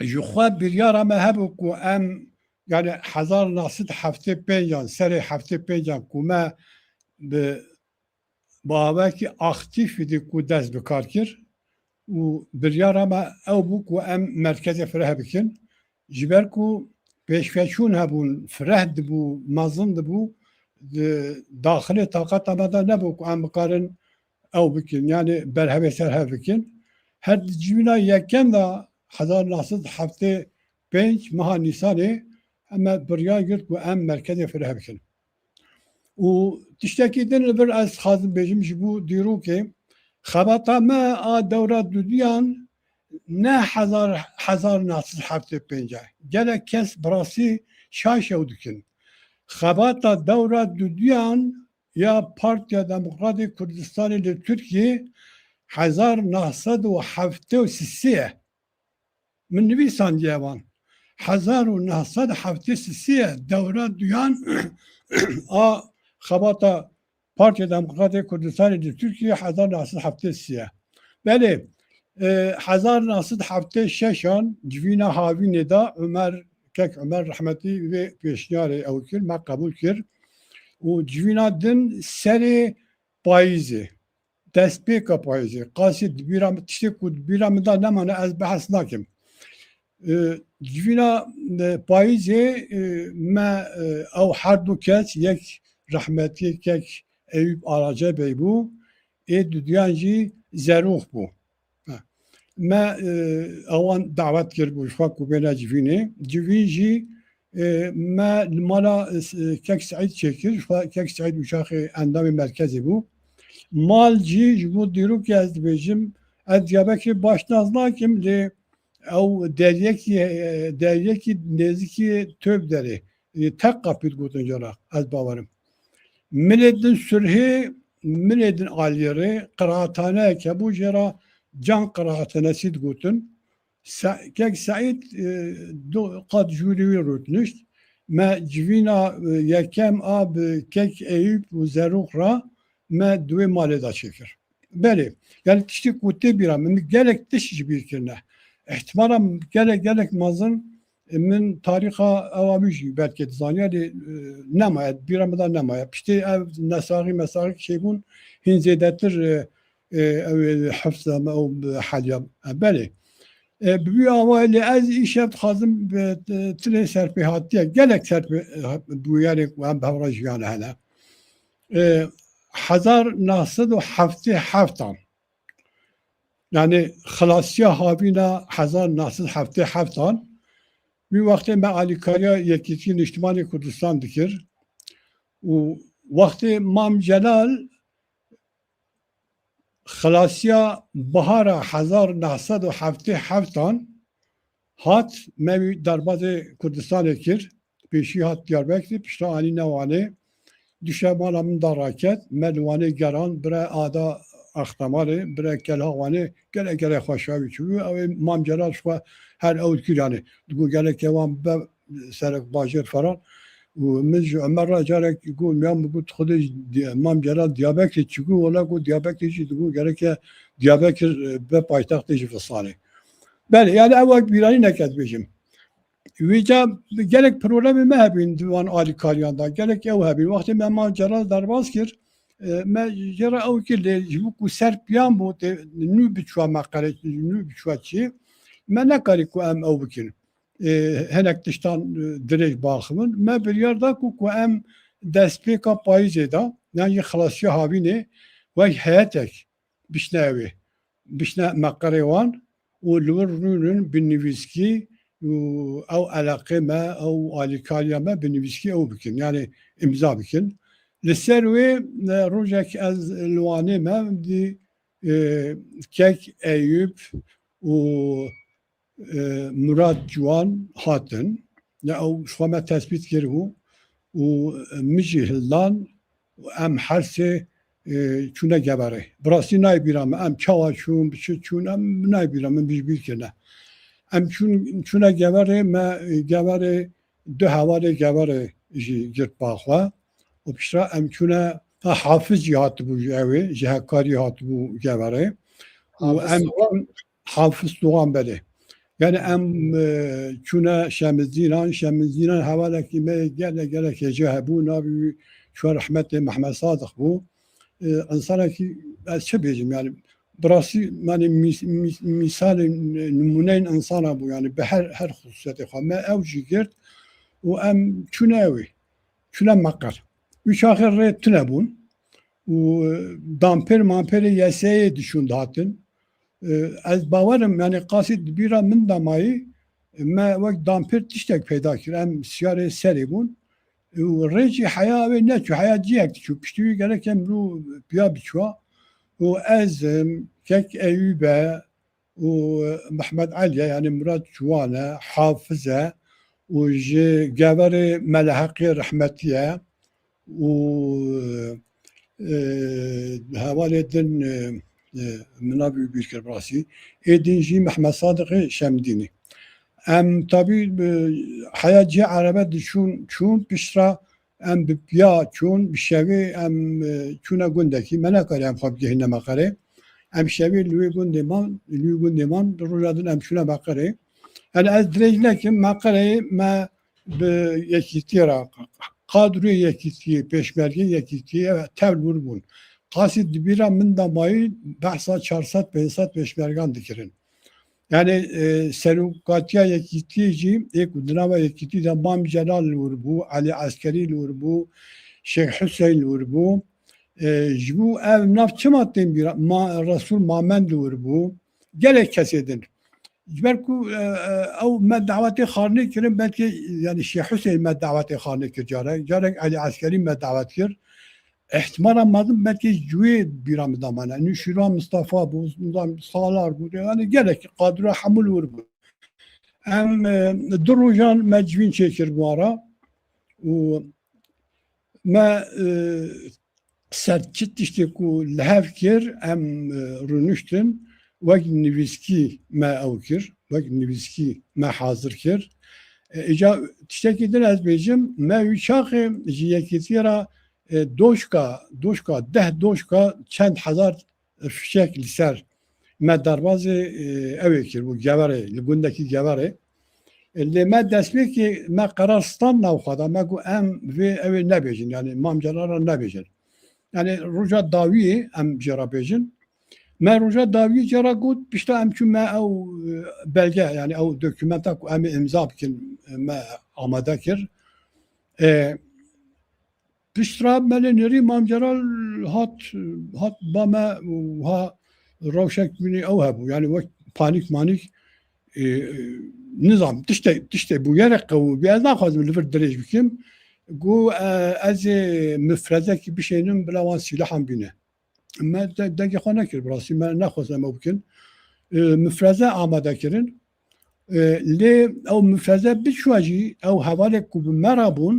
ji xwe biryara me hebû ku em, yani hezar neh sed heftê pêncan, serê heftê pêncan ku me bi, bi awekî aktîf dî ku dest bi kar kir û biryara me ew bû ku em merkezê fireh bikin. Ji ber ku pêşveçûn hebûn, fireh dibû, mezin dibû, di daxilê taqeta me de nebû ku em bikarin ew bikin, yanî berhevê ser hev bikin. Her di civîna yekem de hezar neh sed heftê pênc meha Nîsanê em biryar girt ku em merkezê fireh bikin. Û tiştekî din li vir ez dixwazim bêjim ji bo dîrokê, xebata me a dewra duduyan ne hezar, hezar neh sed heftê pênc e. Gelek kes bi rastî şaş ew dikin. Xebata dewra duduyan ya Partiya Demokratê Kurdistanê li Tirkiyê hezar neh sed û heftê û sê ye. Min nivîsandiye wan. Hezar û neh sed heftê sê ye dewra duyan a xebata Partiya Demokratê Kurdistanê di Tirkiyê hezar neh sed heftê sê ye. Belê, e, hezar neh sed heftê şeşan civîna havînê de Umer, kek Umer rehmetî vê pêşniyarê ew kir, me qebûl kir. Û civîna din serê payîzê, destpêka payîzê, qasî di bîra min, tiştê ku di bîra min de nemane, ez behs nakim. E, civîna, e, payîzê, e, me, e, ew her du kes, yek rehmetî kek Eyûp Arace Bey bû, ê duduyan jî Zerûx bû. Ha. Me, e, ewan dawet kir bû ji xwe ku bêne civînê. Civîn jî, e, me li mala, e, kek Seîd çêkir, ji xwe kek Seîd Uşaxê endamê merkezê bû. Mal jî ji bo dîrokê ez dibêjim, ez Diyarbekirê baş nas nakim, lê ew deryekî, e, deryekî nêzîkî Tövderê, e, Tek Kapî digotin cara, ez bawerim. Milê din Surhê, milê din Aliyê rê, qiraathaneyek hebû, jê re Can Qiraathanesi digotin. Se-, kek Seîd, e, du qat jûrî wî rûdinişt. Me civîna, e, yekem a bi kek Eyûp û Zerûx re me di wê malê de çêkir. Belê, yani tiştê ku tê bîra min, min gelek tişt ji bîr kirine. Îhtimala gelek, gelek mezin, e, min tarîxa ewa min jî belkê dizaniya, lê, e, nemaye, bîra min de nemaye. Piştê ev nesaxî mesaxî çêbûn, hîn zêdetir, e, e, ew ê hifz em, ew heliya. E, belê. E, bi wî awayê lê ez îşev dixwazim bi, e, tilê serpêhatiyek, gelek serpê, e, bûyerê ku em bi hev re jiyane hene. E, hezar neh sed û heftê heftan. Yani xilasiya havîna hezar neh sed heftê heftan. Wî wextê me alîkariya Yekîtî Niştimanê Kurdistan dikir. Û wextê Mam Celal xilasiya bihara hezar neh sed û heftê heftan hat, me wî derbazê Kurdistanê kir, pêşî hat Diyarbekirê, piştre anîne Wanê, duşev mala min da raket, me li Wanê geran, bire Ada Axtamarê, bire Kelha Wanê, gelek gelek xweşa wî çûbû. Ew ê Mam Celal ji xwe her ew dikir, yani digot gelekê wan be serek bajêr falan. Û min ji Ömer re carek got, ya min got, Xwedê Di-, Mam Celal Diyarbekirê çi got, wela got Diyarbekirê jî digot gereke Diyarbekir, e, be paytextê Jivistanê. Belê, yani ew wek bîranînek ez bêjim. Wîca gelek problemê me hebîn di van alîkariyan de, gelek ew hebîn. Wextê me Mam Celal derbas kir, e, me jê re ew kir, lê ji bo ku ser piyan bû, tê nû biçûya meqerê, nû biçûya çi, me nekarî ku em ew bikin. E, hinek tiştan, e, dirêj baxivin. Me biryar da ku, ku em destpêka payîzê de, yan jî xilasiya havînê wek heyetek bişne ewê, bişne meqerê wan û li wir rûnin bi nivîskî û ew eleqê me, ew alîkariya me bi nivîskî ew bikin, yani îmza bikin. Li ser wê, e, rojek ez li Wanê me dî, e, kek Eyûp û e, Murat Ciwan hatin. Ya ew ji xwe me tespît kiribû û, e, min jî hildan û em her sê, e, çûne Geverê. Bi rastî nayê bîra min, em çawa çûn, bi çi çûn, em nayê bîra min, min ji bîr kirine. Em çûn, çûne Geverê, me, e, Geverê, du hevalê Geverê jî girt ba xwe û piştre em çûne, ha, Hafiz jî hatibû ji ewê, ji Hekarî hatibû Geverê. Û Hafiz em Soğan. Çûn, Hafiz Doğan, belê. Yani em, e, çûne Şemizînan, Şemizînan hevalekî me gelek, gelek hêja hebû, navê wî şû rehmetê Mehmet Sadiq bû. E, insanekî, ez çi bêjim, yani bi rastî, yani mîs-, mîs-, mîsalê, nimûneyên insana bû, yani bi her, her xusûsiyetê xwe. Me ew jî girt, û em çûne ew ê. Çûne meqer. Wî çaxê rê tune bûn û dampêr mampêrê Y S Ê diçûn dihatin. E, ez bawer im, yanî qasî di bîra min de mayî, me wek dampêr tiştek peyda kir. Em siyarê serê bûn. Û rê jî heya wê neçû, heya cihek diçû. Piştî wî gerek em rû piya biçûa. Û ez im, kek Eyûb e û Mehmet Elî ye, yanî Murat Ciwan e, Hafiz e û ji Geverê Meleheqê rehmetî ye û, e, hevalê din, e, e, min navê wî bîr kir bi rastî. Ê din jî Mehmet Sadiqê Şemdînî. Em tabî, e, heya cihê erebe diçûn, çûn piştre em bi piya çûn, bi şevê em, e, çûne gundekî. Me nekarî em xwe bigihîne meqerê. Em şevê li wê gundê man, li wî gundê man, roja din em çûne meqerê. Yanî ez dirêj nekim, meqerê me bi yekîtiyê re, kadroyê yekîtiyê, pêşmergeyê yekîtiyê tev li wir bûn. Qasî di bîra min de mayî behsa çar sed pênc sed pêşmergan dikirin. Yanî, e, serokatiya yekîtiyê jî, ê ku di nava yekîtî de Mam Celal li wir bû, Elî Eskerî li wir bû, Şêx Huseyîn li wir bû. E, ji bo ev nav çima tên bîra? Ma, Resûl Mamend li wir bû. Gelek kesê din. Ji ber ku, e, e, ew me dawetê xarinê kirin, belkî, yanî Şêx Huseyîn me dawetê xarinê kir carek, carek Elî Eskerî me dawet kir. Îhtimala mezin belkî ji wê bîra min de mane. Nûşîra Mistefa bû, Salar bû, yanî gelek kadro hemû li wir bû. Em, e, du rojan me civîn çêkir bi wan re û me, e, ser çi tiştê ku li hev kir, em, e, rûniştin, wek nivîskî me ew kir, wek nivîskî me hazir kir. E, îca tiştekî din ez bêjim, me wî çaxê ji yekîtiyê re, e, doşka, doşka, deh doşka çend hezar fişek li ser me derbazê, e, ew ê kir, bû Geverê, li gundekî Geverê. E, lê me destpêkê me qerar stand nav xwe da, me got em vê ew ê nebêjin, yanî Mam Celal re nebêjin. Yanî roja dawiyê em jê re bêjin. Me roja dawiyê jê re got, pişta em çû me ew, e, belge, yanî ew dokumenta ku em ê imza bikin, e, me amade kir. E, Piştre me lê nêrî Mam Celal hat, hat ba me û ha rewşek bînî ew hebû. Yanî wek panîk manîk, e, e, nizam, tiştê, tiştê bûyerek qewimî bû. Ez naxwazim li vir dirêj bikim. Got, e, ez ê mifrezekî bişênim bila wan sîlahan bîne. Me de-, dengê xwe nekir, bi rastî me nexwest em ew bikin. E, mifreze amade kirin. E, lê ew mifreze biçûa jî, ew hevalek ku bi me re bûn,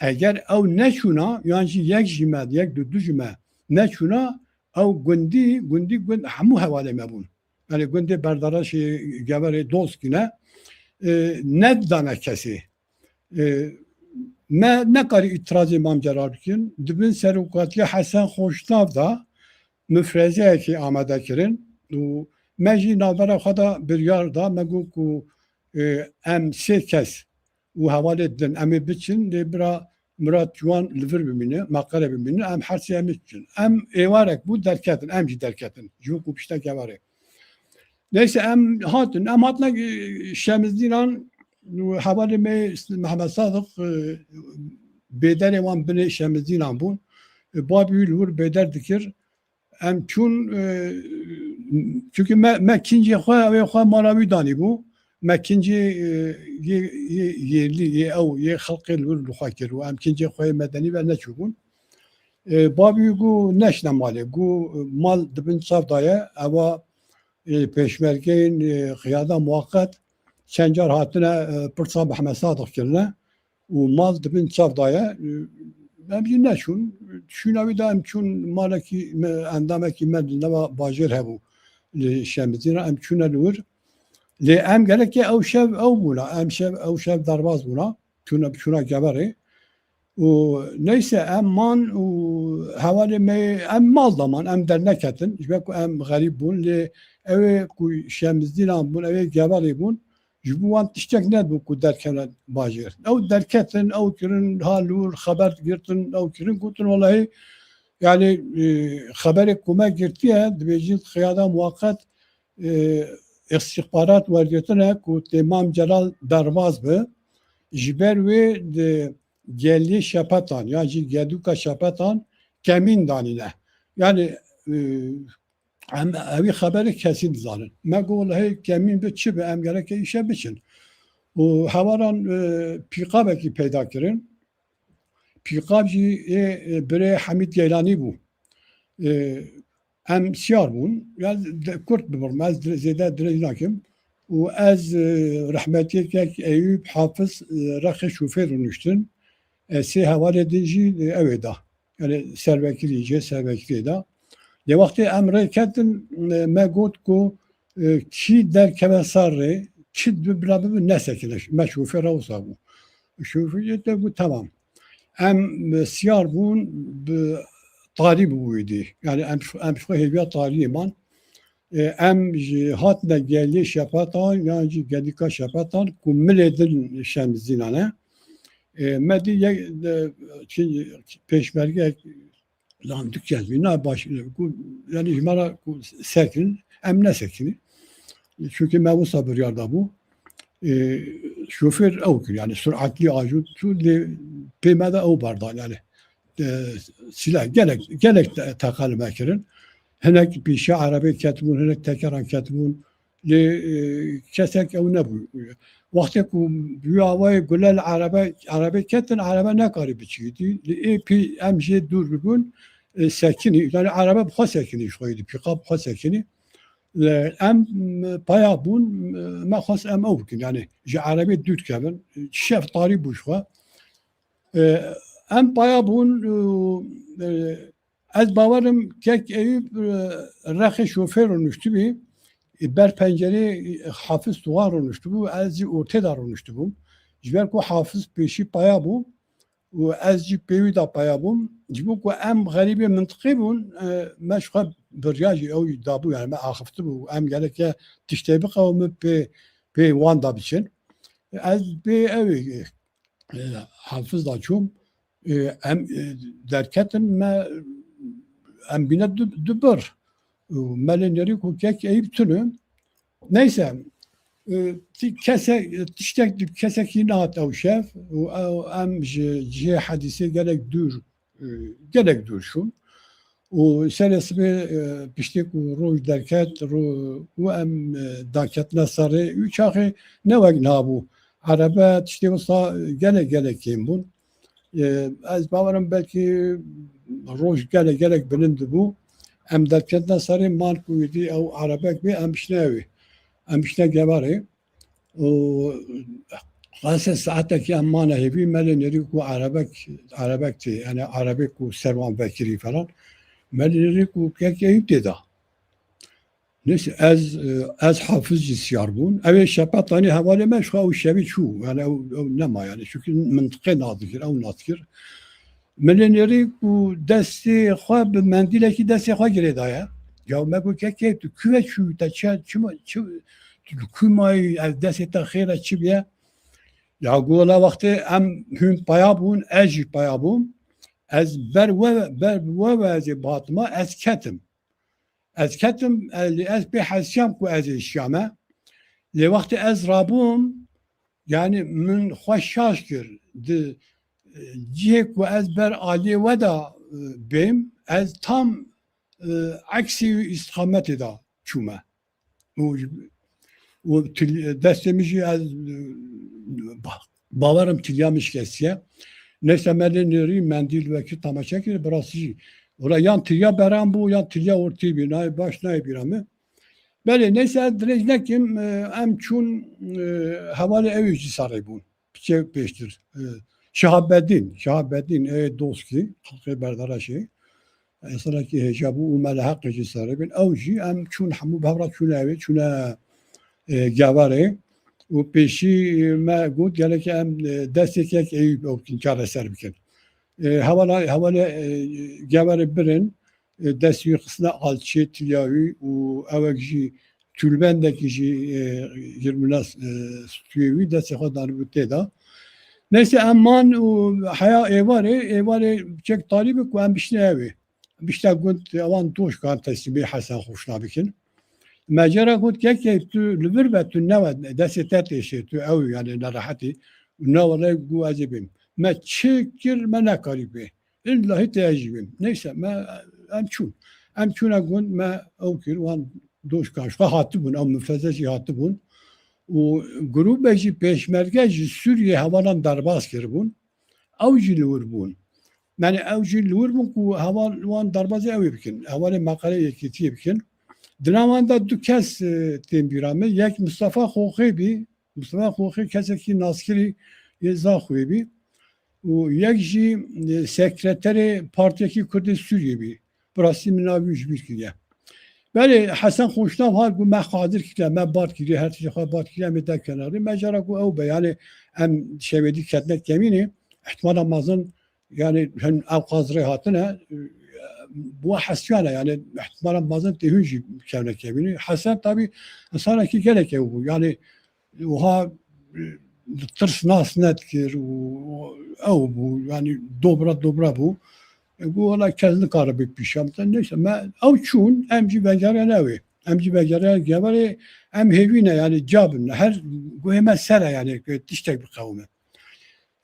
eger ew neçûna, yan jî yek ji me, yek du, du ji me neçûna, ew gundî, gundî gund, hemû hevalê me bûn. Yanî gundê Berdereşê, Geverê, Doskî ne, e, nedidane kesê. E, me nekarî îtirazê Mam Celal bikin. Di bin serokatiya Hesen Xoşnav de mifrezeyekê amade kirin û me jî navbera xwe de biryar da, me got ku, e, em sê kes û hevalê din em ê biçin, lê bira Murat Ciwan li vir bimîne, meqere bimîne, em her sê em ê biçin. Em êvarek bû derketin, em jî derketin. Ji bo ku bişte Geverê. Neyse em hatin, em hatine, e, Şemidînan û hevalê me Mehmet Sadiq, e, bêderê wan binê Şemidînan bûn. E, babî wî li wir bêder dikir. Em çûn, e, çunkî me, me kincê xwe, ew ê xwe mala wî danî bû. Me kincê, e, yê, yê, yê li, yê ew, yê xelqê li wir li xwe kir û em kincê xwe yê medenî ve neçûbûn. E, babî got neşne malê. Got mal di bin çav daye, ewa, e, pêşmergeyên, e, qiyada muweqet çend car hatine, e, pirsa Mehmet Sadiq kirine û mal di bin çav daye. E, em jî neçûn. Çûna wî de em çûn malekî me, endamekî me li nava bajêr hebû li Şemidîna. Em çûne li wir. Lê em gereke ew şev ew bûna. Em şev, ew şev derbas bûna. Çûne, çûna Geverê. Û neyse em man û hevalê me em mal da man, em derneketin. Ji ber ku em xerîb bûn, lê ew ê ku Şemidînan bûn, ew ê Geverê bûn, ji bo wan tiştek nedibû ku derkene bajêr. Ew derketin, ew kirin, ha li wir xeber girtin, ew kirin, gotin, welahî, yanî, e, xeberê ku me girtiye, dibêjin qiyada muweqet, e, îstîxbarat wergirtine ku tê Mam Celal derbas bi. Ji ber wê di geliyê Şepetan yan jî gedûka Şepetan kemîn danîne. Yani, e, em, ewî xeberê kesî dizanin. Me got, hey, kemîn bi çi bi, em gereke îşe biçin. Û hewaran, e, pîqabekî peyda kirin. Pîqab jî ê, e, birê Hemîd Geylanî bû. E, em siyar bûn. Ya de-, kurt bibirim, ez dire-, zêde dirêj nakim. Û ez, e, rehmetiyê kek Eyûb Hafiz, e, rexê şofêr rûniştin. E, sê hevalê din jî, e, ew ê da. Yani servekirî, cê servekirî da. Lê wextê em rê ketin, e, me got ku, e, kî derkeve ser rê, çi dibe bila bibe nesekine. Me şofêr re wisa bû. Şofêr te got, tamam. Em, e, siyar bûn, bi tarî bû wî dî. Yani em, em ji xwe hêviya tariyê man. E, em ji hatine geliyê Şepetan yan jî gedîka Şepetan ku milê din şemizînane. E, me dî yek, e, çi, pêşmergeyek lan du kes bî, na baş, ku, yani ji me re ku sekin, em nesekinin. Çünkü me wisa biryar da bû. E, şofêr ew kir, yani süratli ajû tu lê pê me de ew berdan, yani, e, silah gelek, gelek te-, teqal me kirin. Hinek pîşe erebê ketibûn, hinek tekeran ketibûn. Lê, e, kesek ew nebû. Wextê ku bi wî awayê gule li erebe, erebê ketin, erebe nekarî biçîtî. Lê ê pî em jê dûr bibûn, e, sekinî. Yani erebe bi xwe sekinî ji xwe yê dî, pîqa bi xwe sekinî. E, em, e, paya bûn, e, me xwest em ew bikin. Yani ji erebê dûr kevin. Şev tarî bû ji xwe. E, em paya bûn, e, e, Ez bawerim kek Eyûb, e, rexê şofêr rûniştibî, e, ber pencerê, e, Hafiz Tuğan rûniştibû, ez jî ortê de rûniştibûm. Ji ber ku Hafiz pêşî paya bû û ez jî pê wî de paya bûm. Ji bo ku em xerîbê mintiqê bûn, e, me ji xwe birya jî ew jî dabû, yani me axiftibû. Em gereke tiştê biqewimin pê, pê wan de biçin. Ez pê ew ê, e, Hafiz da çûm. E, em, e, derketin me, em bîne du, du bir. Û me lê nêrî ku kek Eyîp tune. Neyse, e, ti-, kese-, tiştek, kesekî nehat ew şev û ew, em ji cihê hedîsê gelek dûr, e, gelek dûr şûn. Û serê sibê, e, piştî ku roj derket, ro-, û em, e, daketine serê, û çaxê ne wek niha bû. Erebe tiştê wisa gelek, gelek kêm bûn. E, ez bawerim belkî roj gelek, gelek bilind bû. Em derketine serê, man ku êdî ew erebek bê, em bişne ewê. Em bişne gevarê. Û qasê saetekî em mane hêvî, me lê nêrî ku erebek, erebek tê, yani erebek ku ser wan vekirî falan. Me lê nêrî ku kek Eyûp tê da. Neyse, ez, e, ez Hafiz jî siyar bûn. Ew ê Şepetanî hevalê me ji xwe ew şevî çû. Yani ew, ew nema yani. Çünkü mintiqê nas dikir, ew nas dikir. Me lê nêrî ku destê xwe bi mendîlekî destê xwe girê daye. Ya me got, kekê, tu ku ve çû, te çi, çi, çi, tu li ku mayî, ez destê te xêr e, çi bûye? Ya got, wela wextê em hûn paya bûn, ez jî paya bûm. Ez ber we, ber we ve ez ê bihatima, ez ketim. Ez ketim, e, lê ez pê hesiyam ku ez êşiyame. Lê wextê ez rabûm, yani min xwe şaş kir. Di, e, cihê ku ez ber aliyê we de, e, bêm, ez tam, e, eksî îstîqametê de çûme. Û, û til-, destê min jî ez, e, ba-, bawerim tiliya min şikestiye. Neyse me lê nêrî mendîl wekî tamaşe kir, bi rastî jî. Wela yan tiliya beran bû, yan tiliya ortî bî. Nayê baş nayê bîra min. Belê, neyse ez dirêj nekim, e, em çûn, e, hevalê ew ê jî serê bûn. Piçê pêştir. E, Şihabedîn, Şihabedîn, ê Doskî, xelkê Berdaraşê. Însanekî hêja bû û me li heqê jî serê bin. Ew jî em çûn hemû bi hev re çûne ewê, çûne, e, gevarê. Û pêşî me got, gelekî em, e, destê kek Eyûb ew bikin, çareser bikin. E, hevala, hevalê, e, gevarê birin, e, destê wî xistine alçê tiliya wî û ewek jî tûlbendekî jî, e, yirmîna, e, stûyê wî destê xwe danibû tê de. Neyse em man û heya êvarê, êvarê çek talî bi ku em bişine ewê. Bişte gund ewan doşkan teslîmê Hesen Xuşna bikin. Me cara got, kekê tu li vir be, tu newe, destê te têşê, tu ew yani nerehetî. Na wele got ez ê bêm. Me çi kir, me nekarî bê. Illahî te ez jî bêm. Neyse, me, em çûn. Em çûne gund, me ew kir, wan doşka ji xwe hatibûn, ew mifreze jî hatibûn. Û grûbe jî pêşmerge ji Sûriyê hevalan derbas kiribûn. Ew jî li wir bûn. Yani ew jî li wir bûn ku heval wan derbazê ew ê bikin. Hevalê meqalê yekîtiyê bikin. Di nav wan de du kes, e, tên bîra min. Yek Mistefa Xoxê bî. Mistefa Xoxê kesekî naskirî yê Zaxoyê bî. Û yek jî, e, sekreterê Partiyekî Kurdê Sûriyê bî. Bi rastî min navî ji bîr kiriye. Belê Hesen Xoşnav hat got me xwe hazir kiriye, me bar kiriye, her tiştê xwe bar kiriye, em ê der kenarê. Me cara got ew be, yani em şevêdî ketine kemînê, ihtimala mezin, yani hin ew qaz rê hatine, bi we hesiyane, yani ihtimala mezin tê hûn jî kevne kemînê. Hesen tabî insanekî gelek ew bû, yani wiha, e, tirs nas nedikir û ew bû, yani dobra dobra bû. E, got wela kes nikare bê pîşa min. Neyse, me ew çûn, em jî vegeriyane ew ê. Em jî vegeriyane geverê, em hêvî ne, yani ca bin. Her guhê me ser e, yani tiştek biqewime.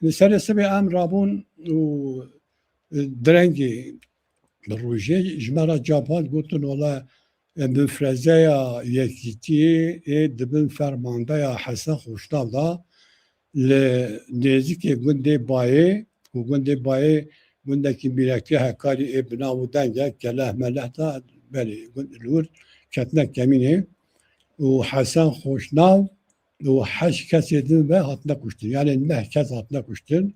Li serê sibê em rabûn û, e, direngê bi rojê ji me re cevab gotin, wela, e, mifrezeya Yekîtiyê ê di bin fermandeya Hesen Xoşnav de li nêzîkê gundê Bayê, ku gundê Bayê gundekî mîrekî Hekarî ê bi nav û deng e, keleh meleh de, belê, gund li wir ketine kemînê. Û Hesen Xoşnav û heşt kesê din ve hatine kuştin. Yani neh kes hatine kuştin.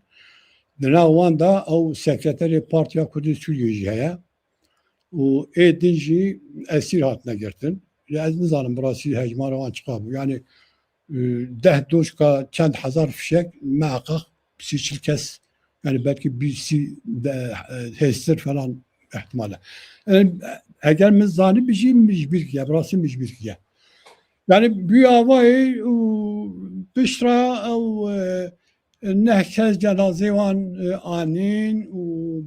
Di nav wan de ew sekreterê Partiya Kurdê Sûriyê jî heye. Û ê din jî esîr hatine girtin. Ya ez nizanim bi rastî hejmara wan çiqa bû. Yani, e, deh doşka çend hezar fişek, meheqeq sî çil kes, yani belkî bîsî de, e, hêstir falan ihtimal e. Yani, eger min zanî bijî, min ji bîr kiriye, bi rastî min ji bîr kiriye. Yani, bû avayê û piştre ew, e, neh kes cenazê wan, e, anîn û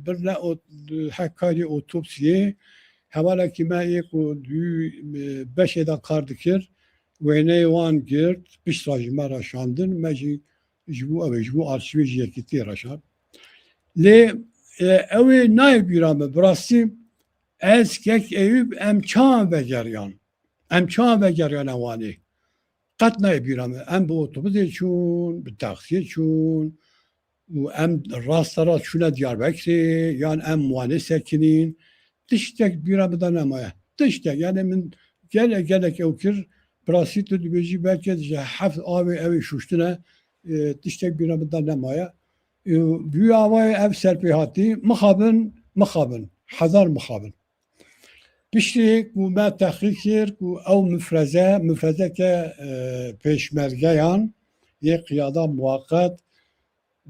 birine ot-, Hekarî otopsiyê. Hevalekî me yê ku di, e, beşê de kar dikir, wêneyê wan girt, piştre ji me re şandin, me jî ji bo ew ê, ji bo arşîvê ji Yekîtiyê re şand. Lê, e, ew ê nayê bîra min, bi rastî ez Kek Eyûb em çawa vegeriyan? Em çawa vegeriyane Wanê? Qet nayê bîra min. Em bi otobusê çûn, bi taksiyê çûn û em rasterast çûne Diyarbekirê, yan em Wanê sekinîn. Tiştek bîra min de nemaye. Tiştek. Yani min gelek, gelek ew kir. Bi rastî tu dibêjî belkî ji heft avê ew ê şuştine, e, tiştek bîra min de nemaye. E, bi wî avayê ev serpêhatî mixabin, mixabin. Hezar mixabin. Piştî ku me tehqîq kir ku ew mifreze, mifrezeke, e, pêşmergeyan yê qiyada muwaqet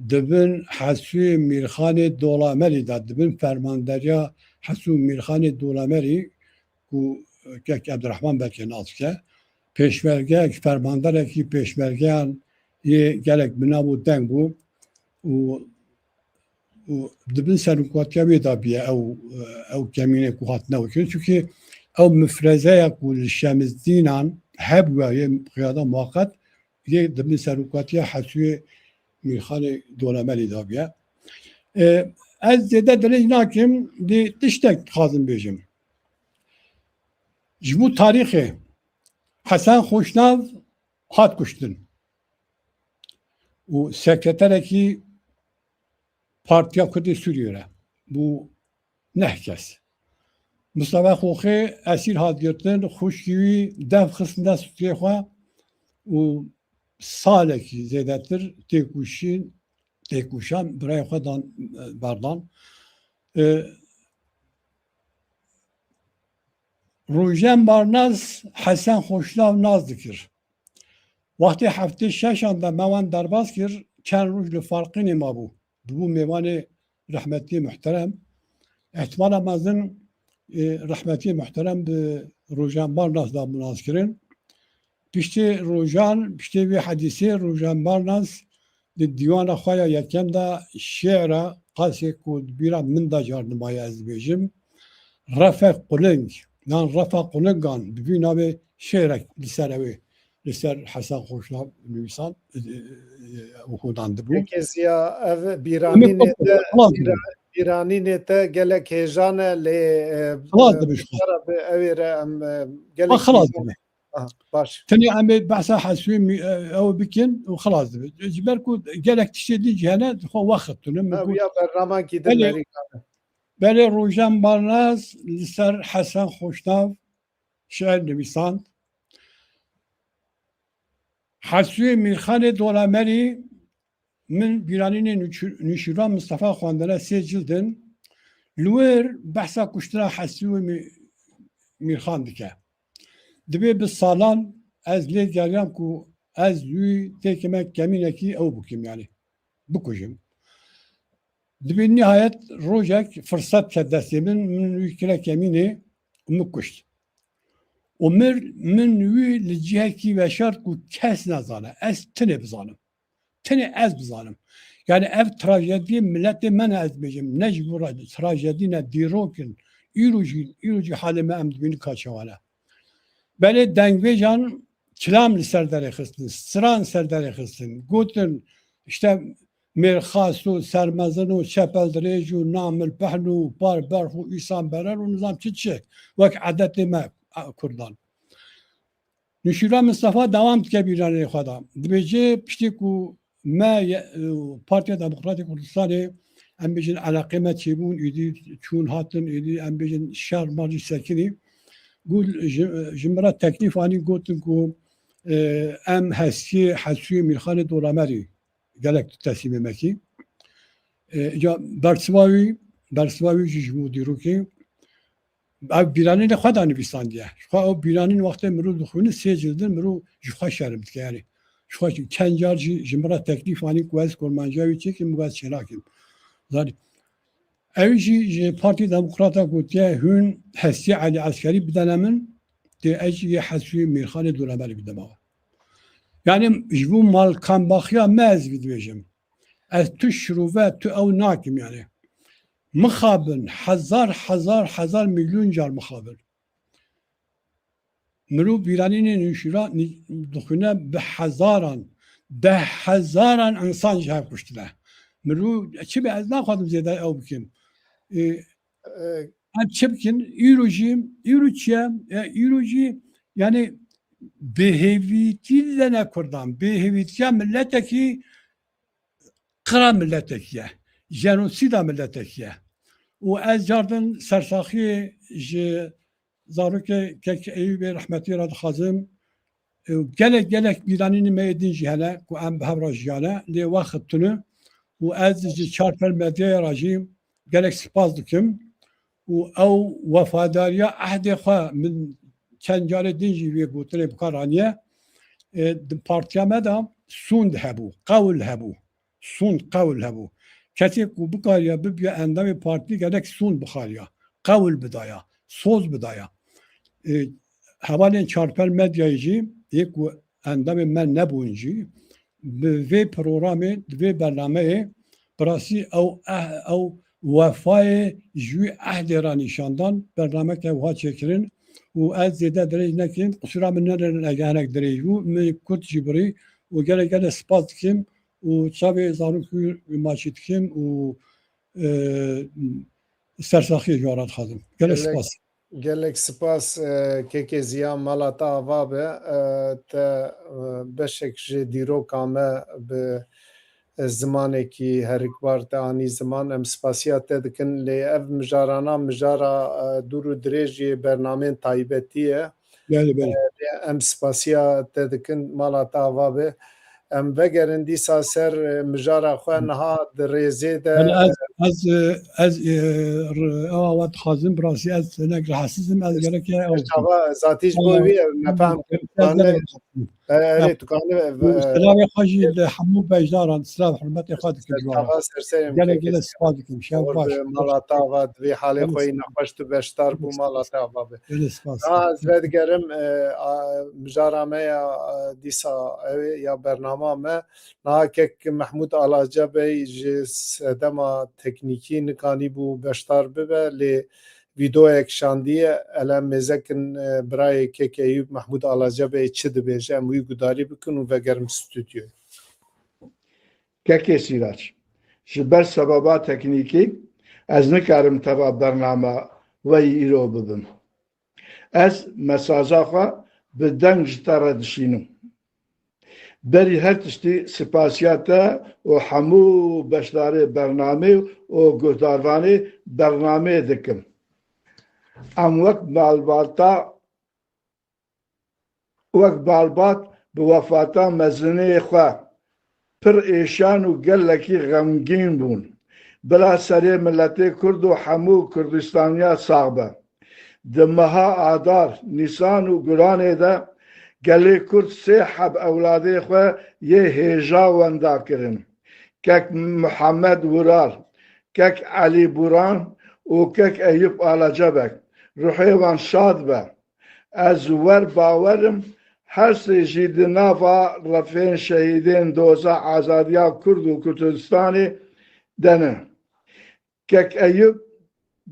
di bin Hesûyê Mîrxanê Dolamerî de, di bin fermanderiya Hesû Mîrxanê Dolamerî ku Kek Ebdirehman belkê nas dike, pêşmergeyek, fermanderekî pêşmergeyan yê gelek bi nav û deng bû û û di bin serokatiya wê de bûye ew, ew kemînê ku hatine wekirin. Çunkî ew mifrezeya ku li Şemidînan hebûye yê qiyada muwaqet yê di bin serokatiya Hesûyê Mîrxanê Dolemelî de bûye. E, ez zêde dirêj nakim, dê tiştek dixwazim bêjim. Ji bo tarîxê Hesen Xoşnav hat kuştin. Û sekreterekî Partiya Kurdê Sûriyê re bû neh kes. Mistefa Xoxê esîr hat girtin, xwişkî wî dev xistine stûyê xwe û salekî zêdetir têkoşîn, têkoşan birayê xwe dan, berdan. E, Rojen Barnas Hesen Xoşnav nas dikir. Wextê heftê şeşan de me wan derbas kir, çend roj li Farqînê mabû. Dibû mêvanê rehmetiyê muhterem. Ehtimala mezin, e, rehmetiyê muhterem bi Rojen Barnas de bû naskirin. Piştê Rojan, piştê vê hedîsê Rojen Barnas di dîwana xwe ya yekem de şê'ra qasê ku di bîra min de car nimaye ez dibêjim. Refe Quling, yan Refa Qulingan bi vî navê şê'rek li ser ew ê. li ser Hesen Xoşnav nivîsand, e, e, û hûnandibû. Pekê ziya ev bîranînê te, bîra-, bîranînê te gelek hêjan e lê, e, xilas dibe ji xwe. Ew ê re em, e, gelek xilas dibe. Aha, baş. Tenê em ê behsa Hesûyê mî-, e, ew bikin û xilas dibe. Ji ber ku gelek tiştê din jî hene, xwe wext tune. Ew ya bernamakî din merî. Belê Rojen Barnas li ser Hesen Xoşnav şiir nivîsand. Hesûyê Mîrxanê Dolamerî min bîranînê Nûçî-, Nûşîra Mistefa xwendine sê cildin. Li wir behsa kuştina Hesûyê Mî-, Mîrxan dike. Dibê bi salan ez lê geriyam ku ez wî têkime kemînekî ew bikim, yanî bikujim. Dibê nihayet rojek firset ket destê min, min wî kire kemînê û min kuşt. Û mir, min wî li cihekî veşart ku kes nezane, ez tinê bizanim. Tenê ez bizanim. Yani ev trajediyê miletê me ne ez bêjim. Ne ji bo re trajedî ne, dîrok in. Îro jî, îro jî halê me em dibînin ka çawa ne. Belê dengbêjan kilam li ser derê xistin, stran ser derê xistin. Gotin işte mêrxas û sermezin û çepeldirêj û namilpehn û par berx û îsan berer û nizam çi çi. Wek edetê me, a, Kurdan. Nuşîra Mistefa dewam dike bîranê xwe de. Dibêje piştî ku me ye-, Partiya Demokratîk Kurdistanê, em bêjin, eleqê me çêbûn, êdî çûn hatin, êdî em bêjin şer mar jî sekinî. Got, ji, ji min re teklîf anî, gotin ku, e, em hestiyê Hesûyê Mîrxanê Dolamerî gelek tu teslîmê me kî. E, îca bersiva wî, bersiva wî jî ji bo dîrokê. Ev bîranînê xwe da nivîsandiye. Ji xwe ew bîranîn wextê mirov dixwîne sê cildin mirov ji xwe şerm dike. Yani ji xwe çend car jî ji min re teklîf anîn ku ez kurmanciya wî çêkim, min got ez çênakim. Zanî. Ew jî ji Partî Demokrata gotiye, hûn hestî Elî Eskerî bidene min, tê ez jî yê Hesûyê Mîrxanê Dolamerî bidema we. Yani ji bo malkanbaxiya me ez vî dibêjim. Ez tu şirove, tu ew nakim yani. Mixabin, hezar, hezar, hezar milyon car mixabin. Mirov bîranînê nuşîra ni-, dixwîne bi hezaran, deh hezaran insan ji hev kuştine. Mirov, çi be, ez naxwazim zêde ew bikim. Ê, E, em çi bikin? Îro jî, îro çi ye? E, îro jî, yani, bêhêvîtî didene Kurdan, bêhêvîtiya miletekî qira miletekî ye, jenosîda miletekî ye. Û ez cardin sersaxiyê ji zarokê kek Eyûbê rehmetî re dixwazim. Û gelek, gelek bîranînê me yê din jî hene ku em bi hev re jiyane, lê wext tune. Û ez ji Çarper Medyayê re jî gelek spas dikim. Û ew wefadariya ehdê xwe min çend carê din jî vê gotinê bi kar aniye. E, di partiya me de sûnd hebû, qewl hebû. Sûnd qewl hebû. Kesê ku bikariya bibiya endamê partî gerek sûnd bixariya, qewl bidaya, soz bidaya. E, hevalên Çarper Medyayê jî yê ku endamê me nebûn jî bi vê programê, di vê bernameyê bi rastî ew eh-, ew wefayê ji wî ehdê re nîşan dan, bernameke wiha çêkirin û ez zêde dirêj nekim, qisûra min nenerin eger hinek dirêj bû, min kurt jî birî û gelek gelek spas dikim û çavê zarokî wî maçî dikim û, e, sersaxiyê ji wan re dixwazim. Gelek spas. Gelek spas, e, kekê Ziya, mala te ava be, e, te, e, beşek ji dîroka me bi, e, zimanekî herikbar te anî ziman. Em spasiya te dikin, lê ev mijarana, mijara, e, dûr û dirêj yê bernamên taybetî ye. Belê, belê. E, lê em spasiya te dikin, mala te ava be. Em vegerin dîsa ser, e, mijara xwe, niha di rêzê de. Yani ez, ez, e, ez, e, r-, ewa we dixwazim, bi rastî ez hinek rahatsiz im, ez gerek e ew bikim. Çava, zatî ji bo wî ye, nefehm. E, erê, tu kanî, e, silavê xwe jî li hemû beşdaran, silav hurmetê xwe dikim ji wan re. Çava serserê min. Gelek gelek spas dikim. Şev baş. Mala te ava, di vê halê xwe yî nexweş tu beşdar bû, mala te ava be. Gelek spas. Niha ez vedigerim, e, a, mijara me ya, e, dîsa ew ê ya bernama me. Niha kek Mehmûd Alaca Bey ji sedema teknîkî nikanîbû beşdar bibe, lê vîdeoyek şandiye, ele mêzekin, e, birayê Kek Eyûb Mehmûd Alaca Bey çi dibêje, em wî gudarî bikin û vegerin stûdyoyê. Kekê Sîrac, ji ber sebeba teknîkî ez nikarim teva bernama we yî îro bibim. Ez mesaja xwe bi deng ji te re dişînim. Berî her tiştî spasiya te û hemû beşdarê bernamê û guhdarvanê bernamê dikim. Em wek malbata, wek malbat bi wefata mezinê xwe pir êşan û gelekî xemgîn bûn. Bila serê miletê Kurd û hemû Kurdistaniya sax be. Di meha Adar, Nîsan û Gulanê de gelê Kurd sê heb ewladê xwe yê hêja wenda kirin. Kek Mihemed Wirar, Kek Elî Buran û Kek Eyûp Alacebek. Ruhê wan şad be. Ez wer bawer im, her sê jî di nava refên şehîdên doza azadiya Kurd û Kurdistanê de ne. Kek Eyûp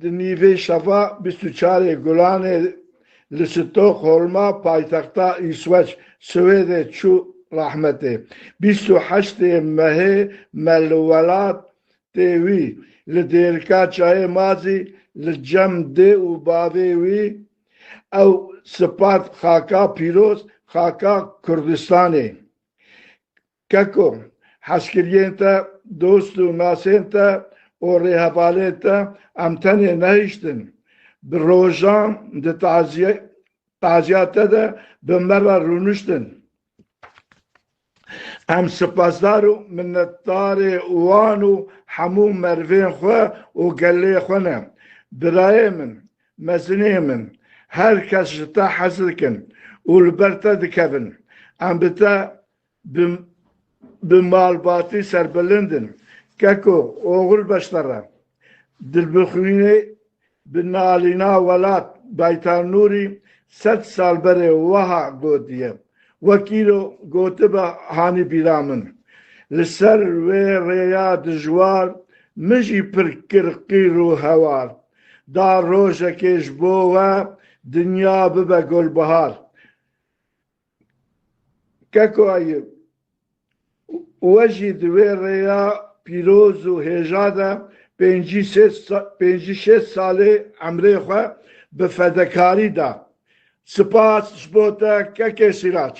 di nîvê şeva bîst û çarê Gulanê li Stockholma paytexta Îsweç, Swêdê çû rehmetê. Bîst û heştê mehê me li welatê wî, li Dêrika Çayê Mazî, li cem dê û bavê wî, ew spat xaka pîroz, xaka Kurdistanê. Keko, hezkiriyên te, dost û nasên te û rêhevalên te em tenê nehiştin. Bi rojan di taziye-, taziya te de bi me re rûniştin. Em sipasdar û minnetdarê wan û hemû merivên xwe û gelê xwe ne. Birayê min, mezinê min, her kes ji te hez dikin û li ber te dikevin. Em bi te bi, bi malbatî serbilind in. Keko, oxir be ji te re. Dilbixwînê bi nalîna welat, Baytar Nûrî sed sal berê wiha gotiye. Wek îro gotibe hanî bîra min. Li ser wê rêya dijwar min jî pir kir qîr û hewar. Da rojekê ji bo we dinya bibe gulbihar. Keko Eyûb, we jî di wê rêya pîroz û hêja de pêncî şêst sa-, pêncî şêst salê emrê xwe bi fedekarî da. Spas ji bo te Kekê Sîrac.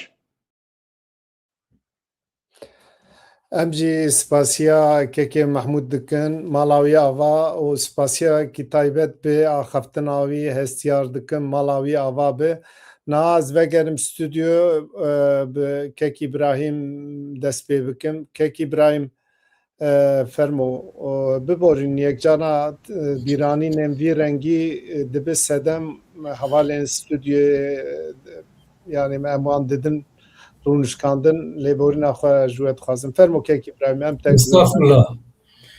Em jî spasiya Kekê Mehmûd dikin, mala wî ava û spasiyekî taybet bi axaftina wî hestiyar dikim, mala wî ava bi. Niha ez vegerim stûdyo, e, bi Kek Îbrahîm dest pê bikim. Kek Îbrahîm, e, fermo, o, biborîn yekcana, e, bîranînên vî rengî, e, dibi sedem hevalên stûdyoyê, e, yanî me em wan didin rûnişkandin, lêborîna xwe ji we dixwazim. Fermo Kek Îbrahîm, em te Estağfurullah.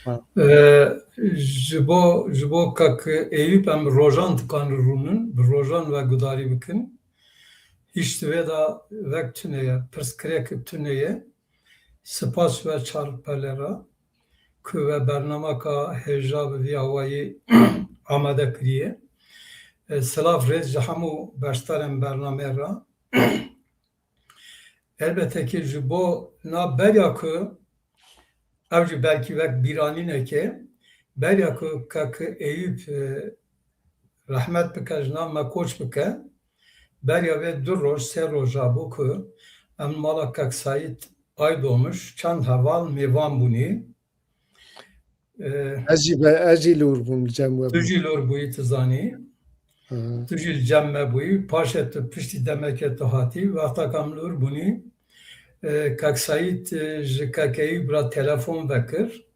Ha. Ee, ji bo, ji bo Kak Eyüp em rojan dikanin rûnin, bi rojan ve gudarî bikin. Hiç divê de vek tune ye, pirsgirêk tune ye. Spas ve çar pele re, ku ve bernamaka hêja bi vî awayî amade kiriye. E, silav rêz ji hemû beşdarên bernamê re. Elbette ki ji bo na beriya ku ew jî belkî wek bîranîneke, beriya ku Kak Eyûp, e, rehmet bike, ji nav me koç bike, beriya vê du roj, sê roja bû ku em mala Kak Seîd Aydomiş çend heval mêvan bûnî. Ee, Ez jî be, ez jî li wir bûm li cem we. Tu jî li wir bûyî, tu zanî. Hı. Tu jî li cem me bûyî. Paşê tu piştî demekê tu hatî. Wexta ku em li wir bûnî, e, Kak Seîd, e, ji Kak Eyûb re telefon vekir.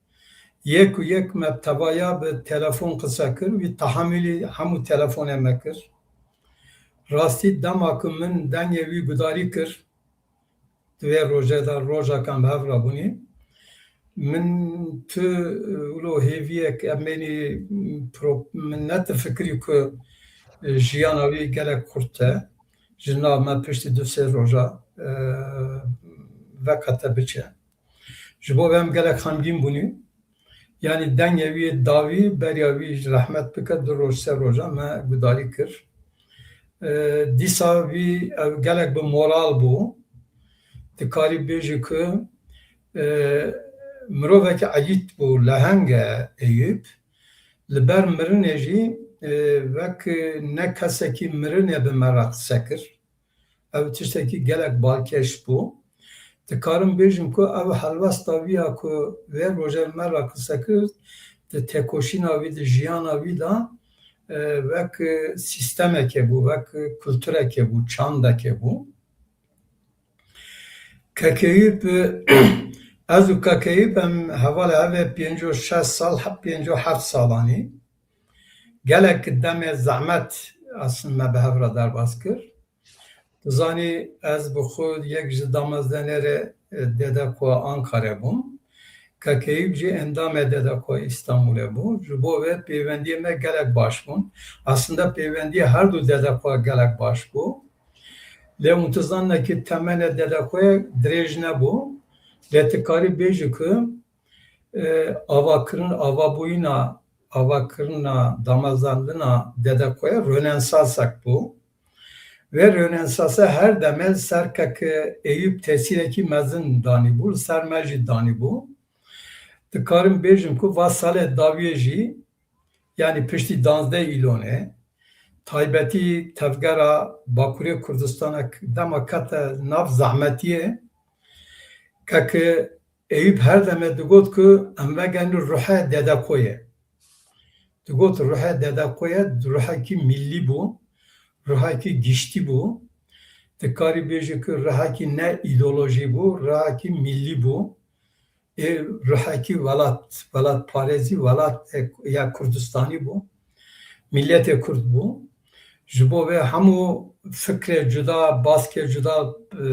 Yek û yek me tevaya bi telefon qise kir. Wî tehamîlî hemû telefonê me kir. Rastî dema ku min dengê wî gudarî kir, di vê rojê de rojek em hev re bûnî. Min tu, e, wilo hêviyek em ênî pro-, min nedifikirî ku, e, jiyana wî gelek xurt e. Ji nav me piştî du sê roja, e, veqete biçe. Ji bo vê em gelek xemgîn bûnî. Yanî dengê wî dawî beriya wî ji rehmet bike du roj se roja me gudarî kir. E, dîsa wî ew gelek bi moral bû. Dikarî bêjî ku, e, mirovekî elît bû, leheng e Eyûp. Li ber mirinê jî, e, wek ne kesekî mirinê bi me re qise kir. Ev tiştekî gelek balkêş bû. Dikarim bêjim ku ev helwesta wî ya ku vê rojê me re qise kir, di têkoşîna wî, di jiyana wî de, e, wek sîstemekê bû, wek kultureke bû, çandeke bû. Kek Eyûp, e, ez û Kek Eyûp em hevalê hev ê pêncî û şeş sal, he-, pêncî û heft salanî. Gelek demê zehmet aslında me bi hev re derbas kir. Tu zanî ez bi xwe yek ji damezdenêrê, e, DEDEKOYA Ankara bûm. Kek Eyûp jî endamê DEDEKOYA Îstanbulê bû. Ji bo vê pêwendiyê me gelek baş bûn. Aslında pêwendiyê her du DEDEKOYA gelek baş bû. Lê hûn dizanine ku temenê DEDEKOYA dirêj nebû. Lê tu karî bêjî ku, e, avakirin, avabûyîna, avakirina, damezandina DEDEKOYA Rönesansek bû. Vê Rönesansa her demê li ser Kek Eyûp tesîrekî mezin danîbû, li ser me jî danîbû. Dikarim bêjim ku va salê dawiyê jî, yanî piştî danzdeh Îlonê, taybetî tevgera Bakurê Kurdistana dema kete nav zehmetiyê, Kek Eyûp her demê digot ku em vegerin ruhê DEDEKOYê. Digot ruhê DEDEKOYê ruhekî millî bû, ruhekî giştî bû. Dikarî bêjî ku ruhekî ne îdeolojî bû, ruhekî millî bû. Ê ruhekî welat, welatparêzî, welat, e, ya Kurdistanî bû. Miletê Kurd bû. Ji bo vê hemû fikrê cuda, baskê cuda, e,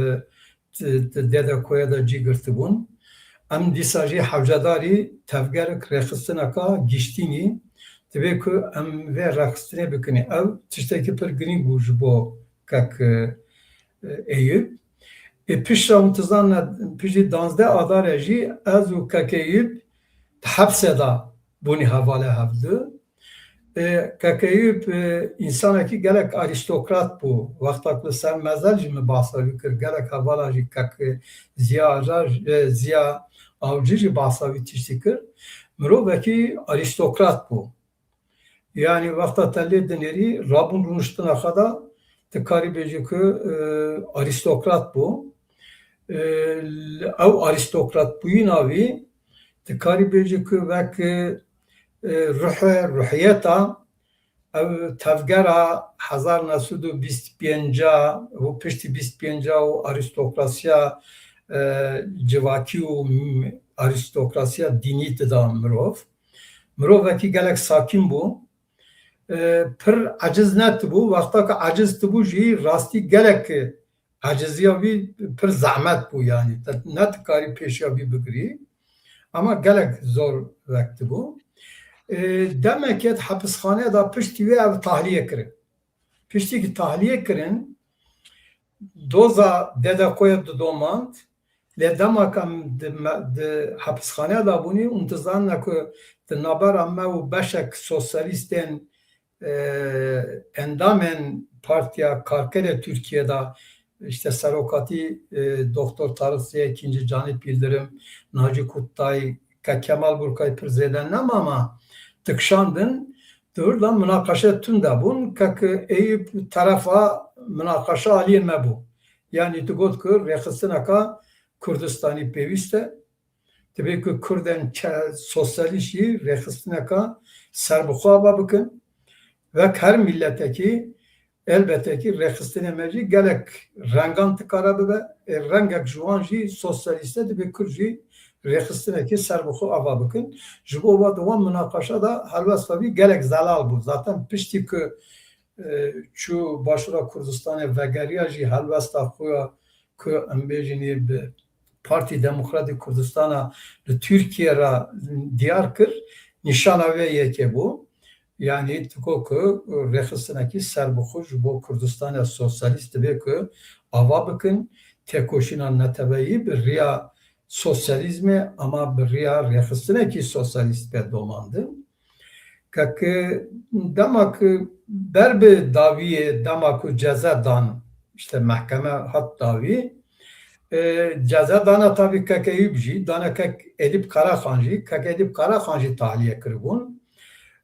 di, di DEDEKOYA de cî girtibûn. Em dîsa jî hewcedarî tevgerek rêxistineka giştînî, divê ku em vê rêxistinê bikin. Ew tiştekî pir girîng bû ji bo Kek, e, Eyûp. Ê piştre hûn dizanine, piştî danzdeh Adarê jî ez û Kek Eyûp di hepsê de bûnî hevalê hevdu. E, Kek Eyûp, e, însanekî gelek arîstokrat bû. Wexta ku li ser mezhel jî min behsa wî kir, gelek hevala jî Kek Ziya Acar, e, Ziya Avcı jî behsa wî tiştî kir. Mirovekî arîstokrat bû. Yanî wexta te lê dinêrî, rabûn rûniştina xwe de, tu karî bêjî ku, e, arîstokrat bû. E, ew arîstokratbûyîna wî, tu karî bêjî ku wek, e, ruhe, ruhiyeta ew tevgera hezar neh sed û bîst pênca û piştî bîst pênca û arîstokrasiya, e, civakî û m-, arîstokrasiya dînî dida mirov. Mirovekî gelek sakîn bû. E, pir eciz netibû. Wexta ku eciz tibû jî rastî gelek eciziya wî pir zehmet bû yanî. Te ne dikarî pêşiya wî bigirî. Ama gelek zor vektibû. E, demekê di hepisxaneyê de piştî wê ev tahliye kirin. Piştî ki tahliye kirin, doza DEDEKOYA didomand. Lê dema ku em di me-, di hepisxaneya de bûnî, hûn dizanine ku di navbera me û beşek sosyalîstên, e, endamên Partiya Karkerê Tirkiyê de, işte serokatî, e, Doktor Tarık Zeyekinci, Canip Yıldırım, Naci Kuttay, Ke-, Kemal Burkay pir zêde nema, ma dikişandin, di wir de minaqeşe tund de bûn, Kek Eyûp terefa minaqeşe aliyê me bû. Yanî digot ku rêxistineka Kurdistanî pêwîst e. Divê ku Kurdên çe-, sosyalîst jî rêxistineka serbixwe ava bikin. Wek her miletekî, elbete ki rêxistinê me jî gelek rengan dikare bibe. Ê rengek ji wan jî sosyalîst e, divê Kurd jî rêxistinekî serbixwe ava bikin. Ji bo va di wan minaqeşa de helwesta wî gelek zelal bû. Zaten piştî ku, e, çû Başûra Kurdistanê vegeriya jî helwesta xwe ya ku em bêjin ê bi Partî Demokratî Kurdistana li Tirkiye re diyar kir, nîşana wê yekê bû. Yanî digo ku rêxistinekî serbixwe ji bo Kurdistana sosyalîst divê ku ava bikin, têkoşîna neteweyî bi riya sosyalîzmê, ama bi riya rêxistinekî sosyalîst be domandin. Kek dema ku ber bi dawiyê, dema ku ceza dan, işte mehkeme hat dawî, e, ceza dana tabî kek Eyûb jî, dana kek Edîp Karaxan jî, kek Edîp Karaxan jî tahliye kiribûn.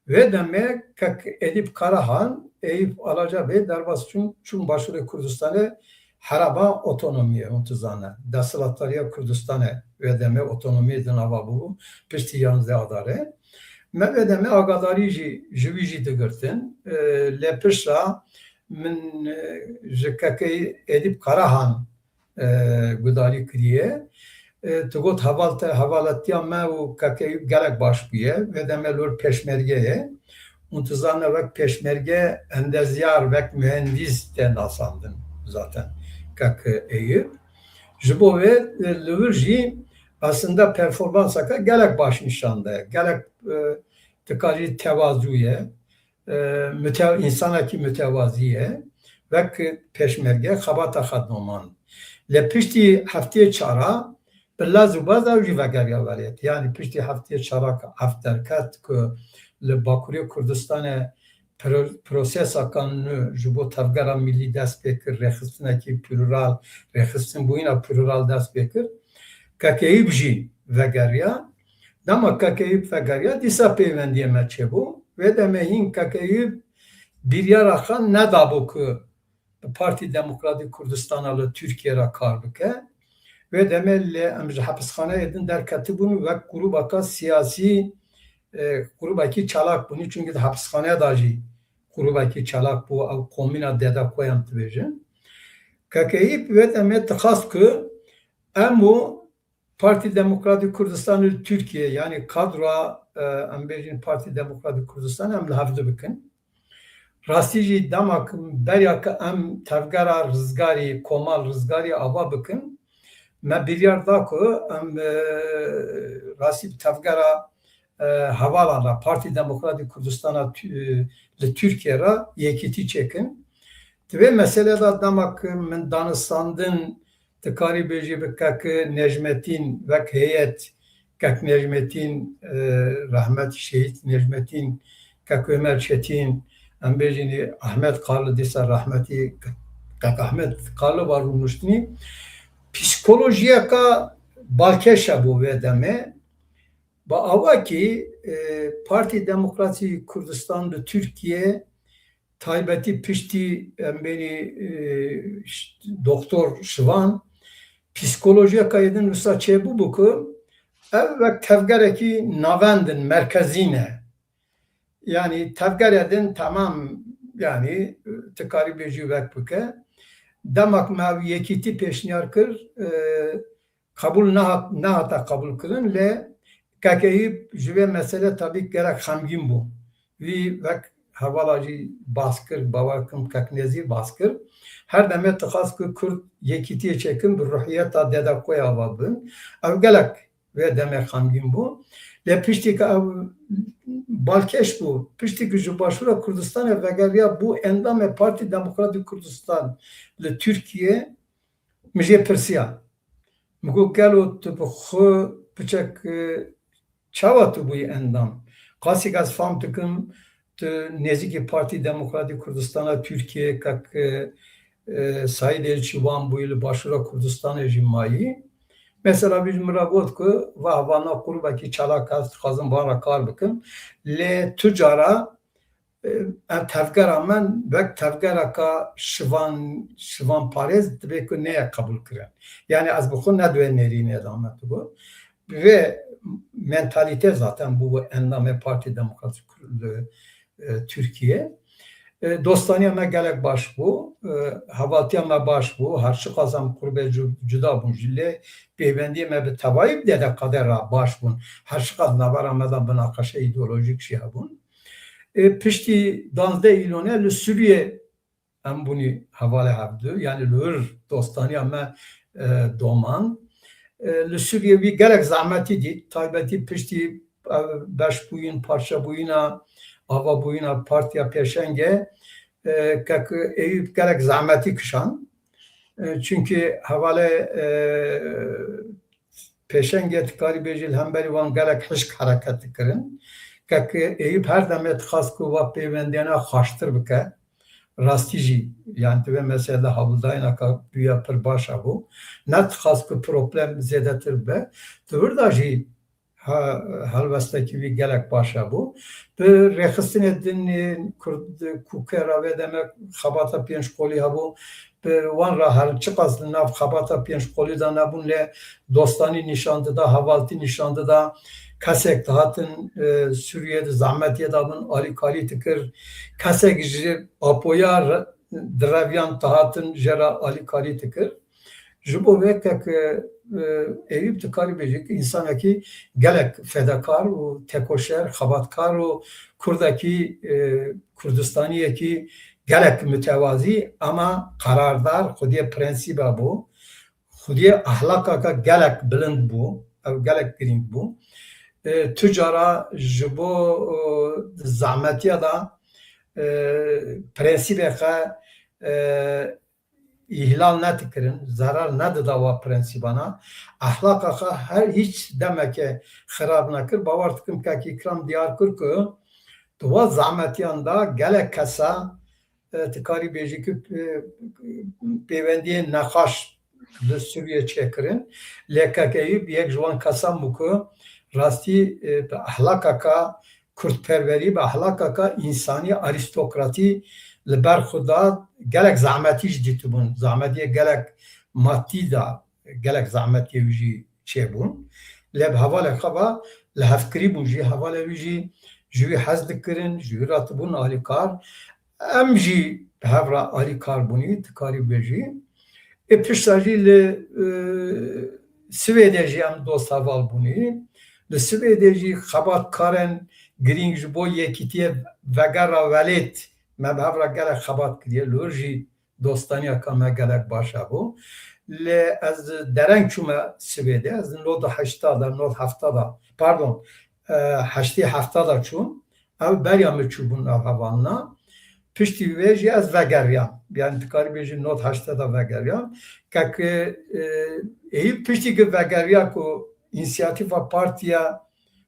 Vê demê kek Edîp Karahan, Eyûp Alaca Bey derbas çûn, çûn Başûrê Kurdistanê, heraba otonomiyê, hûn dizane, desthilatdariya Kurdistanê vê demê otonomiyê di nava bû, piştî yanzdeh Adarê. Me vê demê agadarî jî, ji wî jî digirtin. E, lê piştre min, e, ji kekê Edîp Karahan e, gudarî kiriye. E, tu got heval te, hevaletiya me û kekê gelek baş bûye. Vê demê li wir pêşmerge ye. Hûn dizane wek pêşmerge endezyar, wek mühendîs tê nasandin zaten kek Eyûp. Ji bo vê, e, li wir jî aslında performanseke gelek baş nîşan de. Gelek, e, dikarî tevazû ye. E, müte-, însanekî mütevazî ye. Wek pêşmerge xebata xwe domand. Lê piştî heftê çara bi lez û baz ew jî vegeriya welêt. Yanî piştî heftê çara ku ev derket ku li Bakurê Kurdistanê pro-, prosesaka nû ji bo tevgera millî dest pê kir, rêxistinekî plural, rêxistinbûyîna plural dest pê kir. Kek Eyûp jî vegeriya. Dema kek Eyûp vegeriya, dîsa peywendiyê me çêbû. Vê demê hîn kek Eyûp biryara xwe nedabû ku bi Partî Demokratîk Kurdistana li Tirkiyê re kar bike. Vê demê lê em ji hepisxaneyê din derketibûn, wek grûbaka siyasî, e, grûbekî çalak bûnî, çunkî di hepisxaneya de jî grûbekî çalak bû, ew komîna Dede Koyan dibêjin. Kek Eyûp vê demê dixwest ku em û Partî Demokratîk Kurdistan û Tirkiye, yanî kadroya, e, em bêjin Partî Demokratîk Kurdistan, em li hevdu bikin. Rastî jî dema ku beriya ku em tevgera Rizgarî, Komal Rizgarî ava bikin, me biryar da ku em, e, rastî bi tevgera, e, hevalan re, Partî Demokratîk Kurdistana Tü-, li Tirkiye re yekîtî çêkin. Di vê meselê de dema ku min danistandin, dikarî bêjî bi kek Necmetîn, wek heyet, kek Necmetîn, e, rehmet, şehîd Necmetîn, kek Ömer Çetîn, em bêjin Ahmet Karlı, dîsa rehmetî kek Ahmet Karlı var rûniştinî. Psîkolojiyeka balkêş e bo vê demê. Bi awakî, e, Partî Demokratîk Kurdistan li Tirkiye, taybetî piştî, em bênî, e, ş-, Doktor Şivan, psîkolojiyeka yê din wisa çêbûbû ku ev wek tevgerekî navendin, merkezî ne. Yanî tevgerê din temam, yanî, tu karî bêjî wek bike. Dema ku me ev yekîtî pêşniyar kir, e, qebûl nehat-, nehate qebûlkirin, lê kek Eyûp ji vê meselê tabî gelek xemgîn bû. Wî wek hevala jî bas kir, bawer kim kek Nezîr bas kir. Her demê dixwest ku Kurd yekîtiyê çêkin, bi ruhiyeta Dede Koya ve bin. Ew gelek vê demê xemgîn bû. Lê piştî ku ew balkêş bû, piştî ku ji Başûra Kurdistanê vegeriya bû endamê Partî Demokratîk Kurdistan li Tirkiye, min jê pirsiya. Min got, gelo tu bi xwe piçek, e, çawa tu bûyî endam? Qasî kes fam dikim, tu nêzîkî Partî Demokratîk Kurdistana Tirkiye, kek, e, e, Saîd Elçî wan bûyî, li Başûra Kurdistanê jî mayî. Mesela vî ji min re got ku, va, va nav grûbekî çalak ez dixwazim van re kar bikim. Lê tu cara, e, ev tevgera min wek tevgereka şivan, şivan parêz dibe ku neye qebûl kirin. Yani ez bi xwe ne di wê nêrînê de me tu got. Bi vê mentalîte zaten bû endamê Partî Demokratîk li, e, Tirkiye. E, dostaniya me gelek baş bû, e, hevaltiya me baş bû, her çiqas em qurbê cu-, cuda bûn jî lê pêvendiyê me bi tevayî bi Dede Kader re baş bûn. Her çiqas navbera me de binaqeşe îdeolojîk jî hebûn. E, piştî danzdeh Îlonê li Sûriyê em bûnî hevalê hevdu, yani li wir dostaniya me, e, doman. E, li Sûriyê wî gelek zehmetî dît, taybetî piştî, e, beşbûyîn, parçebûyîna, avabûyîna Partiya Pêşengê, e, kek Eyûp gelek zehmetî kişand. E, çunkî hevalê, e, pêşengê dikarî bêjî li hemberî wan gelek hişk hereket dikirin. Kek Eyûp her demê dixwast ku va pêwendiyana xweştir bike. Rastî jî, yani, divê mesela hewldayînaka bûya pir baş hebû. Ne dixwast ku problem zêdetir bibe. Di wir de jî ha-, helwestekî wî gelek baş hebû. Bi rêxistinê din ê Kurd, Kûkê re vê demê xebata pênc qolî hebû. Bi wan re her çiqas li nav xebata pênc qolî de nebûn, lê dostanî nîşan dida, hevaltî nîşan dida. Kesek dihatin, e, Sûriyê di zehmetiyê de bin, alîkarî dikir. Kesek ji Apoya re, direviyan dihatin jê re alîkarî dikir. Ji bo vê kek, e, Eyûp dikarî bêjî ku însanekî gelek fedakar û tekoşer, xebatkar û Kurdekî, e, Kurdistaniyekî gelek mutewazî, ama qerardar, xwediyê prensîba bû, xwediyê ehlakaka gelek bilind bû, ew gelek girîng bû. E, tu cara ji bo, e, zehmetiya de, e, prensîbê xwe, e, îhlal nedikirin, zerar nedida wa prensîbana. Ehlaqa xwe her hîç demeke xirab nekir. Bawer dikim kek Îkram diyar kir ku di wa zehmetiyan de gelek kesa, e, dikarî bêjî ku, e, pêwendiyên nexweş li Sûriyê çêkirin. Lê kek Eyûp yek ji wan kesan bû ku rastî, e, bi ehlakaka kurdperwerî, bi ehlakaka însanî, arîstokratî li ber xwe da, gelek zehmetî jî dîtibûn. Zehmetiyê gelek madî da, gelek zehmetiyê wî jî çêbûn. Lê bi hevalê xwe ve lihevkirî bûn jî, hevalê wî jî ji wî hez dikirin, ji wî re dibûn alîkar. Em jî bi hev re alîkar bûnî, dikarî bêjî. Ê pişta jî li, e, Swêdê jî em dost heval bûnî. Li Swêdê jî xebatkarên girîng ji bo yekîtiyê vegera welêt me bi hev re gelek xebat kiriye. Li wir jî dostaniyeka me gelek baş hebû. Lê ez dereng çûme Swêdê, ez nod û heşta de, nod hefta de, pardon, e, heştê hefta de çûm. Ew beriya min çûbûn ev hevalina. Piştî wê jî ez vegeriyam. Yani dikarî bêjî nod heştê de vegeriyam. Kek, e, Eyûp piştî ku vegeriya ku însiyatîfa Partiya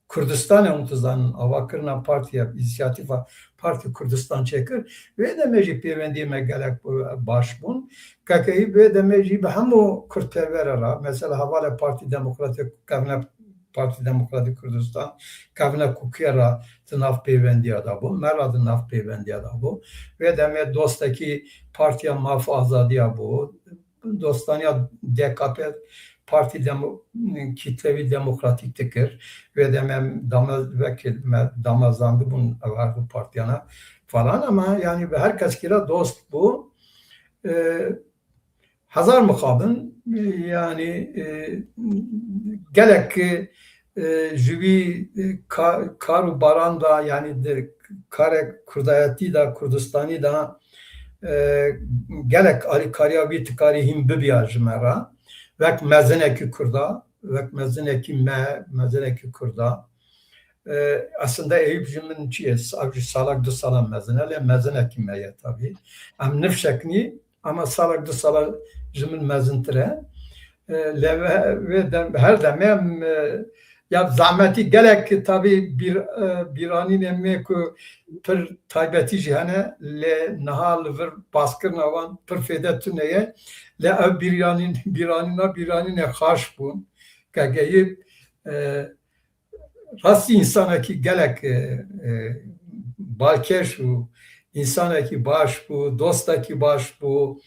Kurdistanê, hûn dizanin, avakirina partiya, însiyatîfa Partî Kurdistan çêkir, wê demê jî pêwendiyê me gelek baş bûn. Kek Eyûp wê demê jî bi hemû kurdperwere re, mesela hevalê Partî Demokratîk kevne Partî Demokratîk Kurdistan, kevne Kûkê re di nav pêwendiya de bû, me re di nav pêwendiya de bû. Wê demê dostekî Partiya Maf Azadiya bû, dostaniya D K P, Partî Demo-, Kitlewî Demokratîk dikir. Wê demê em dame-, wekî me damezandibûn ev her du partiyana falan, ama yani bi her keskî re dost bû. E, Hezar mixabin, yani, e, gelek, e, ji wî, e, ka-, kar û baran da, yani di karê kurdayetî da, Kurdistanî da, e, gelek alîkariya wî dikarî hîn bibiya ji me re. Wek mezinekî kurda, wek mezinekî me, mezinekî kurda. E, aslında Eyüp ji min çi ye? Ev ji salek du salan mezin e, lê mezinekî me ye tabî. Em nifşek nî, ama salek du sala ji min mezintir e. E, lê ve-, vê dem-, her demê em, e, ya zahmetî gelek tabî bîr-, e, bîranînê me ku pir taybetî jî hene, lê niha li vir baskirina wan pir fêde tune ye. Lê ev bîranîn-, bîranîna bîranînê xaş bûn. Kek Eyüp, e, Rastî însanekî gelek, e, e, balkêş bû, însanekî baş bû, dostekî baş bû,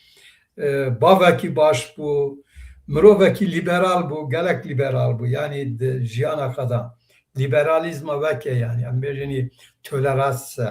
e, bavekî baş bû, mirovekî lîberal bû, gelek lîberal bû. Yanî di jiyana xwe de lîberalîzma weke, yanî em bêjinî toleranse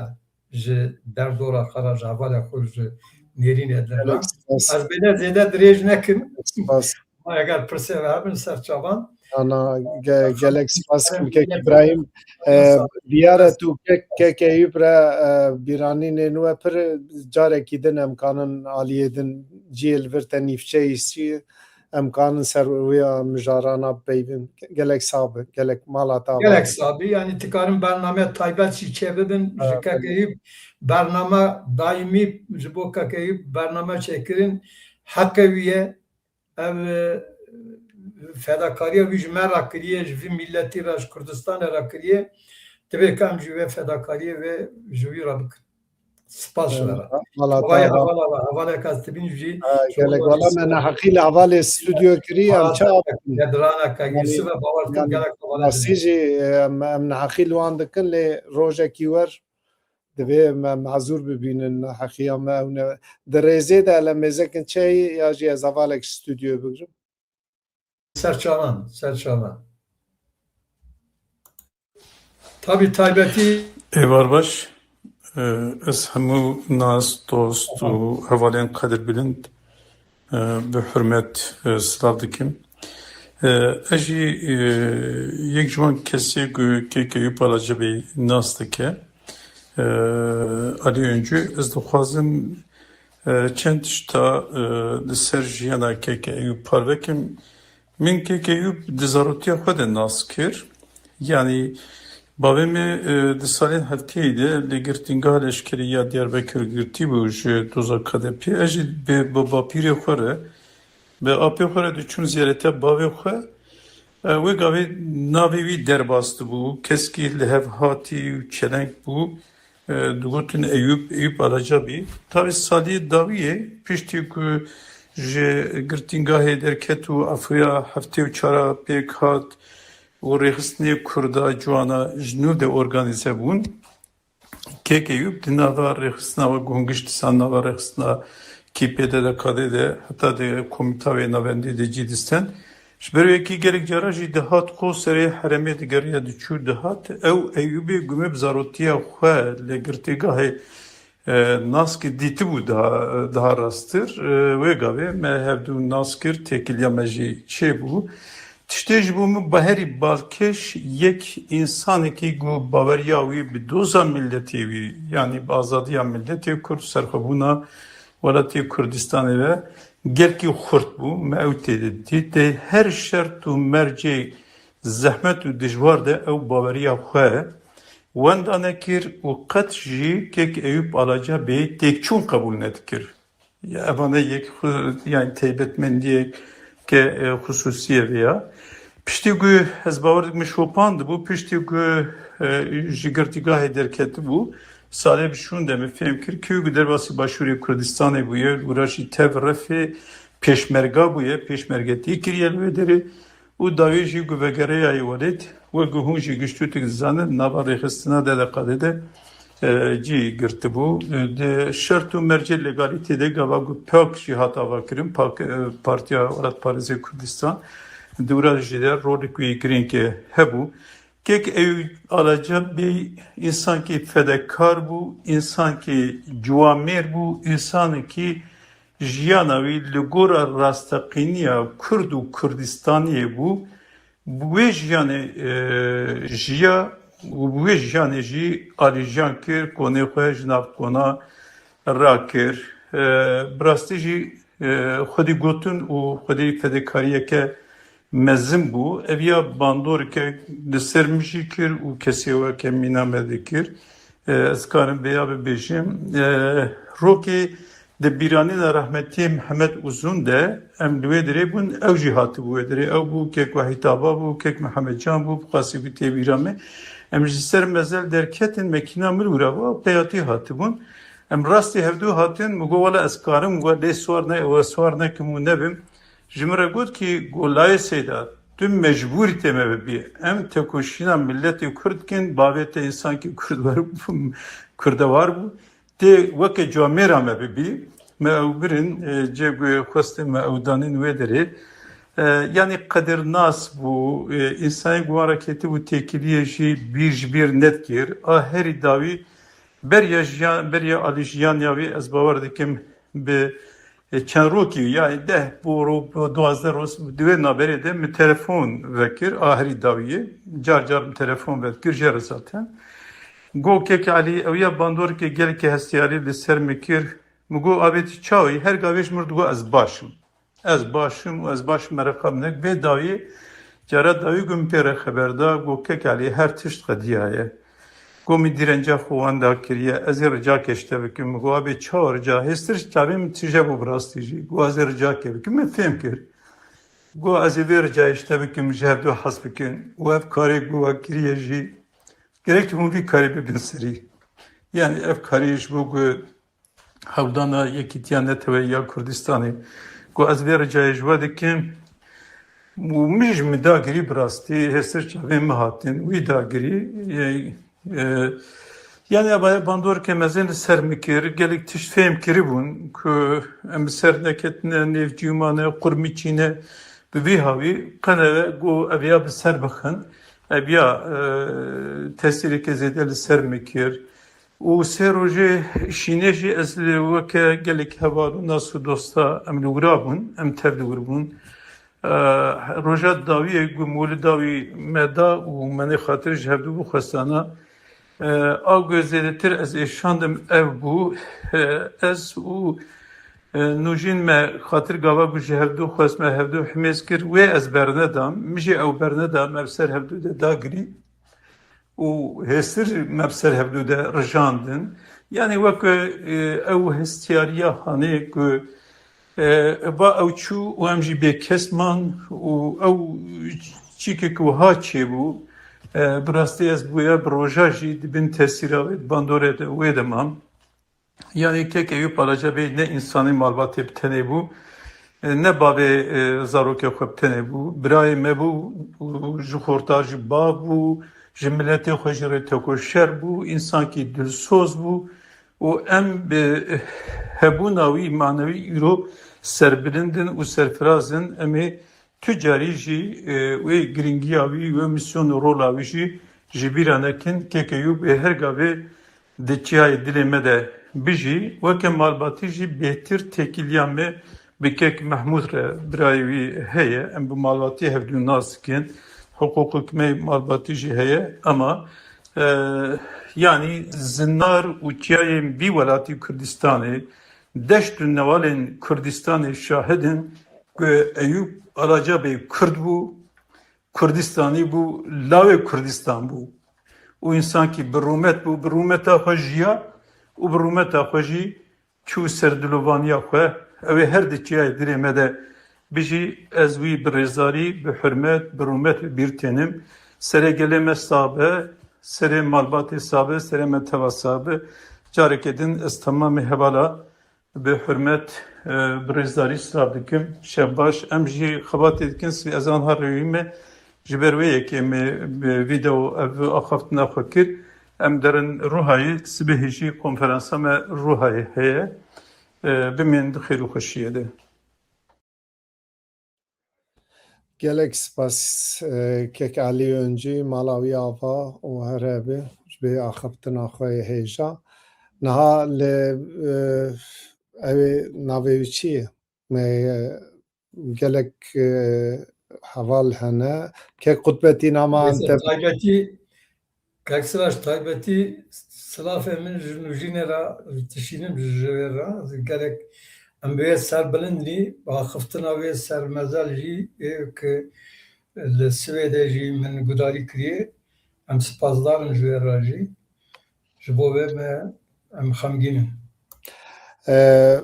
ji derdora xwe re, ji hevalê xwe, ji nêrînê din re. Gelek spas. Ez bêne zêde dirêj nekim. Spas. Ma eger pirsê ve hebin ser çavan. Ana, ge-, gelek spas kim kek Îbrahîm. E, diyar e tu kek, kek Eyüp re, e, bîranînên we pir carekî din em kanin aliyê din cihê li vir te nîvçeyî sî, em kanin ser wê mijarana peyvin. Gelek sax be, gelek mala te ava. Gelek sax be, yanî dikarin bername taybet jî çêbibin. Ji kek Eyüp bername daîmî, ji bo kek Eyüp bername çêkirin heqê wî ye. Ev, e, fedakariya wî ji me re kiriye, ji vî miletî re, ji Kurdistanê re kiriye, divê ku em jî wê fedakariyê wê ji wî re bikin. Spas ji we re. Eyvallah, hevalek, hevalek ez dibînim jî. Gelek wela me neheqî li hevalê stûdyo kirî, em çawa bikin? Gedraneke Yûsif e, bawer dikim gelek hevalek. Masî jî em, em neheqî li wan dikin, lê rojekî wer divê me mazûr bibînin, neheqiya me ew ne. Di rêzê de ele mêzekin çeyî ya jî ez hevalek ji stûdyoyê bigirim. Ser çavan, ser çavan. Tabî taybetî. Êvar baş. Ee, Ez hemû nas, dost û hevalên qedirbilind, e, bi hurmet, e, silav dikim. E, Ez jî, e, yek ji wan kesê ku kekê wî Palacebê nas dike. E, Alî Öncü, ez dixwazim, e, çend tişta, e, li ser jiyana kekê Eyûb parve kim. Min kekê Eyûb di zarotiya xwe de nas kir. Yanî bavê me, e, di salên heftêyî de li girtîngeha leşkerî ya Diyarbekir girtî bû ji doza K D P. Ez jî bi, bi bapîrê xwe re, bi apê xwe re diçûm ziyareta bavê xwe. E, wê gavê navê wî derbas dibû. Keskî li hev hatî û çeleng bû. E, digotin Eyûb, Eyûb Alaca bî. Tabî saliyê dawiyê piştî ku ji girtîngahê derket û afûya heftê û çara pêk hat û rêxistinê Kurda ciwana ji nû de organîze bûn. Kek Eyûb di nava rêxistina we ku hûn gişt disan nava rêxistina K P D de, K D de, heta di komîta wê navendî de cî disten. Ji ber wê yekî gelek cara jî dihat xwe serê herêmê digeriya diçû dihat. Ew Eyûbê ku me bi zarotiya xwe li girtîgahê, e, nas kir, dîtibû daha, daha rastir. E, wê gavê me hevdû nas kir, têkiliya me jî çêbû. Tiştê ji bo min bawerî balkêş yek însanekî ku baweriya wî bi doza miletê wî, yanî bi azadiya miletê Kurd, serxwebûna welatê Kurdistanê ve gelkî xurt bû. Me ew tê de dît. Di her şert û mercê zehmet û dijwar de ew baweriya xwe wenda nekir û qet jî kek Eyûp Alaca Bey têkçûn qebûl nedikir. Ya, evane yek xu-, yani taybetmendiyek ke, e, xusûsiyê vê ya. Piştî ku ez bawer dikim şopandibû, piştî ku, e, ji girtîgahê derketibû, salê bi şûn de min fêm kir, kê ku derbasî Başûrê Kurdistanê bûye, û ra jî tev refê pêşmerga bûye, pêşmergetî kiriye li wê derê. Û dawî jî ku vegereyayê welêt, wek ku hûn jî giştûtik dizanin, nava rêxistina D D K D de, e, cî girtibû. E, di şert û mercê legalîtê de gava ku PAK jî hat avakirin, PAK, e, Partiya Welatparêzê Kurdistan, di wira jî de rolek wî girîng hebû. Kek Eyûp Alaca Bey însankî fedekar bû, însankî ciwamêr bû, însanekî jiyana wî li gora rasteqîniya Kurd û Kurdistaniyê bû. Bi wê jiyanê, e, jiya û bi wê jiyanê jî alîjiyan kir, konê xwe ji nav kona rakir. E, bi rastî jî, e, xwedî gotin û xwedî fedekariyeke mezin bû. Ev ya bandoreke li ser min jî kir û kesê weke mîna me dikir. E, ez karim vêya bibêjim. E, rokê di bîranîna rehmetî Mihemed Uzun de em li wê dirê bûn, ew jî hatibû wê dirê. Ew bû kek Wehîd Ava bû, kek Mihemed Can bû, bi xasî bû tê bîra me. Em ji ser mezel derketin, mekîna min wira bû, peyatî hatibûn. Em rastî hevdû hatin, min got, wela ez karim we lê siwar ne, we siwar nekim û nebim. Ji min re got kî, got, Layê Seyda, tu mecbûrî tê me bibî. Em tekoşîna miletê Kurd dikin, bavê te însankî Kurd wer, Kurdewar bû. Tê weke camêra me bibî. Me ew birin, e, cê ku xwestin me ew danin wê derê. E, yanî qedirnas bû, e, însanê ku wan re ketibû têkiliyê jî bîr ji bîr nedikir. A herî dawî beriya jiyan, beriya alîjiyaniya wî ez bawer dikim bi, e, çend rokî, yanî deh bo ro-, bo duwazdeh roj di wê naberê de min telefon vekir, a herî dawiyê. Car car min telefon vedikir, jê re zaten. Got, Kek Elî, ew ya bandoreke gelekî hestiyarî li ser min kir. Min got, Abê tu çawa yî? Her gavê ji min re digot, Ez baş im. Ez baş im û ez baş im, mereqa min neke. Vê dawiyê, cara dawî ku min pê re xeber da, got, Kek Elî, her tişt qediyaye. Got, Min dîrenca xwe wenda kiriye, ez ê ricakê ji te bikim. Min got, Abê çawa rica? Hêstir ji çavê min tije bû bi rastî jî. Got, Ez ê ricakê bikim. Min fêm kir. Go ez ê vê ricayê ji te bikim, ji hevdu hez bikin. Û ev karê ku we kiriye jî, gerek hûn vî karê bibin serî. Yani ev karê ji bo ku hewldana yekîtiya neteweyî ya Kurdistanê, ku ez vê ricayê ji we dikim. Û min jî min dagirî bi rastî hêstir çavên min hatin, wî dagirî. E, e, yani evaya bandoreke mezin li ser min kir, gelek tişt fêm kiribûn ku em bi ser neketine, nêvcîmane, qurmiçîne, bi vî hawî qene go ev ya bi ser bixin. Ev ya, e, tesîreke zêde li ser min kir. Û sê rojê şînê jî ez li weke gelek heval û nas û dosta em li wira bûn, em tev li wir bûn. E, roja dawiyê ku molida wî me da û me nêxatir ji hevdu bixwestana, e, a ku zêdetir ez êşandim ev bû. E, ez û, e, Nûjîn me xatir gava ku ji hevdu xwest me hevdu himêz kir, wê ez bernedam. Min jî ew berneda, me bi ser hevdu de dagirî. Û hêstir me bi ser hevdu de rijandin. Yani weke, e, ew hestiyariya hanê ku, e, va ew çû û em jî bêkes man û ew çîkek wiha çêbû. E, bi rastî ez bûye bi roja jî di bin tesîra wê, di bandorê de wê de mam. Yani kek Eyûp Aracabey ne însanê malbatê bi tenê bû, e, ne bavê, e, zarokê xwe bi tenê bû, birayê me bû, û ji xorta jî bav bû, ji miletê xwe jî rê tekoşer bû, însankî dilsoz bû û em bi hebûna wî manewî îro serbilind in û serfiraz in. Em ê tu carî jî, e, wê girîngiya wî, wê misyon û rola wî jî ji bîra nekin. Kek Eyûp ê her gavê di çiyayê dilê me de bijî. Weke malbatî jî bêhtir têkiliya me bi kek Mehmûd re, birayê wî heye. Em bi malbatî hevdû nas dikin. Hiqûqek me malbatî jî heye. Ema, e, yanî zinar û çiyayên vî welatî Kurdistanê, deşt û newalên Kurdistanê şahid in ku Eyûp Aracabey Kurd bû, Kurdistanî bû, lawê Kurdistan bû. Û însankî bi rûmet bû, bi rûmeta xwe jiya û bi rûmeta xwe jî çû ser dilovaniya xwe. Ew ê her di çiyayê dilê me de bijî, ez wî bi rêzdarî, bi hurmet, bi rûmet bi bîr tênim. Serê gelê me sax be, serê malbatê sax be, serê me teva sax be. Careke din ez temamê hevala bi hurmet, e, bi rêzdarî silav dikim. Şev baş. Em jî xebatê dikin, sibê ez anha rêwî me. Ji ber wê yekê me bi vîdeo ev axaftina xwe kir. Em derin Ruhayê, sibehê jî konferansa me Ruhayê heye. E, bimînin di xêr û xweşiyê de. Gelek spas, e, kek Alî Öncü, mala wî ava û her hebe ji vê axaftina xwe yê hêja. Niha li, e, ew ê navê wî çi ye? Me, e, gelek, e, heval hene. Kek Qutbetîn ama Neyse, Antep. Taybetî Kek Sirac, taybetî silafê min ji Nûjînê re dişînim, ji wê re. Gelek em bi wê serbilind nî, axiftina wê sermezel jî ê ki li Swêdê jî min gudarî kiriye. Em spasdar in ji wê re jî. Ji bo wê me em xemgîn in. E,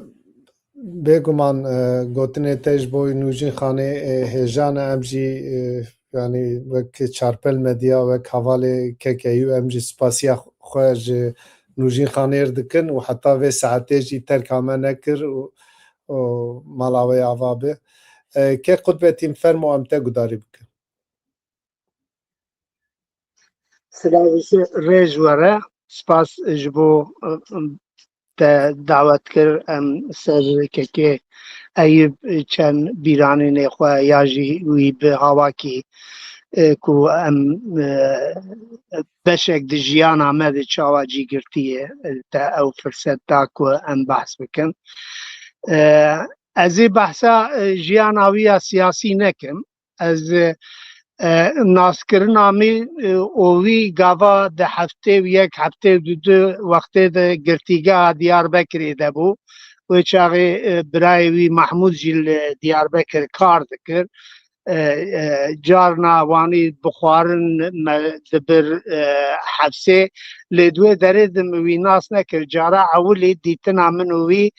Bêguman, e, gotinê te ji bo Nûjîn Xanê, e, hêja ne, em jî, e, yanî wek Çarpel Medya, wek hevalê Kek Eyû, em jî spasiya xwe ji Nûjîn Xanê re dikin û heta vê saetê jî terka me nekir û, û mala wê ava be. E, Kek Qutbetîn, fermo em te gudarî bikin. Silav û rêz were. Spas ji bo, e, te dawet kir. Em ser kekê Eyûb çend bîranînê xwe ya jî wî bi hawakî, e, ku em, e, beşek di jiyana me de çawa cî girtiye, e, te ew firset da ku em behs bikin. E, ez ê behsa, e, jiyana wî ya siyasî nekim. Ez, e, e, naskirina min, e, û wî gava di heftê û yek, heftê û du wextê de girtîgeha Diyarbekirê de bû. Wê çaxê, e, birayê wî Mahmûd jî li Diyarbekir kar dikir. E, e, carna wanî bi xwarin me dibir, e, hefsê. Lê di wê derê de min wî nas nekir. Cara ewilî dîtina min û wî,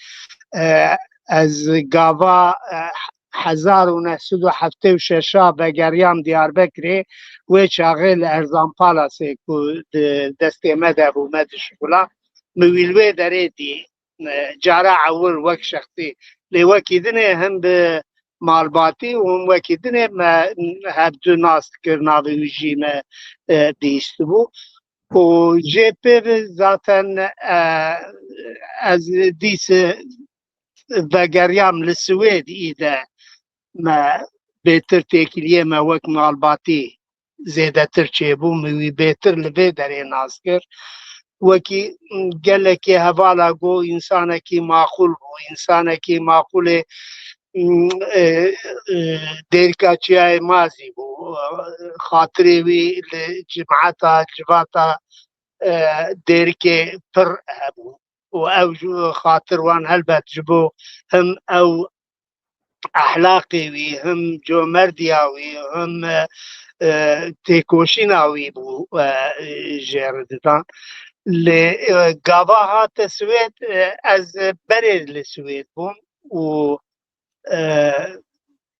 e, ez gava, e, hezar û neh sed û heftê û şeş a vegeriyam Diyarbekirê, wê çaxê li Erzan Palasê ku di destê me de bû, me dişuxula, min wî li wê derê dî. E, cara ewil wek şexsî. Lê wekî dinê him bi malbatî û him wekî dinê me hevdu nas dikir, navê wî jî me, e, bihîstibû. Û jê pê ve zaten, e, ez dîs vegeriyam li Swêd î de me bêtir têkiliyê me wek malbatî zêdetir çêbû, min wî bêtir li vê derê nas kir. Wekî, m, gelekê hevala got, însanekî maqûl bû, însanekî maqûlê, m, e, e, Dêrika Çiyayê Mazî bû. Xatirê wî li cimeta, civata, e, Dêrikê pir hebû. Û ew ji xatir wan helbet ji bo him ew ehlaqê wî, him comerdiya wî, him, e, e, têkoşîna wî bû, e, jê re didan. Lê, e, gava hate Swêd, e, ez berê li Swêd bûm û, e,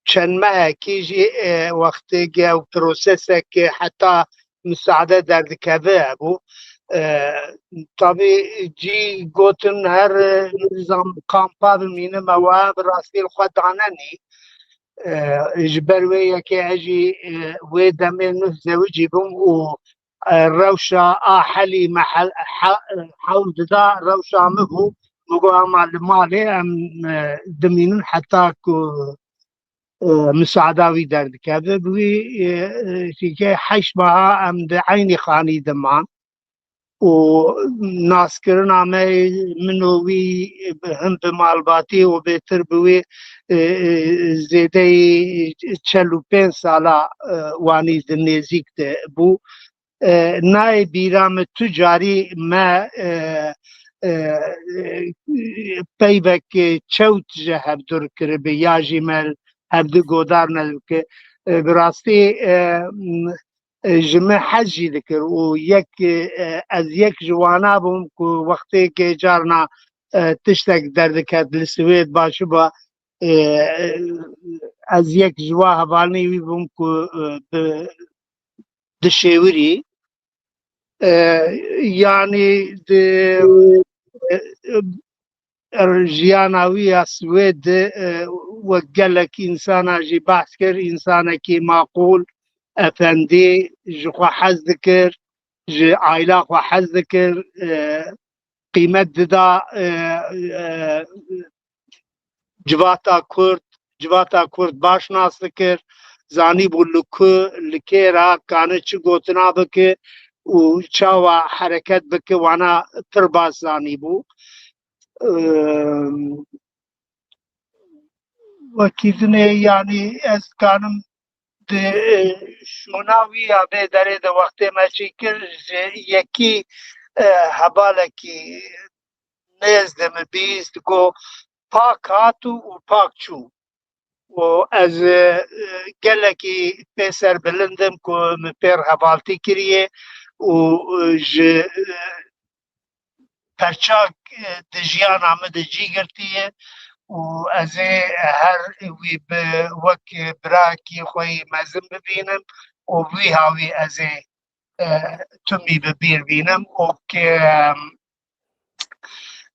çend mehekî jî, e, wextê ge û proseseke heta misaade derdikeve hebû. E, tabî cî gotin her, e, nizam kampa bimînim, ew bi rastî li xwe danenî. E, ji ber wê yekê ez jî, e, wê demê nuh zewicî bûm û, e, rewşa a helî me hel-, he-, hewl dida rewşa min bû. Min got, "Hema li malê em, e, dimînin heta ku, e, misaada wî derdikeve." Bi wî, e, e, şîkê heşt meha em di eynî xanî diman. Û naskirina me, min û wî, him bi malbatî û bêtir bi wî, e, e, zêdeyî çel û pênc sala, e, wanî di nêzîk de bû. E, nayê bîra min tu carî me, e, e, peyvek çewt ji hevdur kiribi ya jî me hevdu godar nedibke. E, bi rastî, e, m, e, ji min hez jî dikir û yek, e, ez yek ji wana bûm ku wextê ke carna, e, tiştek derdiket li Swêd baş ba, e, ez yek ji wa hevalnê wî bûm ku, e, bi dişêwirî, e, yanî di, e, e, jiyana wî ya Swêd de, e, wek gelek însana jî behs kir, însanekî maqûl, efendî, ji xwe hez dikir, ji aîla xwe hez dikir, e, qîmet dida, e, e, civata Kurd, civata Kurd baş nas dikir, zanîbû li ku, li kê re kane çi gotina bike û çawa hereket bike, wana pir baş zanîbû. Ehm, wekî dinê, yanî ez kanim di, e, şûna wî ya vê derê de wextê me çêkir, ji yekî, e, hevalekî nêz de min bihîst, got, "Pak hat û, û pak çû." Û ez, e, gelekî pê serbilind im ku min pê re hevaltî kiriye û, e, ji, e, perçak, e, di jiyana min de cî girtiye û ez ê her wî bi wek birakî xwe yî mezin bibînim û bi wî hawî ez ê, e, timî bi bîr bînim û ke,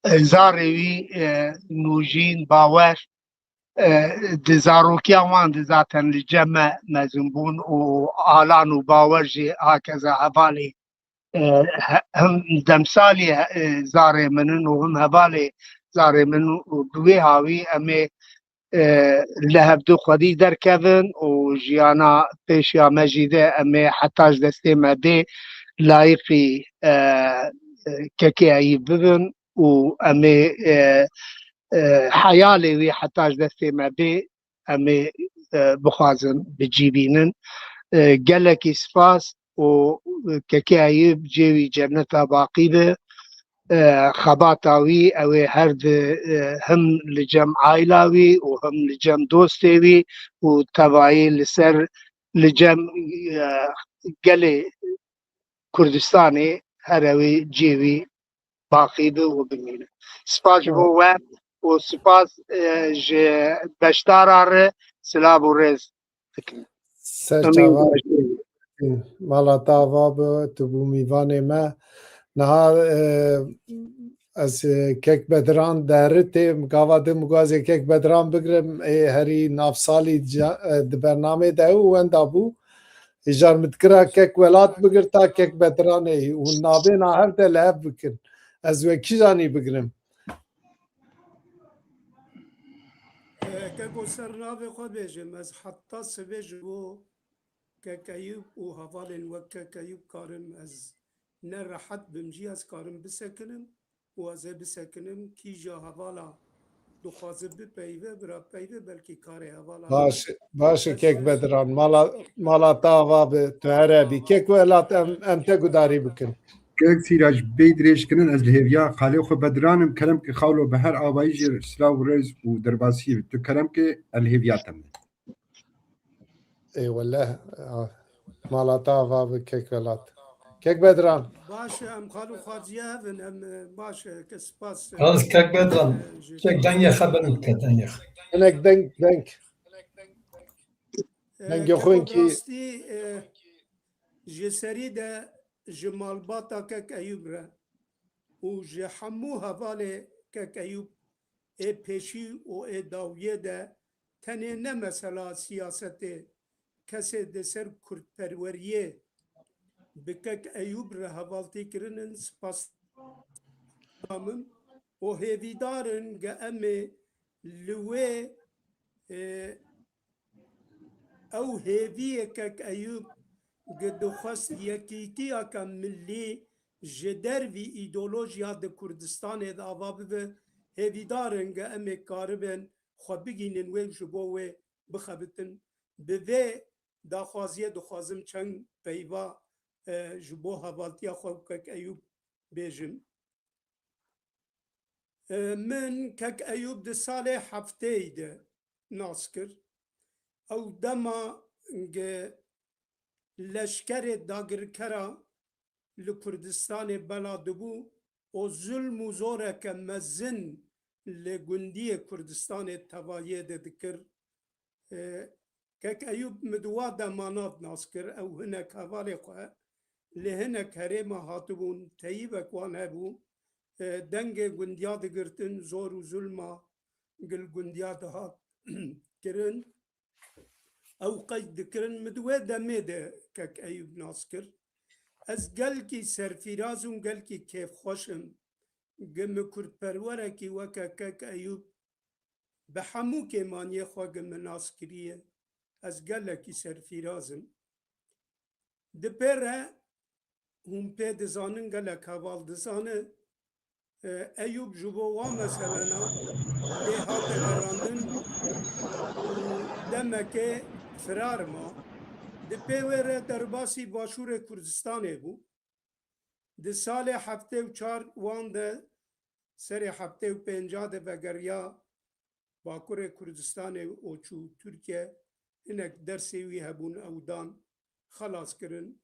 e, zarê wî, e, Nûjîn Bawer, e, di zarokiya wan de zaten li cem me mezin bûn û Alan û Bawer jî hakeza hevalê, e, he-, him demsalî, e, zarê min in û him hevalê zarê min in û bi wê hawî em ê, e, li hevdu xwedî derkevin û jiyana pêşiya me jî de em ê heta ji destê me bê layîqî, e, e, kekê Eyîb bibin û em ê, e, e, heyalê wî heta ji destê me bê, em ê, e, bixwazin bi cî bînin. E, gelekî spas û kekê Eyîb cê wî cenneta baqî be. E, xebata wî ew ê her di, e, him li cem aîla wî û him li cem dostê wî û tevayî li ser, li cem, e, gelê Kurdistanê her ew ê cê wî baqî be û bimîne. Spas ji bo we. û spas, e, ji beşdara re silav û rêz dikim. Ser çava mala te ava be, tu bû mîvanê me. Niha, e, ez, e, kek Bedran deritê, gava din min got ez ê kek Bedran bigrim, ê herî navsalî ca-, e, di bernamê de û wenda bû. Îcar min dikira kek Welat bigirta kek Bedranê û navêna hev de li hev bikin. Ez wekî zanî bigrim. E, keko ser navê xwe bêjim, ez heta sibê ji bo kek Eyûb û hevalên wek kek Eyûb karim ez ne rehet bim jî ez karim bisekinim û ez ê bisekinim kîja hevala dixwaze bipeyve, bira peyve, belkî karê hevala Baş, baş e, kek Bedran, mala, mala te ava be, tu here bî. Kek Welat, em, em te gudarî bikin. Kek Sîrac, bê dirêjkirin, ez li hêviya xalê xwe Bedran im, kerem ke xalo bi her avayî jî silav û rêz û derbasî, tu kerem ke ez li hêviya te me. Ê wele, a, mala te ava be kek Welat. Kek Bedran. Baş e, em xalo xwaziye hev in, em, e, baş e, ke spas, e, Xalis kek Bedran. E, ji Kek dengê xwe bin bike, dengê xwe. Hinek deng, deng. E, Dengê xwe keko kî rastî, e, ji serî de ji malbata kek Eyûb re û ji hemû hevalê kek Eyûb ê pêşî û ê dawiyê de tenê ne mesela siyasetê, kesê di ser kurdperweriyê bi kek Eyûb re hevaltî kirinin spas min û hêvîdar in ge em ê li wê, e, ew hêviyê kek Eyûb ge dixwest yekîtiyeke millî ji dervî îdeolojiya di Kurdistanê de ava bibe, hêvîdar in ge em ê karibin xwe bigînin wê û ji bo wê bixebitin. Bi vê daxwaziyê dixwazim çend peyva, e, ji bo hevaltiya xwe û kek Eyûb bêjim. E, min kek Eyûb di salê hefteyî de nas kir. Ew dema ge leşkerê dagirkera li Kurdistanê bela dibû û zulm û zoreke mezin li gundiyê Kurdistanê tevayê de dikir. E, kek Eyûb min di wa demana nas kir, ew hinek hevalê xwe li hinek herêma hatibûn, teyîbek wan hebû, e, dengê gundiya digirtin, zor û zulma gil gundiya dihat kirin. Ew qeyd dikirin, min di wê demê de kek Eyûb nas kir. Ez gelkî serfîraz û gelkî kêfxweş im. Ge min kurdperwerekî weke kek Eyûb bi hemû kêmaniyê xwe ge min nas kiriye, ez gelekî serfîraz im. Di pê re hûn pê dizanin, gelek heval dizane, e, Eyûb ji bo wan meselena lê hate gerandin û demekê firar ma. Di pê wê re derbasî Başûrê Kurdistanê bû. Di salê heftê û çar wan de serê heftê û pênca de vegeriya Bakurê Kurdistanê û çû Tirkiye, hinek dersê wî hebûn ew dan, xelas kirin.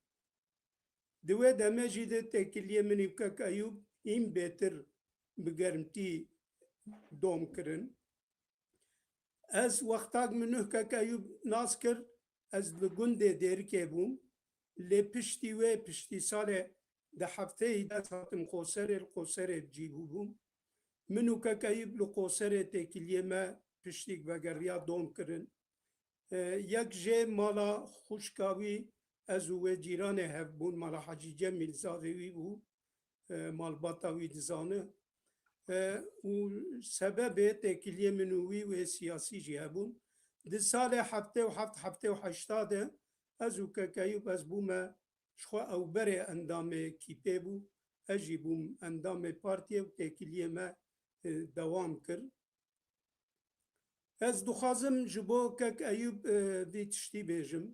Di wê demê jî de têkiliyê min û kek Eyûb hîn bêtir bi germtî dom kirin. Ez wextak min nuh kek Eyûb nas kir, ez li gundê Dêrikê bûm. Lê piştî wê, piştî salê di hefteyî de ez hatim Qoserê, li Qoserê bi cî bûbûm. Min û kek Eyûb li Qoserê têkiliyê me piştîk vegeriya dom kirin. E, yek jê mala xwişka wî, ez û wê cîranê hev bûn, mala Hecî Cemîl zavê wî bû, e, malbata wî dizane. E, û sebebê têkiliyê min û wî wê siyasî jî hebûn. Di salê heftê û heft, heftê û heşta de ez û kek Eyûb, ez bûme ji xwe ewberê endamê kîpê bû, ez jî bûm endamê partiyê û têkiliyê me, e, dewam kir. Ez dixwazim ji bo kek Eyûb, e, vî tiştî bêjim.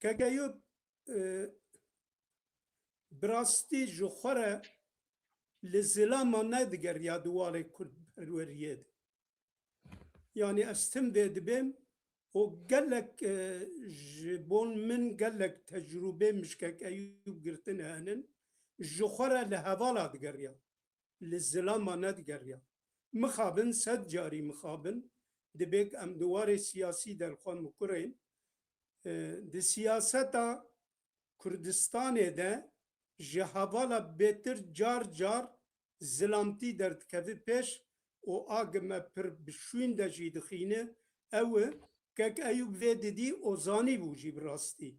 Kek Eyûb, e, bi rastî ji xwe re li zilama nedigeriya di warê kurdperweriyê de. Yanî ez tim vê dibêm û gelek, e, ji bo min gelek tecrûbê min ji kek Eyûb girtine henin, ji xwe re li hevala digeriya. li zilama nedigeriya. Mixabin, sed carî mixabin, dibê em di warê siyasî derxwe mikurên, e, di siyaseta Kurdistanê de ji hevala bêtir car car zilamtî derdikeve pêş û a gi me pir bi şûn de jî dixîne, ew e, Kek Eyûb vê didî û zanîbû jî bi rastî.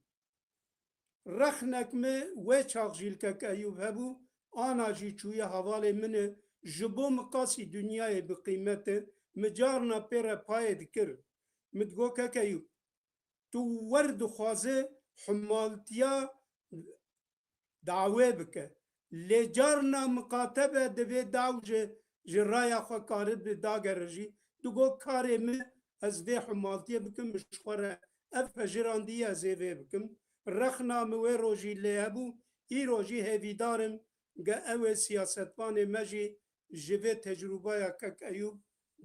Rexnek min wê çax jî li Kek Eyûb hebû, ana jî çûye hevalê min e, ji bo min qasî dinyayê bi qîmet e, min carna pê re payê dikir. Min digot, Kek Eyûb, tu wer dixwaze humaltiya dawê bike. Lê carna miqate be, divê daw ji, ji raya xwe karibe dagere jî. Digot, karê min, ez vê humaltiyê bikim, min ji xwe re ev pejirandî, ez ê vê bikim. Rexna min wê rojî lê hebû, îro jî hêvîdar im, ge ew ê siyasetvanê me jî ji vê tecrûbaya Kek Eyûb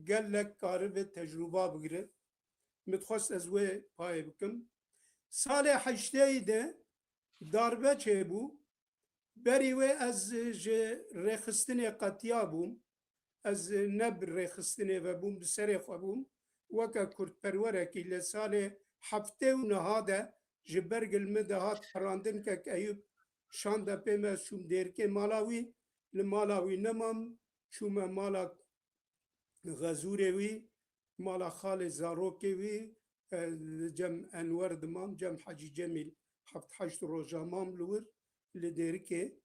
gelek karibe tecrûba bigire. Min dixwest ez wê payê bikim. Salê heşteyî de darbe çêbû. Berî wê ez ji rêxistinê qetiya bûm. Ez ne bi rêxistinê ve bûm, bi serê xwe bûm. Weke kurdperwerekî li salê heftê û niha de ji ber gil min dihat perandin Kek Eyûb şande pê me, ez çûm dêrikê mala wî. Li mala wî nemam, çûme mala xezûrê wî, mala xalê zarokê wî, e, li cem Enwer dimam, cem Hecî Cemîl, heft heşt roja mam li wir, li Dêrikê.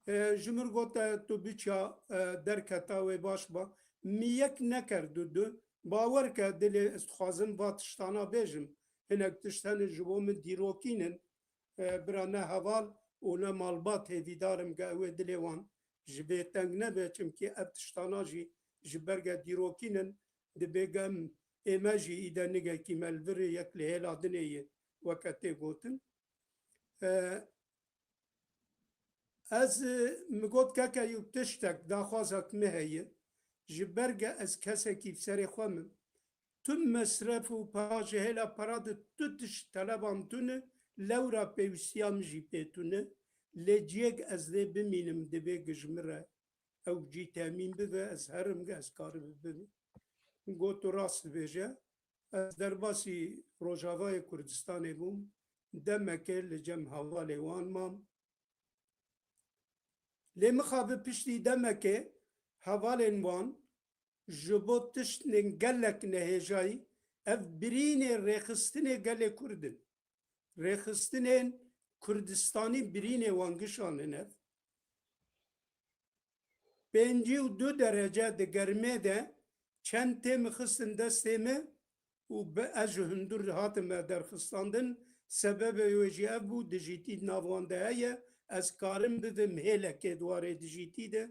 E, ji min gote, tu biça, e, derketa wê baş ba. Min yek nekir du du. Bawer ke dilê ez dixwazim va tiştana bêjim. Hinek tişt hene ji bo min dîrokîn in. E, bira ne heval û ne malbat hêvîdar im ge ew ê dilê wan ji vê teng nebe, çimkî ev tiştana jî ji ber ge dîrokîn in, dibê ge em ê me jî îde nigekî me li vir e, yek li hêla dinê ye, weke tê gotin. E, ez, e, min got, Kek Eyûb, tiştek, daxwazek min heye, ji ber ge ez kesekî bi serê xwe min. Tu mesref û para ji hêla para de tu tişt teleban tune, lewra pêwîstiya min jî pê tune, lê ciyek ez lê bimînim divê gi ji min re ew cî temîn bibe, ez herim gi ez karibim bibim. Got, tu rast dibêje. Ez derbasî Rojavayê Kurdistanê bûm, demekê li cem hevalê wan mam. Lê mixabin piştî demekê hevalên wan ji bo tiştên gelek nehêjayî, ev birînê rêxistinê gelê Kurd in. Rêxistinên Kurdistanî birînê wan gişandin ev. Pêncî û du derece di germê de çend tê min xistin destê min û bi ez ji hundir hatime derxistandin. Sebebê wê jî ev bû, dijîtî di nav wan de heye. Ez karim bibim hêlekê di warê dijîtî de.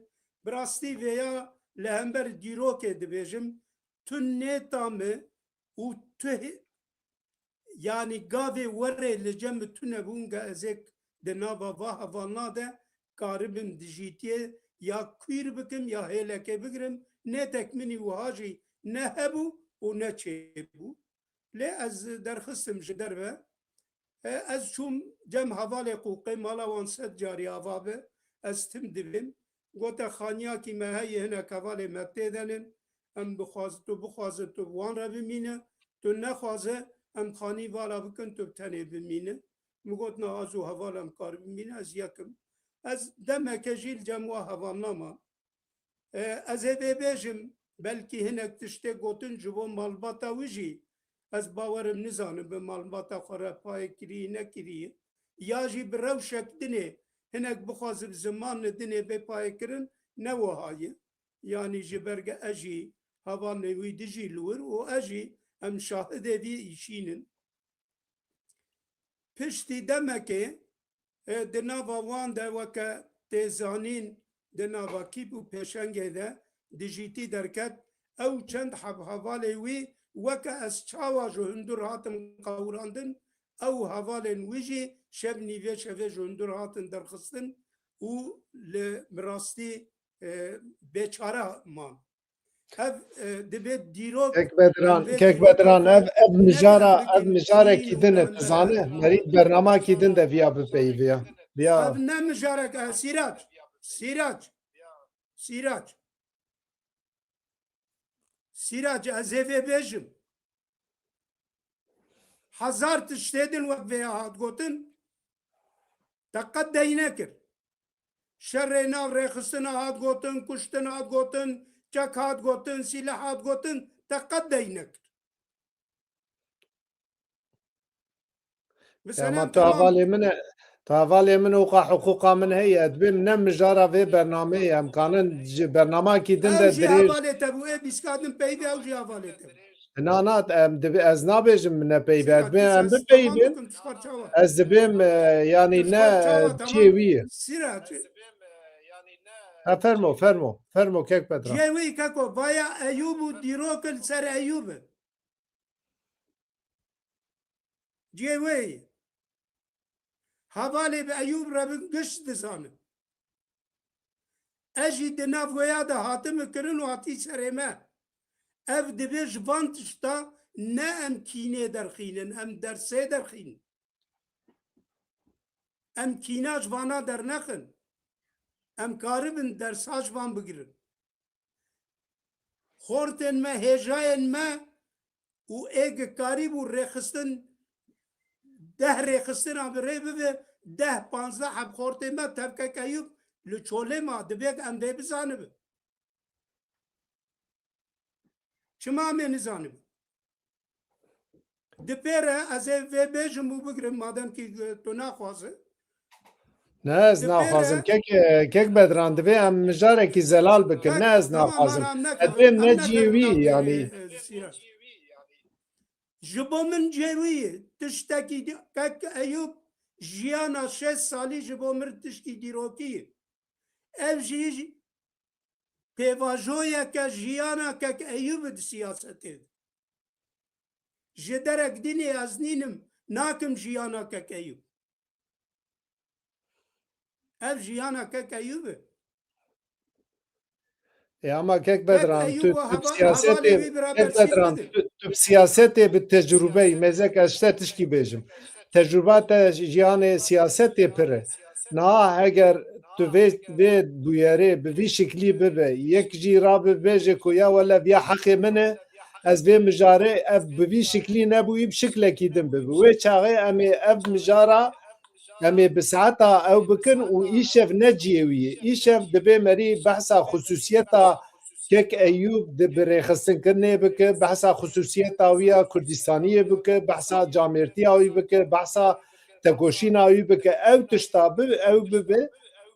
Bi rastî vêya li hember dîrokê dibêjim, tu nêta min û tu hê-, yanî gavê werê li cem min tune bûn, ge ez ê di nava va hevalna de karibim dijîtiyê ya kwîr bikim ya hêlekê bigirim. Nêtek min î wiha jî ne hebû û ne çêbû. Lê ez derxistim ji derve. E, ez çûm cem hevalê Qûqê, mala wan sed carî ava be, ez tim divêm. Gote, xaniyakî me heye, hinek hevalê me tê de nin. Em bixwaz-, tu bixwaze tu bi wan re bimîne, tu nexwaze em xanî vala bikin, tu bi tenê bimîne. Min got, na, ez û heval em karibin bimîne, ez yek im. Ez demeke jî li cem wa hevalna mam. E, ez ê vê bêjim, belkî hinek tiştê gotin ji bo malbata wî jî, ez bawerim nizanim bi malbata xwe re payê kirî, nekirî. Ya jî bi rewşek dinê, hinek bixwaze bi ziman dinê bê payê kirin, ne wiha ye. Yanî ji ber ge ez jî hevalnê wî dijî li wir û ez jî em şahidê vî îşîn in. Piştî demekê, e, di nava wan de weke tê zanîn, di nava kîp û pêşengê de dijîtî derket. Ew çend heb hevalê wî, weke ez çawa ji hundir hatim qewirandin, ew hevalên wî jî şev nîvê şevê ji hundir hatin derxistin û li, bi rastî, e, bêçare man. Ev, e, dibe dîrok. Kek Bedran, Kek Bedran, ev, ev mijara, ev mijarekî din e, tu zane? Merî bernamakî din de viya bipeyivî ya. Viya. Ev ne mijarek e, Sîrac. Sîrac. Sîrac. Sîrac, ez ê vê bêjim. Hezar tiştê din wek vê hat gotin, te qet dey nekir. Şerê nav rêxistina hat gotin, kuştin hat gotin, çek hat gotin, sîleh hat gotin, te qet dey nekir. Ya Mesela ma tu tamam. Hevalê min e, tu hevalê min û qa hiqûqa min heye, ez dibêm ne mijara vê bernameyê, em kanin ji bernamakî din Ez de jî dirêj. Hevalê te bû, ê bîska din peyvê ew jî hevalê te bû. Na, na, em dibi-, ez nabêjim min ne peyve, ez Sîra, dibêm tu em ses tamam bipeyvin, bikin, tu xwe çawa? Ez dibêm, e, yanî Tu ne, xwe çawa, e, tamam. Çê wî ye. Sîra, çi? Ha, fermo, fermo, fermo, kek Bedran. Cê wî keko, vaya Eyûb û dîrok li ser Eyûb e. Cihê wê ye. Hevalê bi Eyûb re bin giş dizanin. Ez jî di nav wêya de hatime kirin û hatî serê me. Ev dibe ji van tişta ne em kînê derxînin, em dersê derxînin. Em kîna ji vana dernexin. Em karibin dersa ji van bigirin. Xortên me, hêjayên me û ê gi karîbû rêxistin, deh rêxistina bi rê bibe, deh panzdeh heb xortê me tevkek Eyûb li çolê ma, divê em vê bizanibin. Çima em ê nizanibin? Di pê re ez ê vê bêjim û bigrim, madem kî tu naxwaze. Ne, ez Di pê naxwazim. re Kek, e, kek Bedran, divê em mijarekî zelal bikin. Kek, Ne, ez tamam, naxwazim. Meram neke, Ez dibêm em ne neke cihê wî, navê, yanî. e, e, Sîra. Ji bo min cihê wî ye. Tiştekî di-, kek Eyûb jiyana şêst salî ji bo min tişkî dîrokî ye. Ev jî pêvajoyeke jiyana kek Eyûb di siyasetê de. Ji derek dînê ez nînim, nakim jiyana kek Eyûb. Ev jiyana kek Eyûb e. E, ama kek Kek Bedran, Eyûb tu, û tu bi heva-, siyasetê, hevalê wî bira kek bersîv Bedran, bidin. tu, tu bi siyasetê bi tecrûbeyî, mêzek ez ji te tişkî bêjim. Tecrûba te ji yanê siyasetê pir e. Niha eger tu vê, vê bûyerê bi vî şiklî bibe, yek jî rabe bêje ku ya wele viya heqê min e, ez vê mijarê ev bi vî şiklî nebûyî, bi şiklekî din bibe. Wê çaxê em ê ev mijara, em ê bi saeta ew bikin û îşev ne cihê wî ye. Îşev dibê merî behsa xusûsiyeta Kek Eyûb di bi rêxistinkirinê bike, behsa xusûsiyeta wî ya Kurdistaniyê bike, behsa camêrtiya wî bike, behsa tekoşîna wî bike. Ew tişta bi, ew bibe.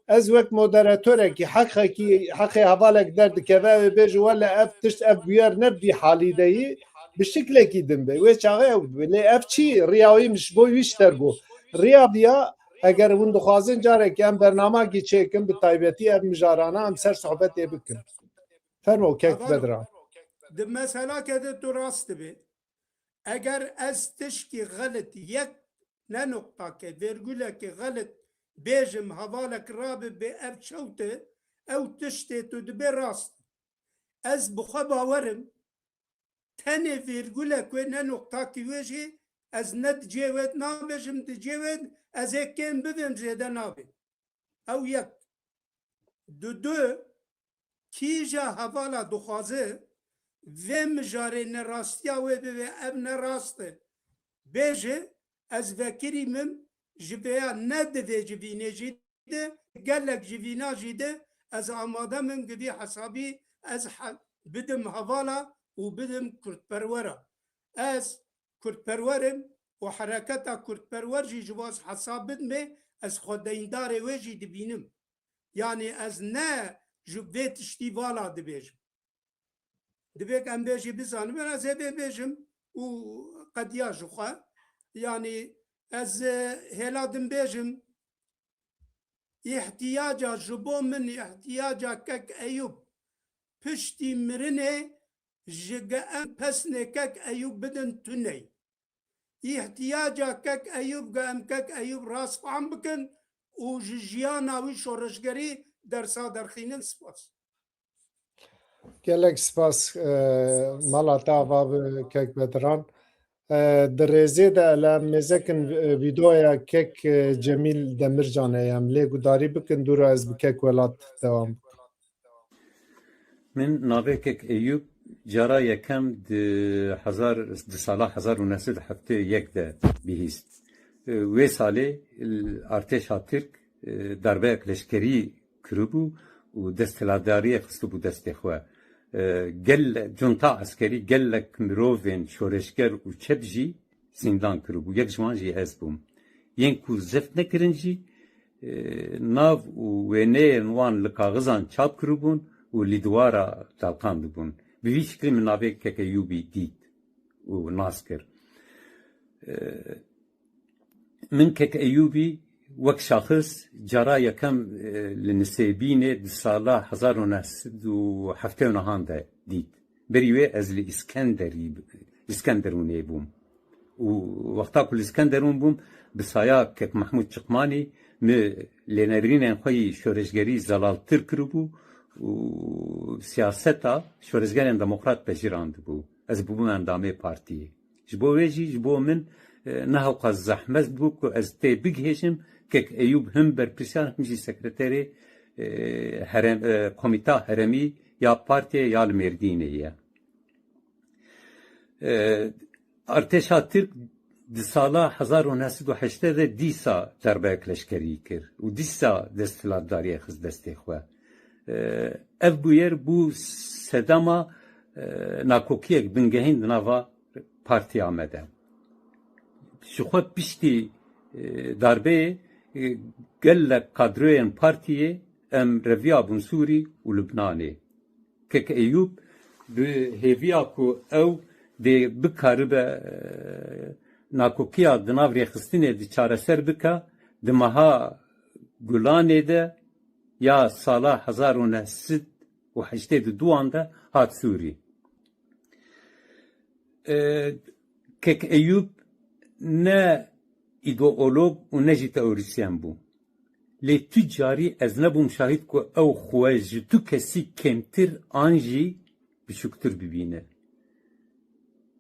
Ez wek moderatorekî, heqekî, heqê hevalek derdikeve, ew ê bêje, wele ev tişt, ev bûyer ne bi vî halî de yî, bi şiklekî din be. Wê çaxê ew bibe. Lê ev çi? Riya wî min ji bo wî ji te re got. Riya viya, eger hûn dixwazin carekê em bernamakî çêkin, bi taybetî ev mijarana em ser sohbetê bikin. Fermo, kek Bedran. Di meselake de tu rast dibê. Eger ez tişkî xelit, yek ne noqtake, vêrguleke xelit bêjim, hevalek rabe bê ev çewt e, ew tiştê tu dibê rast. Ez bi xwe bawer im, tenê vêrgulek wê ne noqtakî wê jî ez ne di cihê wê nabêjim, di cihê wê ez ê kêm bibêm zêde nabê. Ew yek. Di du, kîja hevala dixwaze vê mijarê nerastiya wê bibê, ev ne rast e. Bêje, ez vekirî min ji vêya ne di vê civînê jî de, gelek civîna jî de, ez amade min gi vî hesabî ez he-, bidim hevala û bidim kurdperwera. Ez kurdperwer im û hereketa kurdperwer jî ji bo ez hesab bidimê, ez xwe deyndarê wê jî dibînim. Yanî ez ne ji vê tiştî vala dibêjim. Divê em vê jî bizanibin, ez ê vê bêjim û qediya ji xwe. Yanî ez, e, hêla din bêjim, îhtiyaca, ji bo min îhtiyaca kek Eyûb piştî mirinê ji ge em pesnê kek Eyûb bidin tuney. Îhtiyaca kek Eyûb ge em kek Eyûb rast fam bikin û ji jiyana wî şoreşgerî dersa derxînin. Spas. Gelek spas, e, mala te ava bi kek Bedran. E, di rêzê de ele em mêzekin, e, vîdeoya kek, e, Cemîl Demircan heye. Em lê gudarî bikin, dûra ez bi kek Welat dewam bikim. Min navê Kek Eyûb cara yekem di hezar, di sala hezar û neh sed û heftê yek de bihîst. Wê salê artêşa Tirk darbeyek leşkerî kiribû û desthilatdariyê xistibû destê xwe. Gel, cunta eskerî gelek mirovên şoreşger û çep jî zîndan kiribû. Yek ji wan jî ez bûm. Yên ku zeft nekirin jî, e, nav û wêneyên wan li kaxizan çap kiribûn û li dîwara dalqandibûn. Bi vî şiklî min navê Kek Eyûbî dît û nas kir. E, Min Kek Eyûbî wek şaxis cara yekem, e, li Nisêbînê di sala hezar û neh sed û heftê û nehan de dît. Berî wê ez li Îskenderî, Îskenderûnê bûm. Û wexta ku li Îskenderûn bûm, bi saya Kek Mehmûd Çiqmanî min lênerînên xwe yî şoreşgerî zelaltir kiribû û siyaseta şoreşgerên demokrat pejirandibû. Ez bûbûm endamê partiyê. Ji bo wê jî ji bo min, e, ne hewqas zehmet bû ku ez tê bigihêjim, Kek Eyûb him berpirsiyar, him jî sekreterê, e, herem-, e, komîta heremî ya partiyê ya li Mêrdînê ye. E, artêşa Tirk di sala hezar û neh sed û heştê de dîsa darbeyek leşkerî kir û dîsa desthilatdariyê xist destê xwe. E, ev bûyer bû sedema, e, nakokiyek bingehîn di nava partiya me de. Ji xwe piştî, e, darbeyê, e, gelek kadroyên partiyê em reviyabûn Sûrî û Lubnanê. Kek Eyûb bi hêviya ku ew dê bikaribe, e, nakokiya di nav rêxistinê de çareser bike, di meha Gulanê de ya sala hezar û neh sed û heştê û duan de hat Sûrî. E, Kek Eyûb ne îdeolog û ne jî teorîsyen bû. Lê tu carî ez nebûm şahid ku ew xwe ji tu kesî kêmtir an jî biçûktir bibîne.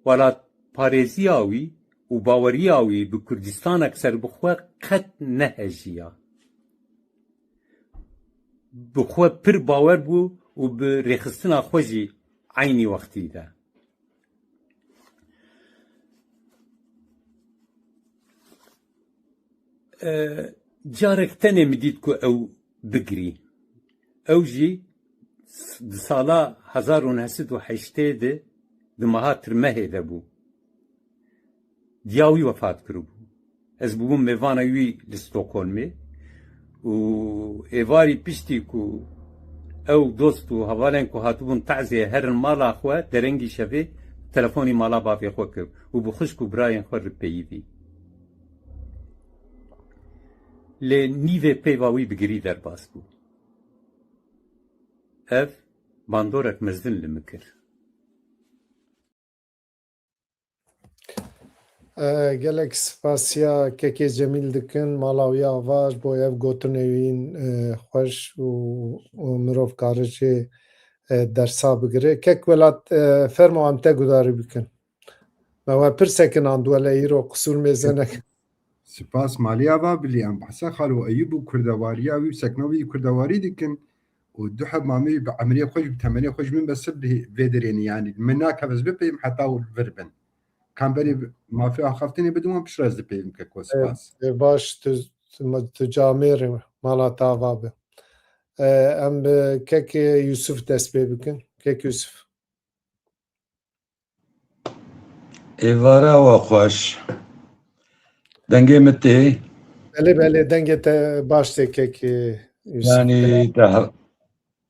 Welatparêziya wî û baweriya wî bi Kurdistanek serbixwe qet nehejiya. Bi xwe pir bawer bû û bi rêxistina xwe jî eynî wextî de. E, carek tenê min dît ku ew bigirî. Ew jî s-, di sala hezar û neh sed û heştê de di meha Tirmehê de bû. Diya wî wefat kiribû. Ez bûbûm mêvana wî li Stockholmê û êvarî piştî ku ew dost û hevalên ku hatibûn teziyê herin mala xwe, derengî şevê telefonî mala bavê xwe kir û bi xwişk û birayên xwe re peyivî. Lê nîvê peyva wî bigirî derbas bû. Ev bandorek mezin li min kir. E, gelek spasiya Kekê Cemîl dikin, mala wî ava ji bo ev gotinê wîn, e, xweş û, û mirov kare jê, e, dersa bigire. Kek Welat, e, fermo em te gudarî bikin. Me we pirsekin andiwe le îro qisûr mêze nekin. Spas malî ava bilî em behsa Xalo Eyûb û kurdewariya wî û sekna wî kurdewarî dikin û du heb mamê wî bi emrê xwe jî bi temenê xwe ji min besir di vê derênî yanî min nakeve ez bipeyim heta û vir bin. Kam berê mafê axaftinê bidin wan piştre ez dipeyim keko spas. Ê, baş tu, tu, tu camêr mala te ava be. E, em bi kekê Yusuf dest pê bikin. Kek Yusuf. Êvara we xweş. Dengê min tê? Belê belê dengê te baş tê kek e, Yusuf. Yanî te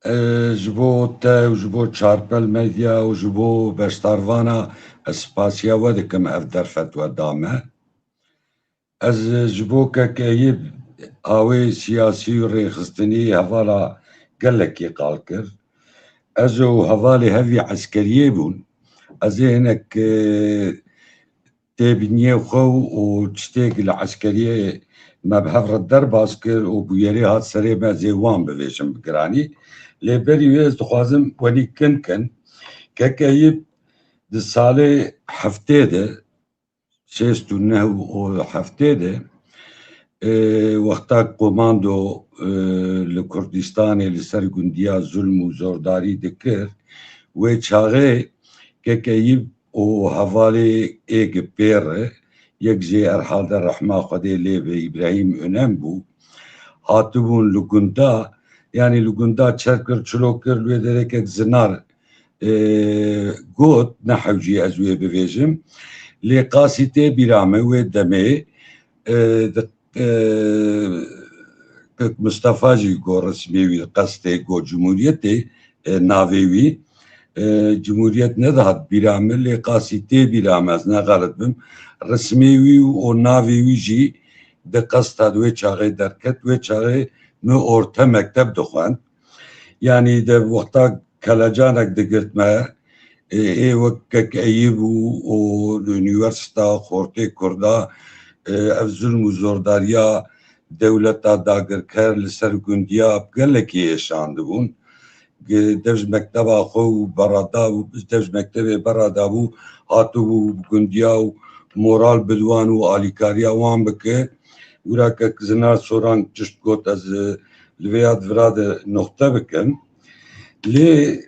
e, ji bo te û ji bo Çarpel Medya û ji bo beşdarvana ez spasiya we dikim ev derfet we da me. Ez ji bo Kek Eyîb awê siyasî û rêxistinî hevala gelekî qal kir. Ez û hevalê hevî eskeriyê bûn. Ez ê hinek têbîniyê xwe û tiştêk li eskeriyê me bi hev re derbas kir û bûyerê hat serê me, ez ê wan bivêjim bi giranî. Lê berî wê ez dixwazim wenî kin kin. Kek Eyîb di salê heftê de şêst û neh û heftê de e, wexta komando, e, li Kurdistanê li ser gundiya zulm û zordarî dikir, wê çaxê Kek Eyîb û hevalê êk pê re, yek jê herhalde rehma Xwedê lê be Îbrahîm Önem bû, hatibûn li gunda, yanî li gunda çerkir çilo kir, li wê derê kek zinar, e, got, ne hewcî ez wê bivêjim. Lê qasî tê bîra me wê demê, e, di, e, kek Mistefa jî got rismê wî qestê got cumhuriyetê, e, navê wî, e, cumhuriyet nedihat bîra me, lê qasî tê bîra me, ez ne xelit bim. Rismê wî û navê wî jî di qesta di wê çaxê derket, wê çaxê mi orte mekteb dixwend. Yanî de wexta kelecanek digirt me, e, ê wek Kek Eyîb û, û li Unîversîta Xortê Kurda, e, ev zulm û zordariya dewleta dagirker li ser gundiya gelekî êşandibûn. Ge-, dev ji mekteba xwe û berada bû, dev ji mektebê berada bû, hatibû gundiya û moral bi wan û alîkariya wan bike. Wira kek Zinar Soran tişt got, ez, e, li vê ya di vira de noxte bikim. Lê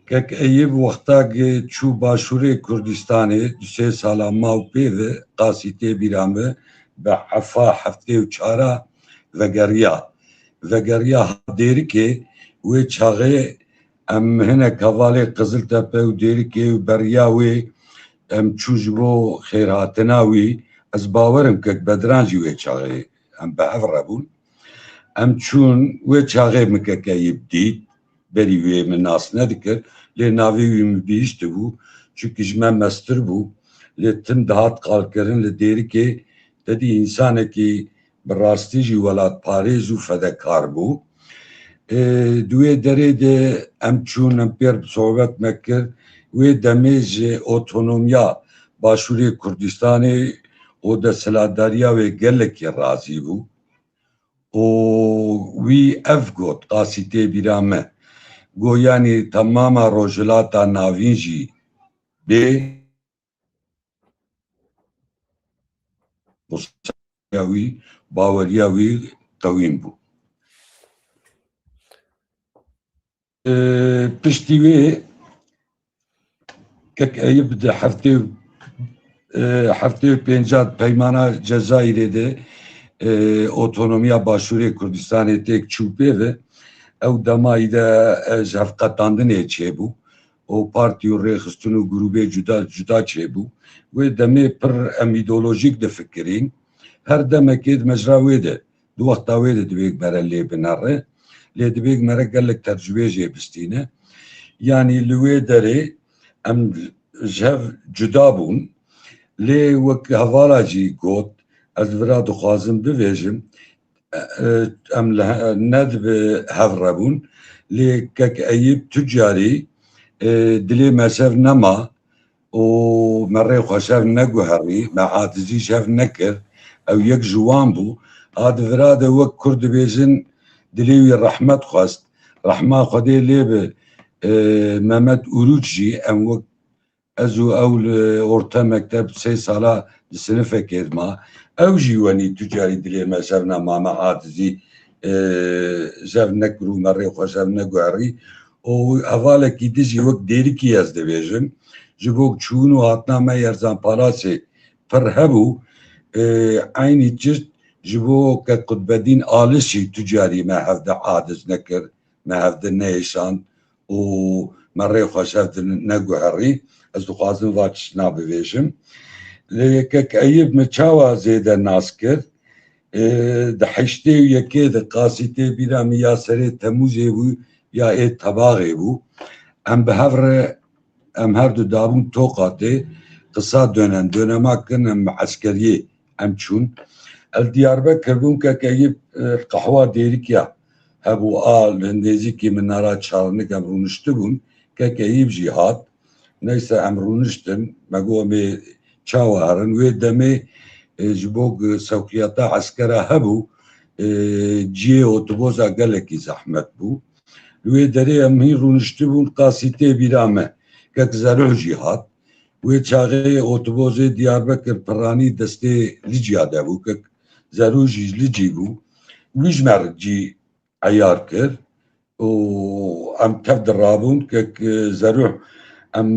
Kek Eyîb wexta ge çû Başûrê Kurdistanê, du sê sala ma û pê ve qasî tê bîra me, bi hefa heftê û çara vegeriya. Vegeriya Dêrikê, wê çaxê em hinek hevalê Qiziltepe û Dêrikê û beriya wê em çû ji bo xêrhatina wî, ez bawerim kek Bedran jî wê çaxê em bi hev re bûn. Em çûn, wê çaxê min Kek Eyîb dît, berî wê min nas nedikir, lê navê wî min bihîştibû, çunkî ji me mestir bû, lê tim dihat qalkirin li Dêrikê, te dî însanekî bi rastî jî welatparêz û fedekar bû. Ê, di wê derê de em çûn, em pêr bi sohbet me kir, wê demê ji otonomiya Başûrê Kurdistanê û desthilatdariya wê gelekî razî bû. û wî ev got, qasî tê bîra me, got, yanî temama Rojhilata Navîn jî bê wî, baweriya wî qewîn bû. E, piştî wê Kek Eyîb di heftê û, e, heftê û pênca di Peymana Cezayirê de, e, otonomiya Başûrê Kurdistanê têk çû pê ve. Ew demayî de, e, ji hevqetandinê çêbû. O partî û rêxistin û grûbê cuda cuda çêbû. Wê demê pir em îdeolojîk difikirîn. Her demekê di mecra wê de, di wexta wê de divê mere lê binere. Lê divê mere gelek tercûbê jê bistîne. Yanî li wê derê em ji hev cuda bûn. Lê wek hevala jî got, ez vira dixwazim bivêjim, e, e, em li he-, ne di bi hev re bûn. Lê Kek Eyîb tu carî, e, dilê me şev nema, û me rê xwe şev neguherî, me acizî şev nekir. Ew yek ji wan bû. A di vira de wek Kurd dibêjin, dilê wî rehmet xwest. Rehma Xwedê lê bi, e, Mehmet Ûrûç jî em wek ez û ew li orta mekteb sê sala di sinifekê de ma. Ew jî wenî tu carî dilê me şev nema, me acizî, e, şev nekir û me rê xwe şev neguherî. û hevalekî din jî wek Dêrikî ez dibêjim, ji bo çûn û hatina me Yerzan Palasê pir hebû, e, eynî çiş ji bo Kek Qutbedîn Alis jî tu carî me hevde aciz nekir, me hevde neêşand û me rê xwe şev di neguherî. Ez dixwazim va tiştna bivêjim. Lê Kek Eyîb min çawa zêde nas kir? E, di heştê û yekê de qasî tê bîra min ya serê Temûzê bû ya ê Tebaxê bû. Em bi hev re, em her du dabûn toqa tê, qisa dönem, dönema kirin em eskeriyê em çûn. El Diyarbekir bûn, Kek Eyîb, e, qehwa Dêrikî ya hebû a li nêzîkî minara Çarnik em rûniştibûn. Kek Eyîb jî hat. Neyse em rûniştin, me got em ê çawa herin. Wê demê, e, ji bo ku sewqiyeta eskera hebû, e, cihê otoboza gelekî zehmet bû. Li wê derê em hîn rûniştibûn, qasî tê bîra me. Kek Zeruh jî hat. Wê çaxê otobozê Diyarbekir Piranî destê Licya de bû. Kek Zerû jî li cî bû. Wî ji me re cî eyar kir û em tev dirabûn. Kek Zerû, em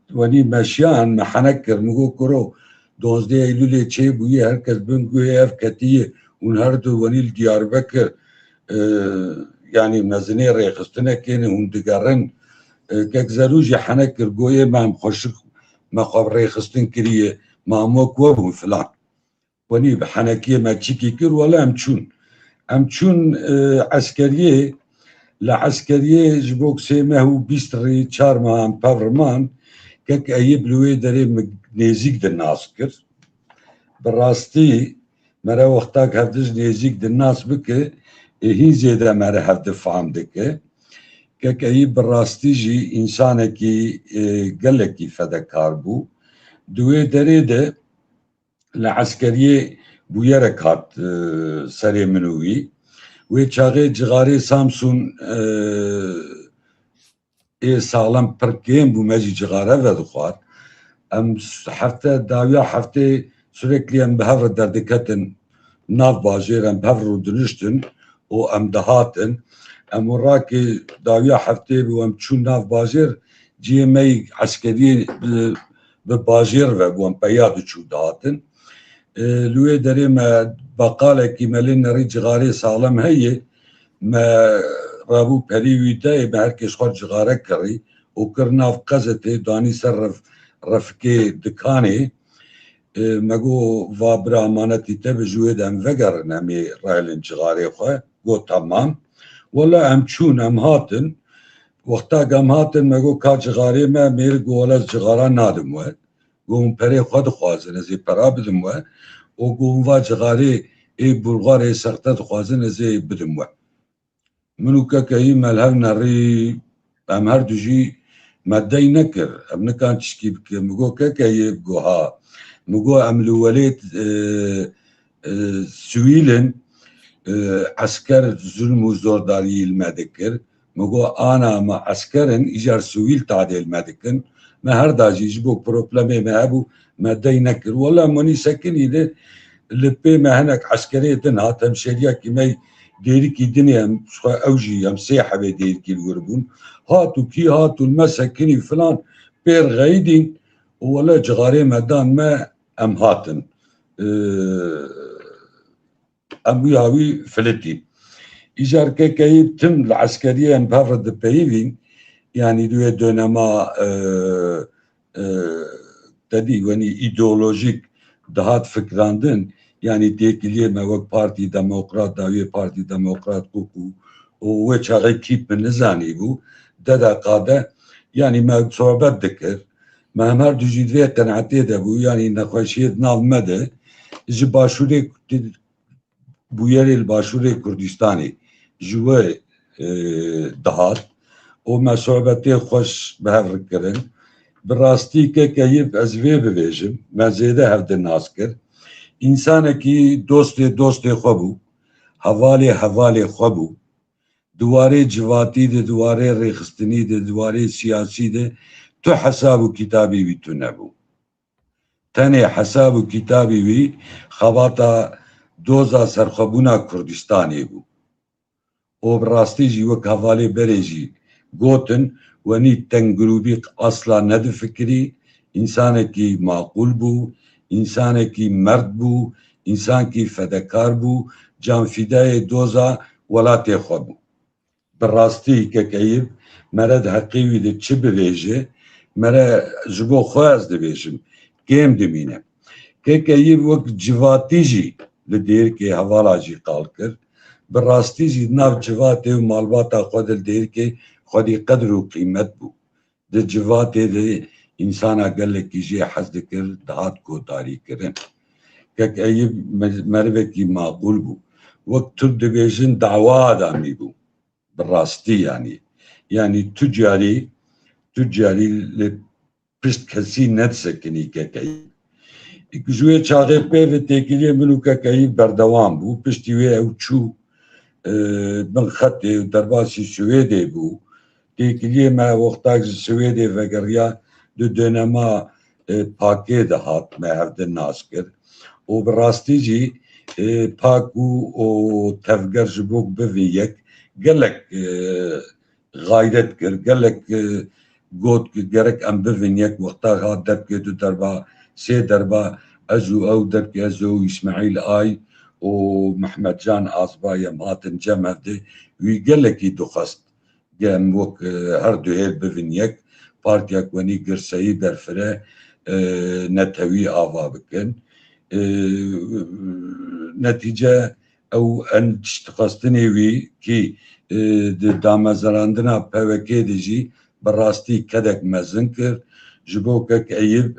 wenî meşiyan, me henek kir, min got, kuro, dozdeh Eylûlê çêbûye, her kes bin guhê ev ketiye, hûn her du wenî li Diyarbekir, e, yanî mezinê rêxistinekê ne, hûn digerin. E, kek Zerû jî henek kir, goyê me em xweşik me xwe rêxistin kiriye, ma em wek we bûn filan. Wenî bi henekiyê me çikî kir, wele em çûn. Em çûn, e, eskeriyê, li eskeriyê ji bo sê meh û bîst rî çar meha em pev riman, kek Eyîb li wê derê min nêzîk di nas kir. Bi rastî, mere wextak hevdi ji nêzîk di nas bike, ê hîn zêde mere hevdi fam dike. Kek Eyîb bi rastî jî însanekî, e, gelekî fedekar bû. Di wê derê de li eskeriyê bûyerek hat, e, serê min û wî. Wê çaxê cixarê Samsûn, e, ê saxlem pir kêm bû, me jî cixare vedixwar. Em s-, hefte, dawiya heftê sürekli em bi hev re derdiketin nav bajêr, em bi hev re rûdiniştin û em dihatin. Em û rakê dawiya heftê bû, em çûn nav bajêr, cihê me yî eskeriyê bi, bi bajêr ve bû, em peya diçû dihatin. E, li wê derê me beqalekî me lê nerî cixarê saxlem heye. Me rabû perî wî dayê, me her kes xwe cixare kirî û kir nav qezetê, danî ser ref-, refikê dikanê. E, me got, va bira, emanetî te bi ji wê de em vegerin, em ê rehilin cixarê xwe. Got, temam. Wele em çûn, em hatin. Wexta em hatin, me got, ka cixarê me, mêrik got, wele ez cixara nadim we. Got, hûn perê xwe dixwazin, ez ê pera bidim we. Û got, hûn va cixarê ê burxar ê sexte dixwazin, ez ê bidim we. Min û kekeyî me li hev nerî, em her du jî me dey nekir. Em nikan tişkî bike. Min got, kekeyî? Got, ha. Min got, em li welêt, e, e, sivîl in, e, esker zulm û zordariyî li me dikir. Min got, ana me esker in, îcar sivîl tadê li me dikin. Me her da jî ji bo problemê me hebû, me dey nekir. Wela em wenî sekinî de li pê me hinek eskerê din hat, hemşeriyekî me dêrikî dinê, em xwe ew jî, em sê hebê dêrikî li wir bûn. Hat û kî hat û li me sekinî filan, pê rixeyidîn û wele cixarê me dan me, em hatin. Ee, em wî hawî filitî. Îcar kekeyî tim li eskeriyê em bi hev re dipeyivîn, yanî di wê dönema, e, e, te dî wenî îdeolojîk dihat fikrandin, yanî têkiliyê me wek Partî Demokrat, dawiyê Partî Demokrat, kûk û, û wê çaxê kî bi nizanî bû, de deqa de, yanî me sohbet dikir. Me em her du jî di vê qenaetê de bû, yanî nexweşiyê di nav me de, ji Başûrê bûyerê li Başûrê Kurdistanê ji we, e, dihat û me sohbetê xweş bi hev re kirin. Bi rastî kekeyî ez vê bibêjim, me zêde hevdi nas kir. Însanekî dostê dostê xwe bû, hevalê hevalê xwe bû. Di warê civatî de, di warê rêxistinî de, di warê siyasî de tu hesab û kitabî wî tune bû. Tenê hesab û kitabî wî xebata doza serxwebûna Kurdistanê bû. Û bi rastî jî wek hevalê berê jî gotin, wenî tengirûbî asla nedifikirî, însanekî maqûl bû, însanekî merd bû, însankî fedekar bû, canfîdayê doza welatê xwe bû. Bi rastî kek Eyîb, mere di heqê wî de çi bibêje, mere ji bo xwe ez dibêjim, kêm dimîne. Kek Eyîb wek civatî jî li Dêrikê hevala jî qal kir. Bi rastî jî di nav civatê û malbata xwe de li Dêrikê xwedî qedr û qîmet bû. Di civatê de însana gelekî jê hez dikir, dihat guhdarîkirin. Kek Eyîb me-, merivekî maqûl bû. Wek Tirk dibêjin, dawa adamî bû. Bi rastî yanî. Yanî tu carî, tu carî li pişt kesî nedisekinî kekeyî. Ji wê çaxê pê ve têkiliyê min û kekeyî berdewam bû. Piştî wê ew çû, e, bin xetê û derbasî Swêdê bû. Têkiliyê me wextak ji Swêdê vegeriya di dönema, e, pakê de hat me hevdin nas kir. Û bi rastî jî e, pak û û tevger ji bo bivin yek gelek, e, xayret kir, gelek, e, got ku gerek em bivin yek, wexta hat depkê du derba, sê derba, ez û ew depkê ez û Îsmaîl Ay û Mehmet Can Azbayê em hatin cem hevdê, wî gelekî dixwest. Em wek, e, her du hêl bivin yek, partiya ku wenî girseyî derfire, e, netewî ava bikin. E, netîce ew en tiştxwestinê wî kî, e, di damezrandina P W K de jî bi rastî kedek mezin kir. Ji bo kek Eyîb,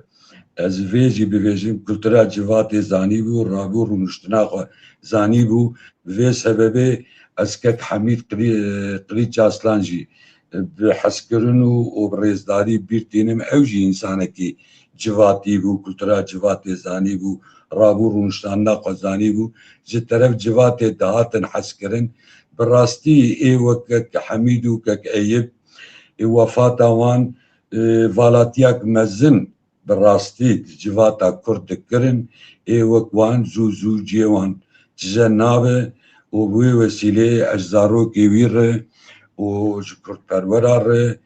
ez vê jî bibêjim, kultura civatê zanîbû, rabû rûniştina xwe zanîbû. Bi vê sebebê ez kek Hemîd Qilî-, Qilîç Aslan jî bi hezkirin û, û bi rêzdarî bîr tînim. Ew jî însanekî civatî bû, kultura civatê zanîbû, rabû rûniştandina xwe zanîbû. Ji teref civatê dihatin hezkirin. Bi rastî ê wek kek Hemîd û kek Eyîb, ê wefata wan, e, valatiyak mezin bi rastî di civata Kurd dikirin, ê wek wan zû zû cihê wan tije nabe û bi wê wesîleyê ez zarokê wî re û ji kurdperwera re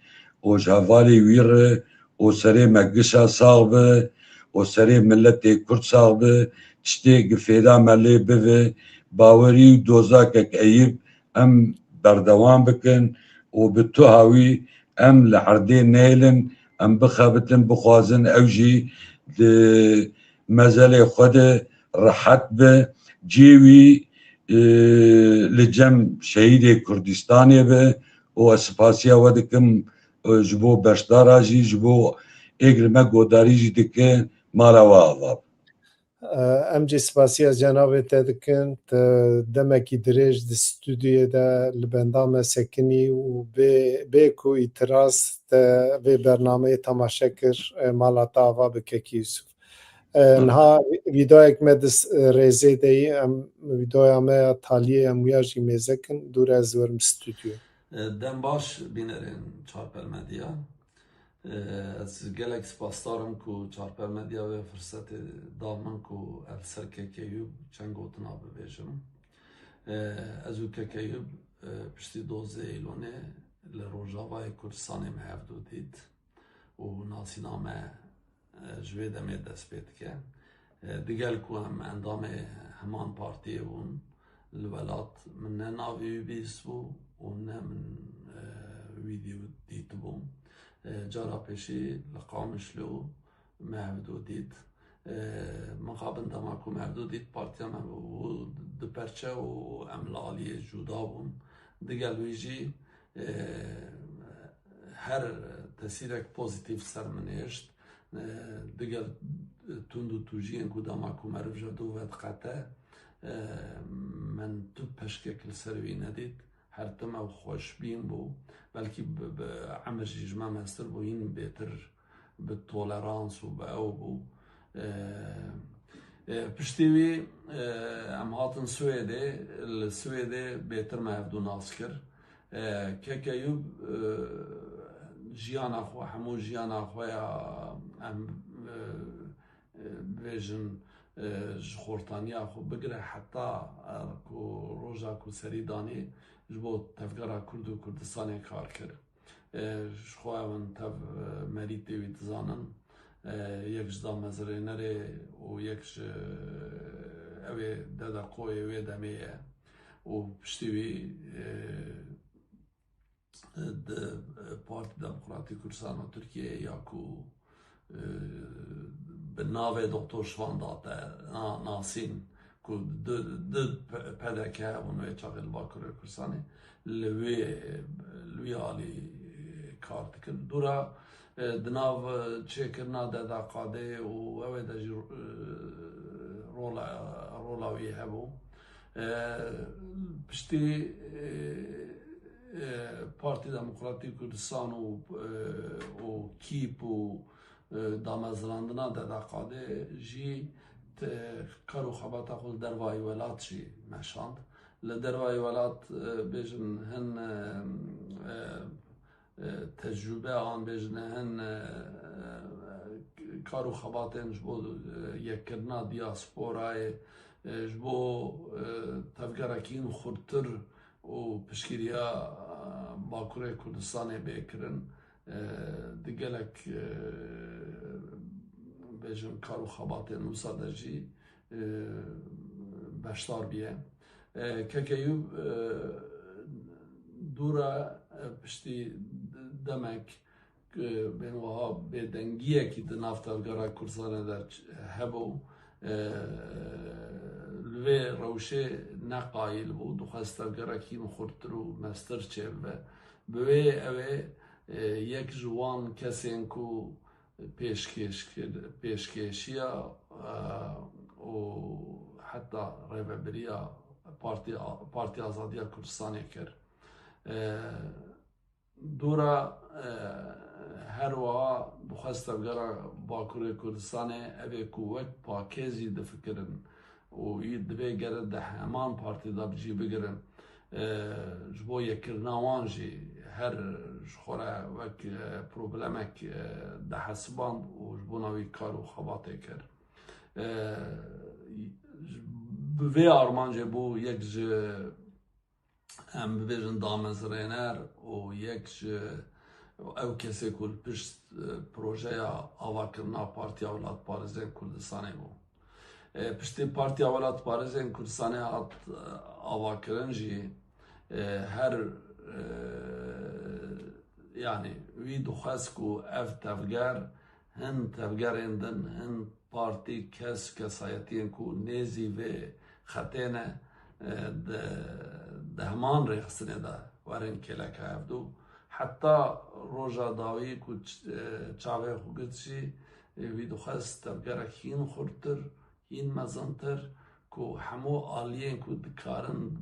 û ji hevalê wî re û serê me gişa sax be û serê miletê Kurd sax be, tiştê gifêda me lê bive, bawerî û doza kek Eyîb em berdewam bikin û bi tu hawî em li erdê nehêlin, em bixebitin, bixwazin ew jî di mezelê xwe de rehet be, cihê wî, e, li cem şehîdê Kurdistanê be û ez spasiya we dikim, e, ji bo beşdara jî, ji bo ê li me godarî jî dike, mala we ava be. Em jî spasiya cenabê te dikin. Te demekî dirêj di stûdyoyê de li benda me sekinî û bê, bê ku îtiraz te vê bernameyê temaşe kir, e, mala te ava bi kekî Yusuf. E, niha vîdeoyek me di s-, rêzê de yî, em vîdeoya me ya taliyê em wiya jî mêze kin, dûre ez werim stûdyo. E, dem baş bînerên Çarpel Medya. E, ez gelek spasdar im ku Çarpel Medya vê firsetê da min ku ez li ser kekeyû çend gotina bibêjim. E, ez û kekeyû, e, piştî dozdeh Eylûnê li Rojavayê Kurdistanê me hevdû dît û nasîna me, e, ji vê demê dest pê dike. E, digel ku em endamê heman partiyê bûn, li welat min ne navê wî bihîstibû û ne min, e, wî dî-, dîtibû. E, cara pêşî li Qamişlo me hevdû dît. E, mixabin dema ku me hevdû dît, partiya me bû du perçe û em li aliyê cuda bûn. Digel wî jî, e, her tesîrek pozîtîf ser min hêşt. E, digel tund û tûjiyên ku dema ku meriv ji dû vediqete, e, min tu peşkek li ser wî nedît. Her tim ew xweşbîn bû. Belkî bi, bi emir jî ji me mestir bû, hîn bêtir bi tolerans û bi ew bû. E, e, piştî wî, e, em hatin Swêdê, li Swêdê bêtir me hevdû nas kir. E, Kekeyû, e, jiyana xwe, hemû jiyana xwe ya em, e, e, bibêjin, e, ji xortaniya xwe bigire heta, e, ku roja ku serî danê ji bo tevgera Kurd û Kurdistanê kar kir. E, ji xwe ew in tev, e, merîtê wî dizanin. E, yek ji damezrênerê û yek ji, e, ew ê dedeqoyê wê demê ye. Û piştî wî, e, di, e, Partî Demokratîk Kurdistan a Tirkiyeyê ya ku, e, bi navê Doktor Şivan Date na-, nasîn, ku di, di P-, P D K hebûn wê çaxê li Bakurê Kurdistanê, li wê, li wî alî kar dikin. Dûra, e, di nav, e, çêkirina D D K D û ew ê de jî, e, rola, rola wî hebû. E, piştî, e, e, Partî Demokratîk Kurdistan û, e, û kîp û, e, damezrandina D D K D jî te-, kar û xebata xwe li dervayî welat jî meşand. Li dervayî welat, e, bêjin hin, e, e, e, tecrûbe an bêjin hin, e, e, kar û xebatên ji bo, e, yekkirina diasporayê, e, ji bo, e, tevgerekî xurtir û piştgiriya, e, Bakurê Kurdistanê bê kirin, e, di gelek, e, bêjin kar û xebatên wisa de jî, e, beşdar bûye. E, K K Û, e, dû re, e, piştî demek, e, bên wiha bêdengiyekî di nav tevgera Kurdistanê de ç-, hebû. E, li vê rewşê ne qayîl bû, dixwest tevgerekî xurtir û mestir çêbibe. Bi wê ew ê, e, yek ji wan kesên ku pêşkêş kir, pêşkêşiya, e, û heta rêvebiriya Partiya, Partiya Azadiya Kurdistanê kir. E, Dora, e, her wiha dixwest tevgera Bakurê Kurdistanê, ev ê ku wek pakêzî difikirin û yî divê gere di heman partî de bi cî bigirin, e, ji bo yekkirina wan jî her ji xwe re wek, e, problemek, e, dihesiband û ji bona wî kar û xebatê kir. E, bi vê armancê bû yek ji em bibêjin damezrêner û yek ji ew kesê ku li pişt, e, projeya avakirina Partiya Welatparêzên Kurdistanê bû. E, piştî Partiya Welatparêzên Kurdistanê hat, e, avakirin jî, e, her, e, yanî wî dixwest ku ev tevger hin tevgerên din, hin partî, kes, kesayetiyên ku nêzî vê xetê ne, e, di, di heman rêxistinê de werin kêleka hevdû. Heta roja dawî ku ç-, e, çavê xwe girt jî, e, wî dixwest tevgerek hîn xurttir, hîn mezintir, ku hemû aliyên ku dikarin,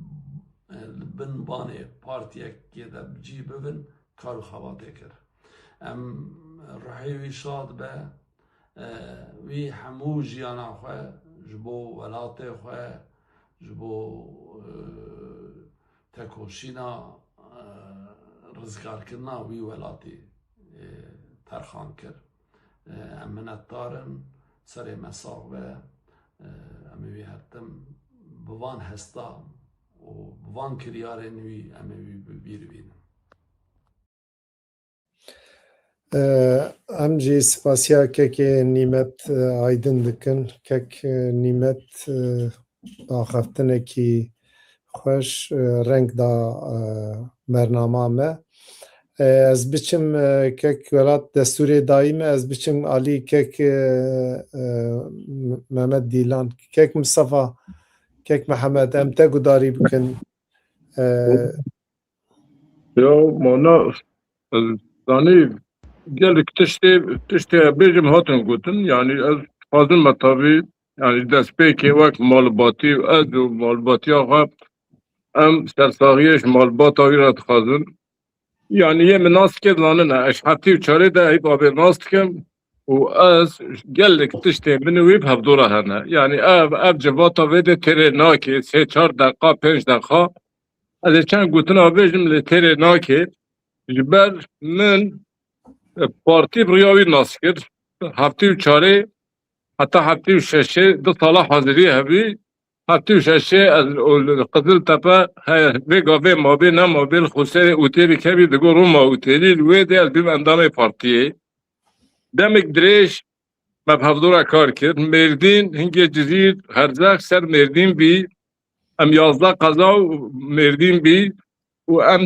e, li bin banê partiyekê de bi cî bibin, kar û xebatê kir. Em ruhê wî şad be, e, wî hemû jiyana xwe ji bo welatê xwe, ji bo, e, tekoşîna, e, rizgarkirina wî welatî, e, terxan kir. E, em minetdar in, serê me sax be, e, em ê wî her tim bi van hesta û bi van kiryarên wî em ê wî bi bîr bînin. E, em jî spasiya kekê Nîmet, e, Aydin dikin. Kek, e, Nîmet, e, axaftinekî xweş, e, reng da, e, bernama me. E, ez biçim, e, kek Welat destûrê dayî me, ez biçim alî kek, e, e, Mehmet Dîlan. Kek Mistefa, kek Mihemed, em te gudarî bikin. E, Ya mana, ez zanî gelek tiştê, tiştê bêjim hatin gotin. Yanî ez dixwazim me tabî, yanî destpêkê wek malbatî û ez û malbatiya xwe em sersaxiyê ji malbata wî re dixwazin. Yanî yê min nas dike zanine, ez heftê û çarê de heyva vê nas dikim û ez gelek tiştê min û wî bi hevdû re hene. Yanî ev, ev civata vê de têrê nake, sê çar deqa, pênc deqa. Ez ê çend gotina bêjim lê têrê nake. Ji ber min, e, partî bi riya wî nas kir. Heftê û çarê heta heftê û şeşê du sala hazirî hebî. Heftê û şeşê ez û li Qiziltepe he, vê gavê mabê nemabê li Xûserê otêlî kevî digot Roma Otêlî, li wê de ez bîm endamê partiyê. Demek dirêj me bi hevdû re kar kir. Mêrdîn, hingê Cizîr, Herzex ser Mêrdîn bî. Em yazdeh qeza û Mêrdîn bî û em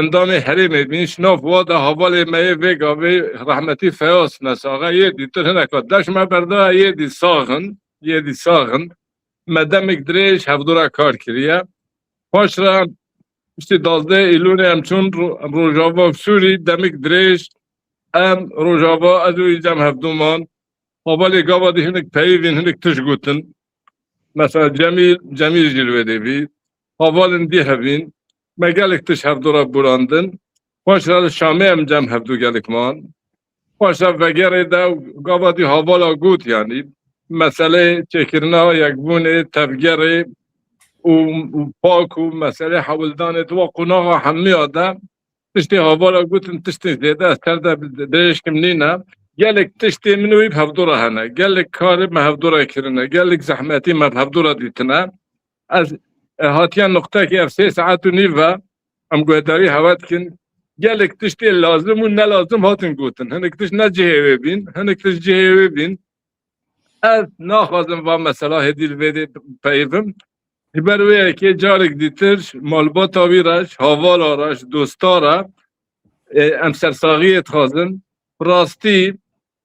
endamê herêmê bîn. Ji nav wa de havalê me yê vê gavê rehmetî Feyaz Mesaxe yê dîtir hineka deş me berda, yê dî sax in, yê dî sax in. Me demek dirêj hevdû re kar kiriye. Paş re piştî duwazdeh Îlûnê em çûn ro-, em Rojava Sûrî, demek dirêj em Rojava, ez û wî cem hevdû man. Hevalê gava dî hinek peyivîn, hinek tişt gotin. Mesela Cemîl, Cemîl jî li wê dê bî. Hevalên dî hevîn. Me gelek tişt hevdû re borandin. Paş re li Şamê em cem hevdû gelek man. Paşa vegerê de gava dî havala got, yanî meselê çêkirina yekbûnê, tevgerê û, û pak û meselê hewldanê di wa qonaxa hemiya de tiştê havala gotin, tiştên zêde ez ser de dirêj kim nîne. Gelek tiştê min û wî bi hevdû re hene. Gelek karê me hevdû re kirine. Gelek zehmetî me bi hevdû re dîtine. Ez, e, hatiye nuqtekê ev sê saet û nîv ve em guhdarî hewe dikin. Gelek tiştê lazim û nelazim hatin gotin. Hinek tişt ne cihê wê bîn, hinek tişt cihê wê bîn. Ez naxwazim va mesela hêdî li vê de peyivim. Ji ber wê yekê carek dîtir ji malbata wî re, ji havala re, ji dosta re, e, em sersaxiyê dixwazin. Bi rastî,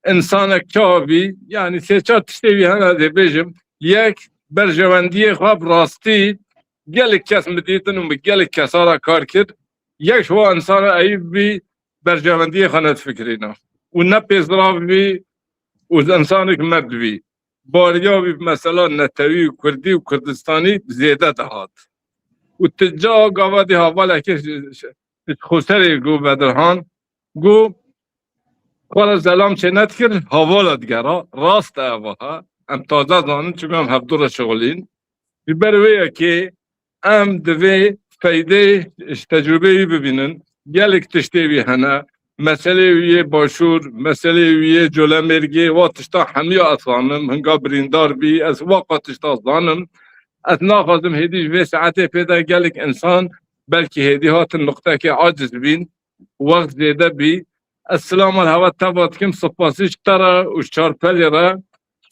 insanek çawa bî, yanî sê çar tiştê wî hene dê bêjim. Yek, berjewendiyê xwe bi rastî gelek kes min dîtin û min gelek kesa re kar kir. Yek ji wan insana Eyûb bî, berjewendiyê xwe nedifikirîna. Û ne pêzirav bî û insanek merd bî. Bariya wî bi mesela netewî û kurdî û kurdistanî zêde dihat. Û ti ca gava dî havalekê ji, ji, ji xweserê got Bedirhan, got, xwe re zelam çê nedikir, havala digera. Rast e eva ha. Em taze zanin, çunku em hevdu re şixulîn. Ji ber wê yekê em divê feydê ji tecrûbeyê wî bibînin. Gelek tiştê wî hene. Meselê wî yê Başûr, meselê wî yê Colemêrgê, wa tişta hemiya ez zanim. Hinga birîndar bî, ez wa qat tişta zanim. Ez naxwazim hêdî ji vê saetê pê de gelek insan belkî hêdî hatin nuqtekê aciz bîn. Wext zêde bî. Ez silama li hewe teva dikim, spasî ji te re û ji Çarpelê re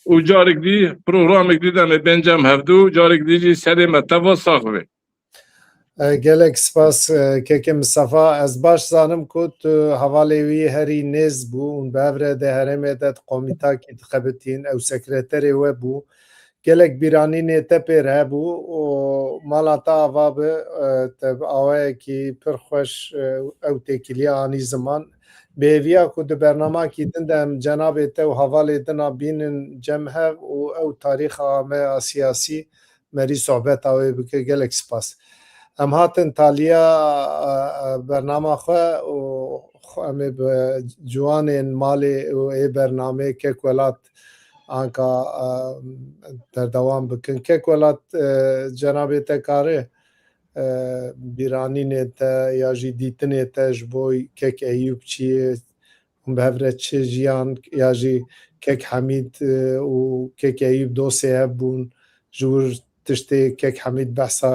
û carek dî, programek dî demê bên cem hevdû, carek dî jî serê me teva sax bê. E, gelek spas, e, kekê Mistefa. Ez baş zanim ku tu hevalê wî herî nêz bû û bi hev re di herêmê de di komîtakî dixebitîn. Ew sekreterê we bû. Gelek bîranînê te pê re hebû û mala te ava bi, e, te bi awayekî pir xweş, e, ew têkiliya anî ziman. Bi hêviya ku di bernamakî din de em cenabê te û hevalê din a bînin cem hev û ew tarîxa me ya siyasî merî sohbeta wê bike. Gelek spas. Em hatin taliya, e, e, bernama xwe û xwe em ê bi ciwanên malê û ê bernameyê Kek Welat anka, e, berdewam bikin. Kek Welat, e, cenabê te kare, e, bîranînê te ya jî dîtinê te ji bo Kek Eyûb çi ye, hûn bi hev re çi jiyan, ya jî Kek Hemîd, e, û Kek Eyûb dostê hev bûn, ji wir tiştê Kek Hemîd behsa,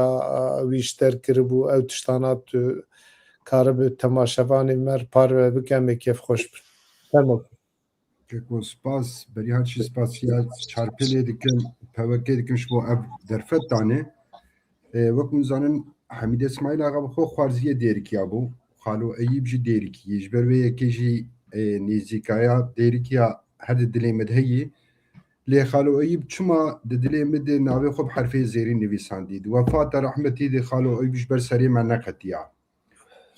e, wî ji te re kiribû, ew tiştana tu karibe temaşevanê me re parve bike, em ê kêfxweş bin. Fermo. Keko, spas. Berî her çî spasiya Çarpêlê dikim, P W K dikim ji bo ev derfet dane. E, wek hûn zanin, Hemîdê Smaîl Axa bi xwe xwarziyê Dêrikiya bû. Xalo Eyîb jî Dêrikî ye. Ji ber vê yekê jî, e, nêzîkaya Dêrikiya her di dilê min de heye. Lê Xalo Eyîb çima di dilê min de navê xwe bi herfê zêrî nivîsandî? Di wefata rehmetî de Xalo Eyîb ji ber serê me neqetiya.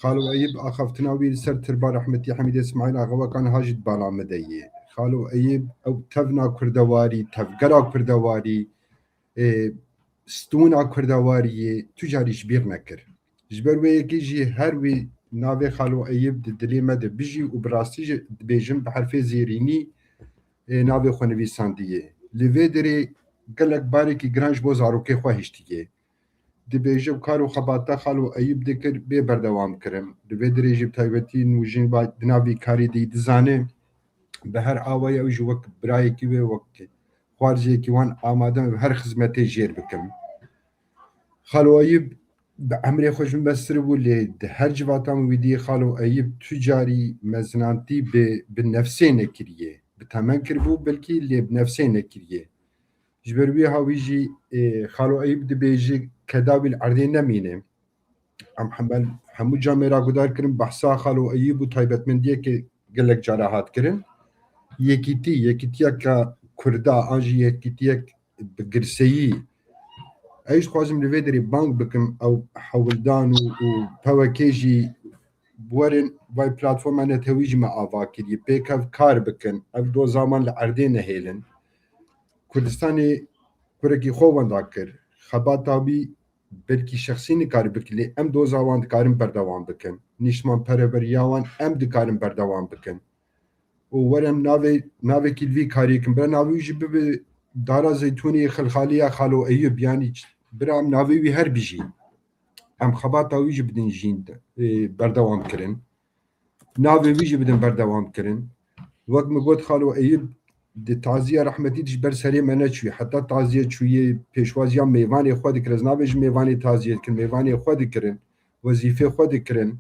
Xalo Eyîb axaftina wî li ser tirba rehmetî Hemîdê Smaîl Axa weka niha jî di bala min de ye. Xalo Eyîb ew tevna kurdewarî, tevgera kurdewarî, e, stûna kurdewariyê tu carî ji bîr nekir. Ji ber wê yekê jî her wî navê Xalo Eyîb di dilê me de bijî û bi rastî jî dibêjim bi herfê zêrînî, e, navê xwe nivîsandiye. Li vê derê gelek barekî giran ji bo zarokê xwe hiştiye. Dibêje kar û xebata Xalo Eyîb dikir bê berdewam kirin. Li vê derê jî bi taybetî Nûjîn ba di nav vî karî de dizane. Bi her awayî ew jî wek birayekî wê, wek xwarziyekî wan amade me bi her xizmetê jêr bikim. Xalo Eyîb bi emrê xwe ji min mestir bû, lê di her civata min wî dî Xalo Eyîb tu carî mezinantî bi, bi nefsê nekiriye. Bi temen kiribû belkî, lê bi nefsê nekiriye. Ji ber wî hawî jî, e, Xalo Eyîb dibêje keda wî li erdê nemîne. Em hemel, hemû camê ra guhdar kirin, behsa Xalo Eyîb û taybetmendiyeke gelek cara hat kirin. Yekîtî, yekîtiyeke Kurda, an jî yekîtiyek bi girseyî. Ez jî dixwazim li vê derê bang bikim, ew hewldan û, û P W K jî werin, vay platforma netewî jî me ava kiriye. Pêkev kar bikin, ev doza wan li erdê nehêlin. Kurdistanê kurekî xwe wenda kir. Xebata wî belkî şexsî nikare bike, lê em doza wan dikarin berdewam bikin. Nîştimanperweriya wan em dikarin berdewam bikin. Û werin navê, navekî li vî karî kin. Bira navê wî jî bibe Dara Zeytûnê, Xilxaliya Xalo Eyûb. Yanî bira em navê wî her bijî. Em xebata wî jî bidin jîn, e, berdewam kirin. Navê wî jî bidin berdewam kirin. Wek min got, Xalo Eyûb di taziya rehmetî de ji ber serê me neçûyê. Heta taziye çûyê, pêşwaziya mêvanê xwe dikir. Ez nabêjim mêvanê taziyê dikin, mêvanê xwe dikirin, wezîfê xwe dikirin.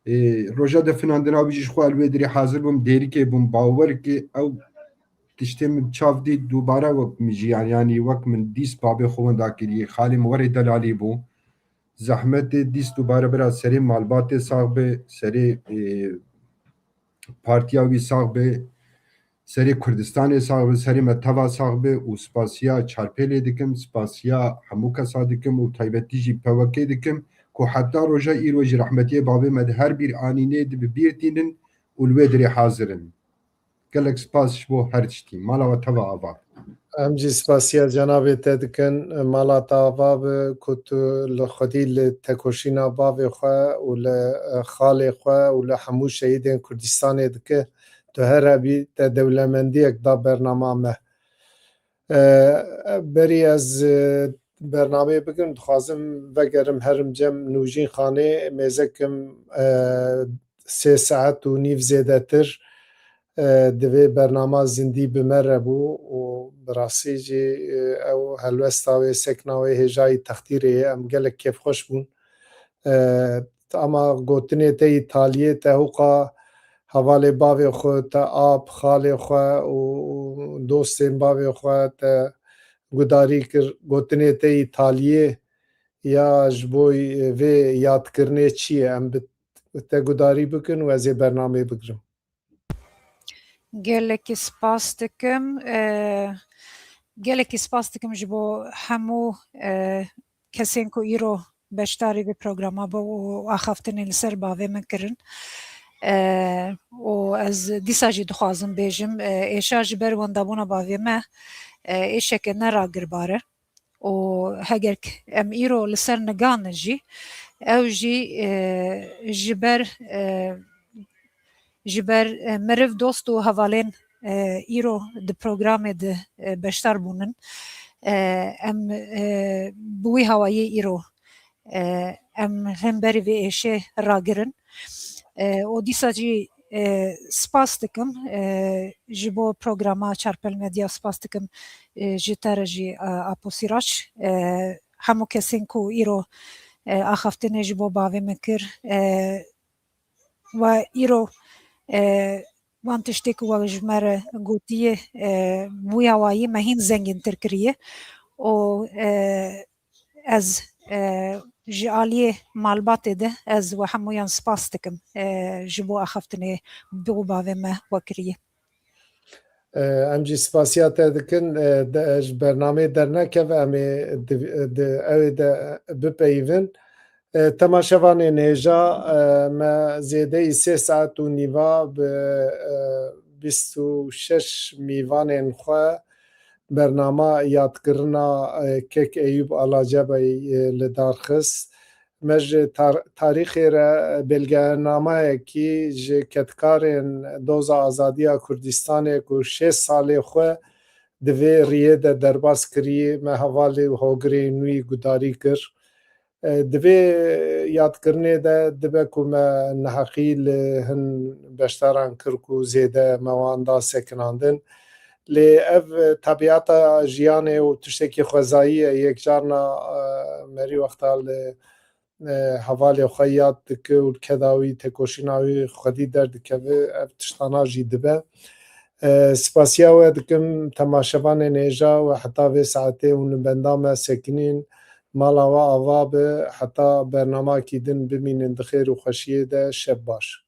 Ê, roja definandina wî jî ji xwe li wê dirê hazir bûm, dêrikê bûm, bawer ki ew tiştê min çav dît, dubare wek min jiyan, yanî wek min dîst babê xwe wenda kiriye, xalê min werê delalî bû. Zehmetê dîst dubare bira serê malbatê sax be, serê, ê, partiya wî sax be, serê Kurdistanê sax be, serê me teva sax be û spasiya Çarpêlê dikim, spasiya hemû kesa dikim û taybetî jî P W K dikim ku heta roja îro jî rehmetiyê bavê me di her bîr anînê di bi bîr tînin û li wê dirê hazir in. Gelek spas ji bo her tiştî. Mala we teva ava. Em jî spasiya cenabê te dikin. Mala te ava bi ku tu li xwedî li tekoşîna bavê xwe û li, e, xalê xwe û li hemû şehîdên Kurdistanê dike. Tu her hebî te dewlemendiyek da bernama me. E, berî ez, e, bernameyê bigirim, dixwazim vegerim herim cem Nûjîn Xanê, mêzekim, e, sê saet û nîv zêdetir, e, di vê bernama zindî bi me re bû û bi rastî jî, e, ew helwesta wê, sekna wê hêjayî textîrê ye. Em gelek kêfxweş bûn. E, ama gotinê te yî taliyê, te hûqa hevalê bavê xwe, te ap, xalê xwe û, û dostên bavê xwe te gudarî kir. Gotinê te yî taliyê ya ji bo vê yadkirinê çi ye? Em bi te gudarî bikin û ez ê bernameyê bigirim. Gelekî spas dikim. E, gelekî spas dikim ji bo hemû, e, kesên ku îro beşdarî vê programa bû û axaftinê li ser bavê min kirin. E, û ez dîsa jî dixwazim bêjim, e, êşa ji ber wendabûna bavê me, e, êşeke ne ragirbar e. Û heger k-, em îro li ser niganin jî, ew jî, e, ji ber, e, ji ber, e, meriv, dost û hevalên, e, îro di programê de, e, beşdar bûnin. E, em, e, bi wî hawayê îro, e, em hemberî vê êşê ragirin. E, û dîsa jî, e, spas dikim, e, ji bo programa Çarpel Medya spas dikim, e, ji te re jî, e, Apo Sîraç, e, hemû kesên ku îro, e, axaftinê ji bo bavê min kir, e, we îro, e, wan tiştê ku we ji me re gotiye, e, bûya wayî me hîn zengîntir kiriye û, e, ez, e, ji aliyê malbatê de ez we hemûyan spas dikim, e, ji bo axaftinê bo bavê me we kiriye. E, em jî spasiya te dikin. E, de, ji bernameyê dernekeve, em ê di, di, ew ê de bipeyivin. E, temaşevanên hêja, e, me zêdeyî sê saet û nîva bi, e, bîst û şeş mîvanên xwe bernama yadkirina, e, Kek Eyûb Alacebeyî, e, li dar xist. Me ji tar-, tarîxê re belgenameyekî ji kedkarên Doza Azadiya Kurdistanê ku şêst salê xwe di vê riyê de derbas kirî, me hevalê û hogirên wî gudarî kir. E, di vê yadkirinê de dibe ku me neheqî li hin beşdaran kir ku zêde me wan da sekinandin. Lê ev, e, tebîata jiyanê û tiştekî xwezayî ye. Yek carna, e, merî wexta li, e, hevalê xwe yad dike û li keda wî tekoşîna wî xwedî derdikeve, ev tiştana jî dibe. E, spasiya we dikim temaşevanên hêja we heta vê saetê hûn li benda me sekinîn. Mala we ava be, heta bernamakî din bimînin di xêr û xweşiyê de. Şev baş.